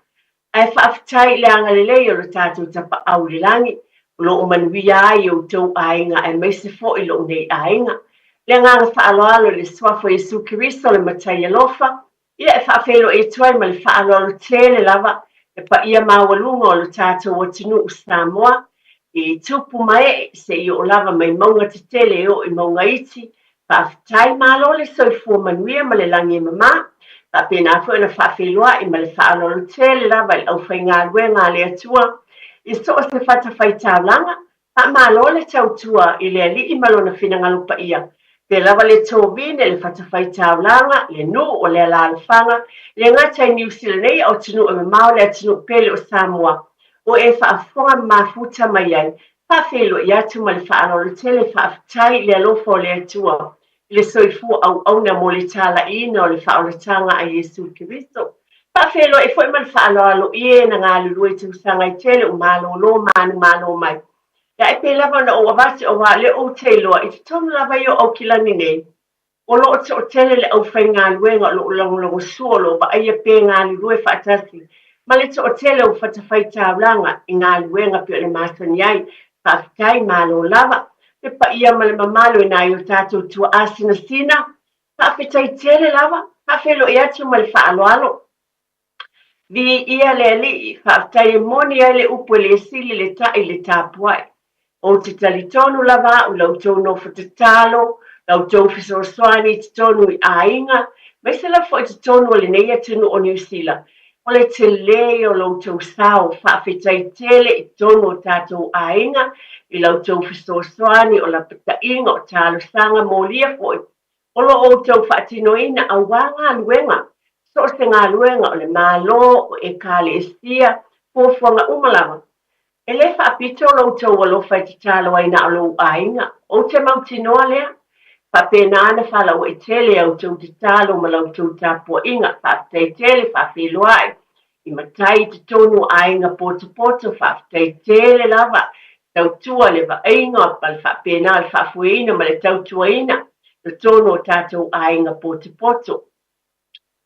Ae faafetai i le agalelei o lo tatou Tapaau i le lagi, o lo o manuia ai outou aiga aemaise foi lou nei aiga. Le agaga faaaloalo i le Suafa o Iesu Keriso le Matai alofa, Ia, e faafeiloai atu ai ma le faaaloalo tele lava le paia maualuga o lo tatou atunuu Samoa i tupu ma ee seia oo lava mai mauga tetele e oo i mauga iti. Faafetai, malo le soifua manuia ma le lagi e mama. Faapena foi ona faafeiloai ma le faaaloalo tele lava i le aufaigaluega a le Atua i so o se fatafaitaulaga Faamalo le tautua i le Alii ma Lona finagalo paia. Pea lava le tovine, le fatafaitaulaga, le nuu o le alaalafaga, le gata i Niu Sila nei a o atunuu e mamao le atunuu pele o Samoa. O e faafofoga ma mafuta mai ai, faafeiloai atu ma le faaaloalo tele faafetai i le alofa o le Atua i le soifua auauna mo le talaiina o le faaolataga a Iesu Keriso. Faafeiloai foi ma le faaaloalo i e na galulue i tausaga e tele o malolo manumalo mai. Ia e pei lava ona ou avatu auā o lea ou te iloa i totonu lava ia o Aukilani nei, o lo o toatele le aufaigaluega o lo o lagolagosua o lo o vaaia pe galulue faatasi ma le toatele o fatafaitaulaga i galuega pei ona masani ai. Faafetai, malo lava. Le paia ma le mamalu e nai o tatou tuaa sinasina, faafetai tele lava, faafeiloai atu ma le faaaloalo. Viia le Alii, faafetai e moni ai le upu e le sili le ta'i le tapuai. Ou te talitonu lava au i la outou nofo tatalo, La outou fesoasoani i totonu i aiga, aemaise lava foi i totonu o lenei atunuu o Niu Sila. O le tele ia o lo outou sao, faafetai tele i totonu o tatou aiga i la outou fesoasoani, o lapataiga, o talosaga molia foi o lo o outou faatinoina aua galuega, so o se galuega o le Malo, o Ekalesia, fuafuaga uma lava. E le faapito lo outou alofa e tatalo ai na o lou aiga, ou te mautinoa lea. Faapena ona faalauaitele a outou tatalo ma la outou tapuaiga. Faafetai tele, faafeiloai i matai i totonu o aiga potopoto, faafetai tele lava tautua le vaaiga ma le faapena o le faafoeina ma le tautuaina totonu o tatou aiga potopoto.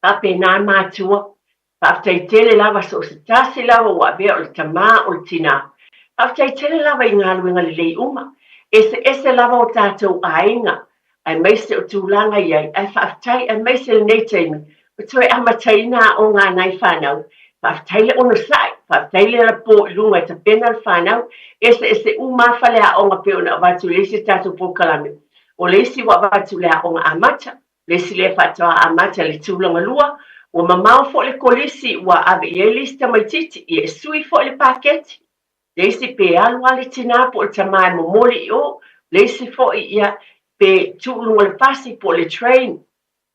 Faapena matua, Faafetai tele lava so o se tasi lava ua avea o le tama o le tinā. Faafetai tele lava i galuega lelei uma. Eseese lava o tatou aiga aemaise o tulaga i ai ae faafetai aemaise lenei taimi ua toe amataina aoga a nai fanau. Faafetai le onosai, faafetai le alapo i luga e tapena le fanau. Eseese uma lava faleaoga pei ona avatu i le isi tatou polokalame. O le isi ua avatu i le aoga amata, Le isi lea faatoa amata i le tulaga lua, ua mamao foi le kolisi ua ave i ai le isi tamaitiiti, ia e sui foi le paketi. Le isi pe alu lava le tinā po o le tamā e momoli i o, le isi foi ia pe tuu i luga o le pasi po o le train.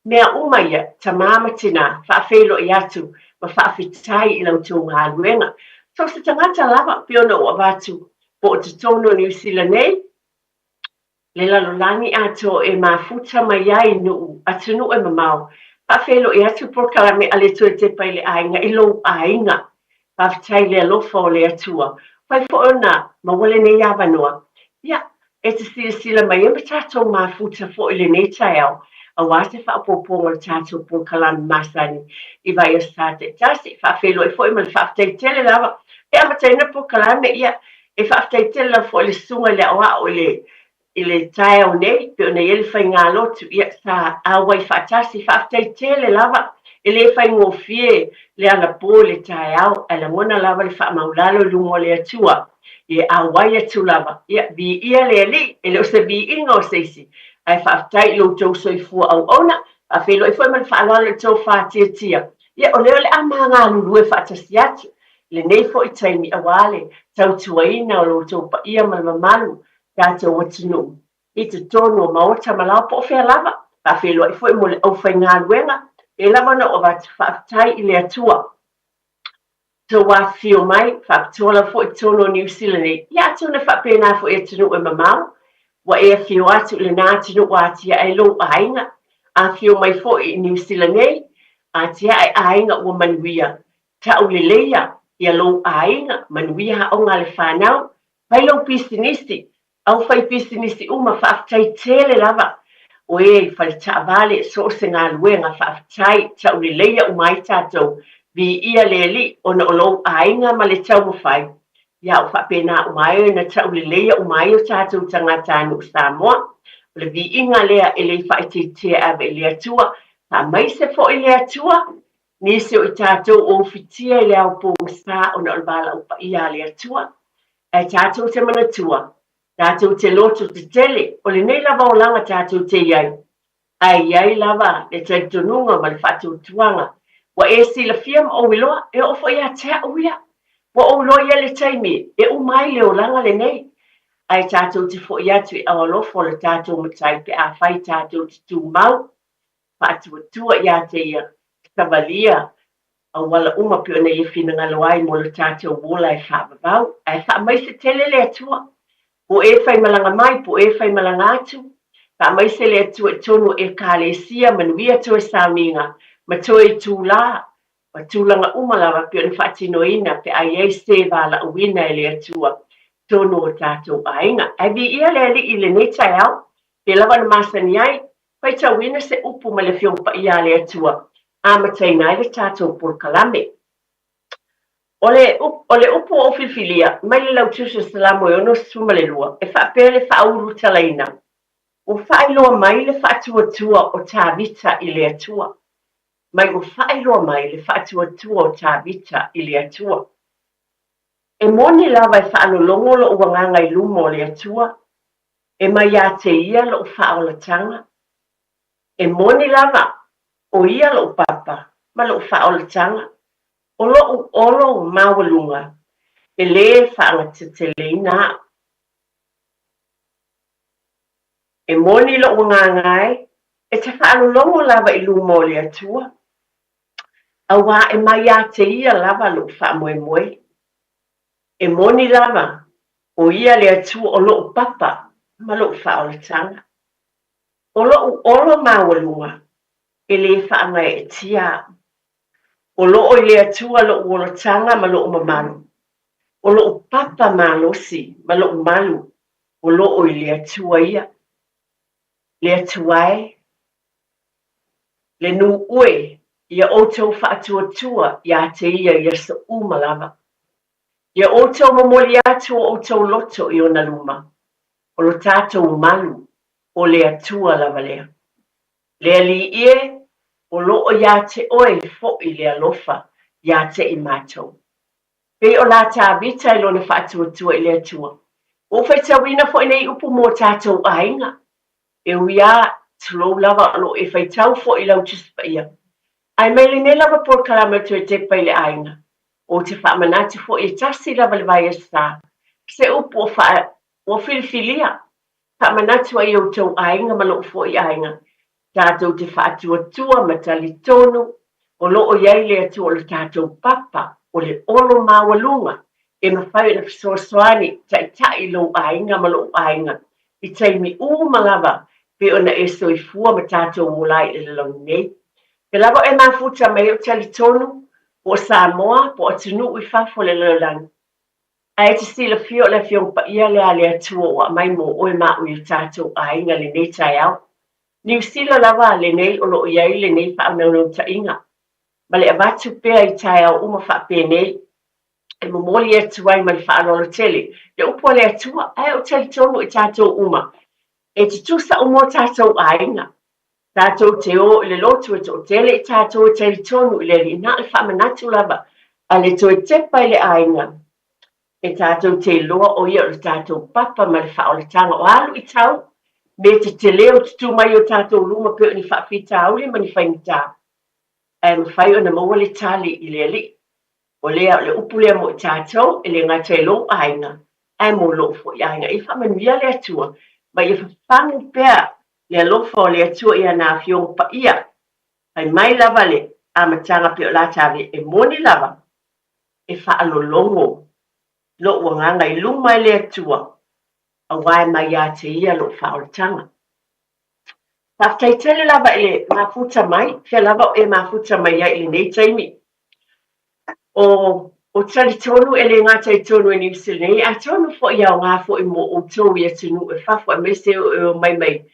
Mea uma ia, tamā ma tinā, faafeiloai atu ma faafetai i la outou galuega. So o se tagata lava pei ona ou avatu po o totonu o Niu Sila nei, le lalolagi atoa e mafuta mai ai nuu atunuu e mamao. Faafeiloai atu polokalame a le Toe Tepa i le Aiga i lou aiga. Faafetai i le alofa o le Atua. Fai foi ona maua lenei avanoa. Ia, e te silasila mai ai ma tatou mafuta foi i lenei taeao aua se faaopoopoga o le tatou polokalame masani i vaiaso sa taitasi. Faafeiloai foi ma le faafetai tele lava e amataina polokalame, ia, E faafetai tele lava foi i le susuga i le aoao i le i le taeao nei, pei ona i ai le faigalotu, ia, sa auai faatasi. Faafetai tele lava, e le faigofie le alapo i le taeao, ae lagona lava le faamaulalo i luma o le Atua, ia e auai atu lava. Ia, viia le Alii, e le o se viiga o se isi, ae faafetai i lo outou soifua auauna, faafeiloai foi ma le faaaloalo i le tou faatiatia. Ia, o lea o le a ma galulue faatasi atu lenei foi taimi aua le tautuaina o lo outou paia ma le mamalu tatou atunuu i totonu o maota ma laoa po o fea lava. Faafeiloai foi mo le aufaigaluega, e lava ona ou avatu faafetai i le Atua tou afifio mai, faapitoa lava foi i totonu o Niu Sila nei, ia atonu e faapena foi i atunuu e mamao, ua e afio atu i lena atunuu ua atiae lou aiga, afifio mai foi i Niu Sila nei, atiae aiga ua manuia, Tauleleia ia lou aiga, manuia aoga a le fanau, fai lou pisinisi, aufaipisinisi uma, faafetai tele lava o e i fale taavale, so o se galuega, faafetai, tauleleia uma ai tatou, viia le Alii ona o lou aiga ma le taumafai, ia o faapena uma ai ona tauleleia uma ai o tatou tagatanuu Samoa. O le viiga lea e le faaitiitia e ave i le Atua, faamaise foi le Atua, Nisi o i tatou o ufitia i le ao pogisa ona o le valaau paia a le Atua. Ae tatou te manatua, tatou te loto tetele, o lenei lava olaga tatou te i ai, ae i ai lava le talitonuga ma le faatuatuaga ua e silafia ma ou iloa, e oo foi ia te au ia. Ua ou iloa i ai le taimi e uma ai le olaga lenei, ae tatou te foi atu i ao alofa o le tatou Matai pe afai tatou te tumau faatuatua ia te ia, savalia auala uma pei ona ia finagalo ai mo lo tatou ola e faavavau. Ae faamaise tele le Atua, po e faimalaga mai, po e faimalaga atu, faamaise le Atua i totonu o Ekalesia, manuia toe sauniga, ma toe itulā, ma tulaga uma lava pei ona faatinoina pe a i ai se valaauina e le Atua i totonu o tatou aiga. Ae viia le Alii i lenei taeao, pei lava ona masani ai, Faitauina se upu mai le Afioga Paia a le Atua, amataina ai le tatou polokalame. O le, o le upu ua ou filifilia, mai le Lautusi o Salamo e 62, e faapea le faaulutalaina, Ua faailoa mai le faatuatua o Tavita i le Atua. Mai ua faailoa mai le faatuatua o Tavita i le Atua. E moni lava e faalologo lou agaga i luma o le Atua. E mai iā te Ia loʻu faaolataga. E moni lava, ʻo Ia loʻu papa ma loʻu faaolataga, ʻo loʻu olo maualuga, e lē faagateteleina aʻu. E moni loʻu agaga e, e te faalologo lava i luma o le Atua, auā e mai iā te Ia lava loʻu faamoemoe. E moni lava, ʻo Ia le Atua o loʻu papa ma loʻu faaolataga. ʻO loʻu olo maualuga, e lē faagaeetia aʻu. O loo i le Atua loʻu olataga ma loʻu mamalu. ʻO loʻu papa malosi ma loʻu malu, o loo i le Atua ia. Le Atua e, le nuu ʻoe ia ʻoutou faatuatua iā te Ia i aso uma lava. Ia ʻoutou momoli atu o ʻoutou loto i ona luma, o lo tatou malu, ʻo le Atua lava lea. Le Alii e, o loo iā te ʻoe foʻi le alofa iā te i matou. Pei o lā Tāvita i lona faatuatua i le Atua. Ua ou faitauina foʻi nei upu mo tatou aiga. E ui ā, tulou lava o loo e faitau foʻi lau Tusi Paia. Ae mai lenei lava polokalame o toe tepa i le aiga. Ou te faamanatu foʻi e tasi lava le vaiaso sa, se upu o faa, ua filifilia Faamanatu ai outou aiga ma loʻu foʻi aiga, tatou te faatuatua ma talitonu o loo i ai le Atua o le tatou papa o le olo maualuga e mafai ona fesoasoani taitai i lou aiga ma loʻu aiga i taimi uma lava pei ona e soifua ma tatou ola ai i le lalolagi nei. Pe lava oe mafuta mai ai o talitonu po o Samoa po o atunuu i fafo o le lalolagi. Ae te silafia o le Afioga Paia lea a le Atua ua aumai mo oe ma aʻu i o tatou aiga lenei taeao. Niu Sila lava lenei o lo o i ai lenei faaunaunautaiga ma le avatu pea i taeao uma faapenei e momoli atu ai ma le faaaloalo tele le upu a le Atua. Ae ou talitonu i tatou uma e tutusa uma o tatou aiga. Tatou te o i le lotu e toatele i tatou e talitonu i le Alii na o le faamanatu lava a le toe tepa i le aiga e tatou te iloa o ia o le tatou papa ma le faaolataga o a luitau me te tele o tutū mai i o tatou luma pei o ni faafitauli ma ni faigata ae mafai ona maua le tali i le Alii. O lea o le upu lea mo i tatou e le gata i lou aiga ae mo lou foi aiga. Ia faamanuia le Atua ma ia fafagu pea le alofa o le Atua i ana Afioga Paia. Fai mai lava le amataga pei o la Tave e moni lava, e faalologo lou agaga i luma e le Atua, auā e mai ia te Ia lou faaolataga. Faafetai tele lava i le mafuta mai, fea lava o e mafuta mai ai i lenei taimi. O o talitonu e le gata i totonu e Niu Sila nei, atonu foi e aoga foi mo outou i atunuu e fafo aemaise o e omai mai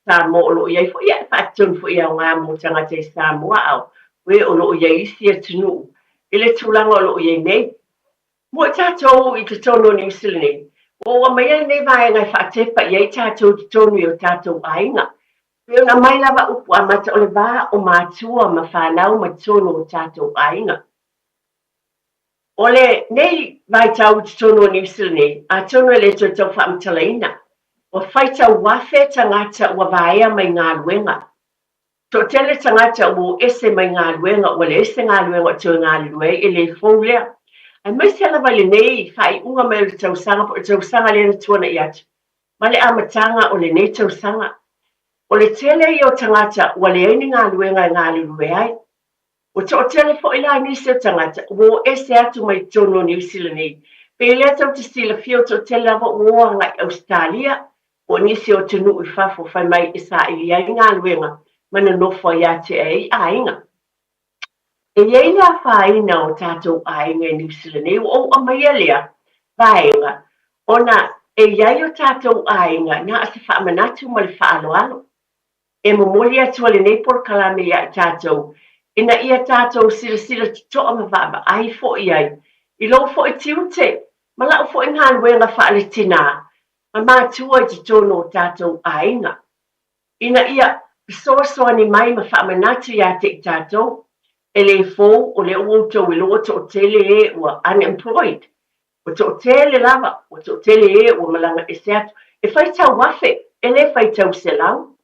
Samoa o lo o i ai foi, ia e faatonu foi e aoga mo tagata i Samoa a o e o lo o i ai isi atunuu i le tulaga o lo o i ai nei. Mo i tatou i totonu o Niu Sila nei, ua ou aumaia lenei vaega e faatepa i ai tatou i totonu i o tatou aiga. Pei ona aumai lava upu amata o le va o matua ma fanau ma totonu o tatou aiga. O lenei vaitau i totonu o Niu Sila nei, atonu e le toe tau faamatalaina, ua faitau afe tagata ua vaea mai galuega. Toatele tagata ua o ese mai galuega ua leai se galuega o toe galulue ai, e le fou lea. Aemaise lava i lenei faaiuga mai o le tausaga po o le tausaga lea na tuanai atu, ma le amataga o lenei tausaga. O le tele ia o tagata ua leai ni galuega e galulue ai. Ua toatele foi la nisi o tagata ua o ese atu mai totonu o Niu Sila nei. Pei lea tou te silafia ua toatele lava ua o agai i Ausetalia po o nisi o atunuu i fafo fai mai e saili ai galuega ma nonofo ai ātea ai aiga. E i ai le afaina o tatou aiga i Niu Sila nei, ua ou aumaia lea vaega ona e i ai o tatou aiga na o se faamanatu ma le faaaloalo. E momoli atu ai lenei polokalame iā i tatou ina ia tatou silasila totoa ma vaavaai foi ai i lou foi tiute ma lau foi galuega faale-tinā ma matua i totonu o tatou aiga. Ina ia fesoasoani mai ma faamanatu iā te i tatou, e le fou o lea ua outou iloa toatele e ua unemployed, ua toatele lava, ua toatele e ua malaga ese atu, e faitau afe. E le faitau selau,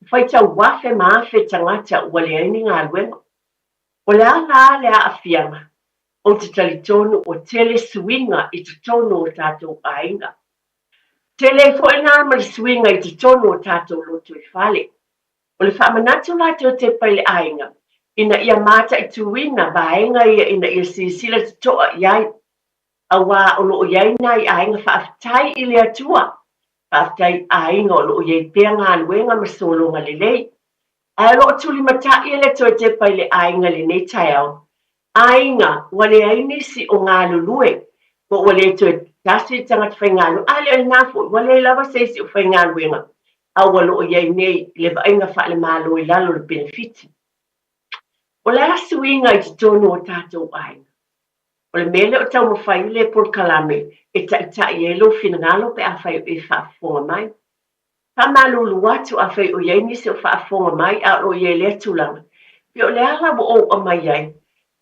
e faitau afe ma afe tagata ua leai ni galuega. O le a la le aafiaga? Ou te talitonu ua tele suiga i totonu o tatou aiga. Tele ai foi la ma le suiga i totonu o tatou lotoifale. O le faamanatu la Teotepa i le aiga, ina ia mataituina vaega ia ina ia silasila totoa i ai, aua o lo o i ai nai aiga faafetai i le Atua, faafetai i aiga o lo o i ai pea galuega ma sologa lelei. Ae o lo o tulimatai e le Toetepa i le aiga i lenei taeao, aiga ua leai nisi o galulue, po ua le toe tasi le tagata faigaluega, a le o lena foi, ua leai lava se isi o faigaluega, a ua lo o i ai nei le vaaiga faale-Malo i lalo o le penefiti. O le a suiga i totonu o tatou aiga? O le mea lea o taumafai le polokalame e taitai ai lou finagalo pe afai o e faafofoga mai. Faamalulu atu afai o i ai nisi o faafofoga mai a o lo o i ai lea tulaga, pe o le a la ua ou aumai ai,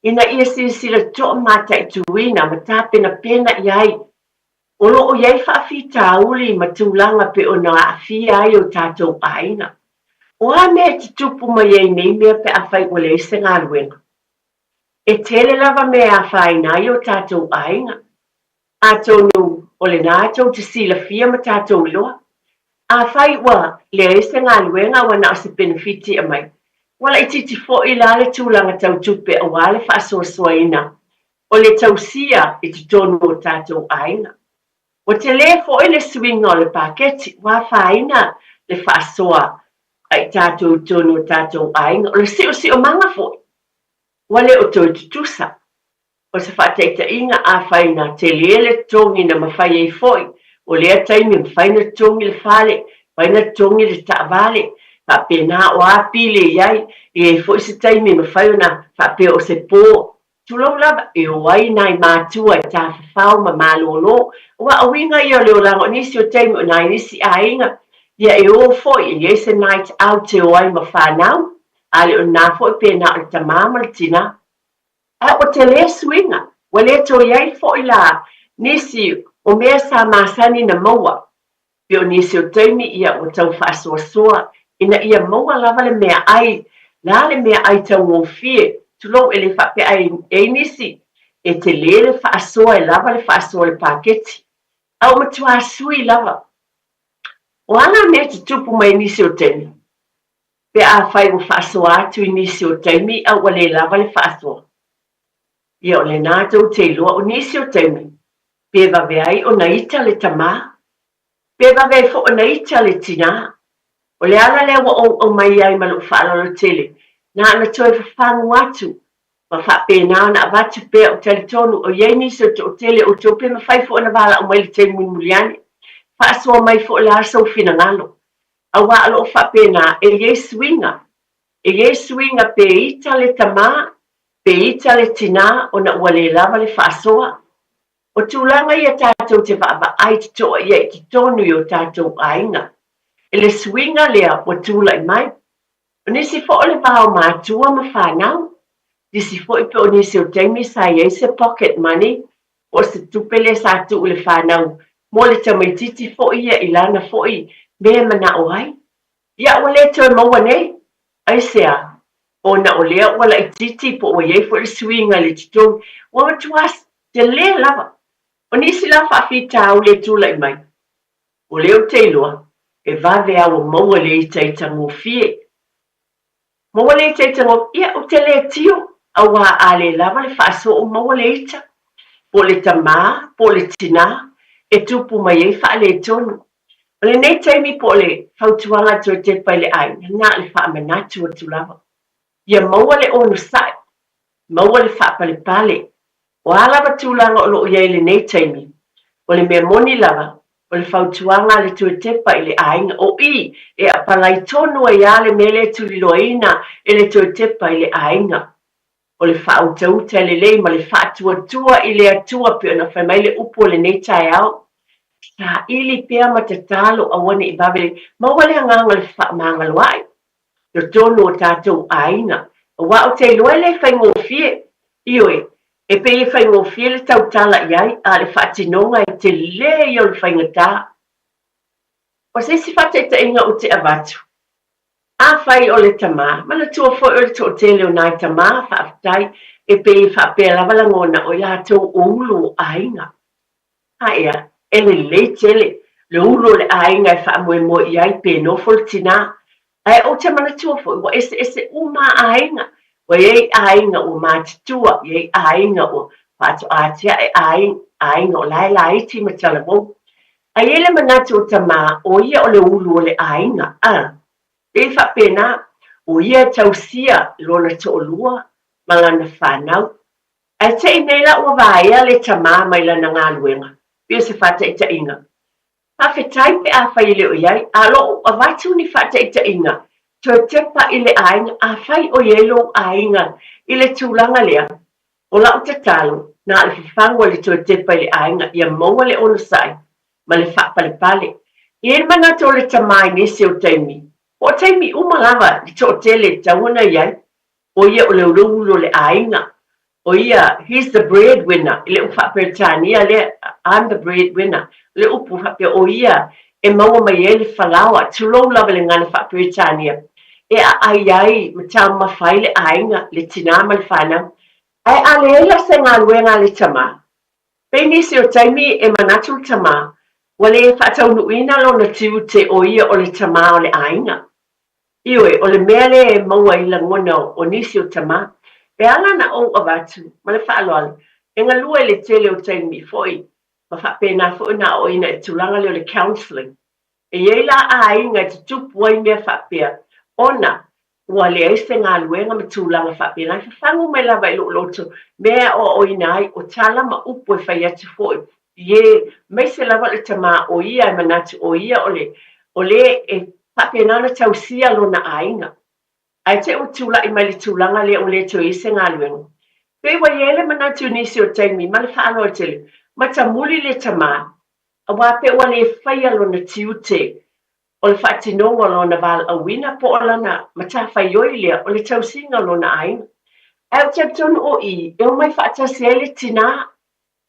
ina ia silasila totoa mataituina ma tapenapena i ai. O lo o i ai faafitauli ma tulaga pei ona aafia ai o tatou aiga. O a mea e tutupu mai ai nei mea pe afai ua leai se galuega? E tele lava mea e afaina ai o tatou aiga. Atonu o lena tou te silafia ma tatou iloa. Afai ua leai se galuega ua na o se penefiti e aumai, ua laitiiti foi la le tulaga tau tupe aua le faasoasoaina o le tausia i totonu o tatou aiga. Ua tele foi le suiga o le paketi ua afaina le faasoa a i tatou i totonu o tatou aiga. O le siosiomaga foi, ua le o toe tutusa. O se faataitaiga, afai na tele le totogi na mafai ai foi o lea taimi mafai na totogi le fale, mafai na totogi le taavale, faapena o a pili e i ai, e i ai foi se taimi e mafai ona faapea o se po, tulou lava, e o ai nai matua e tafafao ma malolo, aua o uiga ia o le olaga o nisi o taimi o nai nisi aiga, ia e o foi e i ai se night out e o ai ma fanau, a le o lena foi pe na o le tama ma le tina. A ua tele suiga, ua le toe i ai foi la nisi o mea sa masani na maua, pei o nisi o taimi ia ua tau faasoasoa ina ia maua lava le meaai, la le meaai taugofie, tulou e le faapea ai e nisi, e tele le faasoa e lava le faasoa o le paketi. A ua matua sui lava. O a la mea e tutupu mai nisi o taimi? Pe afai ua faasoa atu i nisi o taimi a ua le lava le faasoa. Ia o lena tou te iloa o nisi o taimi pe vave ai ona ita le tamā, pe vave ai foi ona ita le tinā. O le ala lea ua ou aumai ai ma lou faaaloalo tele, na ona toe fafagu atu ma faapena ona avatu pea ou talitonu o i ai nisi o toatele o outou pe mafai foi ona valaau mai i le taimi mulimuli ane. Faasoa mai foi la sou finagalo. Aua o lo o faapena, e i ai suiga. E i ai suiga pe ita le tamā, pe ita le tinā ona ua le lava le faasoa. O tulaga ia tatou te vaavaai totoa i ai i totonu i o tatou aiga. E le suiga lea ua tulai mai. O nisi foi o le va o matua ma fanau. Nisi foi pe o nisi o taimi sa i ai se pocket money po o se tupe lea sa tuu i le fanau mo le tamaitiiti foi ia i lana foi mea e manao ai. Ia ua le toe maua nei. Aisea? Ona o lea ua laitiiti po ua i ai foi le suiga i le totogi, ua matua tele lava. O nisi la faafitauli e tulai mai, o lea ou te iloa, e vave a ua maua le itaita gofie. Maua le ita i te ngo, ia, ou te le tio, auā a le lava le faasoo maua le ita, po o le tamā, po o le tinā, e tupu mai ai faaletonu. O lenei taimi po o le fautuaga a Toetepa i le aiga, na o le faamanatu atu lava. Ia maua le onosai, maua le faapalepale. O a lava tulaga o lo o i ai i lenei taimi, o le mea moni lava, O le fautuaga a le Toetepa i le aiga, o i e apalai tonu ai a le mea lea e tuliloaina e le Toetepa i le aiga. O le faautauta lelei ma le faatuatua i le Atua pei ona fai mai le upu o lenei taeao. Saili pea ma tatalo aua ne i vave maua le agaga o le fefaamagaloa'i. Totonu o tatou aiga. Aua ou te iloa e le faigofie. Ioe, e pei e faigofie le tautala i ai, a o le faatinoga e tele ia o le faigata. O se isi faataitaiga ou te avatu, afai o le tamā, manatua foi o le toatele o nai tamā, faafetai, e pei e faapea lava lagona o i latou o ulu o aiga. Aea, e lelei tele le ulu o le aiga e faamoemoe i ai pe nofo le tinā. Ae ou te manatua foi ua eseese uma aiga, ua i ai aiga ua matutua, i ai aiga ua faatoa atiae aiga, aiga o la e laiti ma talavou. Ae i ai le manatu o tamā, o ia o le ulu o le aiga, a. Pei faapena, o ia e tausia lona toalua ma lana fanau. Ae te i nei la ua vaea le tamā mai lana galuega, pei o se faataitaiga. Faafetai pe afai e le o i ai, a o lo o avatu ni faataitaiga toe tepa i le aiga, afai o i ai lou aiga i le tulaga lea, o lau tatalo, na o le fafagu o le toe tepa i le aiga ia maua le onosai ma le faapalepale. E i ai le manatu o le tamā i nisi o taimi, po o taimi uma lava le toatele e tatau ona i ai, ʻO ia o le uluulu o le ʻāina. ʻO ia, he's the bread winner, i le upu faa-Peretania lea, I'm the bread winner. O le upu faapea ʻo ia e maua mai ai le falaoa, tulou lava i le gana faa-Peretania, e aʻai ai ma taumafa ai le ʻāina, le tinā ma le whānau. Ae a leai la se galuega a le tamā, pei nisi o taimi e manatu le tamā, ua le faataunuuina lona tiute ʻo ia o le tamā o le ʻāina. Ioe, o le mea lea e maua ai lagona o nisi o tamā, e ala na ou avatu ma le faaaloalo, e galue i le tele o taimi foi, ma faapena foi ona aoaoina i tulaga lea o le counselling. E i ai la aiga e tutupu ai mea faapea, ona ua leai se galuega ma tulaga faapena, e fafagu mai lava i lou loto mea e aoaoina ai, o tala ma upu e fai atu foi i e, aemaise lava o le tamā o ia e manatu o ia o le, o le e faapena ona tausia lona aiga. Ae te i ua tulai mai le tulaga lea ua le toe i ai se galuega. Pei ua i ai le manatu i nisi o taimi ma le faaaloalo tele, matamuli le tamā, aua pei ua le faia lona tiute o le faatinoga o lona valaauina po o lana matafaioi lea o le tausiga o lona aiga. Ae ou te talitonu o i e omai faatasi ai le tinā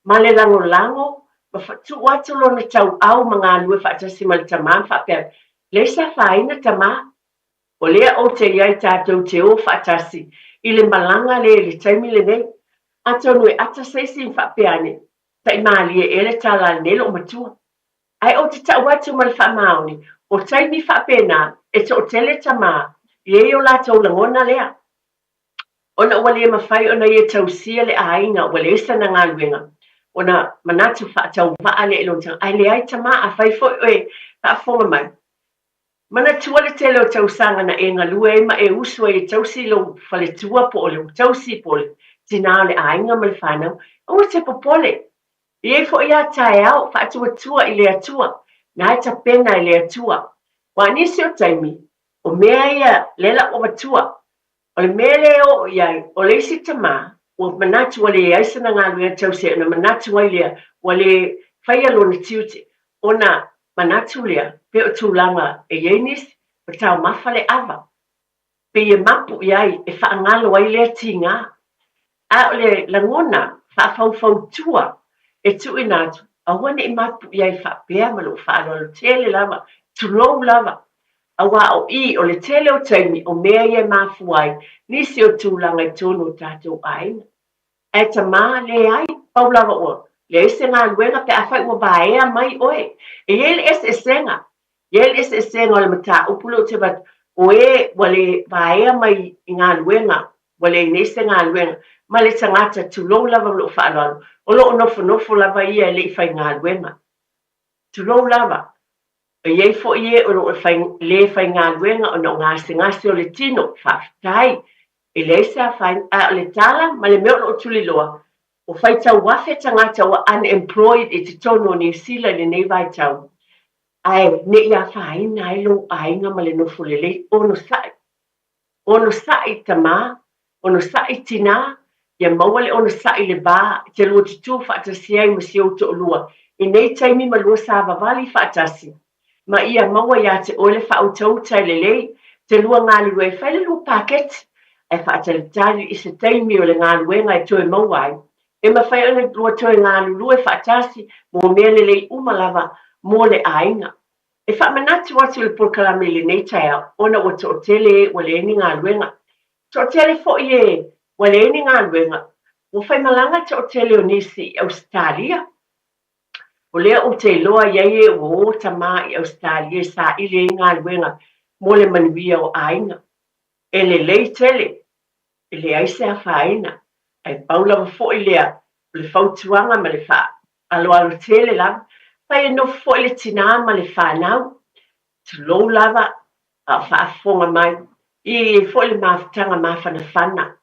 ma le lagolago ma tuu atu lona tauau ma galue faatasi ma le tamā ma faapea, Leai se afaina tamā, o lea ou te i ai tatou te o faatasi i le malaga lea i le taimi lenei. Atonu e ata se isi ma faapea ane, Tai mālie ea le tala a lenei loo matua. Ae ou te tau atu ma le faamaoni, o taimi faapena e toatele tamā i ai o latou lagona lea. Ona ua le mafai ona ia tausia le aiga ua leai sana galuega, ona manatu faatauvaa lea i lona tagata, ae leai tamā, afai foi oe faafofoga mai, manatua le tele o tausaga na e galue ai ma e usu ai e tausi i lou faletua po o le tausi po o le tinā o le aiga ma le whanau, aua te popole. E i ai foi a taeao, faatuatua i le Atua, na e tapena e le Atua. Aua nisi o taimi, o mea ia lea la ua matua, O le mea lea e oo i ai, o le isi tamā, ua manatu ua leai sana galuega tausi ona manatu ai lea ua le faia lona tiute, ona manatu lea pei o tulaga e i ai nisi, ua taumafa le ava, pei e mapu i ai, e faagalo ai lea tigā. A o le lagona faafaufautua e tuuina atu, aua ne i mapu i ai faapea ma lou faaaloalo tele lava, tulou lava, aua o i o le tele o taimi o mea ia e mafua ai nisi o tulaga i totonu o tatou aiga. Ae tamā, leai, pau lava ua leai se galuega pe afai ua vaea mai oe. E i ai le eseesega, I ai le eseesega o le mataupu lea ou te avatu, o e ua le vaea mai i galuega, ua leai nei se galuega, ma le tagata, tulou lava ma lou faaaloalo, o lo o nofonofo lava ia e le i faigaluega. Tulou lava. E i ai foi e o lo o le faigaluega ona o gasegase o le tino, faafetai, e leai se afaina, a o le tala ma le mea o lo o tuliloa, Ua faitau afe tagata ua unemployed i totonu o Niu Sila i lenei vaitau, ae ne i afaina ai lou aiga ma le nofo lelei. Onosai. Onosai tamā, onosai tinā, ia maua le onosai i le va i te lua tutū faatasi ai ma si ou toalua i nei taimi ma lua savavali faatasi. Ma ia maua iā te oe le faautauta e lelei te lua galulue e fai le lua paketi ae faatalitali i se taimi o le galuega e toe maua ai. E mafai ona lua toe galulue faatasi mo mea lelei uma lava mo le aiga. E faamanatu atu le polokalame i lenei taeao ona ua toatele e ua leai ni galuega. Toatele foi e ua leai ni galuega, ua faimalaga toatele o nisi i Ausetalia. O lea ou te iloa i ai e ua o tama i Ausetalia e saili ai galuega mo le manuia o aiga. E lelei tele, e leai se afaina, ae pau lava foi lea o le fautuaga ma le faaaloalo tele lava, fai e nofo foi le tinā ma le fanau, tulou lava a o faafofoga mai, ia i ai foi le mafutaga mafanafana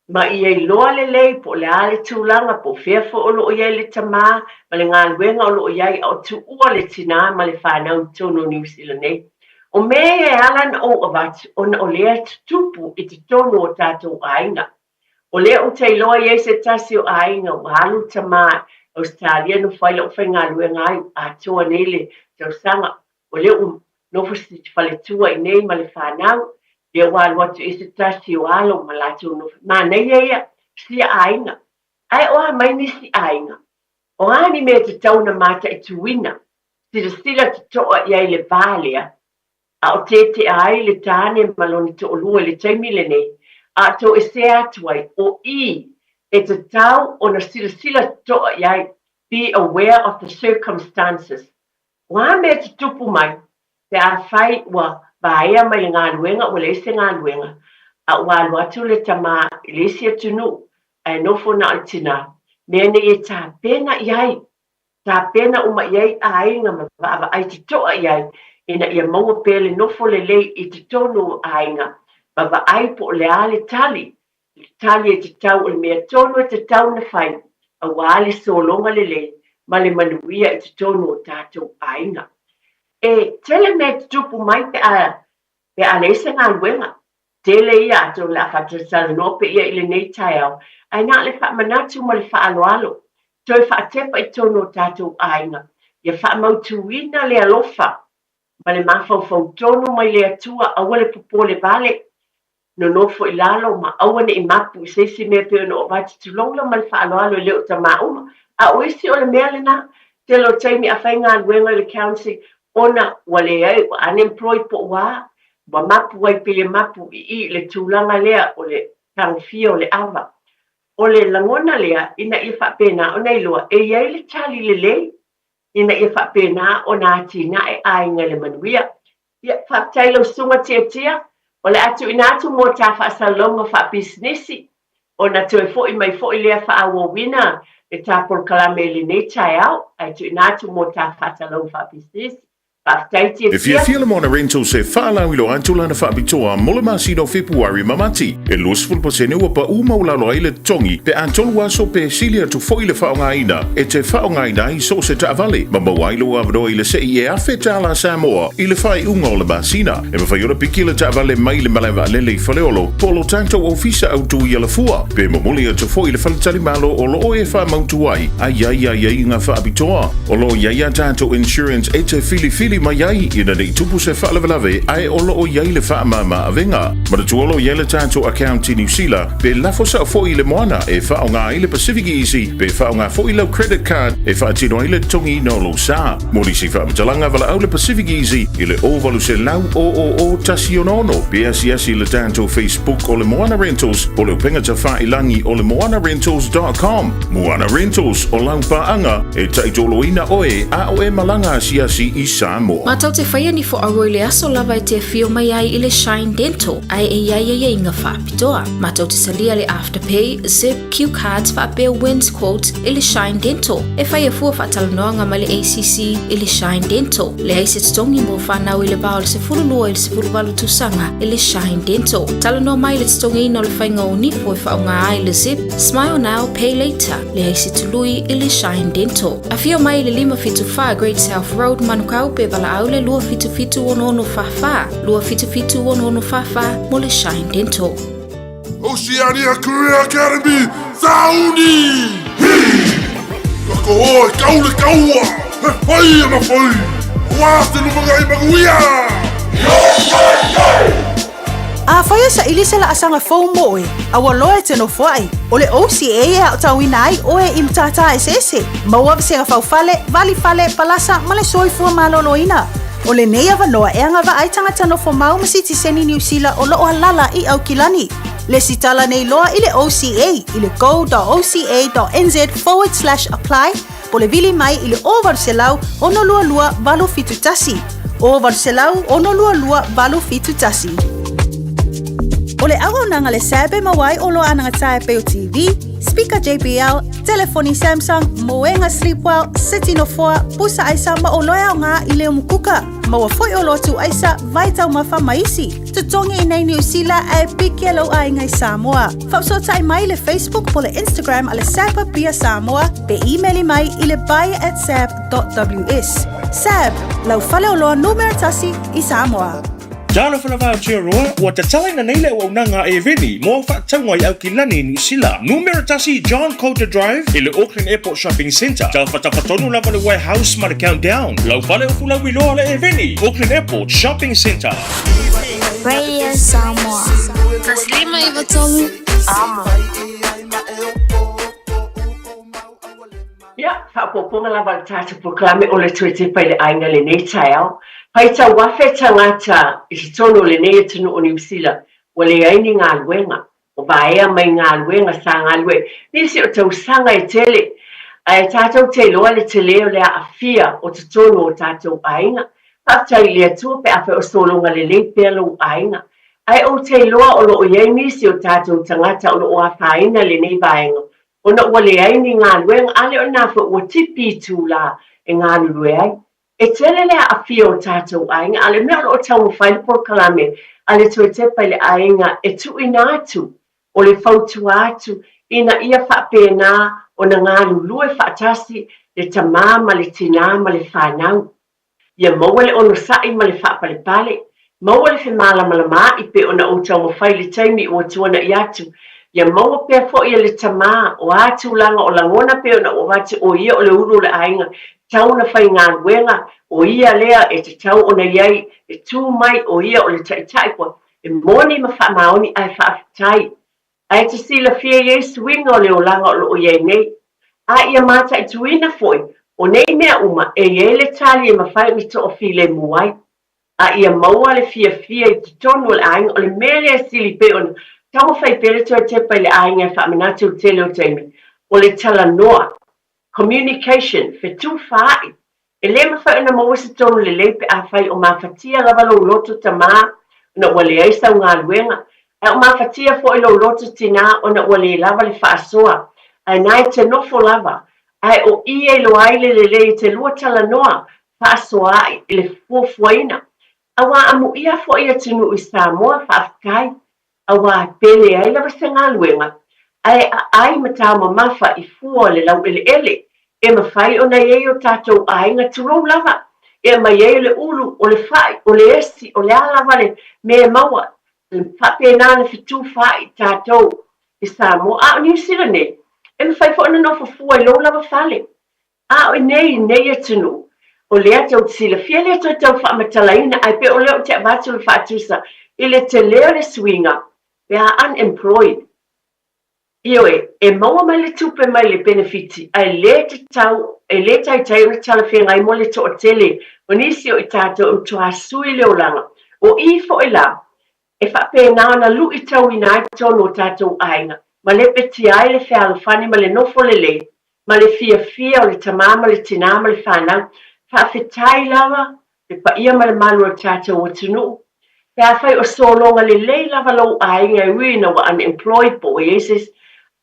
ma ia iloa lelei po o le a le tulaga po o fea foi o lo o i ai le tama ma le galuega o lo o i ai a o tuua le tinā ma le fanau i totonu o Niu Sila nei. O mea ia e ala ona ou avatu ona o lea e tutupu i totonu o tatou aiga. O lea ou te iloa i ai se tasi o aiga ua alu le tama i Ausetalia nofo ai lau faigaluega ai atoa nei le tausaga o lea ua nofo si faletua i nei ma le fanau, lea ua alu atu i se tasi o alo ma latou nofo. Manaia ia, sia aiga. Ae o a mai nisi aiga? O a ni mea e tatau ona mataituina, silasila totoa i ai le va lea, a o tetea ai le tāne ma lona toalua i le taimi lenei, a o toesea atu ai, o i e tatau ona silasila totoa i ai, be aware of the circumstances. O a mea e tutupu mai, pe afai ua vaea mai le galuega ua leai se galuega, a ua alu atu le tama i le isi atunuu ae nofo na o le tinā, mea nei e tapena i ai, tapena uma i ai aiga ma vaavaai totoa i ai ina ia maua pea le nofo lelei i totonu o aiga ma vaai po o le a le tali le tali e tatau o le mea tonu e tatau ona fai aua le sologa lelei ma le manuia i totonu o tatou aiga. E tele mea e tutupu mai pe a pe a leai se galuega. Tele ia atonu o le a faatalatalanoa pea ia i lenei taeao, ae na o le faamanatu ma le faaaloalo, toe faatepa i totonu o tatou aiga, ia faamautuina le alofa ma le mafaufau tonu mai le Atua, aua le popole vale, nonofo i lalo ma aua ne i mapu i se isi mea pei ona ou avatu tulou la ma le faaaloalo e le o tamā uma. A o isi o le mea lena, tele o taimi a faigaluega i le county ona ua leai, ua unemployed po ua a, ua mapu ai pei e mapu i i i le tulaga lea o le tagofia o le ava. O le lagona lea ina ia faapena ona iloa e i ai le tali lelei ina ia faapena ona atinae aiga i le manuia. Ia, faafetai i lau Susuga Tiatia, o le a tuuina atu mo ta faasalalauga faapisinisi, ona toe foi mai foi lea faaauauina le ta polokalame i lenei taeao, ae tuuina atu mo ta faasalalauga faapisinisi. Faafetai E Tiatia. fiafia le Moana Rentals e faalauiloa atu lana faapitoa mo le masina o Fepuari ma Mati. E 20% ua paʻu maualalo ai le totogi pe a tolu aso pe sili atu foi le faaaogaina e te faaaogaina ai so o se taavale ma maua ai lou avanoa i le sei e $1,000 Samoa i le faaiuga o le masina. E mafai ona piki le taavale mai le malae vaalele i Faleolo po o lo tatou ofisa autu i Alafua pe momoli atu foi i le faletalimalo o lo o e faamautu ai a i ai aiaiga faapitoa. O lo o i ai a tatou insurance e te filifili mai ai ina ne i tupu se faalavelave ae o lo o i ai le faamama avega. Manatua o lo o i ai le tatou account i Niu Sila pe lafo sao foi i le moana e faaaoga ai le Pacific Easy pe faaaoga foi lau credit card e faatino ai le totogiina o lou sa. Mo nisi faamatalaga valaau le Pacific Easy i le 0800 000 166 pe asiasi i le tatou Facebook o le Moana Rentals po o le upega tafailangi o le moanarentals.com. Moana Rentals, o lau paaga e taitoloina oe a o e malaga asiasi i Samoa. Matou te faia ni fo'auo i le aso lava e te afio mai ai i le Shine Dental ae e i ai aiaiga faapitoa. Matou te talia le Afterpay, Zip, Cue Cards faapea Wins Quote i le Shine Dental. E faia fua faatalanoaga ma le ACC i le Shine Dental. Leai se totogi mo fanau i le va o le 12 i le 18 tausaga i le Shine Dental. Talanoa mai i le totogiina o le faiga o nifo e faaaoga ai le Zip, Smile now, pay later, leai se tului i le Shine Dental. Afio mai i le 574 Great South Road, Manukau pe valaau le 277 6644, 277 6644 mo le Shine Dental. Oceania Career Academy, Sauni! Hi! Ka koho e kau le kaua, he whai ana whai, wā te lumangai manuia! Afai e saili se laasaga fou mo oe, a ua loa e te nofoai, o le OCA e aotauina ai oe i matata eseese, maua vasega faufale, valifale, palasa ma le soifua maloloina. O lenei avanoa e agavaʻa ai tagata nofo mau ma sitiseni Niu Sila o loʻo alala i ʻAukilani. Lesitala nei loa i le OCA i le go.oca.nz forward slash apply po o le vili mai i le 0800 622 871. 0800 622 871. O le auaunaga le SAB e maua ai oloa anagatāe pei o TV, speaker JBL, telefoni Samsung, moega Sleepwell, seti nofoa, pusa aisa ma oloa e aoga i le umukuka. Maua foi oloa tuuaisa, vai taumafa ma isi. Totogi i nei Niu Sila ae piki lou aiga i Samoa. Faafesootai mai i le Facebook po o le Instagram a le SAB Apia Samoa pe imeli mai i le buy at sab.ws. SAB, lau faleoloa numera tasi i Samoa. Talofa lava Aotearoa, ua tatalaina nei le auaunaga a Eveni mo au faatauga i Aukilani, Niu Sila. Numera tasi John Coulter Drive i le Auckland Airport Shopping Centre. Tafatafa tonu lava le Warehouse ma le Countdown. Lau fale o Fulauiloa le Eveni, Auckland Airport Shopping Centre. Radio Samoa. 153 Amo. Ia, faaopoopoga lava le tatou polokalame o le toe tepa i le aiga i lenei taeao. Faitau afe tagata i totonu o lenei atunuu o Niu Sila ua leai ni galuega. O vaea mai galuega sa galue nisi o tausaga e tele, ae tatou te iloa le tele o le aafia o totonu o tatou aiga. Faafetai i le Atua pe afai o sologa lelei pea lou aiga. Ae ou te iloa o lo o i ai nisi o tatou tagata o lo o afaina lenei vaega ona ua leai ni galuega, a le o lena foi ua tipi itulā e galulue ai. E tele le aafia o tatou aiga, a o le mea o lo o taumafai le polokalame a le Toe Tepa i le Aiga e tuuina atu, o le fautua atu ina ia faapena ona galulue faatasi le tamā ma le tinā ma le fanau. Ia maua le onosai ma le faapalepale, maua le femalamalamaai pei ona ou taumafai i le taimi ua tuana'i atu. Ia maua pea foi e le tamā, o a tulaga o lagona pei ona ou avatu o ia o le ulu o le aiga, tatau ona faigaluega, o ia lea e tatau ona i ai, e tū mai o ia o le taitai kua, e moni ma faamaoni ae faafetai. Ae te silafia i ai suiga o le olaga o lo o i ai nei. A ia mataituina foi, o nei mea uma, e i ai le tali e mafai ona toafilemu ai. A ia maua le fiafia i totonu o le aiga, o le mea lea e sili pei ona taumafai pea le toe tepa i le aiga e faamanatu i le tele o taimi, o le talanoa, communication, fetufaai, E le mafai ona maua se tonu lelei pe afai o mafatia lava lou loto tamā ona ua leai sau galuega, ae o mafatia foi lou loto tinā ona ua le lava le faasoa, ae na e te nofo lava, ae o i e iloa ai le lelei e te lua talanoa faasoaai i le fuafuaina. Auā amuia foi atunuu i Samoa, faafetai. Auā pe leai lava se galuega, ae aai ma taumamafa i fua o le laueleele, e mafai ona i ai o tatou aiga tulou lava, e aumai ai o le ulu, o le fai, o le esi, o le a lava le mea e maua, e faapena ona fetufaai tatou i Samoa. A o Niu Sila nei, e mafai foi ona nofo fua i lou lava fale. A o inei i nei atunuu, o lea tou te silafia lea toe tau faamatalaina, ae pei o lea ou te avatu le faatusa i le tele o le suiga pe a unemployed. Ioe, e maua mai le tupe mai le penefiti, ae le tatau, e le taitai ona talafeagai mo le toatele o nisi o i tatou e matua sui le olaga. O i foi la, e faapena ona luitauina ai totonu o tatou aiga, ma lepetia ai le fealofani ma le nofo lelei, ma le fiafia o le tamā ma le tinā ma le fanau. Faafetai lava le paia ma le malu o le tatou atunuu. Pe afai o sologa lelei lava lou aiga e ui ina ua unemployed po ua i ai se isi,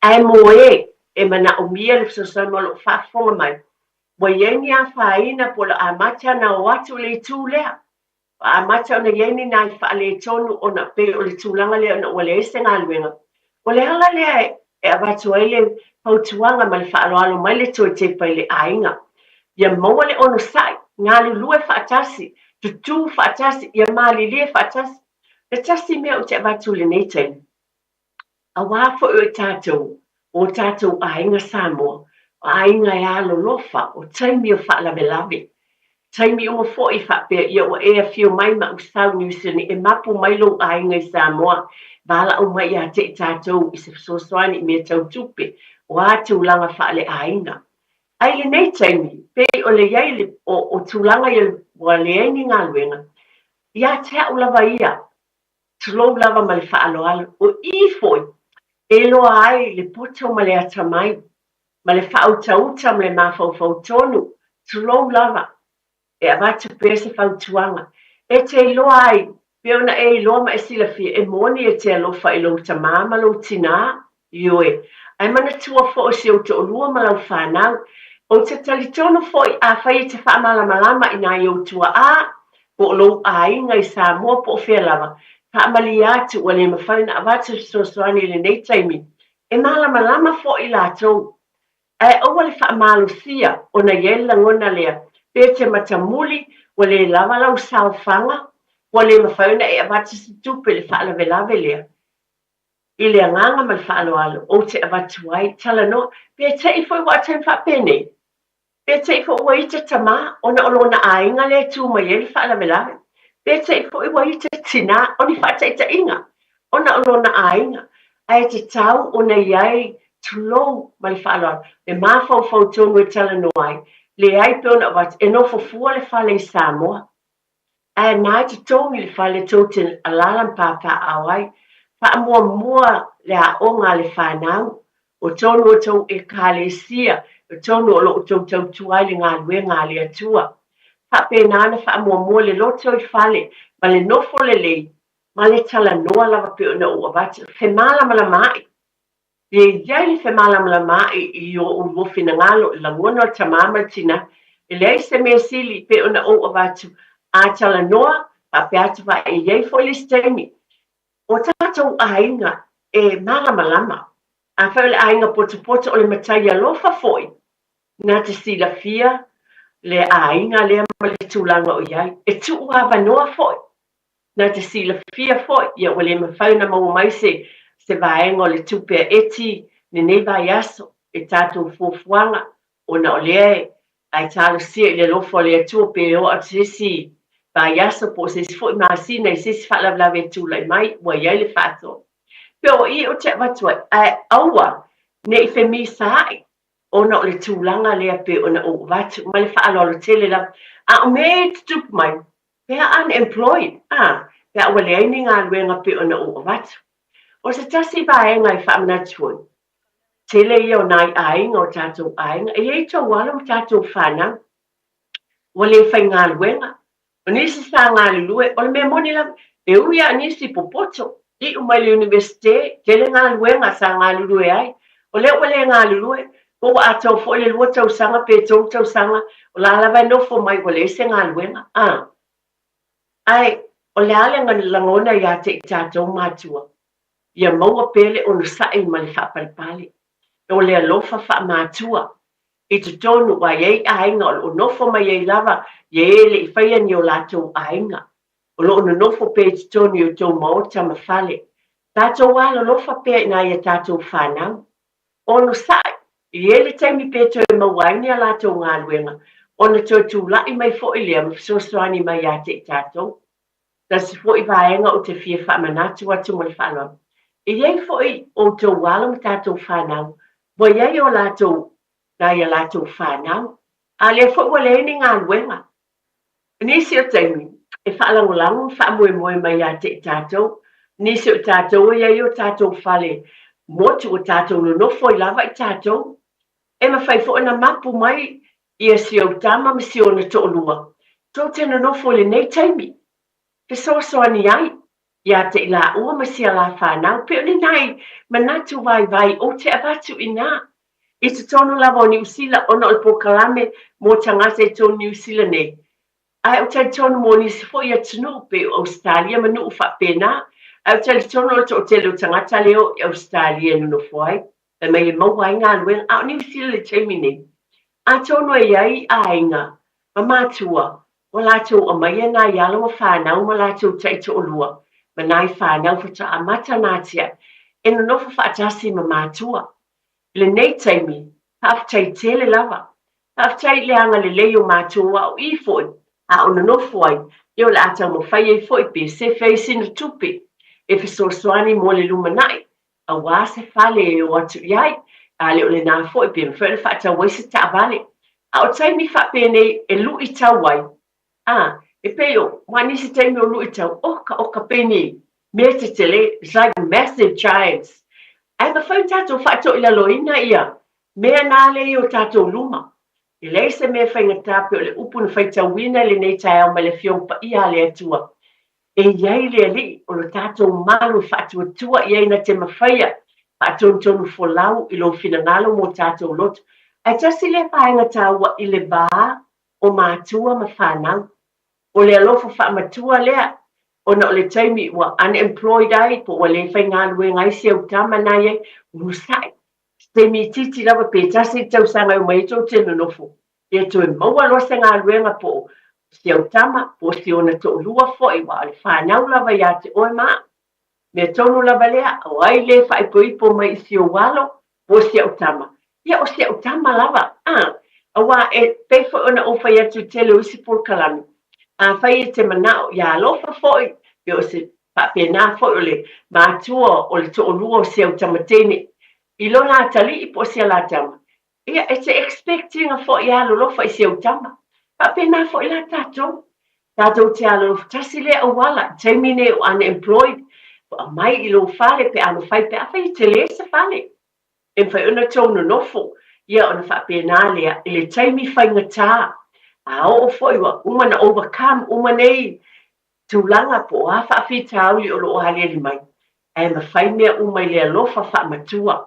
ae mo e e manaomia le fesoasoani ma o lo o faafofoga mai, ua i ai ni afaina po o le amata ona o atu i le itu lea. Ua amata ona i ai ni nai faaletonu ona pei o le tulaga lea ona ua leai se galuega. O le ala lea e avatu ai le fautuaga ma le faaaloalo mai le toe tepa i le aiga. Ia maua le onosai, galulue faatasi, tutū faatasi, ia malilie faatasi. Le tasi mea ou te avatu i lenei taimi, Auā foi o i tatou, o o tatou aiga Samoa, o aiga e alolofa, o taimi o faalavelave. Taimi uma foi faapea ia ua e afio mai ma usau Niu Sini e mapu mai lou aiga i Samoa, valaau mai ia te i tatou i se fesoasoani i mea tau tupe, o a tulaga faaleaiga. Ae i lenei taimi, pei o le i ai le, o, o tulaga ia ua leai ni galuega, ia te au lava ia, tulou lava ma le faaaloalo, o i foi e iloa ai le poto ma le atamai, ma le faautauta ma le mafaufau tonu, tulou lava, e avatu pea se fautuaga. E te iloa ai, pei ona e iloa ma e silafia, e moni e te alofa i lou tamā ma lou tinā, ioe, ae manatua foi o si ou toalua ma lau fanau. Ou te talitonu foi, afai e te faamalamalama i nai ou tuaa, po o lou aiga i Samoa po o fea lava, faamalie atu ua le mafai ona avatu se fesoasoani i lenei taimi, e malamalama foi latou. Ae aua le faamalosia ona i ai le lagona lea, pe te matamuli ua le lava lau saofaga, ua le mafai ona e avatu se tupe i le faalavelave lea. I le agaga ma le faaaloalo, ou te avatu ai, talanoa, pe te i foi ua taimi faapenei, pe te i foi ua ita tamā ona o lona aiga lea e tu mai ai le faalavelave, pe te i foi ua ita tinā, o ni faataitaiga, ona o lona aiga, ae tatau ona i ai tulou ma le faaaloalo, le mafaufau tonu e talanoa ai, leai pei ona avatu, e nofo fua le fale i Samoa, ae na e totogi le fale tou te alaala ma papaaao ai, faamuamua le aoga a le fanau, o tonu o tou Ekalesia, o tonu o lo o tou tautua ai le galuega a le Atua. Faapena ona faamuamua le loto i fale ma le nofo lelei ma le talanoa lava pei ona ou avatu, femalamalamaai. E i ai le femalamalamaai i o oulua finagalo, i lagona o le tamā ma le tinā, e leai se mea sili pei ona ou avatu, a talanoa, faapea atu fa e i ai foi le isi taimi, o tatou aiga e malamalama. Afai o le aiga potopoto, o le matai alofa foi, na te silafia le aiga lea ma le tulaga o i ai. E tuu avanoa foi Na te silafia foi, ia ua le mafai ona maua mai se se vaega o le tupe a Eti lenei vaiaso e tatou fuafuaga ona o lea e ae talosia i le alofa o le Atua pe oo atu se isi vaiaso po o se isi foi masina i se isi faalavelave e tulai mai ua i ai le faasoa. Pe o i ou te avatu ai, ae aua ne i femisaai ona o le tulaga lea pei ona ou avatu ma le faaaloalo tele lava. A o mea ia e tutupu mai, Pe a unemployed, a, pe a ua leai ni galuega pei ona ou avatu. O se tasi vaega e faamanatu foi, tele ia o nai aiga o tatou aiga, e i ai tou alo ma tatou fanau ua le faigaluega. O nisi sa galulue, o le mea moni lava, e ui lava nisi popoto, iu mai le Iunivesite, tele galuega sa galulue ai, o lea ua le galulue, po ua atoa foi le lua tausaga pe tolu tausaga, o la lava e nofo mai ua leai se galuega, a. Ae o le a le lagona ia te i tatou matua, ia maua pea le onosai ma le faapalepale, o le alofa faamatua i totonu aua e i ai aiga o lo o nofo mai ai lava ia e le i faia ni o latou aiga. O lo o nonofo pea i totonu i outou maota ma fale. Tatou alolofa pea i nai a tatou fanau. Onosai, e i ai le taimi pe toe maua ai ni a latou galuega, ona toe tulai mai foi lea ma fesoasoani mai ia te i tatou. Tasi foi vaega ou te fia faamanatu atu ma le faaaloalo, e i ai foi outou alo ma tatou fanau ua i ai o latou, nai a latou fanau, a lea foi ua leai ni galuega. O nisi o taimi, e faalagolago ma faamoemoe mai ia te i tatou. Nisi o i tatou e i ai o tatou fale motu ua tatou nonofo ai lava i tatou. E mafai foi ona mapu mai ia si ou tama ma si ona toalua, tou te nonofo i lenei taimi, fesoasoani ai ia te i laua ma si a la fanau, pei o ni nai manatu vaivai ou te avatu i ina i totonu lava o Niu Sila ona o le polokalame mo tagata i totonu Niu Sila nei. Ae ou talitonu mo nisi foi atunuu pei o Ausetalia ma nuu faapena, ae ou talitonu o le toatele o tagata lea o i Ausetalia e nonofo ai, fai mai e maua ai galuega, a o Niu Sila i le taimi nei. Atonu e i ai aiga ma matua ua latou aumaia nai alo ma fanau ma latou taitoalua ma nai fanau faatoa amata ona atiae e nonofo faatasi ma matua. I lenei taimi, faafetai tele lava. Faafetai i le agalelei o matou a o i foi a o nonofo ai, ia o le a taumafai ai foi pe sefe ai sina tupe e fesoasoani mo le lumanai aua se fale e o atu i ai. A le o lenā foi pe mafai ona faatau ai se taavale. A o taimi faapenei e luitau ai, a, e pei o, aua nisi taimi o luitau, oka oka pei ni mea tetele, it's like massive giants. Ae mafai ona tatou faatoilaloina ia mea na lea i o tatou luma. E leai se mea faigata pei o le upu na faitauina i lenei taeao mai le Afioga Paia a le Atua. E i ai le Alii o lo tatou malu e faatuatua i ai na te mafaia faatonutonu folau i lou finagalo mo tatou loto. Ae tasi lea vaega taua i le va o matua ma fanau. O le alofa faamatua lea ona o le taimi ua unemployed ai po ua le faigaluega ai si au tama na i ai, onosai. Se taimi itiiti lava pe tasi le tausaga e omai ai tou te nonofo, ia toe maua loa se galuega po o si au tama po o si ona toalua foi aua o le fanau lava ia te oe ma au. Mea tonu lava lea, o ai le faaipoipo mai i si ou alo po o si au tama? Ia o si au tama lava, a! Aua e pei foi ona ou fai atu i le tele o isi polokalame, afai e te manao ia alofa foi pe o se faapena foi o le matua o le toalua o si au tama teine i lona atalii po o si ala tama, ia e te expect ina foi e alolofa i si au tama. Faapena foi la tatou. Tatou te alolofa tasi lea auala, i taimi nei o unemployed, ua aumai i lou fale pe a mafai pe afai e tele se fale. E mafai ona tou nonofo, ia ona faapena lea i le taimi faigata. A oo foi ua uma ona overcome uma nei tulaga po o a faafitauli o lo o aliali mai, ae mafai mea uma i le alofa faamatua.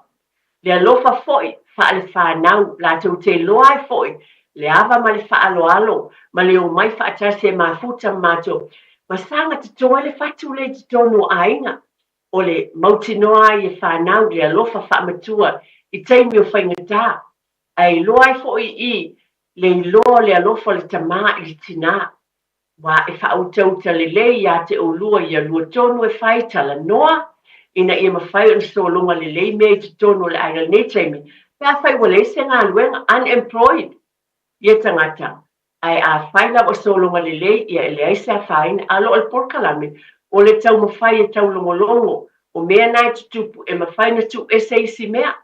Le alofa foi faale-fanau latou te iloa ai foi le ava ma le faaaloalo ma le omai faatasi e mafuta ma matou ma saga toto ai le fatu lea i totonu o aiga. O le mautinoa ai e fanau le alofa faamatua i taimi o faigata, ae iloa ai foi i le iloa o le alofa o le tamā i le tinā. Aua e faautauta lelei ia te oulua ia lua tonu e fai talanoa, ina ia mafai ona sologa lelei mea i totonu o le aiga i lenei taimi, pe afai ua leai se galuega, unemployed, ia tagata, ae afai lava o sologa lelei, ia e leai se afaina. A lo o le polokalame, o le taumafai e taulogologo, o mea na e tutupu, e mafai ona tuuese isi mea.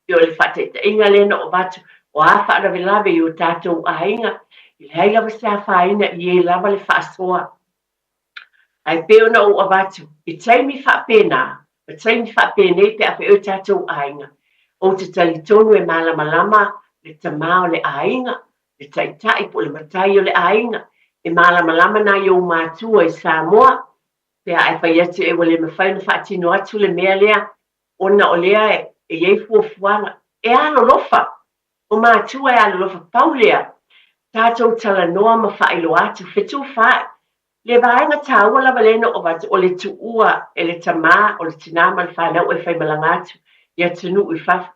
Pei o le faataitaiga lea na ou avatu, o a faalavelave i o tatou aiga, e leai lava se afaina i e lava le faasoa. Ae pei ona ou avatu, i taimi faapena, ma taimi faapenei pe a faia o tatou aiga, ou te talitonu e malamalama le tama o le aiga, le taitai po o le matai o le aiga, e malamalama nai ou matua i Samoa, pe a e fai atu e ua le mafai ona faatino atu le mea lea, ona o lea e i ai fuafuaga e alolofa, o matua e alolofa, pau lea, tatou talanoa ma faailoa atu, fetufaai. Le vaega taua lava lea na ou avatu, o le tuua e le tamā, o le tinā ma le fanau e faimalaga atu i atunuu i fafo.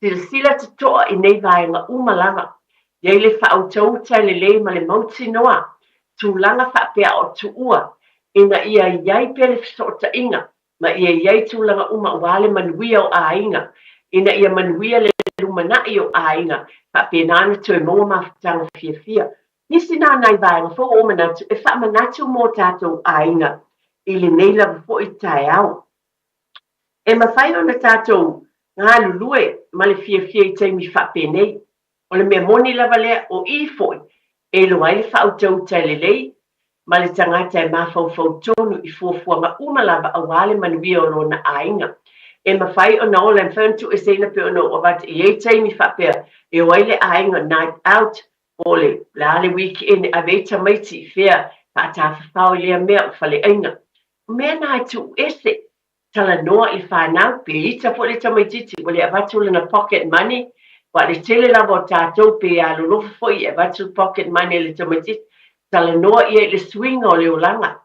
Silasila totoa i nei vaega uma lava, i ai le faautauta lelei ma le mautinoa, tulaga faapea o tuua, ina ia i ai pea le fesootaiga ma ia i ai tulaga uma aua le manuia o aiga, ina ia manuia le lumanai o aiga, faapena ona toe maua mafutaga fiafia. Nisi na nai vaega fou ua ou manatu e faamanatu mo tatou aiga i lenei lava foi taeao. E mafai ona tatou galulue ma le fiafia i taimi faapenei. O le mea moni lava lea, o i foi e iloa ai le faautauta lelei ma le tagata e mafaufau tonu i fuafuaga uma lava aua le manuia o lona aiga. E mafai ona ola, e mafai ona tuueseina pei ona ou avatu, e i ai taimi faapea e o ai le aiga night out po o le a le weekend e ave ai tamaiti i fea faatafafao i lea mea o faleaiga. O mea na e tuuese talanoa i fanau, pe ita foi le tamaititi ua le avatu lana pocket money, aua le tele lava o tatou pe alolofa foi e avatu le pocket money a le tamaititi, talanoa ia i le suiga o le olaga.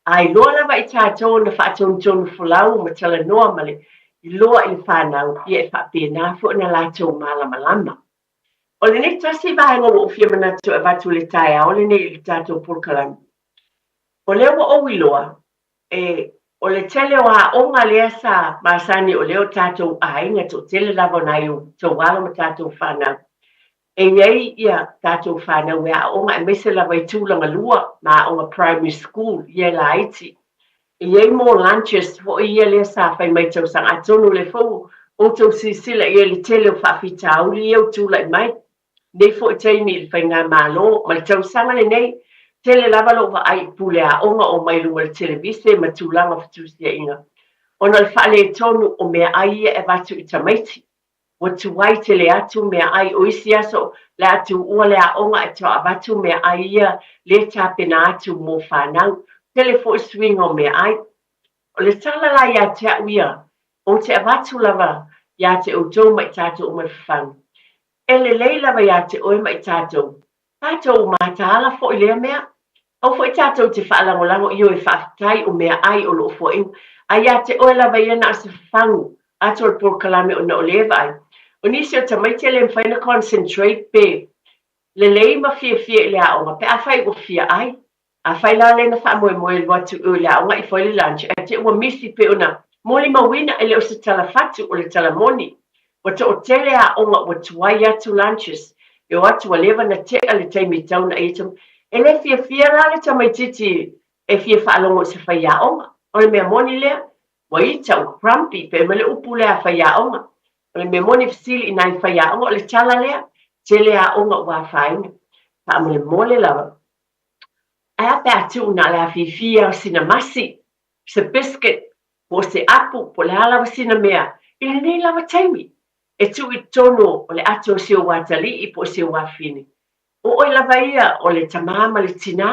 A iloa lava i tatou ona faatonutonu folau ma talanoa ma le iloa i le fanau, ia e faapena foi ona latou malamalama. O lenei tasi vaega ua ou fia manatu e avatu i le taeao lenei i le tatou polokalame, o lea ua ou iloa, E, o le tele o aoga lea sa masani o lea o tatou aiga, toatele lava o nai outou alo ma tatou fanau. E i ai ia tatou fanau e aoga aemaise lava i tulaga lua ma aoga primary school ia e laiti. E i ai mo lunches foi ia lea sa fai mai tausaga, atonu o lea foi Outou silasila i ai i le tele o faafitauli ia ua tulai mai nei foi taimi i le faigamalo ma le tausaga lenei, tele lava lou vaai i pule aoga o omai i luga o le televise ma tulaga o fetusiaiga ona o le faaletonu o meaai ia e avatu i tamaiti. Ua tuai tele atu meaai o isi aso o le a tuua le aoga ae toe avatu meaai ia le tapena atu mo fanau. Tele foi suiga o meaai. O le tala la ia te au ia, ou te avatu lava ia te outou ma i tatou uma i fafagu. E lelei lava ia te oe ma i tatou, tatou mataala foi lea mea. Aua foi tatou te faalagolago ioe faafetai o meaai o lo o fuaina, a ia te oe lava ia na o se fafagu atu o le polokalame ona o lea e vaai o nisi o tamaiti e le mafai ona concentrate pe lelei ma fiafia i le aoga pe afai ua fia ai. Afai la lea na faamoemoe alu atu i o i le aoga ifo ai le lunch ae te ua misi pei ona molimauina e le o se tala fatu o le tala moni. Ua toatele aoga ua tuai atu lunches e o atu ua leva na tea le taimi e tau na ai e E le fiafia la le tamaititi e fia faalogo i se faiaoga. O le mea moni lea, ua ita, ua grumpy, pei ma le upu lea a faiaoga. O le mea moni fesili i nai faiaoga, o le tala lea, tele aoga ua afaina. Faamolemole lava, Ae a pe a tuu na o le afifi lava o sina masi, se biscuit, po o se apu, po o le a lava sina mea, i lenei lava taimi, e tuu i totonu o le ato o si ou atalii po o si ou afafine. O oe lava ia o le tamā ma le tinā,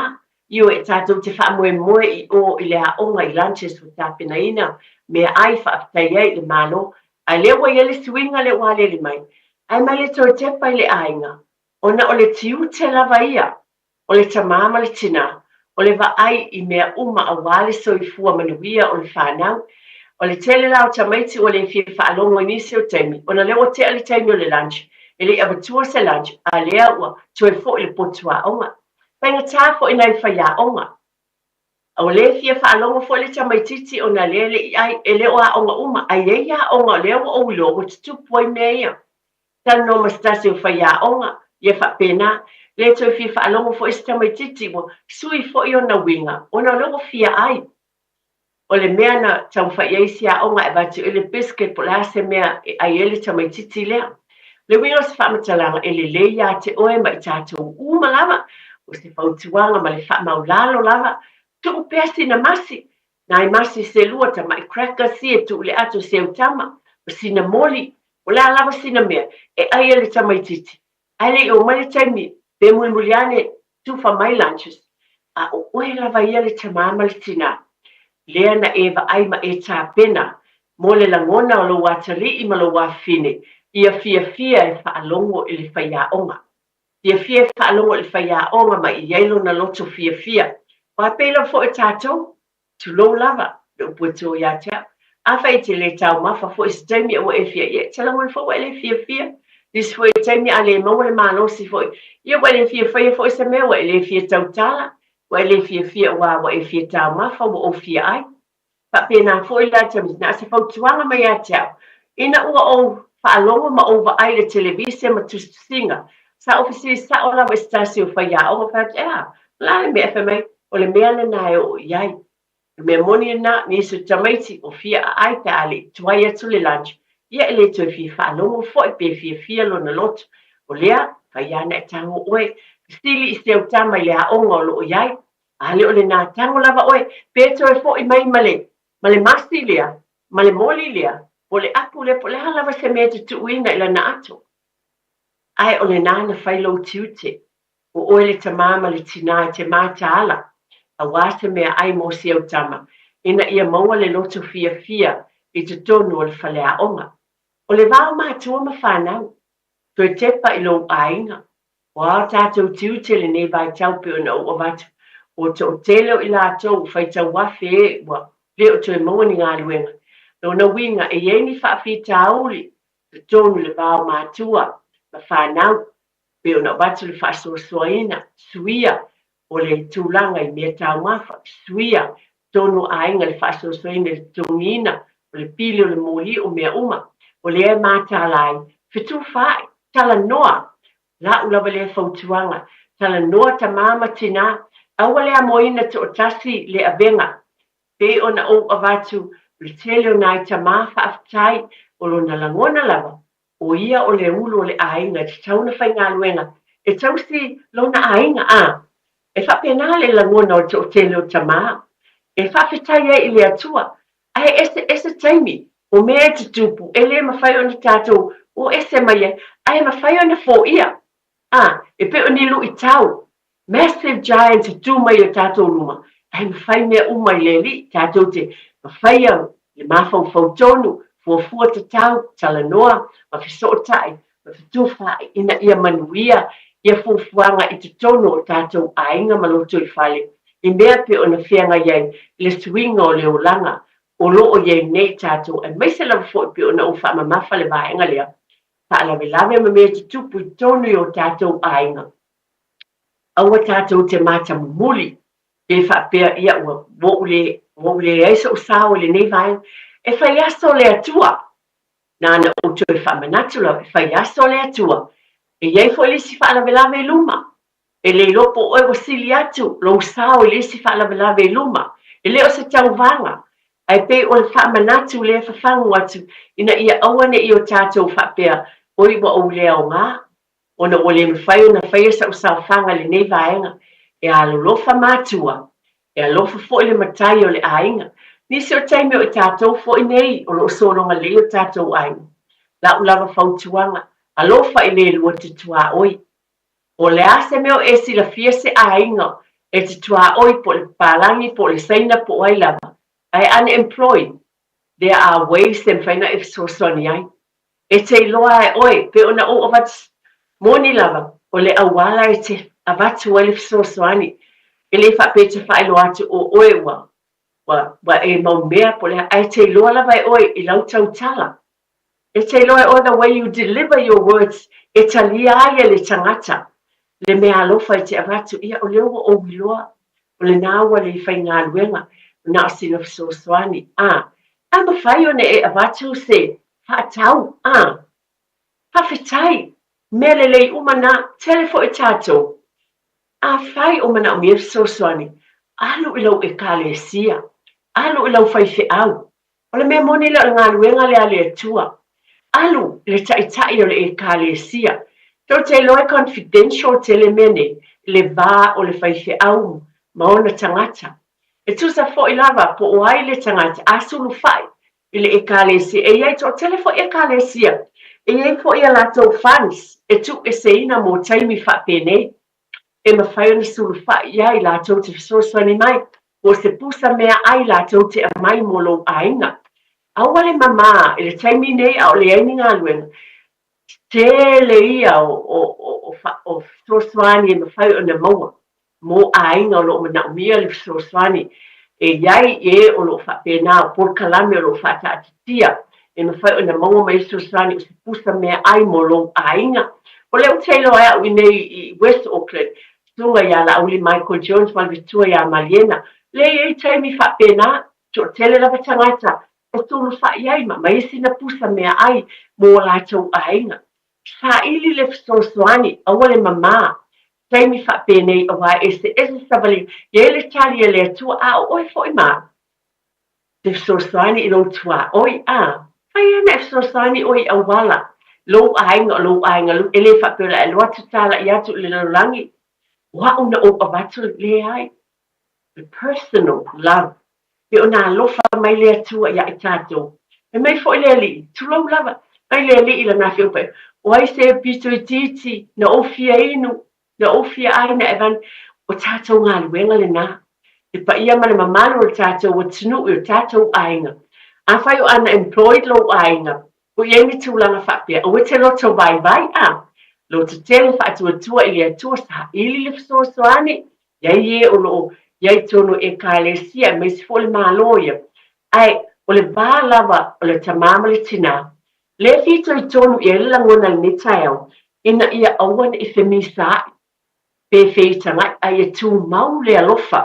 ioe, tatou te faamoemoe i o i le aoga i lunches ua tapenaina meaai faafetai ai i le Malo, a lea ua i ai le suiga lea ua aliali mai, ae mai le toe tepa i le aiga, ona o le tiute lava ia o le tamā ma le tinā, o le vaai i mea uma aua le soifua manuia o le fanau. O le tele la o tamaiti ua le fia faalogo i nisi o taimi, ona lea ua tea le taimi o le lunch, e le i avatua se lunch, a lea ua toe foi le potu aoga. Faigata foi nai faiaoga. A ua le fia faalogo foi le tamaitiiti ona lea e le i ai, e le o aoga uma, a i ai aoga o lea ua ou iloa ua tutupu ai mea ia. Talanoa ma se tasi o faiaoga, ia faapena, le toe fia faalogo foi se tamaitiiti ua sui foi ona uiga ona o lea ua fia ai. O le mea na taumafai i ai isi aoga e avatu ai le biscuit po o le a se mea e ai ai le tamaitiiti lea. O le uiga o se faamatalaga e lelei ia te oe ma i tatou uma lava, o se fautuaga ma le faamaulalo lava, tuu pea sina masi, Nai masi se lua tamai crackers ia tuu le ato se autama, o sina moli, o le a lava sina mea e ai e le tamaititi, ae le i oo mai le taimi pe mulimuli ane tufa mai lunches, a o oe lava ia le tamā ma le tinā, lea na e vaai ma e tapena mo le lagona o lou atalii ma lou afafine ia fiafia e faalogo i le faiaoga. Fiafia e faalogo i le faiaoga ma i ai lona loto fiafia. Aua pei lava foi o tatou, tulou lava, le upu e to ia te au. Afai e te le taumafa foi i se taimi a ua e fia, ia e te lagona foi ua e le fiafia. Nisi foi o taimi a le maua le malosi foi, ia ua e le fia faia foi se mea, ua e le fia tautala, ua e le fiafia aua ua e fia taumafa, ua ou fia ai. Faapena foi la te na o se fautuaga mai ia te au, ina ua ou faalogo ma ou vaai i le televise ma tusitusiga, sa ou fesili sao lava i se tasi o faiaoga, fai atu, Ea, o le a le mea? Fai mai, O le mea lena e oo i ai. O le mea moni lena, nisi o tamaiti o fia aai pe a le i tuai atu le lunch, ia e le toe fia faalogo foi pe fiafia lona loto. O lea, fai ana e tago oe, fesili i se autama i le aoga o lo o i ai, A le o lena tago lava oe, pe toe foi mai ma le, ma le masi lea, ma le moli lea, po o le apu lea, po o le a lava se mea e te tuuina i lana ato. Ae o lena na fai lou tiute, o oe le tamā ma le tinā e te mataala, auā se mea ai mo si au tama, ina ia maua le loto fiafia i totonu o le faleaoga. O le va o matua ma fanau, toe tepa i lou aiga, O ā tātou tiute lenei vaitau pei ona ou avatu, ua toatele o i latou ua faitau afe e ua le o toe maua ni galuega. Lona uiga, e i ai ni faafitauli totonu i le va o matua ma fanau, pei ona avatu le faasoasoaina, suia o le tulaga i mea taumafa, suia totonu o aiga le faasoasoaina i le totogiina o le pili o le moli o mea uma, o lea e mataala ai, fetufaai, talanoa, la'u lava lea fautuaga, talanoa tamā ma tinā, aua le amoina toatasi le avega, pei ona ou avatu o le tele o nai tamā faafetai O lona lagona lava, ʻo ia o le ulu o le ʻāina e tatau ona faigaluega e tausi lona ʻāina, a e faapena le lagona o le toatele o tamā e faafetai ai i le Atua. Ae eseese taimi o mea e tutupu e lē mafai ona tātou o ese mai ai, ae mafai ona foia. A, e pei o ni luʻitau, massive giants e tū mai i o tātou luma, ae mafai mea uma i le Alii, tātou te mafaia le mafaufau tonu, fuafua tatau, talanoa, ma fesootai, ma fetufaai ina ia manuia ia fuafuaga i totonu o tātou aiga ma lotoifale, i mea pei ona feagai ai i le suiga o le olaga o lo o i ai nei tātou, aemaise lava foi pei ona ou faamamafa le vaega lea, faalavelave ma mea tutupu i totonu i o tātou aiga. Aua tātou te mātamumuli, pe faapea, ia, ua, ua ou le, ua ou leai so'u sao i lenei vaega. E fai aso le Atua! Nāna ou toe faamanatu lava, e fai aso le Atua. E i ai foi le isi faalavelave i luma. E le iloa po o oe ua sili atu lou sao i le isi faalavelave i luma. E le o se tauvaga, ae pei o le faamanatu lea e fafagu atu ina ia aua ne i o tātou faapea, Oi ua ou le aoga, ona ua le mafai ona faia sa'u saofaga i lenei vaega. E alolofa matua, e alofa foi le matai o le aiga. Nisi o taimi o i tātou foi nei o lo o sologa lelei o tātou aiga. La'u lava fautuaga, alofa i le lua te tuaoi. Po o le a se mea o e silafia se aiga e te tuaoi po o le papalagi po o le Saina po o ai lava, ae unemployed, there are ways e mafai ona e fesoasoani ai. E te iloa e oe, pei ona ou avatu, moni lava, o le auala e te avatu ai le fesoasoani, e le faapea e te faailoa atu o oe ua, ua, ua e mau mea po o le a, ae te iloa lava e oe i lau tautala. E te iloa e oe the way you deliver your words e talia ai e le tagata le mea alofa e te avatu, ia o lea ua ou iloa o lena ua le faigaluega na o sina fesoasoani, a, a mafai ona e avatu se faatau, a, faafetai, mea lelei uma na, tele foi tatou. Afai o manaomia fesoasoani, alu i lou Ekalesia, alu i lau faifeau, O le mea moni lea o le galuega lea a le Atua. Alu le Taitai o le Ekalesia. Tou te iloa e confidential tele mea nei, le va o le faifeau ma ona tagata. E tusa foi lava po o ai le tagata a sulufai i le Ekalesia. E i ai toatele foi Ekalesia e i ai foi a latou funds e tuueseina mo taimi faapenei. E mafai ona sulufai i ai latou te fesoasoani mai, po o se pusa meaai latou te aumai mo lou aiga. Aua le mamā i le taimi nei a o leai ni galuega, tele ia o fesoasoani e mafai ona maua mo aiga o lo o manaomia le fesoasoani. E i ai e o lo o faapena, o polokalame o lo o faataatitia e mafai ona maua mai fesoasoani o se pusa meaai mo lou aiga. O lea ou te iloa e au i nei i West Auckland, susuga ia Laauli Michael Jones ma le fetua ia Maliena, lea e i ai taimi faapena, toatele lava tagata e sulufai ai ma aumai sina pusa meaai mo o latou aiga. Saili le fesoasoani, aua le mamā, taimi faapenei aua e eseese savali i ai le tali a le Atua, a o oe foi ma au. Te fesoasoani i lou tuaoi, a fai ana e fesoasoani oe i auala, lou aiga o lou aiga e le faapea o le a e alu atu tālaʻi atu i le lalolagi, o aʻu na ou avatu, leai. The personal love, pe ona alofa mai le Atua iā i tātou. Fai mai foi le Alii, tulou lava, mai le Alii i lana afioga, o ai se pito itiiti na ou fia inu, na ou fia ai na e vane, o tātou galuega lenā. Le paia ma le mamalu o le tātou atunuu i o tātou aiga. Afai o unemployed lou aiga, o i ai ni tulaga faapea, aua e te loto vaivai, a, loto tele faatuatua i le Atua, saili le fesoasoani, i ai e o lo o i ai tonu Ekalesia, aemaise foi le Malo ia. Ae o le va lava o le tamā ma le tinā, lea e fitoitonu i ai le lagona i lenei taeao, ina ia aua ne i femisaai pe feitagaʻi, a ia tumau le alofa,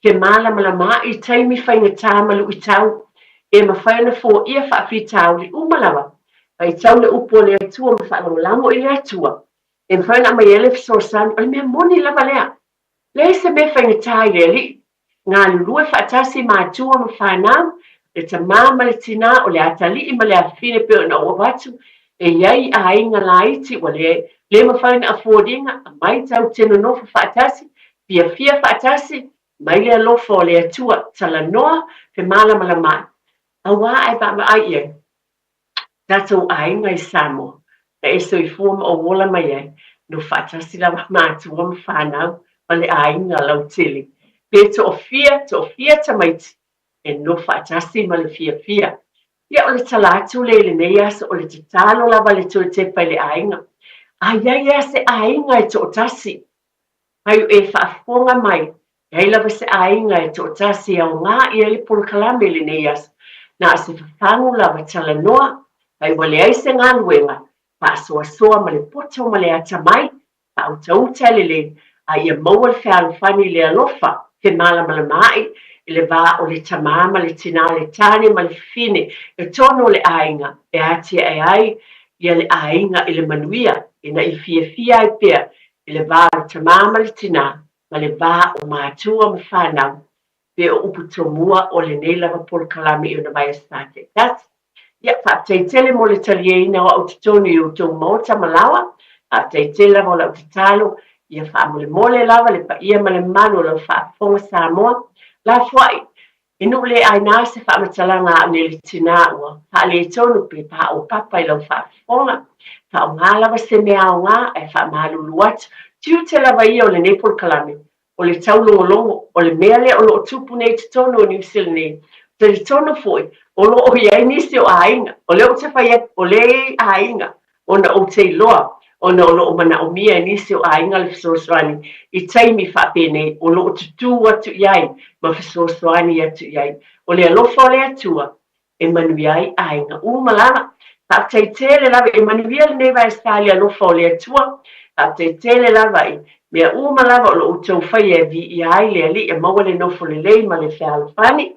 femālamalamaai i taimi faigata ma luʻitau, e mafai ona foia faafitauli uma lava, faitau le upu a le Atua ma faalagolago i le Atua, e mafai ona aumai ai le fesoasoani, o le mea moni lava lea. Leai se mea faigata i le Alii. Galulue faatasi matua ma fanau, Le tamā ma le tinā, o le atalii ma le afafine pei ona ou avatu, e i ai aiga laiti ua le le mafai ona afford ina, aumai tau te nonofo faatasi, fiafia faatasi, mai le alofa o le Atua, talanoa, femalamalamaai, auā ae vaavaai i ai tatou aiga i Samoa, na e soifua ma ou ola mai ai, no faatasi lava matua ma fanau ma le aiga lautele. Pe toafia, toafia tamaiti, e nofo faatasi ma le fiafia. Ia, o le tala atu lea i lenei aso, o le tatalo lava le toe tepa i le aiga. A i ai ea se aiga e toatasi, ai o e faafofoga mai, e ai lava se aiga e toatasi e aoga i ai le polokalame i lenei aso, na o se fafagu lava talanoa, ai ua leai se galuega, faasoasoa ma le poto ma le atamai, faautauta lelei, a ia maua le fealofani i le alofa femalamalamaai i le va o le tamā ma le tinā, le tāne ma le fafine, i totonu o le aiga e atiae ai ia le aiga i le manuia, ina ia fiafia ai pea i le va o le tamā ma le tinā, ma le va o matua ma fanau, pe o upu tomua o lenei lava polokalame i ona vaiaso taitasi. Ia, faafetai tele mo le taliaina o au totonu i outou maota ma laoa. Faafetai tele lava o lau tatalo, ia faamolemole lava le paia ma le mamalu o lau faafofoga Samoa. Lafoai, e nuu le aina se faamatalaga a au nei le tinā ua faaletonu pe paopapa i lau faafofoga. Faaaoga lava se mea aoga ae faamalulu atu. Tiute lava ia o lenei polokalame, o le taulogologo, o le mea lea o lo o tupu nei i totonu o Niu Sila nei. Talitonu foi, o lo o i ai nisi o aiga, o lea ou te fai atu, o lea e i ai aiga, ona ou te iloa, ona o lo o manaomia e nisi o aiga le fesoasoani i taimi faapenei, o lo o tutū atu i ai ma fesoasoani atu i ai. O le alofa o le Atua, e manuia ai aiga uma lava. Faafetai tele lava e manuia lenei vaesā i le alofa o le Atua. Faafetai tele lava i mea uma lava o lo outou faia e viia ai le Alii e maua le nofo lelei ma le fealofani.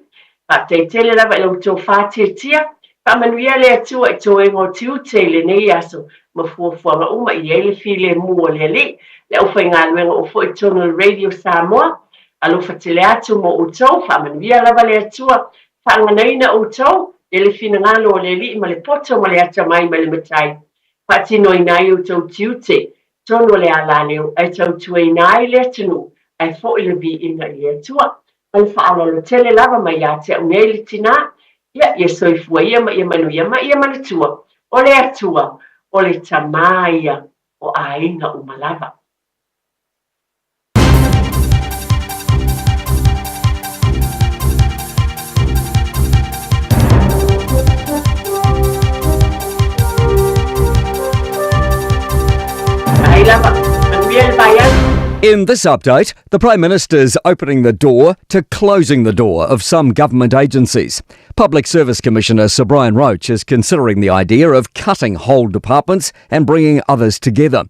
Faafetai tele lava i lo outou faatiatia. Faamanuia le Atua i toega o tiute i lenei aso ma fuafuaga uma i ai le filemu o le Alii, le aufaigaluega o foi totonu o le Radio Samoa. Alofa tele atu mo outou. Faamanuia lava le Atua. Faaganaina outou e le finagalo o le Alii ma le poto ma le atamai ma le matai, faatinoina ai outou tiute tonu o le alaleo ae tautuaina ai le atunuu ae foi le viiga i le Atua. Ma le faaaloalo tele lava mai ia te au nei le tinā, ia, ia soifua ia ma ia manuia ma ia manatua, o le Atua, o le Tamā ia o aiga uma lava. In this update, the Prime Minister's opening the door to closing the door of some government agencies. Public Service Commissioner Sir Brian Roche is considering the idea of cutting whole departments and bringing others together.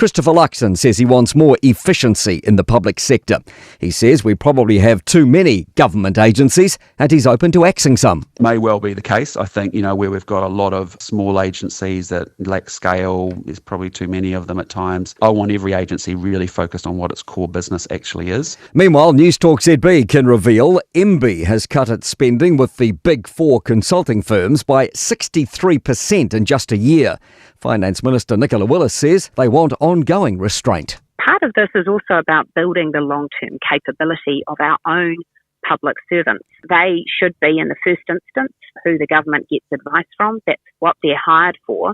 Christopher Luxon says he wants more efficiency in the public sector. He says we probably have too many government agencies and he's open to axing some. May well be the case. I think, you know, where we've got a lot of small agencies that lack scale, there's probably too many of them at times. I want every agency really focused on what its core business actually is. Meanwhile, Newstalk ZB can reveal MB has cut its spending with the big four consulting firms by 63% in just a year. Finance Minister Nicola Willis says they want ongoing restraint. Part of this is also about building the long term capability of our own public servants. They should be, in the first instance, who the government gets advice from. That's what they're hired for.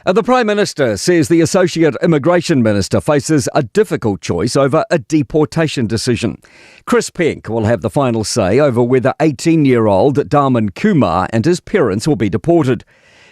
Uh, the Prime Minister says the Associate Immigration Minister faces a difficult choice over a deportation decision. Chris Penk will have the final say over whether 18 year old Darman Kumar and his parents will be deported.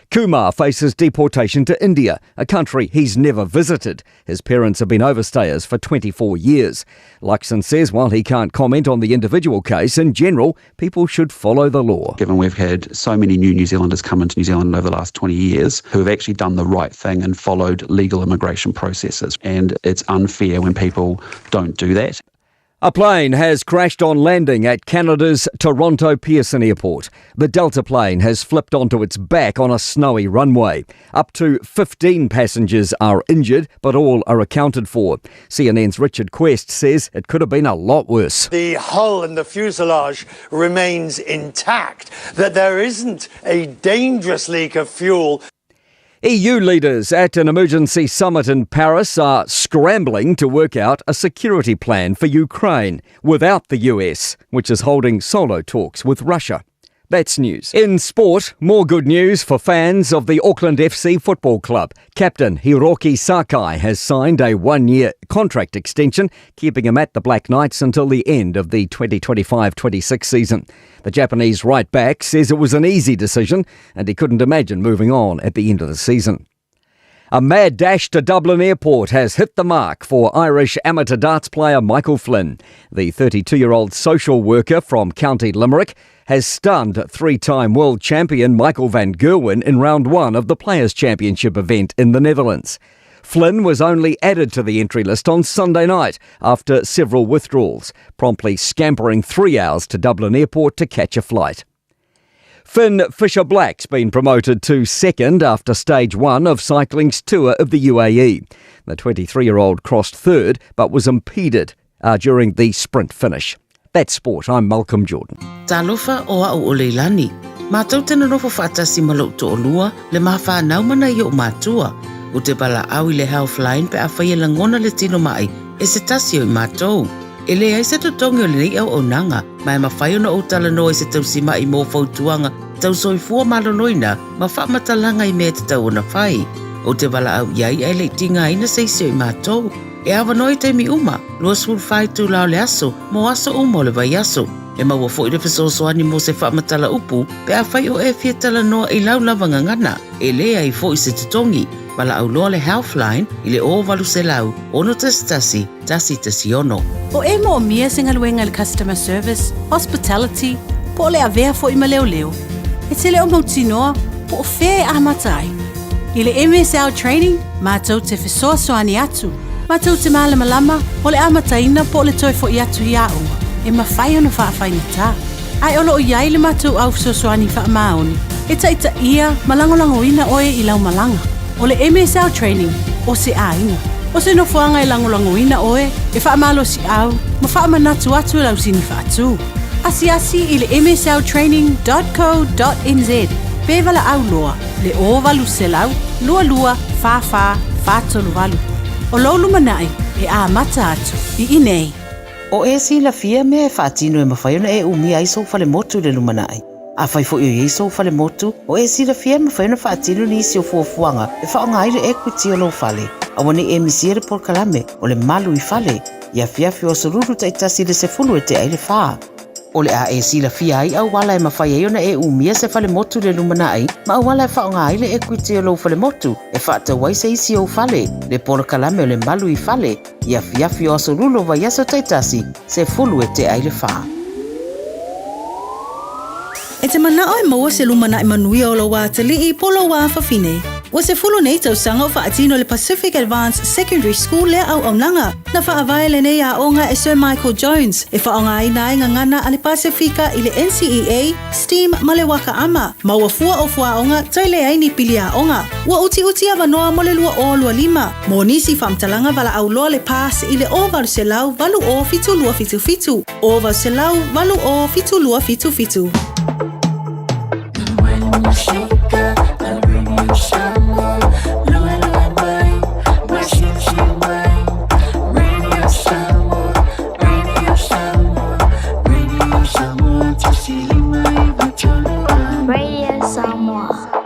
Kumar faces deportation to India, a country he's never visited. His parents have been overstayers for 24 years. Luxon says while he can't comment on the individual case, in general, people should follow the law. Given we've had so many new New Zealanders come into New Zealand over the last 20 years who have actually done the right thing and followed legal immigration processes, and it's unfair when people don't do that. A plane has crashed on landing at Canada's Toronto Pearson Airport. The Delta plane has flipped onto its back on a snowy runway. Up to 15 passengers are injured, but all are accounted for. CNN's Richard Quest says it could have been a lot worse. The hull and the fuselage remains intact, that there isn't a dangerous leak of fuel. EU leaders at an emergency summit in Paris are scrambling to work out a security plan for Ukraine without the US, which is holding solo talks with Russia. That's news. In sport, more good news for fans of the Auckland FC Football Club. Captain Hiroki Sakai has signed a one year contract extension, keeping him at the Black Knights until the end of the 2025 26 season. The Japanese right back says it was an easy decision and he couldn't imagine moving on at the end of the season. A mad dash to Dublin Airport has hit the mark for Irish amateur darts player Michael Flynn. The 32 year old social worker from County Limerick has stunned three time world champion Michael van Gerwen in round one of the Players' Championship event in the Netherlands. Flynn was only added to the entry list on Sunday night after several withdrawals, promptly scampering three hours to Dublin Airport to catch a flight. Finn Fisher Black's been promoted to second after stage one of cycling's tour of the UAE. The 23 year old crossed third but was impeded uh, during the sprint finish. That's sport. I'm Malcolm Jordan. Talofa o a'u o Leilani. Mātou te nonofo faatasi ma lo'u to'olua, le ma fanau ma nai o'u matua. Ou te valaau i le Healthline pe afai e lagona le tino ma'i e se tasi o i matou. E leai se totogi o lenei auaunaga, ma e mafai ona ou talanoa i se tausima'i mo fautuaga tau soifua maloloina ma faamatalaga i mea e tatau ona fai. Ou te valaau i ai ae le i tigaina se isi o i matou. E avanoa i taimi uma, 24 itulā o le aso, mo aso uma o le vaiaso. E maua foi le fesoasoani mo se faamatala upu pe afai o e fia talanoa i lau lava gagana. E leai foi se totogi. Valaau loa le Healthline i le 0800 611 116. O e moomia se galuega i le customer service, hospitality, po o le avea foi ma leoleo. E te le o mautinoa po o fea e amata ai. I le MSL Training, matou te fesoasoani atu, matou te malamalama o le amataina po o le toe foi atu i aoga e mafai ona faafaigata. Ae o lo o i ai le matou au fesoasoani faamaoni e taitaia ma lagolagoina oe i lau malaga. O le MSL Training, o se aiga. O se nofoaga e lagolagoina oe, e faamalosiau ma faamanatu atu lau sini faatu. Asiasi i le msltraining dot co dot nz pe valaau loa le 0800 22 44 438. O lou lumanai e amata atu i inei. O e silafia mea e faatino e mafai ona e umia ai sou falemotu i le lumanai. Afai foi o i ai sou falemotu, o e silafia e mafai ona faatino nisi o fuafuaga e faaaoga ai le equity o lou fale. Aua ne i e misia le polokalame o le Malu i Fale i afiafi o aso Lulu taitasi i le 10 e tea i le fa. O le a e silafia ai auala e mafai ai ona e umia se falemotu i le lumanai ma auala e faaaoga ai le equity o lou falemotu e faatau ai se isi ou fale, le polokalame o le Malu i Fale i afiafi o aso Lulu o vaiaso taitasi, 10 e tea i le fa. E te manao e maua se lumanai manuia o lou atalii po o lou afafine. Ua 10 nei tausaga o faatino le Pacific Advanced Secondary School lea auaunaga. Na faavae lenei aoga e Sir Michael Jones e faaaogaina ai gagana a le Pasefika i le NCEA, STEAM ma le Waka Ama. Maua fua o fuaoga toe leai ni pili aoga. Ua utiuti avanoa mo le 2025. Mo nisi faamatalaga valaau loa le PASS i le 0800 80 7277. 0800 80 7277. Radio Samoa.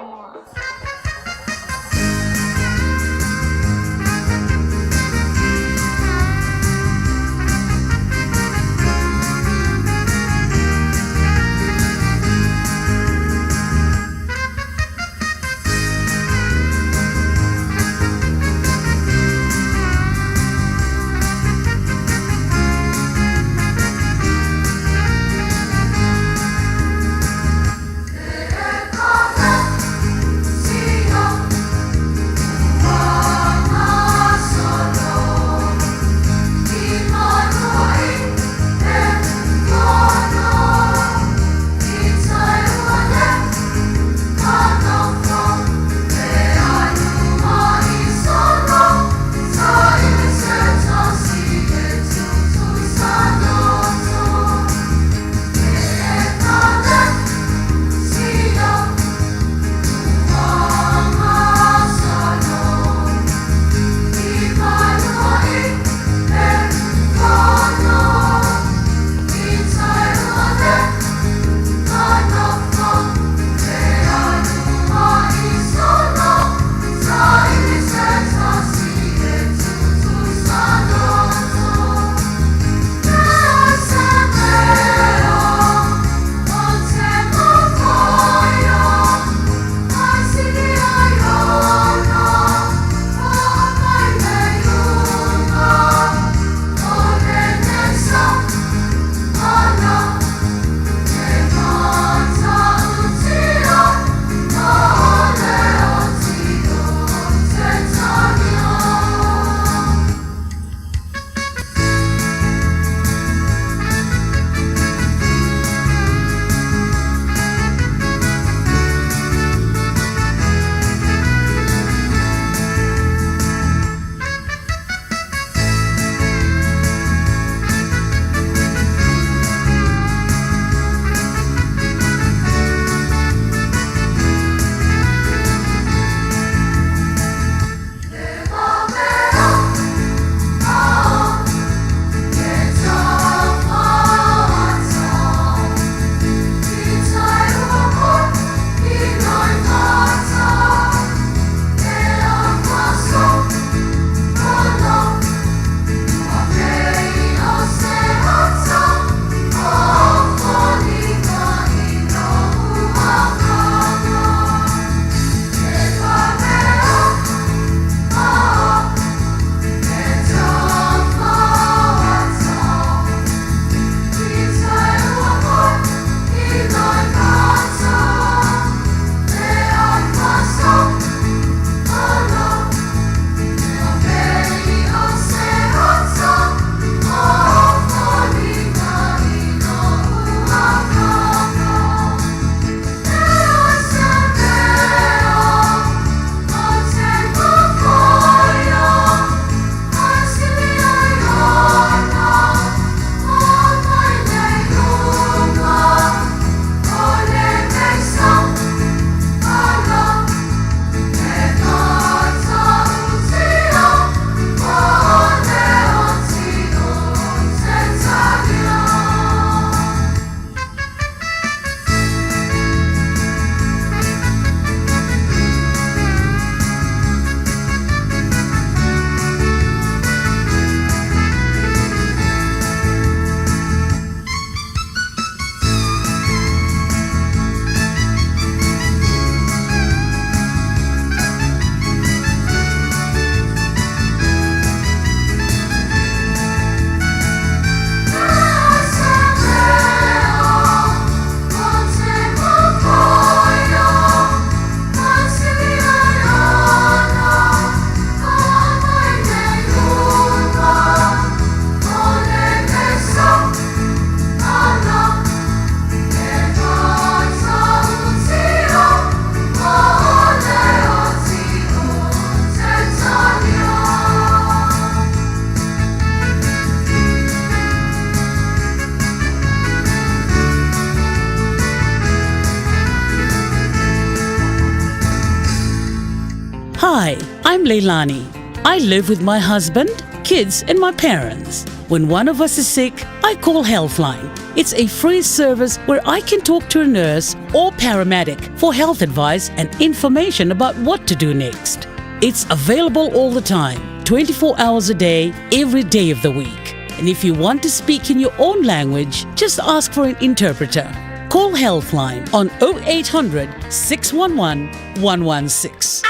Hi, I'm Leilani. I live with my husband, kids, and my parents. When one of us is sick, I call Healthline. It's a free service where I can talk to a nurse or paramedic for health advice and information about what to do next. It's available all the time, 24 hours a day, every day of the week. And if you want to speak in your own language, just ask for an interpreter. Call Healthline on 0800 611 116.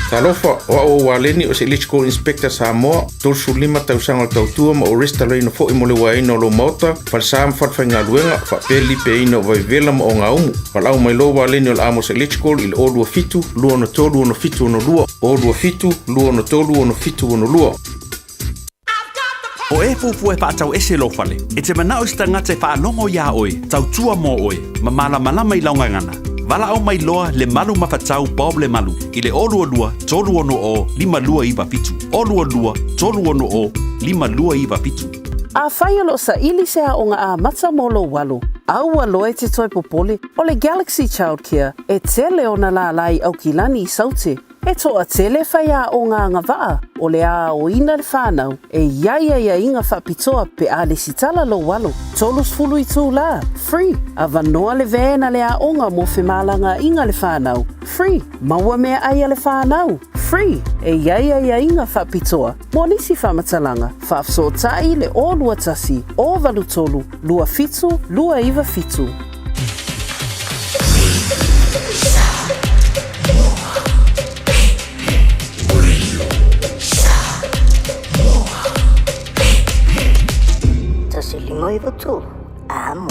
Talofa, o au o Waleni o se Electrical Inspector Samoa, 35 tausaga o le tautua ma o resitalaina foi mo le uaeina o lou maota, falesa ma falefaigaluega, faapea le lipeaina o vaivela ma ogaumu. Valaau mai loa Waleni o le Amos Electrical i le 027 263 6762, 027 263 6762. O e fuafua e faatau ese lou fale, e te manao i se tagata e faalogo iā oe, tautua mo oe, ma malamalama i lau gagana. Valaau mai loa Lemalu Mafatau Bob Lemalu i le 022 360 5297, 022 360 5297. Afai o lo o saili se aoga amata mo lou alo, aua loa e te toe popole, o le Galaxy Childcare e tele ona lālā i Aukilani i Saute. E toatele faiaoga agavaa o le a aoina le whanau e i ai aiaiga faapitoa pe a lesitala lou alo. 30 itulā, free, avanoa le van a le aoga mo femalagaaiga le whanau, free, maua meaai a le whanau, free, e i ai aiaiga faapitoa mo nisi faamatalaga, faafesootai le 021 083 27 297. 1 5 9 3, amo.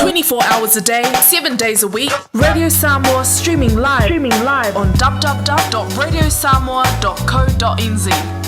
24 hours a day, 7 days a week. Radio Samoa streaming live, streaming live on www.radiosamoa.co.nz.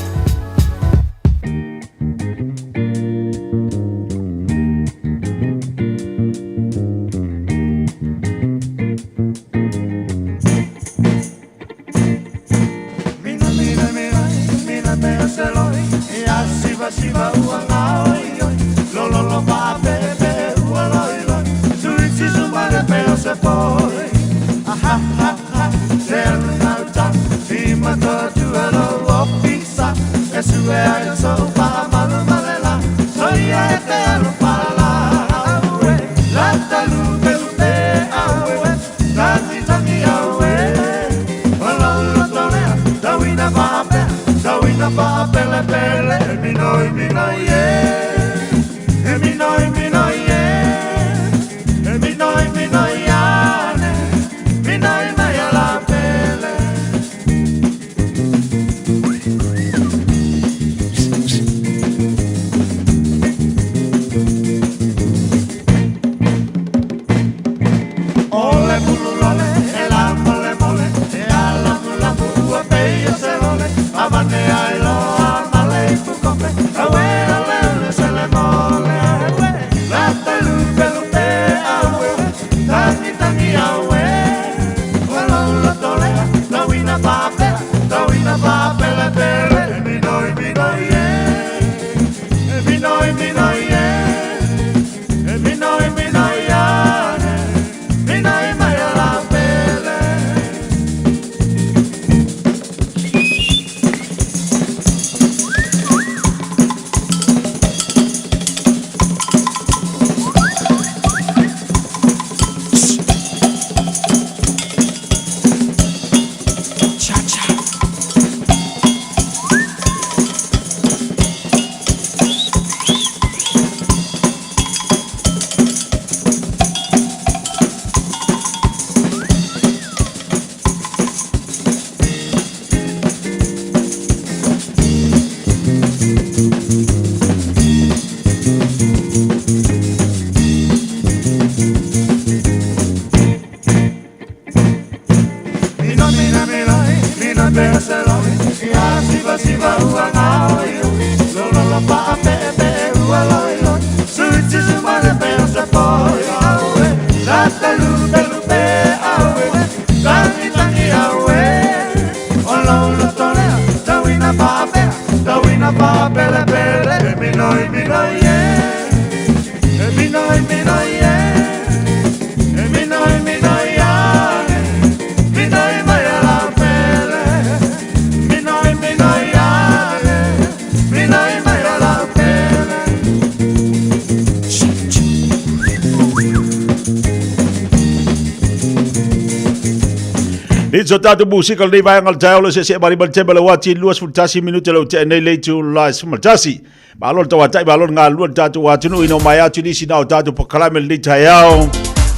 Itso tātou musika lenei vaega o le taeao le sese'e ma lima le tema le uati 21 minute le ute'e nei le itu la e 11. Malo le tauatai, malo le galulue le tatou atunuu ina ua maea atu nisi na o tatou polokalame lenei taeao.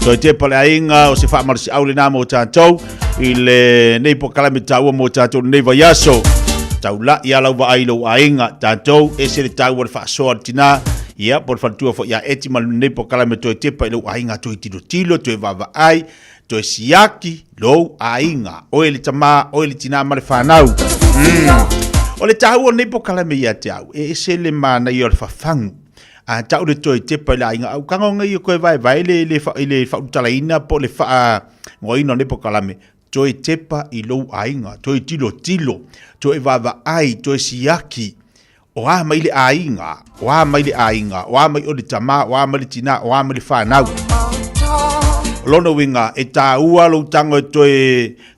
Toe tepa le aiga o se faamalosiau lenā mo tatou i lenei polokalame taua mo tatou lenei vaiaso. Taula'i lava lau vaai i lou aiga, tatou ese le taua o le faasoa a le tinā, ia po o le faletua foi ia Eti ma lenei polokalame toe tepa i lou aiga, toe tilotilo, toe vaavaai, Toe siaki lou aiga, oe le tama, oe le tina ma le fanau. O le taua o lenei polokalame ia te au, e ese le manaia o le fafagu. A tau le toe tepa i le aiga, au kaga o ngai e koe vaevae le, le, fa, i le faaulutalaina po o le faagoaina o lenei polokalame, toe tepa i lou aiga, toe tilotilo, toe vaavaai, toe siaki, o a mai le aiga, o a mai le aiga, o a mai o le tama, o a mai le tina, o a mai le fanau. O lona uiga, e tāua lou tago e toe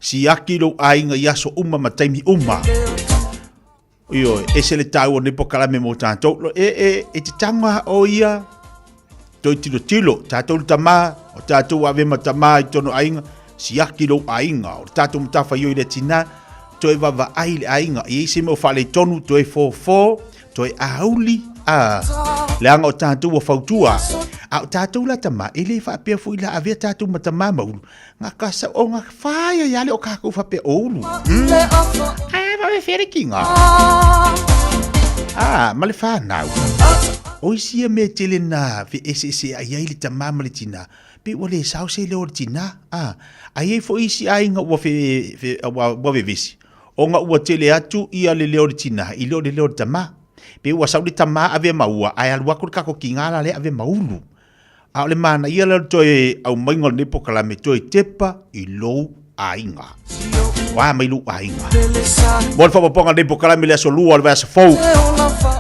siaki lou aiga i aso uma ma taimi uma. Ioe, ese le tāua o nei polokalame mo tātou. E, e, e te tago a o ia, toe tilotilo, tātou le tama, o tātou ave ma tama i tono aiga, siaki lou aiga, o le tātou matafaioi le tina, toe vaavaai le aiga, e i ai se mea o faaletonu, toe fofo, toe auli, a, leaga o tatou ua fautua. A o tatou la tama, e le faapea foi la avea tatou ma tama ma ulu. Nga ka sa o nga whaia ia le o kākou faapea o ulu. Ae vave fere ki ngā. A, ma le whānau. O isi ia mea tele na feeseeseai ai le tamā ma le tinā, pei ua le sao se leo o le tinā, ā, a i ai foi isi aiga ua fe, fe, ua, ua vevesi, ona ua tele atu ia le leo o le tinā i le o le leo o le tamā. Pei ua sau le tamā ave ma ua, ae alu atu le tatou tinā la lea ave ma ulu. A o le manaia lea o le toe aumaiga o lenei polokalame, toe tepa i lou aiga. Ua mai lou aiga. Mo le faaopoopoga o lenei polokalame i le aso Lua o le vaiaso fou,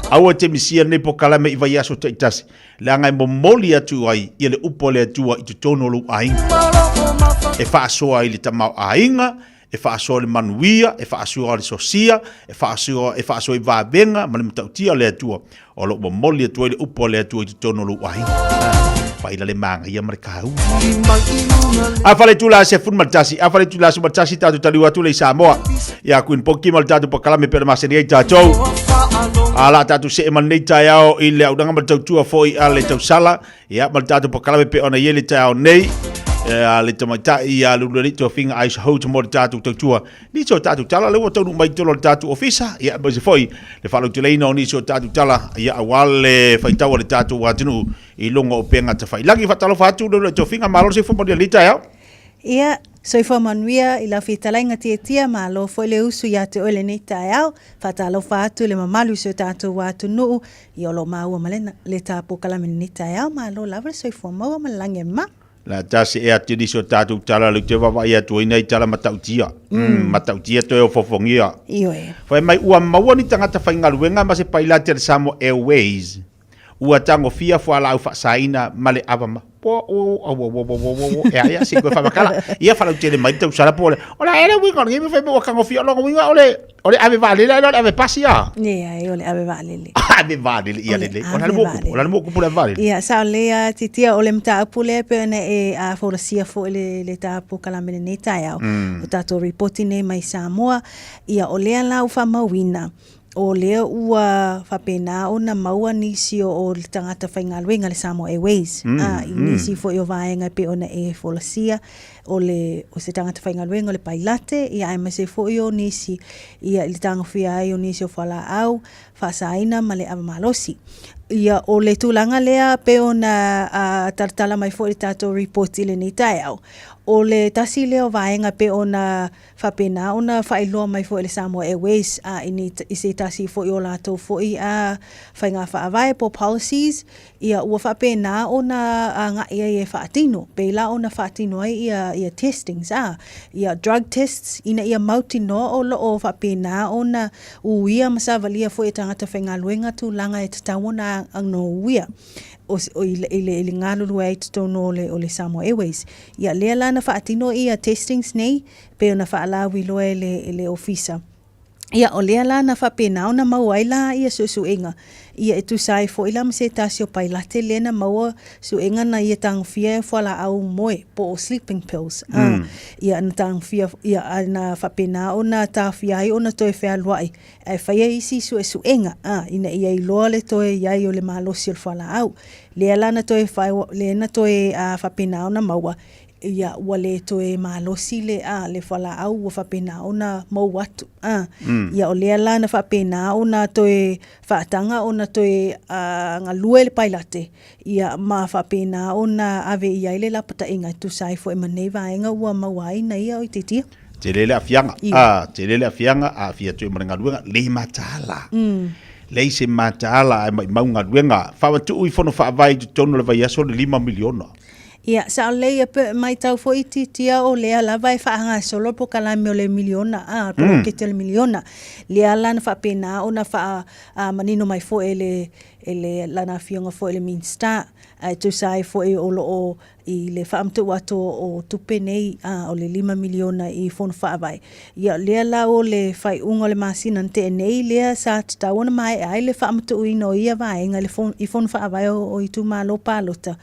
aua e te misia lenei polokalame i vaiaso taitasi, leaga e momoli atu ai ia le upu a le Atua i totonu o lou aiga. E faasoa ai le tamaoaiga, e faasoa i le manuia, e faasoa i le sosia, e faasoa, e faasoa i vavega ma le matautia o le Atua, o lo o momoli atu ai le upu a le Atua i totonu o lou aiga. Faila le magaia ma le kāua. A fale tula se fun matasi, a fale tula se matasi tātou taliu atu le i Samoa. Ia Queen Poki ma le tātou pakalame pera maseni ai tātou. A la tātou se e manei taeao i le aunaga ma le tautua foi a le tausala. Ia, ma le tātou polokalame pe ona i ai le taeao nei, a le tamaitai ia Lulualii Tofiga Ice Holt mo le tātou tautua. Nisi o tātou tala, lea ua taunuu mai i totonu o le tātou ofisa, ia, aemaise foi le faalauteleina o nisi o tātou tala, ia, aua le faitau a le tātou atunuu i luga o upega tafailagi. Faatalofa atu Lulualii Tofiga, malo le soifua manuia i lenei taeao. Ia, soifua manuia i lau fetalaiga tiatia, malo foi le usu ia te oe lenei taeao. Faatalofa atu i le mamalu i si o tatou atunuu, ia o lo o maua ma le, le ta polokalame i lenei taeao, malo lava le soifua maua ma le lagi e mama. La tasi e atu nisi o tātou tala le te vaavaai atu ai nei tala matautia. Mm. Matautia toe ofofogia. Ioe. Fai mai ua maua ni tagata faigaluega ma se pailate a le Samoa Airways. Ua tagofia fualaau faasaina ma le ava ma po o au au au au au au e aia se koe whamakala. Ia whalautele mai tau sala po le. Ola ele winga o le ngi me ua tagofia longa winga o le o le ave vaalele ai o le ave pasi a. Ia o le ave vaalele. Ave vaalele ia lelei. O la le mo kupu, o la le mo kupu le ave vaalele. Ia sao lelei a titia o le mataupu lea pei ona e a folasia foi le le ta polokalame i lenei taeao. O tatou ripoti nei mai Samoa. Ia o lea la ua faamauina o lea ua faapena ona maua nisi o le tagata faigaluega le Samoa Airways mm, a, i mm. nisi foi o vaega e pei ona e folasia o le o se tagata faigaluega o le pailate ia aemaise foi o nisi ia i le tagofia ai o nisi o fualaau faasaina ma le ava malosi. Ia o le tulaga lea pei ona uh, talatala mai foi le tatou report i lenei taeao. O le tasi lea o vaega pei ona Faapena ona faailoa mai foi e le Samoa Airways a i ni i se tasi foi o latou foi a faiga faavae po o policies, ia ua faapena ona agai ai e faatino, pei la ona faatino ai ia ia testings a, ia drug tests ina ia mautinoa o lo o faapena ona uia ma savalia foi e tagata faigaluega tulaga e tatau ona uia. O, o, i, i, le, i le galulue ai i totonu o le, o le Samoa Airways. Ia, lea la na faatino ia testings nei, pei ona faalauiloa e le, e le ofisa. Ia, o lea la na faapena ona maua ai la ia suesuega, ia e tusa ai foi la ma se tasi o pailate lea na maua suega na ia tagofia e fualaau moe po o sleeping pills. Mm. Ah, ia, na tagofia, ia, na faapena ona taofia ai ona toe fealuai Ae faia isi suesuega, ā, ina ia iloa le toe i ai o le malosi o le fualaau. Lea la na toe whai, lea na toe ā, faapena ona maua, ia, ua le toe malosi le, ā, le fualaau ua faapena ona mou atu, ā. Mm. Ia, o lea la na faapena ona toe faataga ona toe ā, galue le pailate, ia, ma faapena ona ave i ai le lapataiga e tusa ai foi ma nei vaega ua maua ai na ia o itiitia. Tele le aafiaga. Ah, tele le aafiaga, aafia atu ai ma le galuega, le mataala. Mm. Leai se mataala ae maumau galuega. Faamatuu i fono faavae i totonu o le vaiaso le $5 miliona. Ia, sao lelei e pe maitau foi itiitia o lea lava e faagasolo le polokalame o le miliona, a, le poloketi o le miliona. Lea la na faapena ona faa, a, manino mai foi e le, e le, lana afioga foi i le Minisita, ae tusa ai foi o lo o i le faamatuu atu o tupe nei, a o le $5 miliona i Fono Faavae. Ia, lea la o le faaiuga o le masina na tea nei, lea sa tatau ona maea ai le faamatuuina o ia vaega i le i Fono Faavae o itumalo palota.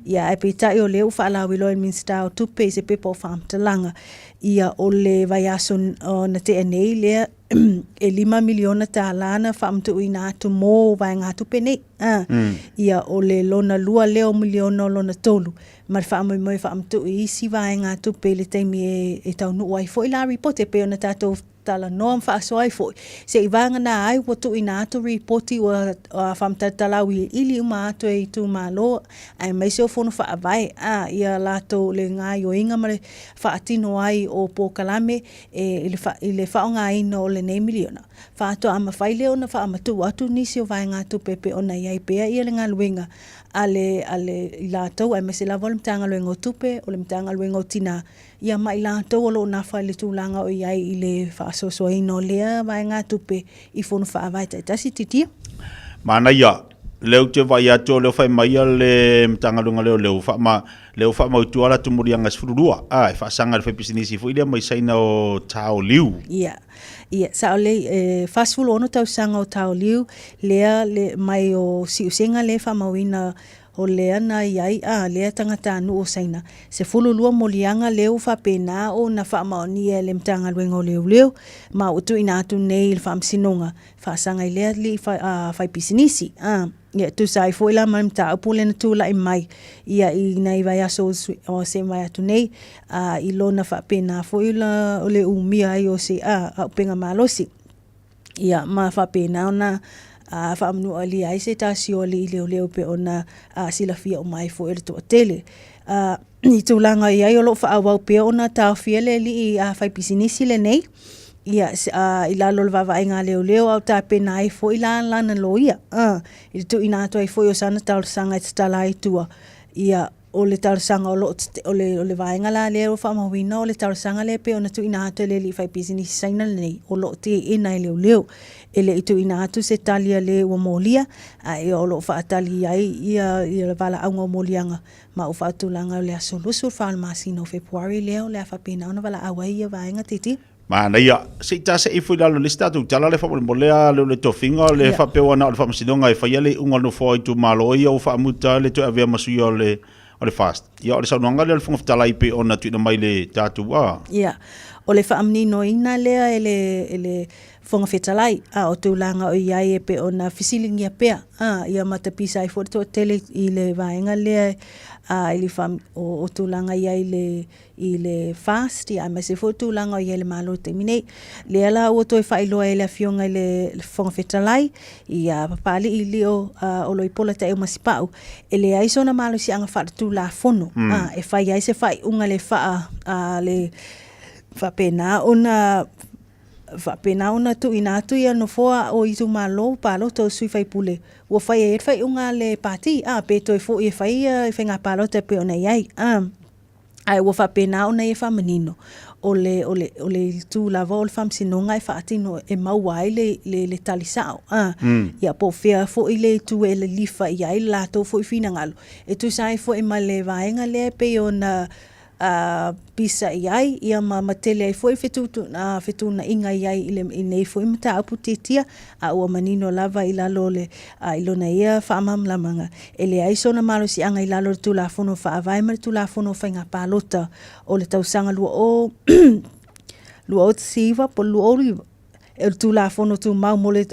Ia, ae peitai o lea ua faalauiloa e le Minisita o Tupe i se pepa o faamatalaga, ia, o le vaiaso na tea nei, lea e $5 miliona tala na faamatuuina atu mo vaegatupe nei. A, mm. Ia, o le lona lua lea o miliona o lona tolu, ma le faamoemoe e faamatuu i isi vaegatupe i le taimi e, e taunuu ai foi la ripoti, e pei ona tatou talanoa ma faasoa ai foi, seivagana ai ua tuuina atu ripoti ua faamatala auiliili uma atu e itumalo aemaise o fono faavae a ia latou le gaoioiga ma le faatino ai o polokalame e i le faaaogaina o lenei miliona. Faatoa mafai lea ona faamatuu atu nisi o vaegatupe e pei ona i ai pea ia le galuega a le a le i latou aemaise lava o le Matagaluega o Tupe, o le Matagaluega o Tina, ia ma i latou o lo o nafa i le tulaga o i ai i le faasoasoaina o lea vaegatupe i fono faavae taitasi. Titia. Manaia, lea ou te vaai atu o lea fai mai le Matagaluega lea o lea ua faama, lea ua faamautu a latou moliaga e 12, a, e faasaga i le faipisinisi foi lea mai Saina o Tao Liu. Ia, ia, sao lelei, e 46 tausaga o Tao Liu lea le, mai o Siusega lea e faamauina o lea na i ai a lea tagatanuu o Saina. 12 moliaga lea ua faapena ona faamaonia e le Matagaluega o Leoleo ma ua tuuina atu nei i le Faamasinoga faasaga i lea alii faipisinisi. A, ia, e tusa ai foi la ma le mataupu lea na tulai mai ia i nai vaiaso o se mavae atu nei, a, i lona faapena foi la o le umia ai o se a, auupega malosi. Ia, ma faapena ona a, faamanualia ai se tasi o alii leoleo pei ona a, silafia uma ai foi e le toatele. A, i tulaga i ai o lo o faaauau pea ona taofia le alii a, faipisinisi lenei, ia, a, i lalo o le vaavaaiga a leoleo a o tapena ai foi la lana loia, a, i le tuuina atu ai foi o sana talosaga e tatala ai i tua, ia, O le talosaga o lo o o le, o le vaega la lea ua faamauina o le talosaga lea e pei ona tuuina atu e le alii faipisinisi Saina lenei, o lo o teena e leoleo. E le i tuuina atu se tali a le ua molia, ae o lo o faatali ai ia, ia le valaauga o moliaga ma ua faatulaga o le aso 24 o le masina o Fepuari lea o le a faapena ona valaau ai ia vaega TT. Manaia, se i ta see ifo i lalo i le isi tatou tala lea faamolemole a le o le tofiga o le yeah. faapea ua na o le faamasinoga e faia le iuga o le nofoa o itumalo ia ua faamuta le toe avea ma sui o le o le FAST. Ia o le saunoaga lea o le Fofoga Fetalai pei ona tuuina mai le tatou a. Ia, o le faamaninoina lea e le e le Fofoga Fetalai, a o tulaga o i ai e pei ona fesiligia pea, a ia matapisa ai foi le toatele i le vaega lea a i le faa, o, o tulaga i ai le i le FAST, ia aemaise foi tulaga o i ai le Malo i le taimi nei. Lea la ua toe faailoa e le Afioga i le Fofoga Fetalai, ia Papalii Lio uh, Oloipola Taeu Masipau, e leai sona malosiaga faaletulafono mm. e fai ai se faaiuga le faa, uh, le faapena ona faapena ona tuuina atu ia nofoa o itumalo palota o sui faipule ua fai ai le faaiuga a le pati a pe toe foi e fai ia faiga palota e pei ona i ai a Ae ua faapena ona ia faamanino, o le, o le, o le itu lava o le faamasinoga e faatino e maua ai le, le, le tali sao. A, mm. Ia po o fea foi le itu e lilifa i ai le latou foi finagalo. E tusa ai foi ma le vaega lea e pei ona a, pisa i ai, ia ma, ma tele ai foi fetutu, a, fetuunaiga i ai i, le, i nei foi mataupu tiatia, a ua manino lava i lalo o le, a, i lona ia faamalamalamaga, E leai sona malosiaga i lalo o le Tulafono Faavae ma le Tulafono o Faiga Palota o le tausaga 2019 po o le 2029, o le Tulafono Tumau mo le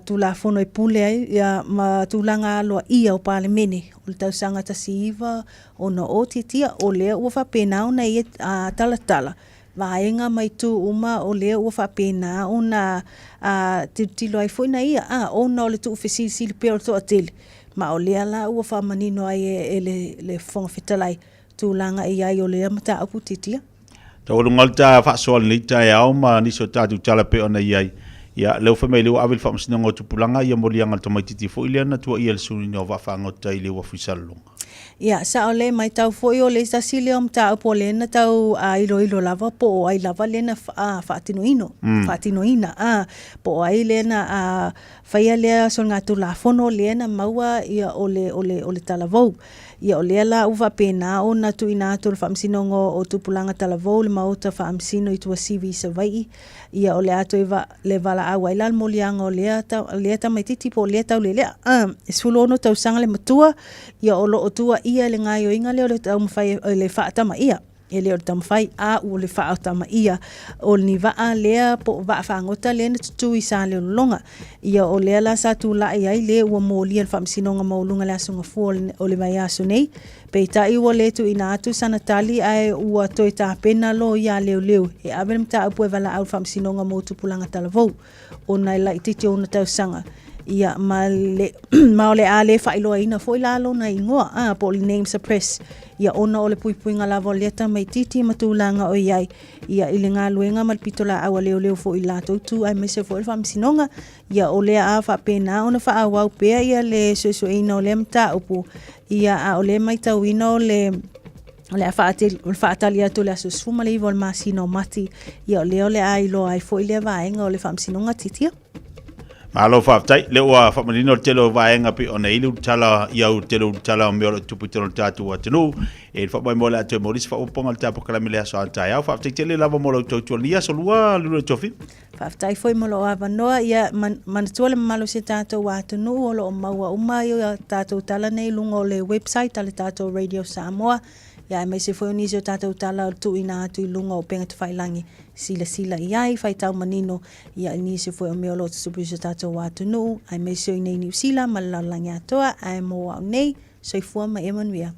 Tulafono e Pule ai ma Tulaga Aloaia o Palemene o le tausaga 1960 tiatia, o lea ua faapena ona ia talatala vaega ma itu uma o lea ua faapena ona tilotilo ai foi na ia, a, ona o le tuufesilisili pea o le toatele, ma o lea la ua faamanino ai e le, le Fofoga Fetalai tulaga e i ai o lea mataupu tiatia. Taualuga o le ta faasoa i lenei taeao ma nisi o tatou tala pei ona i ai. Ia, lea ua fai mai lea ua ave i le Faamasinoga o Tupulaga ia moliaga a le tamaitiiti foi lea na tuuaia i le suiina o vaafaagota i le uafu i Salelologa. Ia, sao lea, matau foi o le tasi lea o mataupu o lea na tau iloilo lava po o ai lava lea na faatinoina, faatinoina, po o ai lea na faia lea soligatulafono lea na maua ia o le, o le, o le talavou. Ia, o lea la ua faapena ona tuuina atu e le Faamasinoga o Tupulaga Talavou le Maota Faamasino i Tuasivi i Savaii, Ia, o le a toe va, le valaau ai la le moliaga o lea, ta, lea tamaititi po o lea taulelea. E 16 tausaga le matua, ia o lo o tuaia i le gaoioiga lea o le taumafai, le faatamaia. E le o le taumafai a ua le faaotamaia o ni vaa lea po o vaa fagota lea na tutū i Saleolologa. Ia o lea la sa tulai ai le ua molia i le Faamasinoga Maualuga i le Aso Gafua o le vaiaso nei. Peitai ua le tuuina atu sana tali ae ua toe tapena loia a leoleo e ave le mataupu e valaau i le Faamasinoga mo Tupulaga Talavou ona e laitiiti ona tausaga. Ia ma le ma o le a le faailoaina foi la lona igoa a po o le name suppress ia ona o le puipuiga lava o lea tamaitiiti ma tulaga o i ai ia i le galuega ma le pitolaau a leoleo foi i le latou itu aemaise foi o le faamasinoga. Ia o lea a faapena ona faaauau pea ia le suesueina o lea mataupu ia a o lea matauina o le o le a faatali atu i le aso 19 o le masina o Mati ia o lea o le a iloa ai foi lea vaega o le faamasinoga titia. Malo faafetai, lea ua faamanino le tele o vaega pei ona i ai le ulutala i au tele ulutala o mea o lo o tupu i totonu o le tatou atunuu. E le faamoemoe o le a toe maua nisi faaopoopoga o le tatou polokalame i le aso a taeao. Faafetai tele lava mo lau tautua i lenei aso lua, Lulu Tofi. Faafetai foi mo lou avanoa. Ia, manatua le mamalu o si tatou atunuu o lo o maua uma ia tatou tala nei i luga o le website a le tatou Radio Samoa, ia aemaise foi o nisi o tatou tala o le tuuina atu i luga o upega tafailagi. Silasila i ai, faitau manino ia i nisi foi o mea o lo o tutupu i si o tatou atunuu, aemaise o i inei i Niu Sila ma le lalolagi atoa. Ae mo au nei, soifua ma ia manuia.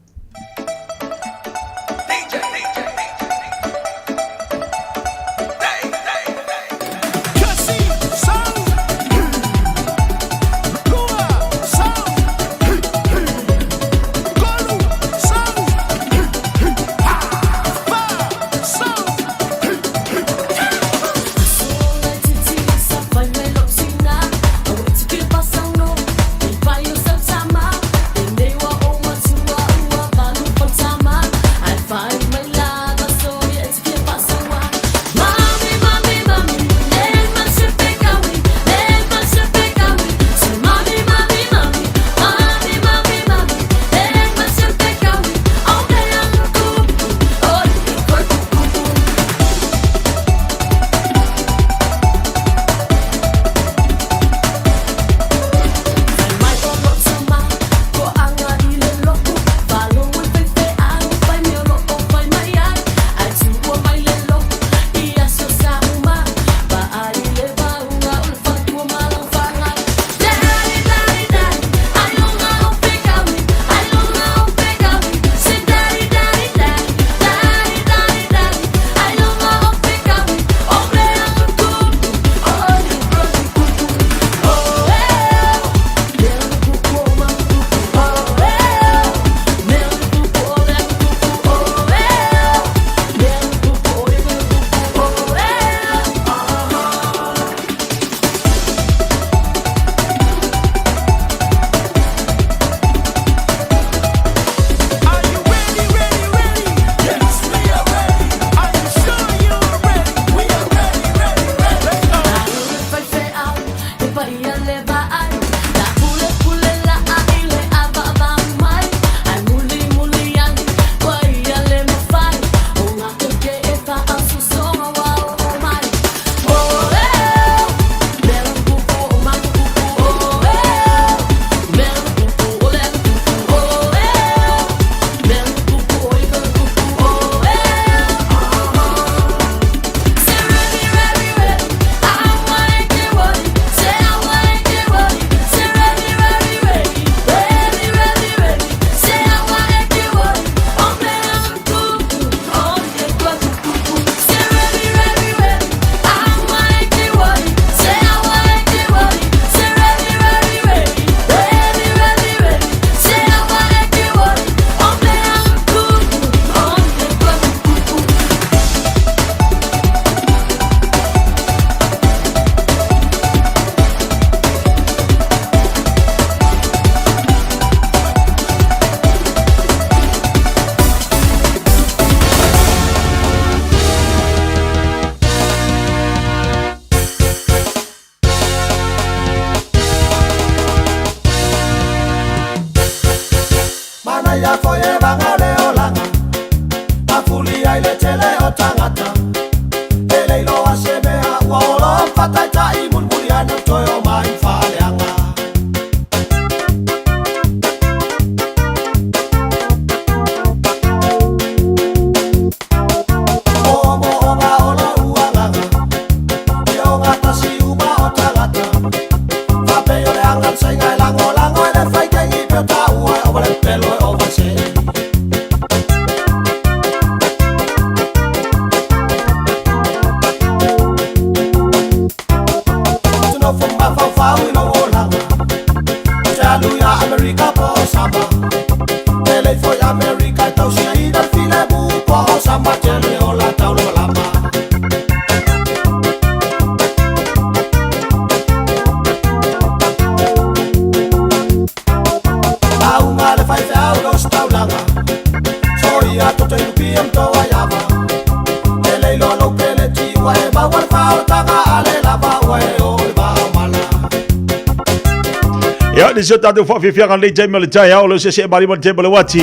Ia, nisi o tatou faafiafiaga lenei taimi o le taeao, leo se se malima le taimi o le uati.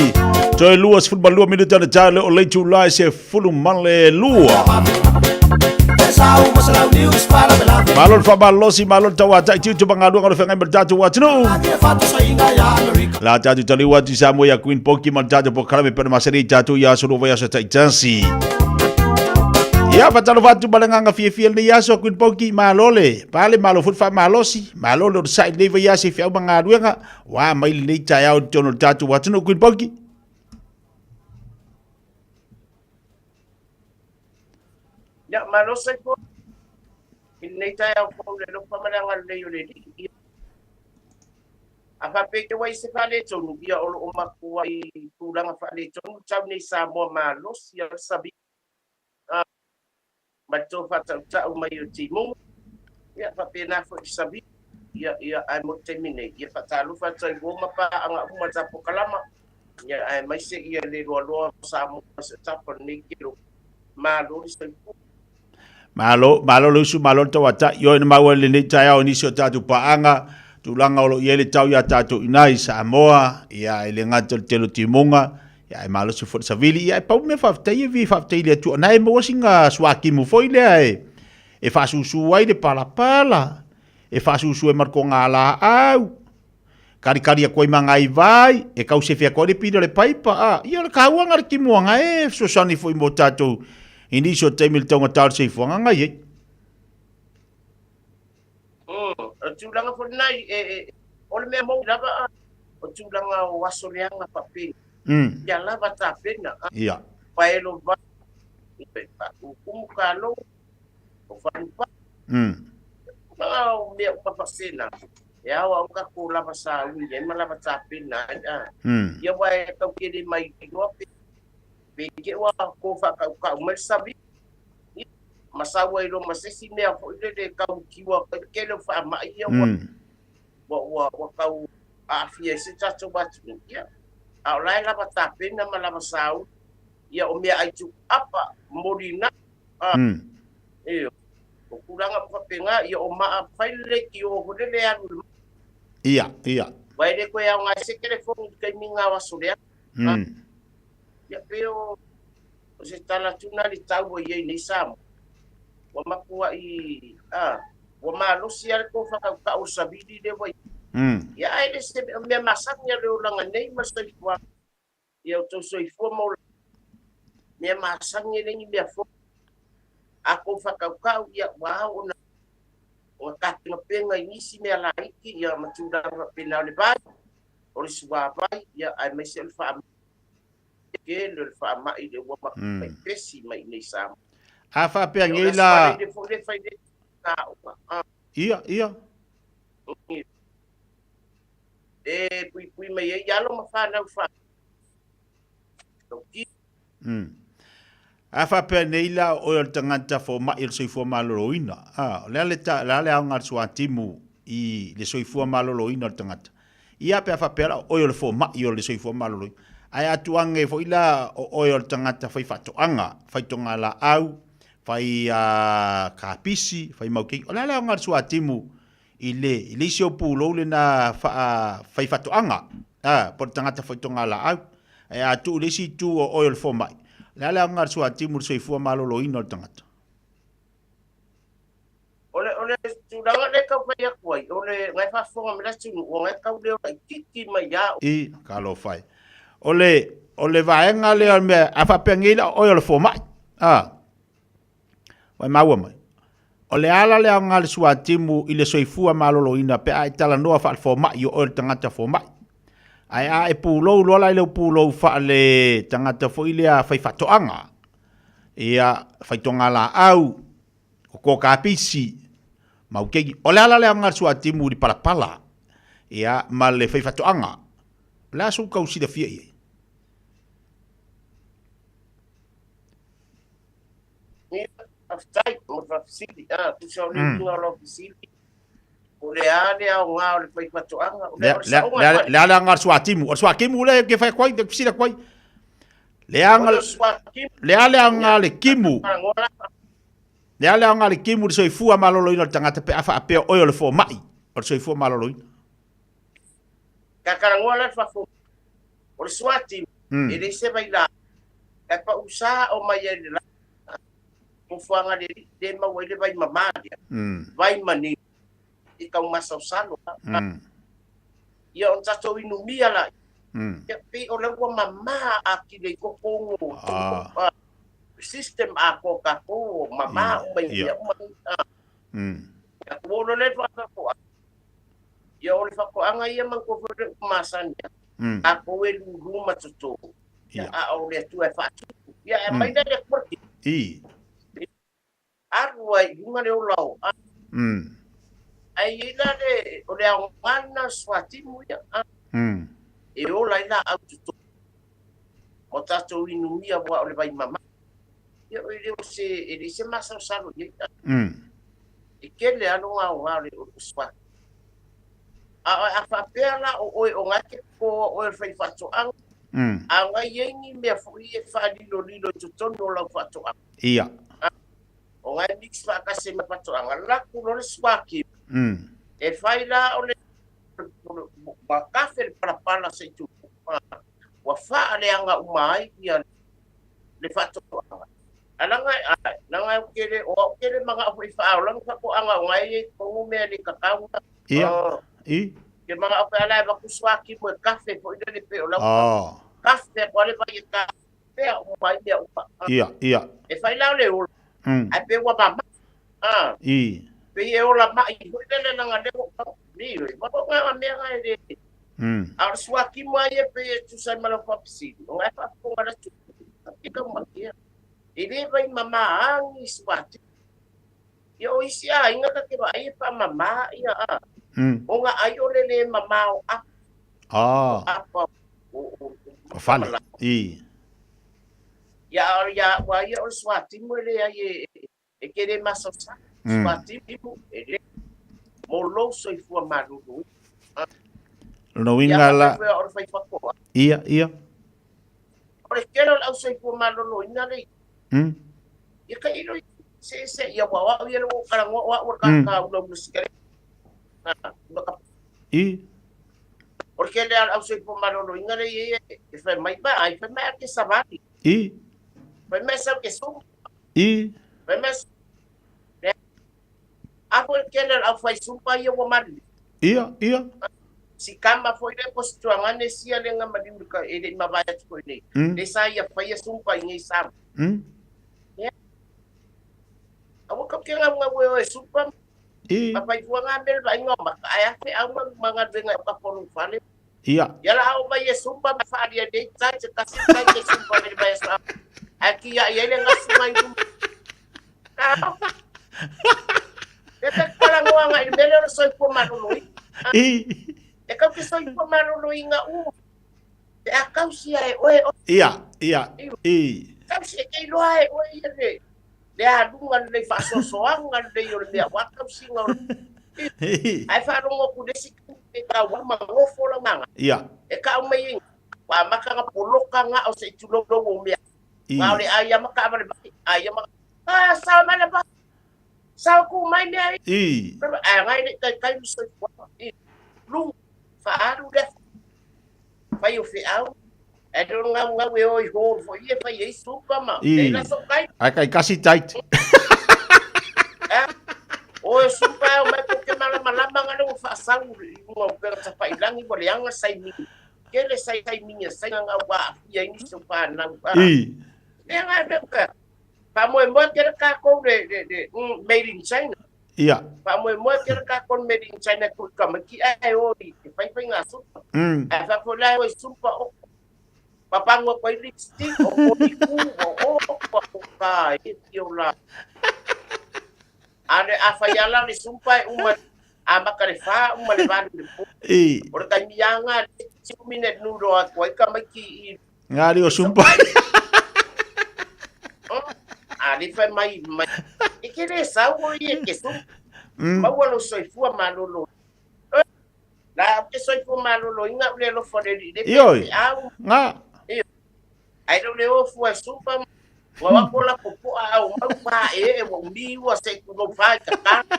Toe 22 minute na tae leo le itula e 12. Malo le faamalolosi, malo le tauatai tiute ma galuega o le feagai ma le tatou atunuu. La tatou taliu atu i Samoa ia Queen Poki ma le tatou polokalame pena masani i tatou i aso lua vaiaso taitasi. Ia, faatalofa atu ma le agaga fiafia i lenei aso Queen Poki, malo le pale, malo foi le faamalosi, malo le onosai i lenei vaiaso i feau ma galuega, ua mai lenei taeao i totonu o le tatou atunuu Queen Poki. Ia, malo Saifua i lenei taeao fou i le alofa ma le agalelei o le Alii. Ia, a faapea ua i se faaletonu, ia o lo o mafua i tulaga faaletonu tau nei Samoa malosi a le savi a ma le toe faatautau mai o timuga. Ia, faapena foi i le savi. Ia, ia, ae mo le taimi nei, ia faatalofa atu ai uo ma paaga uma le tapo kalama. Ia, aemaise ia le loaloa o Samoa se tapa o lenei kelo. Malo le soifua. Malo, malo le usu, malo le tauatai. Ioe na maua i lenei taeao i nisi o tatou paaga, tulaga o lo o i ai le tau iā tatou i ina i Samoa, ia e le gata i le tele o timuga, ia e malosi foi le savili. Ia e pau le mea faafetai e vi faafetai i le Atua, na e maua sina suakimu foi lea e e faasusu ai le palapala, e faasusu ai ma le togalaau, kalikali atu ai ma nai vai, e tau sefe atu ai le pili o le paipa, a, ia o le taua lena o le timuaga e fesoasoani foi mo tatou i nisi o taimi i le taugata o le soifuaga na i ai. Mm, o le tulaga foi lena e, e, o le mea moni lava a, o tulaga o aso leaga faapena. Mm. Ia lava tapena. A, Ia. Paelo vai, kumu kalo, o falupa. Mm. Tulaga o mea uma faapena. E ao au ka ko lava sauni ai ma lava tapena ai a. Mm. Ia wa e tau kele mai iloa pe pe ke ua ko whakaukau mai le savi. Ia, ma sau ai loa ma se isi mea foi lele e tau kiwa kai le kele o faamai ia ua Mm. ua ua ua tau aafia ai se tatou atunuu. Ia, a o la e lava tapena ma lava sauni. Ia o meaai tuuapa, molina, a. Mm. Ioe. O tulaga uma faapena, ia o maa fai le leitio foi lele e alu i le Ia, ia. Aua e le toe aoga ai se telefoni i le taimi lena o aso leaga. Mm. Ia pei o o se tala atu lena i le tau ua i ai nei Samoa. Ua matuai, a, ua malosi lava le tofakaukau o le savili lea ua i ai. Mm. Ia ae le se mea masani lava le olaga nei ma le soifuaga. Ia outou soifua ma ola. Mea masani e le ni mea fou. A kou whakaukau ia ua ao ona ona tapenapena i nisi mea laiti ia ma tulaga faapena o le vai, o le suavai, ia aemaise o le faamai tele o le faamai lea ua Mm. pesi mai i nei Samoa. A faapea Ia o nei le aso la... faleile foi lea e fai nei aoga. Ah, Ia, ia. E puipui mai ai alo ma whanau wha. Mm. A faapea nei la o oe o le tagata fomai o le soifua maloloina. A, o le a le ta, le a le aoga a le suatimu i le soifua maloloina o le tagata. Ia pe a faapea la o oe o le fomai o le soifua maloloina. Ae a tuange foi la o oe o le tagata fai faatoaga, fai togalaau, fai uh, kapisi, fai maukei. O le a le aoga a le suatimu i le, i le isi o pulou lena faa, fai fatoaga, a, po o le tagata foi togalaau. Ae a tuu i le isi itu o oe o le fomai, o le a le aoga a le suatimu i le soifua maloloina o le tagata? O le, o le tulaga lea e tau fai atu ai, o le na e faafofoga mai le atunuu, ua na e tau leo laitiiti mai ia au. I, talofa e. O le, o le vaega lea o le mea, a faapea nei la o oe o le fomai, a, Ua e maua mai. O le ala le aoga a le suatimu i le soifua maloloina pe a e talanoa faale-fomai o oe o le tagata fomai. Ae a e pulou loa la i lou pulou faale tagata foi lea faifaatoaga, ia, faitogalaau, koko kapisi, maukegi. O le ala le aoga a le suatimu i le palapala, ia, ma le faifaatoaga. O le a sou tau silafia i ai? Ia, faafetai mo le faafesili. Ah, tusa o le uiga o lau fesili, o le a le aoga o le faifaatoaga? O le, o le saoga Le, le, le a le aoga o le suatimu? O le suatimu lea ke fai atu ai, ke fesili atu ai. Le aoga, O le suatimu. le a le aoga o le kimu? Le a le aoga o le kimu i le soifua maloloina o le tagata pe a faapea o oe o le fomai o le soifua maloloina? Kakalagoa la le fafo o le suati e leai se vailaau ae pausā o mai ai le la nofoaga le alii lea e maua ai le vai mamā lea vai manino i taumasaosalo. Ia ona tatou inumia laia, ia pei o lea ua mamā atili ai totonu o system atoa o tatou o mamā uma i mea uma nei. Ia ua oo loa lea i le faatoaga. Ia o le faatoaga ia manatua foi le upu masani lava, tatou e lulu ma toto, a o le Atua e faatupu. Ia e aumai lea e le Atua le tino. Alu ai i luga le ola o Ae i ai la le, o le aoga lena o le suatimu ia, e ola ai laau toto mo tatou inumia aua o le vai mama. Ia e le o se, e leai se masalosalo i ai. E tele lava lona aoga o le suatimu. A a faapea la o oe o na e te totoa o oe o le faifaatoaga, a na i ai ni mea foi e faalilolilo i totonu o lau faatoaga. Ia. O na e mix faatasi ma faatoaga, laku loa le suatimu. E fai la o le ua kafe le palapala se i tulou, ua faaleaga uma ai ia le faatoaga. Ae leaga leaga ou te le o au te le manao foi e faaola ni faatoaga o na e i ai i totonu mea e le tatau ona. Ia. I. Ke manao foi ala e avatu suatimu e kafe foi lele pei o lau kafe atu lava le vai e kafe uma ai mea uma. Ia, ia. E fai la o le ola, ae pei ua mama. I. Pei e ola mai foi lele leaga lea ua ou tago. Ma o nga mea nga e le. A o le suatimu lava ia pei e tusa ai ma lau faafesili, o nga e faafofoga le atunuu, e taumatea. E le vai mama ni suatimu. Ia o isi aiga ta te vaai e faamama ia a. O nga ai o le le mama o apa. O apa o o fale. I. Ia ia ua ia o le suatimu e leai e e te le masaosao. Suatimu e le mo lou soifua maloloina. Lona uiga la. Ia o le faifaatoaga. Ia, ia. O le tele o le au soifua maloloina le Ia ka ilo se se ia ua o au ia le ua ou talanoa o au o le tagata ulaula sikareti. Ula ka I. O le tele lava o le au soifua maloloina lea e i ai e fai mai ba ai fai mai a ke savali. I. Fai mai sau ke suma. I. Fai mai a foi le tele o le au fai suma ia ua maliliu. Ia, ia. Si kama foi lea po o si tuagane sia lea na maliu e le i mavae atu foi nei. Lea sa ia faia sumpa i nei Samoa. Ia. Aua kau ke gaugau e oe sumpa ma fai fua ngā mea le vaaiga o maka, ae a feau ma galuega e papa o lou fale. Ia. Ia la oo mai e sumpa ma faalia nei tai te tasi tai te sumpa mai le vaiaso a ae kia'i ai le gasu mai luma. Lea ta te talanoa agai i le mea lea o le soifua maloloina. E kau te soifua maloloina uma pe a tausia e oe o. Ia, ia, i. Tausi e te iloa e oe ia le le aluga lelei faasoasoaga lelei o le mea aua tausiga o le. Ae faalogo atu le isi e tau ma nofo lau maga. Ia. E kau mai ai ua amata ona poloka gao se i tulou o mea. Gao le ai ama kaavale mai ai ama ah sao mai le pa sao ku mai mea i. Ae ngai le taitai le soifuaga i lu faaalu le fai o feau. Ae le o gaugau e o i hall foi e fai ai supa ma e la so kai. Ae kai kasi tight. O e supa e o mai ko ke malamalama nga le ua faasau i luga o upega tafailagi ua leaga saini. Tele sai saini e saina nga ua aafia ai nisi o fanau. Lea nga mea ka faamoemoe tele tatou le le le made in China. Ia. Faamoemoe tele tatou le made in China e tuli tamaiti ae o i te fai faiga supa. Ae faafoe la e o i supa o papagu atu ai lipstick o poniku o o o ka e tio la. A le afai lava la o le supa e uma amata le 4 uma le 8 i le po. O le taimi lava lena le 2 minute noodle atu ai tamaiti i Nga li o sumpa. A le fai mai mai e ke le sau o ia ke sumpa. Maua lou soifua malolo. La ou te soifua maloloina ou le alofa o le Alii le Ioe. feau. Nga. Ioe. Ae le o le o fua e sumpa ua o atu o latou poa a o mau pa e e ua umi ua se i tulou fa i ka tala.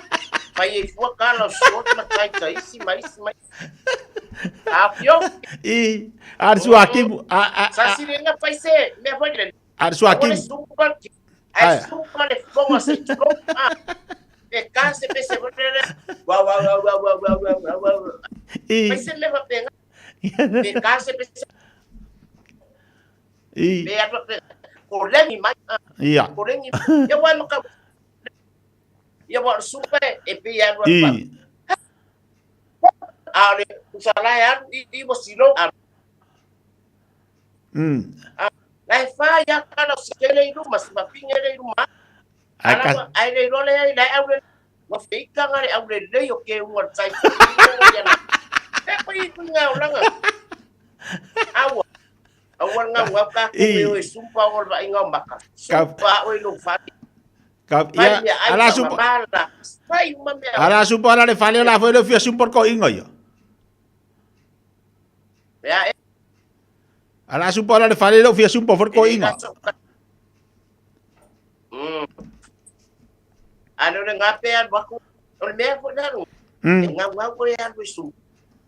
Fai ai fua tala o short ma taita isi ma isi ma isi. Afio. I, a le suakimu, a, a, a. Sa siringa fai se, mea foi le. A le suakimu. Ai sumpa le fonga se tulo. E ka se pe se le. Wa wa wa wa wa wa wa wa wa. I. Fai se mea faapena. Pe ka se pe se. I. Pe atu pe. Ko lengi mai. Ia. Ko lengi. Ia wa maka. Ia wa sumpa e pe ia I. A le usala e alu i i wa silo. Lai fa ia kana si kele i luma, si mapinge le i luma. Ai ka- Ai le role ai lai au le wa feika ngare au le lei o ke unga tai. E ko i ku ngau langa. Awa. Awa ngau ngau ka ko I. me o sumpa o va inga maka. Sumpa o lo fa. Ka, Fai ia, mea ai ala ka sumpa, mamala. Fai uma mea. ala sumpa ala le fale la foi le fia sumpa ko inga ia. Mea e Ala sumpa ala le fale le fia sumpa for ko inga. Ano le ngape al waku. O le mea foi lalo. E ngau ngau ko e alu i sumpa.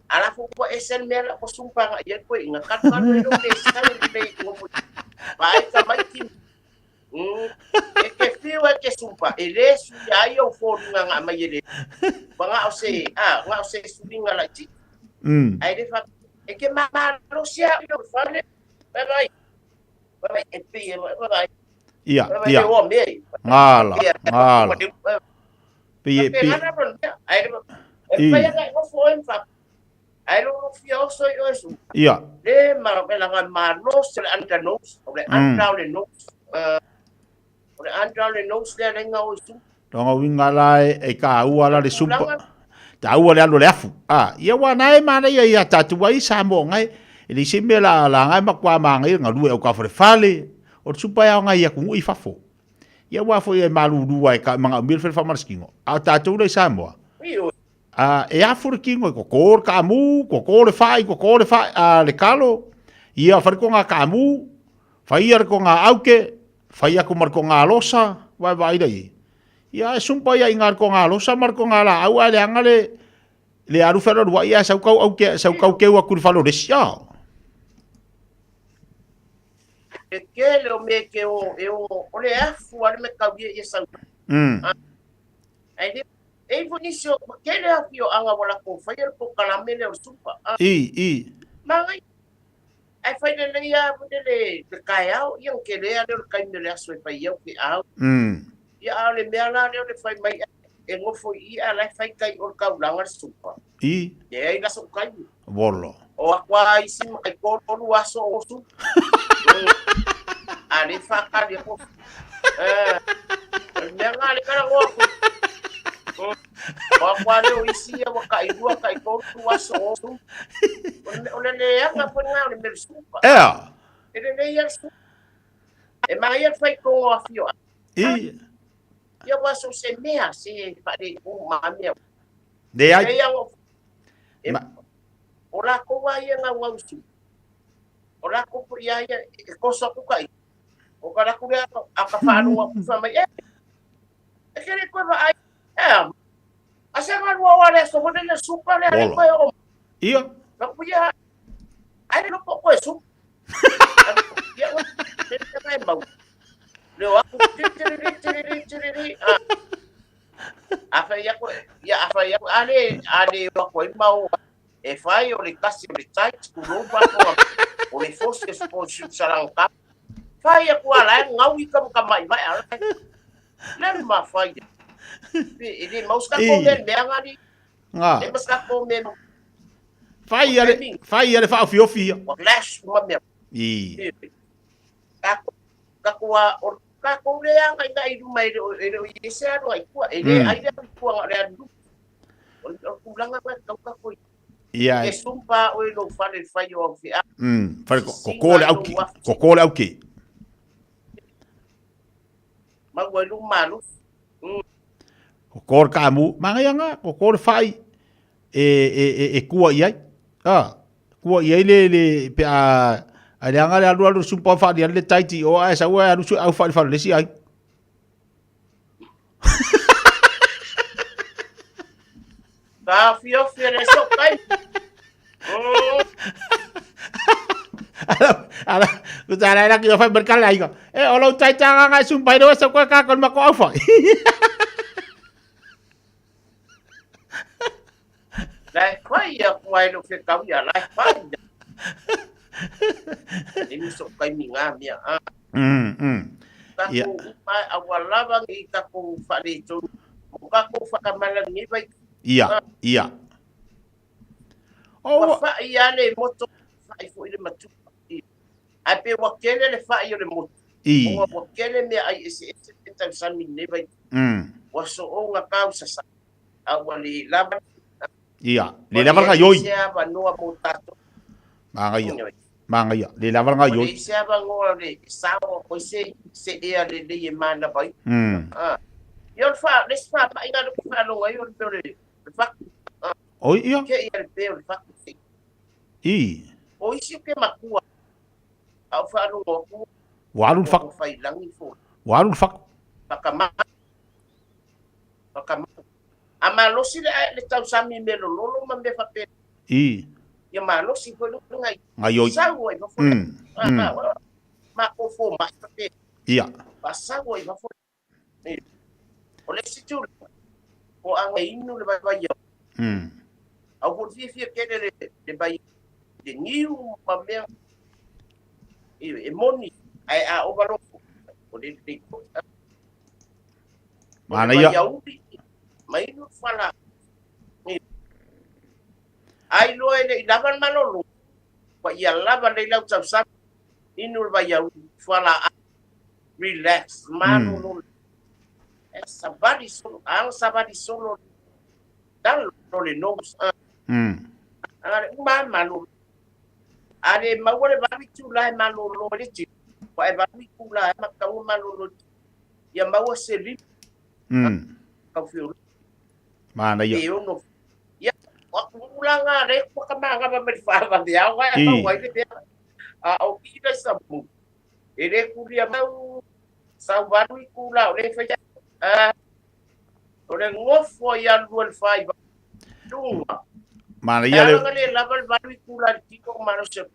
Ala fo ko e sen mea la ko sumpa nga ia ko inga ka ka le le sa le le ko po. Vai ka mai ki. E ke fiu e ke sumpa. E le su ia ai o fo nga nga mai ele. Ba nga o se a nga o se su nga la ti. Ai le fa e ke ma ma lo sia i lo fa le. Bye bye. Bye bye e pi e bye bye. Ia, Bye bye ia. e o me. Ngala, Ia. ngala. Pi e pi. Ai le e I. pa ia o fo em fa. Ai lo lo fia o so i o su. Ia. Le ma le la ma no se le anta no, o le anta o le no. O le anta o le no se le nga o su. Tonga winga la e, e ka ua la le sumpa. Ta ua le alu le afu. Ah, ia wa nae mana ia ia tatu wai sa mo ngai. E le se mea la la ngai makua ma ngai nga lue o ka fale fale. O le sumpa ia ngai ia kungu i fafo. Ia wa fo ia malulu ai ka manga mil fele fa skingo. A tatu le Samoa. A e afu le kingo ko ko ka mu, ko ko le fai, ko ko le fai a le kalo. Ia fare ko nga ka mu, fai ia ko nga auke, fai ia ko mar ko nga losa, vai vai dai. Ia e sumpa ia inga ko nga losa mar ko nga la au a le anga le le aru fero rua ia sau kau au ke sau kau ke wa kuri falo resia. E ke le o me ke o e o o le afu ale me kau ia ia sau. Ai le e fo nisi o ke le afu o anga wala ko fai el po kalame le o sumpa. I. Ma ngai ai fai le le ia le le le kai au ia ke le ale o kai me le aso e fai au ke au. Ia a le mea la le o le fai mai e ngofo i a la fai kai o kau langa sumpa. I. E ai la so kai. Bolo. O akwa isi mai ko lu aso o su. A le fa ka le ko. Mea nga le kara ngo ko. O akwa le o isi ia wa kai rua kai ko lu aso o su. O le le anga po nga le mel sumpa. Ea. E le le ia su. E mai ia fai ko o afio. I. Ia wa so se mea se fa le o ma mea. Ne ai. E ia o. O la ko wa ia nga wa usu. O la ko ia ia e koso ku kai. O ka la ku le a ka fa no ku fa mai e. E ke le ko va ai. E. A se nga wa wa le so mo le supa le le ko o. Ia. La ku ia. Ai lo ko ko su. Ia o te te mai mau. Le wa ku ti ti ti ti ti ti. A fa ia ko ia a fa ia ale ale wa ko mau. E fai o le kasi o le tight ku roba ko o le force sponsor salanka. Fai a kua la ngau i ka ka mai mai ala. Le ma fai. E le mouse ka ko me me ngani. Nga. Le mouse ka ko me. Fai a le fai a le fa fi ofi. Flash ma me. I. Ka ka kua o ka ko le anga i lu mai le o i se aro ai kua e le ai le kua le alu. O kulanga ka ka ko. Ia. E sumpa o lo fale fai o fi. Fale ko ko le auki, ko ko le auki. Ma wa lu malu. Ko ko ka mu, manga nga ko ko le fai e e e e kua i ai. Ah, kua i ai le le pe a a le anga le alu alu sumpa fa le le taiti o ai sa wa alu su au fa le le si ai. Ka fio fio le so kai. Ala, ku tā lai laki o whai marika lai ko. E, o lau tai tāngā ngai sumpai rewa sa koe kā kon mako au whai. Lai whai ia kua e lo whekau ia, lai whai ia. E miso kai mi ngā mea. Ah. Kako Ia. upa a ua lava i kako whare tonu. Mo kako whakamana ni vai. Ia, ia. Oh, ua whai ia le moto, whai fo i le matu. Ai pe ua kele le whai o le moto. I. Ua ua kele mea ai ese ese te tau sami nei vai. Ua so o ngā kau sasa. A ua le lava. Ia, le lava nga yoi. Se ava noa mo tātou. Manga ia. Manga ia. Le lava nga yoi. Le se ava ngoa le sao o se se ea le le e mana vai. Ah. Ia o le wha, le wha, pa inga le wha longa i o le peo le wha. Oi ia. Ke ia le peo le wha. I. O isi o ke makua. Au wha longa ku. Ua alu le wha. Whai langi fo. Ua alu le wha. Whakama. Whakama. A malosi le le tausami me lololo ma me whape. I. Ia malosi fo lu ngai. Ngai oi. Sau ai fo. Ma ko fo ma whape. Ia. Pa sau ai fo. O le situ. O anga inu le vai ia. Au ko fia fia kele le le vai le niu ma mea. E moni ai a ovalofo. O le le. Mana ia. Mai no fala. Ai loa le i lava malolo. Wa ia lava le lau tau sa. Inu le vai au fala. Relax malolo. E sabali solo, ang sabali solo. Dan lo le no. Are uma malo. Are maua le vavi tu la malolo le ti. Wa e vavi ku la makau malolo. Ia maua se li. Kau fiu. Mana ia. E ono. Ia, ulanga re ko ka manga ba me fa ba de au ai mau ai de. A o ki le sa mu. E re ku ria mau sa valu ku la o le fa. A o le ngofo ia lu el fa ba. Lunga. Mana ia le. Le la ba valu ku la ti ko mano se.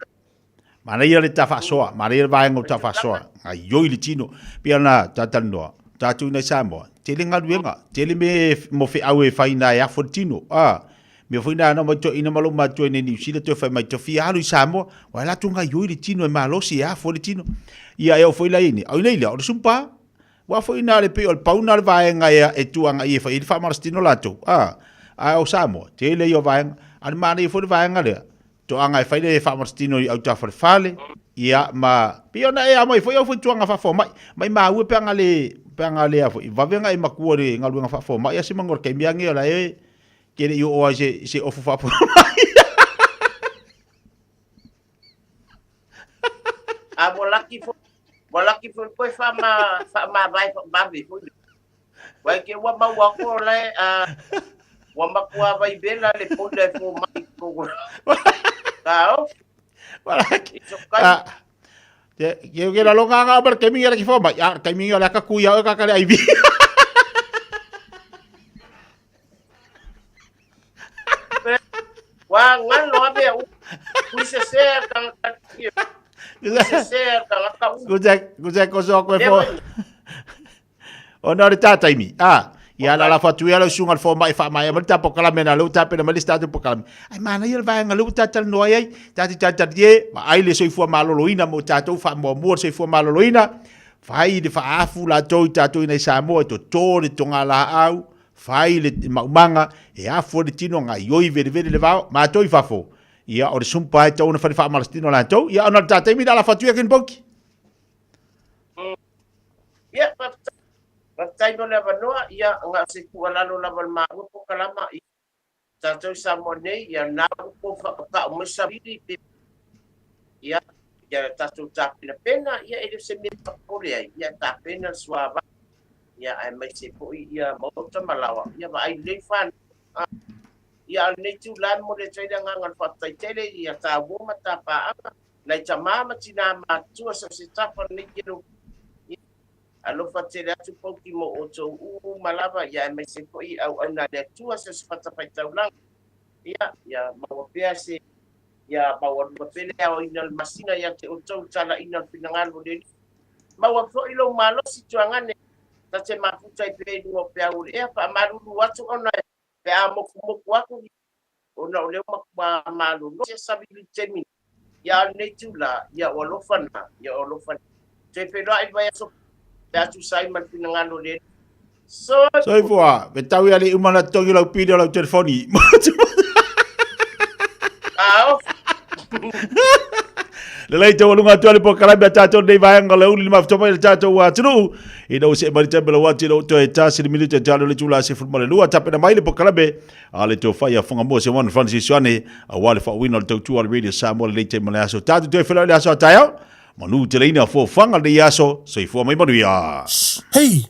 Mana ia le tafasoa, mana ia le vaenga o tafasoa. Ai yoi le tino. Pia na tatanoa. Tātou nei Samoa. Tele ngaluenga, tele me mo fe au e whaina e afo tino. Ah, me whaina ana mai to ina malo matua nei New Zealand to whai mai to fia alu i Samoa. Wa la tunga yoi le tino e malosi e afo le tino. Ia e o foi la ini. Au nei lea, o le sumpa. Wa foi na le pe o le pauna le vaenga e e tuanga i e whai i le whamarastino lātou. Ah, a o Samoa, tele i o vaenga. Ani mana i foi le vaenga lea. To anga e whai le whamarastino i au tāwhare whale. Ia ma pia na e amai foi au foi tuanga whafo mai. Mai maue pe anga le pe anga le afo. I wawenga e makua le ngaluenga whafo mai. Ia se mangor kei mea nge ola e kere i o ai se se ofu whafo mai. A mo laki fo mo laki fo koe wha ma wha ma vai vai foi. Vai ke wa maua ko le a wa makua vai bela le ponda fo mai ko. Kao. Walaki. Ah. Te ke ke la longa nga bar ke minga ki fo mai. Ah, ke minga la ka kuia o ka ka le ai vi. Wa ngalo abe u. Kui se se ka ka. Kui se se ka ka u. Ku se ko so ko fo. O na re tata imi. Ah. Ia la la fatu ia la sunga le fo mai fa mai ma ta pokala mena lo ta pena ma lista tu pokala. Ai mana ia le vaenga lo ta no ai ta ta ta ye ma ai le soifua maloloina mo tatou fa mo mo soifua maloloina. Fai le faafu la toi tatou ina i Samoa to to le tonga la au. Fai le maumanga e afu le tino ngai yoi vere vere le vao ma toi fafo. Ia o le sumpa e tau na whare wha malastino la tau. Ia ona tata imi la fatu ia kin poki. Ia Patai mo le avanoa, ia nga se kualalo lava le maua po kalama i tātou Samoa nei, ia nā upo whakakao mai sabiri pe ia ia tātou tāpena pena, ia e le se mea pakore ai, ia tāpena suava, ia ai mai se poi ia mauta malawa, ia va ai lei whan, ia al nei tū lai mo le traila ngā ngā whatai tele, ia tā woma tā pāanga, nei tā māma tina mātua sa se tapa nei kero. Alofa tele atu pauki mo o tō uu malava, ia e mai se poi au au nā le atua se se whatapai taulanga. Ia, ia maua pea se Ia maualuga pea le aoina o le masina ia te outou i talaiina o le finagalo o le Alii. Maua foi lou malosi tuagane ta te mafuta ai pea i luga o peau o le ea, faamalulu atu ona pe a mokumoku aku ona o lea ua matua malolo se savili i le taimi nei. Ia a o lenei itulā, ia o alofa na, ia o alofa na. Toe feiloai i le vaiaso pe a tusa ai ma le finagalo o le Alii. Soifua! Soifua! Fetau ia le uma na totogi lau pili o lau telefoni. Talofa! Lelei taualuga atu ai le polokalame a tatou lenei vaega o le uli le mafuta mai le tatou atunuu. Ina ua see mai le taimi o le uati ina ua toe tasi le minute talo le itula 12 tapena mai le polokalame a le tofa ia Whangamua se one Francis Ioane aua le faauuina o le tautua a le Radio Samoa lenei taimi o le aso. Tatou toe feiloai i le aso a taeao. Manu teleina fuafuaga lenei aso. Soifua mai manuia. Hei!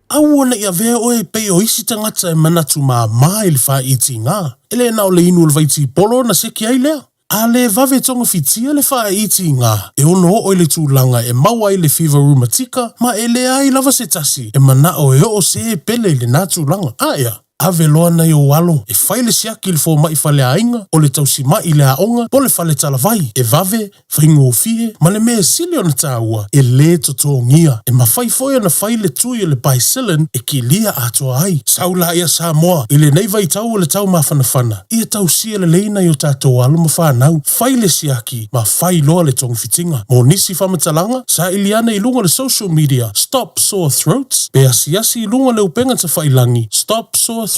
Aua ne i avea oe e pei o isi tagata e manatu māmā i le whāitiga. E le na o le inu o le vaitipolo ona seki ai lea. A le vave togafitia le whāitiga, e ono oo i le tulaga e maua ai le fiva rumatika ma e leai lava se tasi e manao e oo se pele i lena tulaga. A ea, ave loa nai ou alo e fai le siaki i le fomai faleaiga, o le tausimai i le aoga po o le fale talavai, e vave, faigofie, ma le mea e sili ona taua, e lē totogia. E mafai foi ona fai le tui o le Bicillin e kilia atoa ai. Sau laia Samoa, i lenei vaitau o le tau mafanafana, ia tausia lelei nai o tatou alo ma fanau, fai le siaki ma fai loa le togafitiga. Mo nisi faamatalaga, saili ane i luga o le social media Stop Sore Throats pe asiasi i luga o le upega tafailangi stopsorethroats.nz.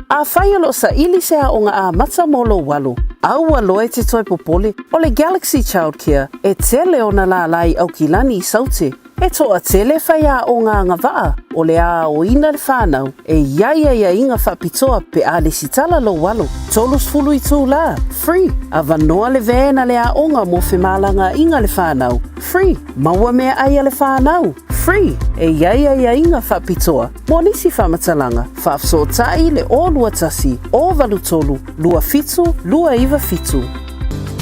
Afai o lo o saili se aoga amata mo lou alo, aua loa e te toe popole, o le Galaxy Childcare e tele ona lālā i Aukilani i Saute. E toatele faiaoga agavaa o le a aoina le whanau e i ai aiaiga faapitoa pe a lesitala lou alo. 30 itulā, free, avanoa le van a le aoga mo femalagaaiga le whanau, free, maua meaai a le whanau, free, e i ai aiaiga faapitoa mo nisi faamatalaga, faafesootai le 021 083 27 297.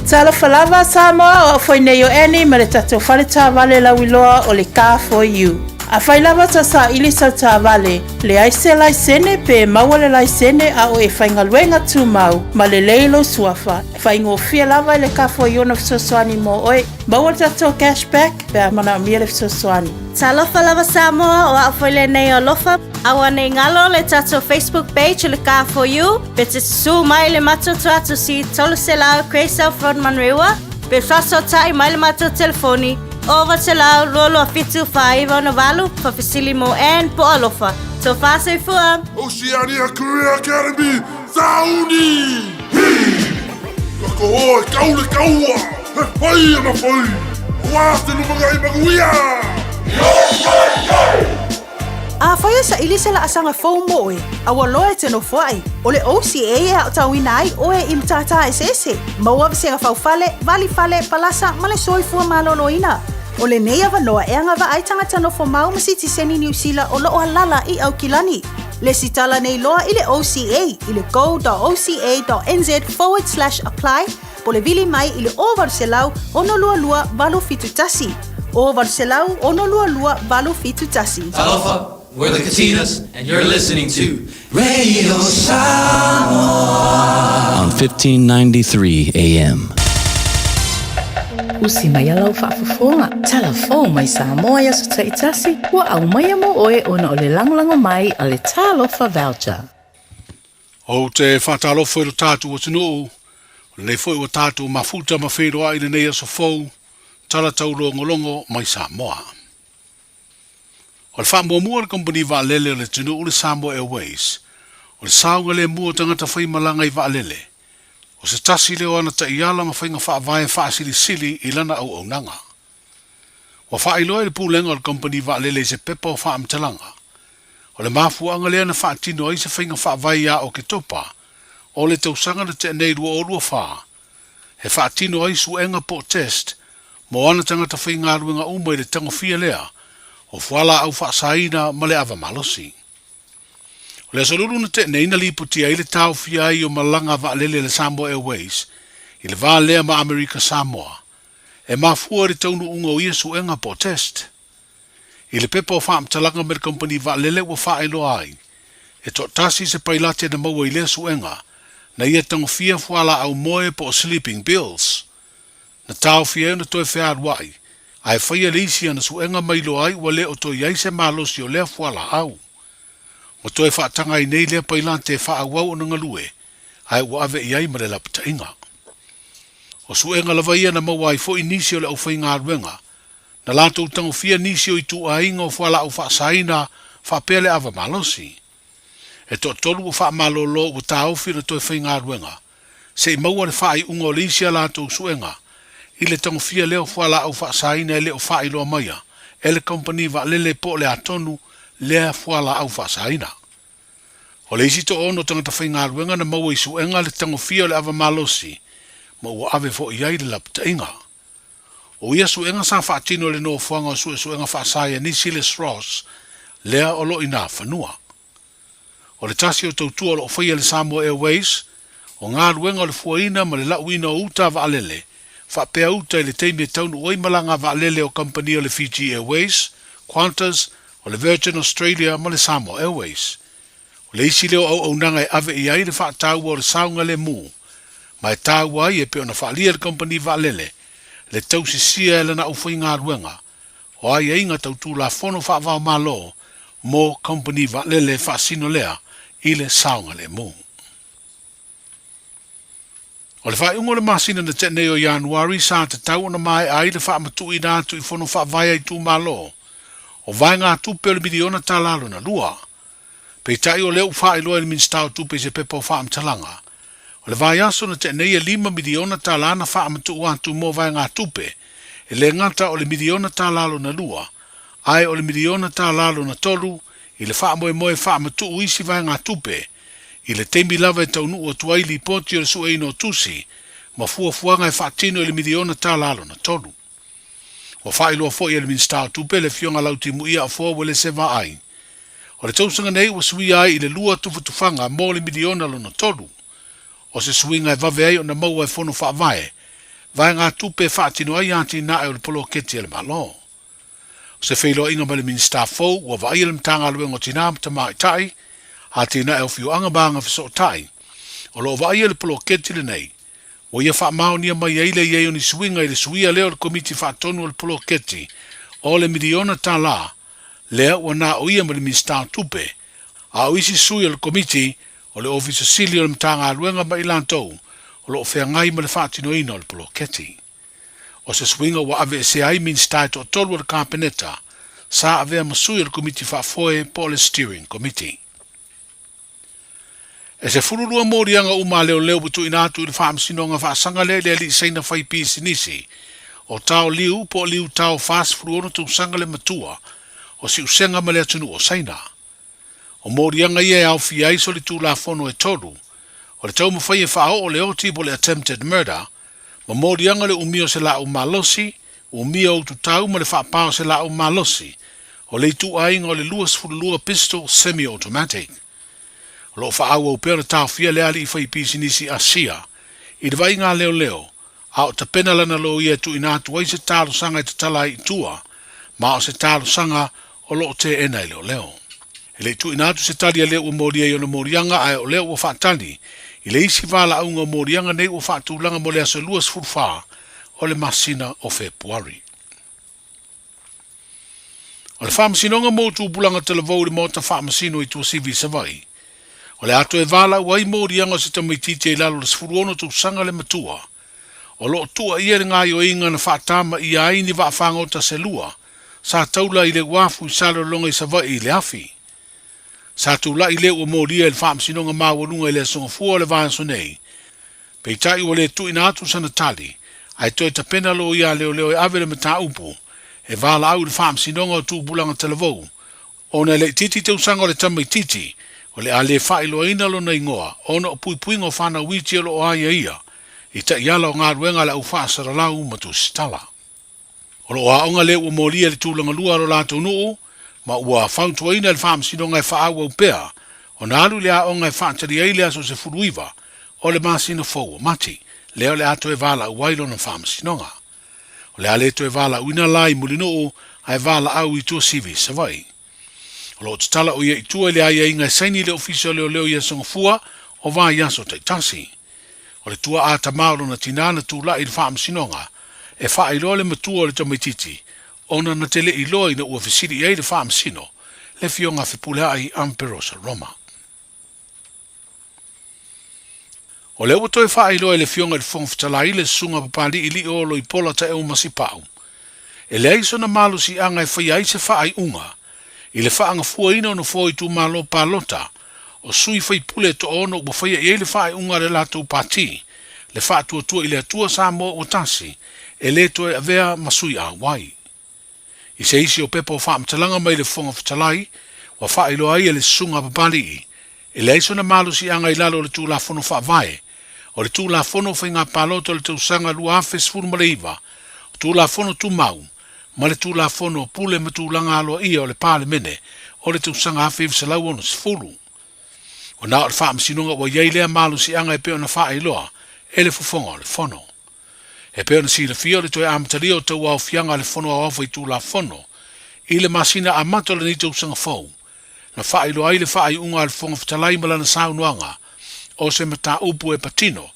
Talofa lava Samoa, o au foi nei o Annie ma le tatou fale taavale lauiloa o le Car For You. Afai lava ta saili sau taavale, leai se laisene pe maua le laisene a o e faigaluega tumau ma lelei lou suafa, faigofie lava i le Car For You ona fesoasoani mo oe. Maua le tatou cash back pe a manaomia le fesoasoani. Talofa lava Samoa, o au foi lenei o Alofa. Aua nei galo le tatou Facebook page o le Car For You, pe te susū mai le matou tuatusi 300 Grey South Road Manurewa, pe faasootai mai le matou telefoni 0900 227 498 faafesili mo Ann po o Alofa. Tofa soifua! Oceania Career Academy, Sauni! Hi! Takoho e kau le kaua, he whai ana whai, aua te lumangai manuia! Yo, yo, yo! Afai e saili se laasaga fou mo oe, a ua loa e te nofoai, o le OCA e aotauina ai oe i matata eseese, maua vasega faufale, valifale, palasa ma le soifua maloloina. O lenei avanoa e agavaa ai tagata nofo mau ma sitiseni Niu Sila o loo alala i Aukilani. Lesitala nei loa i le OCA i le go.oca.nz/apply po le vili mai i le 0800 622 871. 0800 622 871. Talofa, we're the Katinas, and you're listening to Radio Samoa on 1593 AM. Usi mai a lau faafofoga, tala fou mai Samoa i aso taitasi, ua aumaia mo oe ona o le lagolago mai a le Talofa Voucher. Ou te faatalofa i lo tatou atunuu, o lenei foi ua tatou mafuta ma feiloai i lenei aso fou, tala taulogologo mai Samoa. O le faamuamua a le kamupani vaalele o le atunuu le Samoa Airways, o le saogalemu o tagata faimalaga i vaalele, o se tasi lea o ana taiala ma faiga faavae faasilisili i lana auaunaga. Ua faailoa i le Pulega o le Kamupani Vaalele i se pepa o faamatalaga, o le mafuaaga lea na faatino ai se faiga faavae ia Oketopa o le tausaga na tea nei 2024, e faatino ai suega po o test mo ana tagata faigaluega uma i le tagofia lea o fualaau faasaina ma le ava malosi. O le aso lulu na tea nei na lipotia ai le taofia ai o malaga vaalele a le Samoa Airways i le va lea ma Amerika Samoa, e mafua i le taunuuga o ia suega po o test. I le pepa o faamatalaga mai le kamupani vaalele ua faailoa ai, e toatasi se pailate na maua i lea suega, Na ia tagofia fualaau moe po o sleeping pills. Na taofi ai ona toe fealuai, ae faia le isi ana suega ma iloa ai ua le o toe i ai se malosi o lea fualaau. Ua toe faataga ai nei lea pailate e faaauau ona galue, ae ua ave i ai ma le lapataiga. O suega lava ia na maua ai foi nisi o le aufaigaluega, na latou tagofia nisi o ituaiga o fualaau faasaina faapea le ava malosi. E toatolu ua faamalolo ua taofi ona toe faigaluega, se i maua le faaiuga o le isi a latou suega i le tagofia lea o fualaau faasaina e le o faailoa maia e le kamupani vaalele po o le a tonu lea fualaau faasaina. O le isi toaono tagata faigaluega na maua i suega le tagofia o le ava malosi ma ua ave foi i ai le lapataiga. O ia suega sa faatino e le Nofoaga o Suesuega Faasaienisi le SROS lea o lo o i Nafanua. O le tasi o tautua o lo o faia e le Samoa Airways, o galuega o le fuaina ma le lauina o uta a vaalele, faapea uta i le taimi e taunuu ai malaga a vaalele o kamupani o le Fiji Airways, Qantas, o le Virgin Australia ma le Samoa Airways. O le isi lea o auaunaga e ave i ai le faataua o le saogalemu, ma e taua ai e pei ona faaalia e le kamupani vaalele le tausisia e lana aufaigaluega o aiaiga tau Tulafono faava-o-Malo mo kamupani vaalele faasino lea i le saogalemu. O le faaiuga o le masina na tea nei o Ianuari sa tatau ona maea ai le faamatuuina atu i Fono Faavae a itumalo o vaegatupe o le miliona tala lona lua. Peitai o lea ua faailoa e le Minisita o Tupe i se pepa o faamatalaga, o le vaiaso na tea nei e $5 miliona tala na faamatuu atu mo vaegatupe, e le gata o le miliona tala lona lua, ae o le miliona tala lona tolu i le faamoemoe e faamatuu isi vaegatupe i le taimi lava e taunuu atu ai lipoti o le sueina o tusi ma fuafuaga e faatino i le miliona tala lona tolu. Ua faailoa foi e le Minisita o Tupe le Afioga Lautimuia Afoa Uelese Vaai, o le tausaga nei ua suia ai i le lua tufatufaga mo le miliona lona tolu. O se suiga e vave ai ona maua e Fono Faavae vaegatupe e faatino ai atinae o le poloketi a le Malo. O se feiloaiga ma le Minisita fou ua vaaia le Matagaluega o Tinā ma Tamaitai, Atinae o Afioaga ma Agafesootai, o lo o vaaia le poloketi lenei Ua ia faamaonia mai ai le i ai o ni suiga i le suia lea o le Komiti Faatonu o le Poloketi o le miliona tala lea ua na o ia ma le Minisita o Tupe, a o isi sui o le Komiti o le Ofisa Sili o le Matagaluega ma i latou o lo o feagai ma le faatinoina o le poloketi. O se suiga ua aveesea ai Minisita e toatolu o le Kapeneta sa avea ma sui o le Komiti Faafoe po o le Steering Committee. E 12 moliaga uma a leoleo ua tuuina atu i le Faamasinoga Faasaga lea i le alii Saina fai pisinisi o Tao Liu po o Liu Tao 46 tausaga le matua o Siusega ma le atunuu o Saina. O moliaga ia e aofia ai solitulafono e tolu, o le taumafai e faaoo le oti po o le attempted murder, ma moliaga le umia o se laau malosi, umia o ututau ma le faapā o se laau malosi, o le ituaiga o le 22 pistol semi-automatic. O lo o faaauau pea ona taofia le alii faipisinisi Asia i le vaaiga a leoleo, a o tapena lana loia e tuuina atu ai se talosaga e tatala ai i tua, ma o se talosaga o lo o teena e leoleo. E le i tuuina atu se tali a lea ua molia i ona moliaga, ae o lea ua faatali i le isi valaauga o moliaga nei ua faatulaga mo le aso 24 o le masina o Fepuari. O le Faamasinoga mo Tupulaga Talavou i le Maota Faamasino i Tuasivi i Savaii, o le a toe valaau ai moliaga o se tamaitiiti i lalo o le 16 tausaga le matua, o lo o tuuaia i le gaoioiga na faatamaia ai ni vaafagota se lua sa taula i le uafu i Salelologa i Savaii i le afi. Sa tulai lea ua molia i le Faamasinoga Maualuga i le Aso Gafua o le vaiaso nei, peitai ua le tuuina atu sana tali, ae toe tapena loia a leoleo e ave le mataupu e valaau i le Faamasinoga o Tupulaga Talavou ona e le itiiti tausaga o le tamaitiiti o le a le faailoaina lona igoa ona o puipuiga o fanau iti o lo o aiaia i taiala o galuega a le au faasalalau ma tusitala. O lo o aoga lea ua molia i le tulaga lua a lo latou nuu ma ua fautuaina e le Faamasinoga e faaauau pea ona alu i le aoga e faatali ai le aso 19 o le masina fou o Mati, lea o le a toe valaau ai lona Faamasinoga. O le a le toe valaauina la i Mulinuu ae valaau i Tuasivi i Savaii. O lo o tatala o ia i tua i le aiaiga e saini i le Ofisa o Leoleo i Aso Gafua o vaiaso taitasi. O le tua'a tamā o lona tinā na tula'i i le Faamasinoga e faailoa le matua o le tamaitiiti ona na te le i iloa ina ua fesili i ai le Faamasino le Afioga Fepulea'i Amperosa Roma. O lea ua toe faailoa e le Afioga i le Fofoga Fetalai le Susuga Papali'i Lio Loipola Taeu Masipau, e leai sona malosiaga e faia ai se faaiuga i le faagafuaina o nofoa o itumalo palota o sui faipule e toaono ua faia i ai le faaiuga a le latou pati, le Faatuatua i le Atua Samoa ua Tasi, e le toe avea ma sui auai. I se isi o pepa o faamatalaga mai le Fofoga Fetalai, ua faailoa ai e le Susuga a Papali'i, e leai sona malosiaga i lalo o le Tulafono Faavae, o le Tulafono o Faiga Palota o le tausaga 2019, o Tulafono Tumau, ma le Tulafono o Pule ma Tulaga Aloaia o le Palemene o le tausaga 1960. Ua na o le Faamasinoga ua i ai lea malosiaga e pei ona faailoa e le Fofoga o le Fono. E pei ona silafia o le toe amatalia o tauaofiaga a le Fono Aoao Faitulafono i le masina amata o lenei tausaga fou, na faailoa ai le faaiuga a le Fofoga Fetalai ma lana saunoaga o se mataupu e patino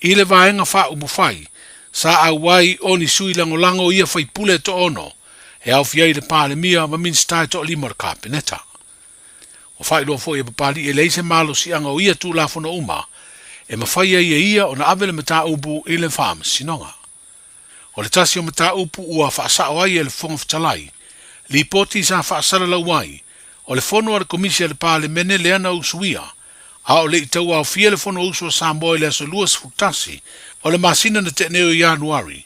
i le vaega faaupufai sa auai o ni sui lagolago ia faipule e toaono e aofia ai le Palemia ma Minisita e toalima o le Kapeneta. Ua faailoa foi e Papali'i e leai se malosiaga o ia Tulafono uma e mafai ai e ia ona ave le mataupu i le Faamasinoga. O le tasi o mataupu ua faasao ai e le Fofoga Fetalai, lipoti sa faasalalau ai, o le fono a le Komisi a le Palemene lea na usuia, a o le i tauaofia le Fonousu a Samoa i le aso 21 o le masina na tea nei o Ianuari,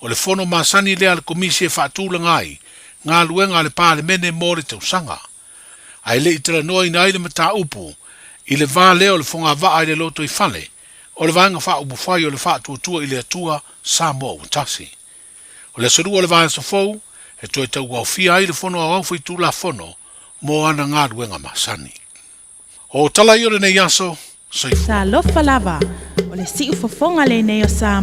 o le fono masani lea a le Komisi e faatulaga ai galuega a le Palemene mo le tausaga. Ae le i talanoaina ai le mataupu i le va lea o le fogavaa i le lotoifale o le Vaega Faaupufai o le Faatuatua i le Atua Samoa ua Tasi. O le aso Lua o le vaiaso fou e toe tauaofia ai le Fono Aoao Faitulafono mo ana galuega masani. O tala ia o lenei aso, soifua. Talofa lava, o le siufofoga lenei o Samoa.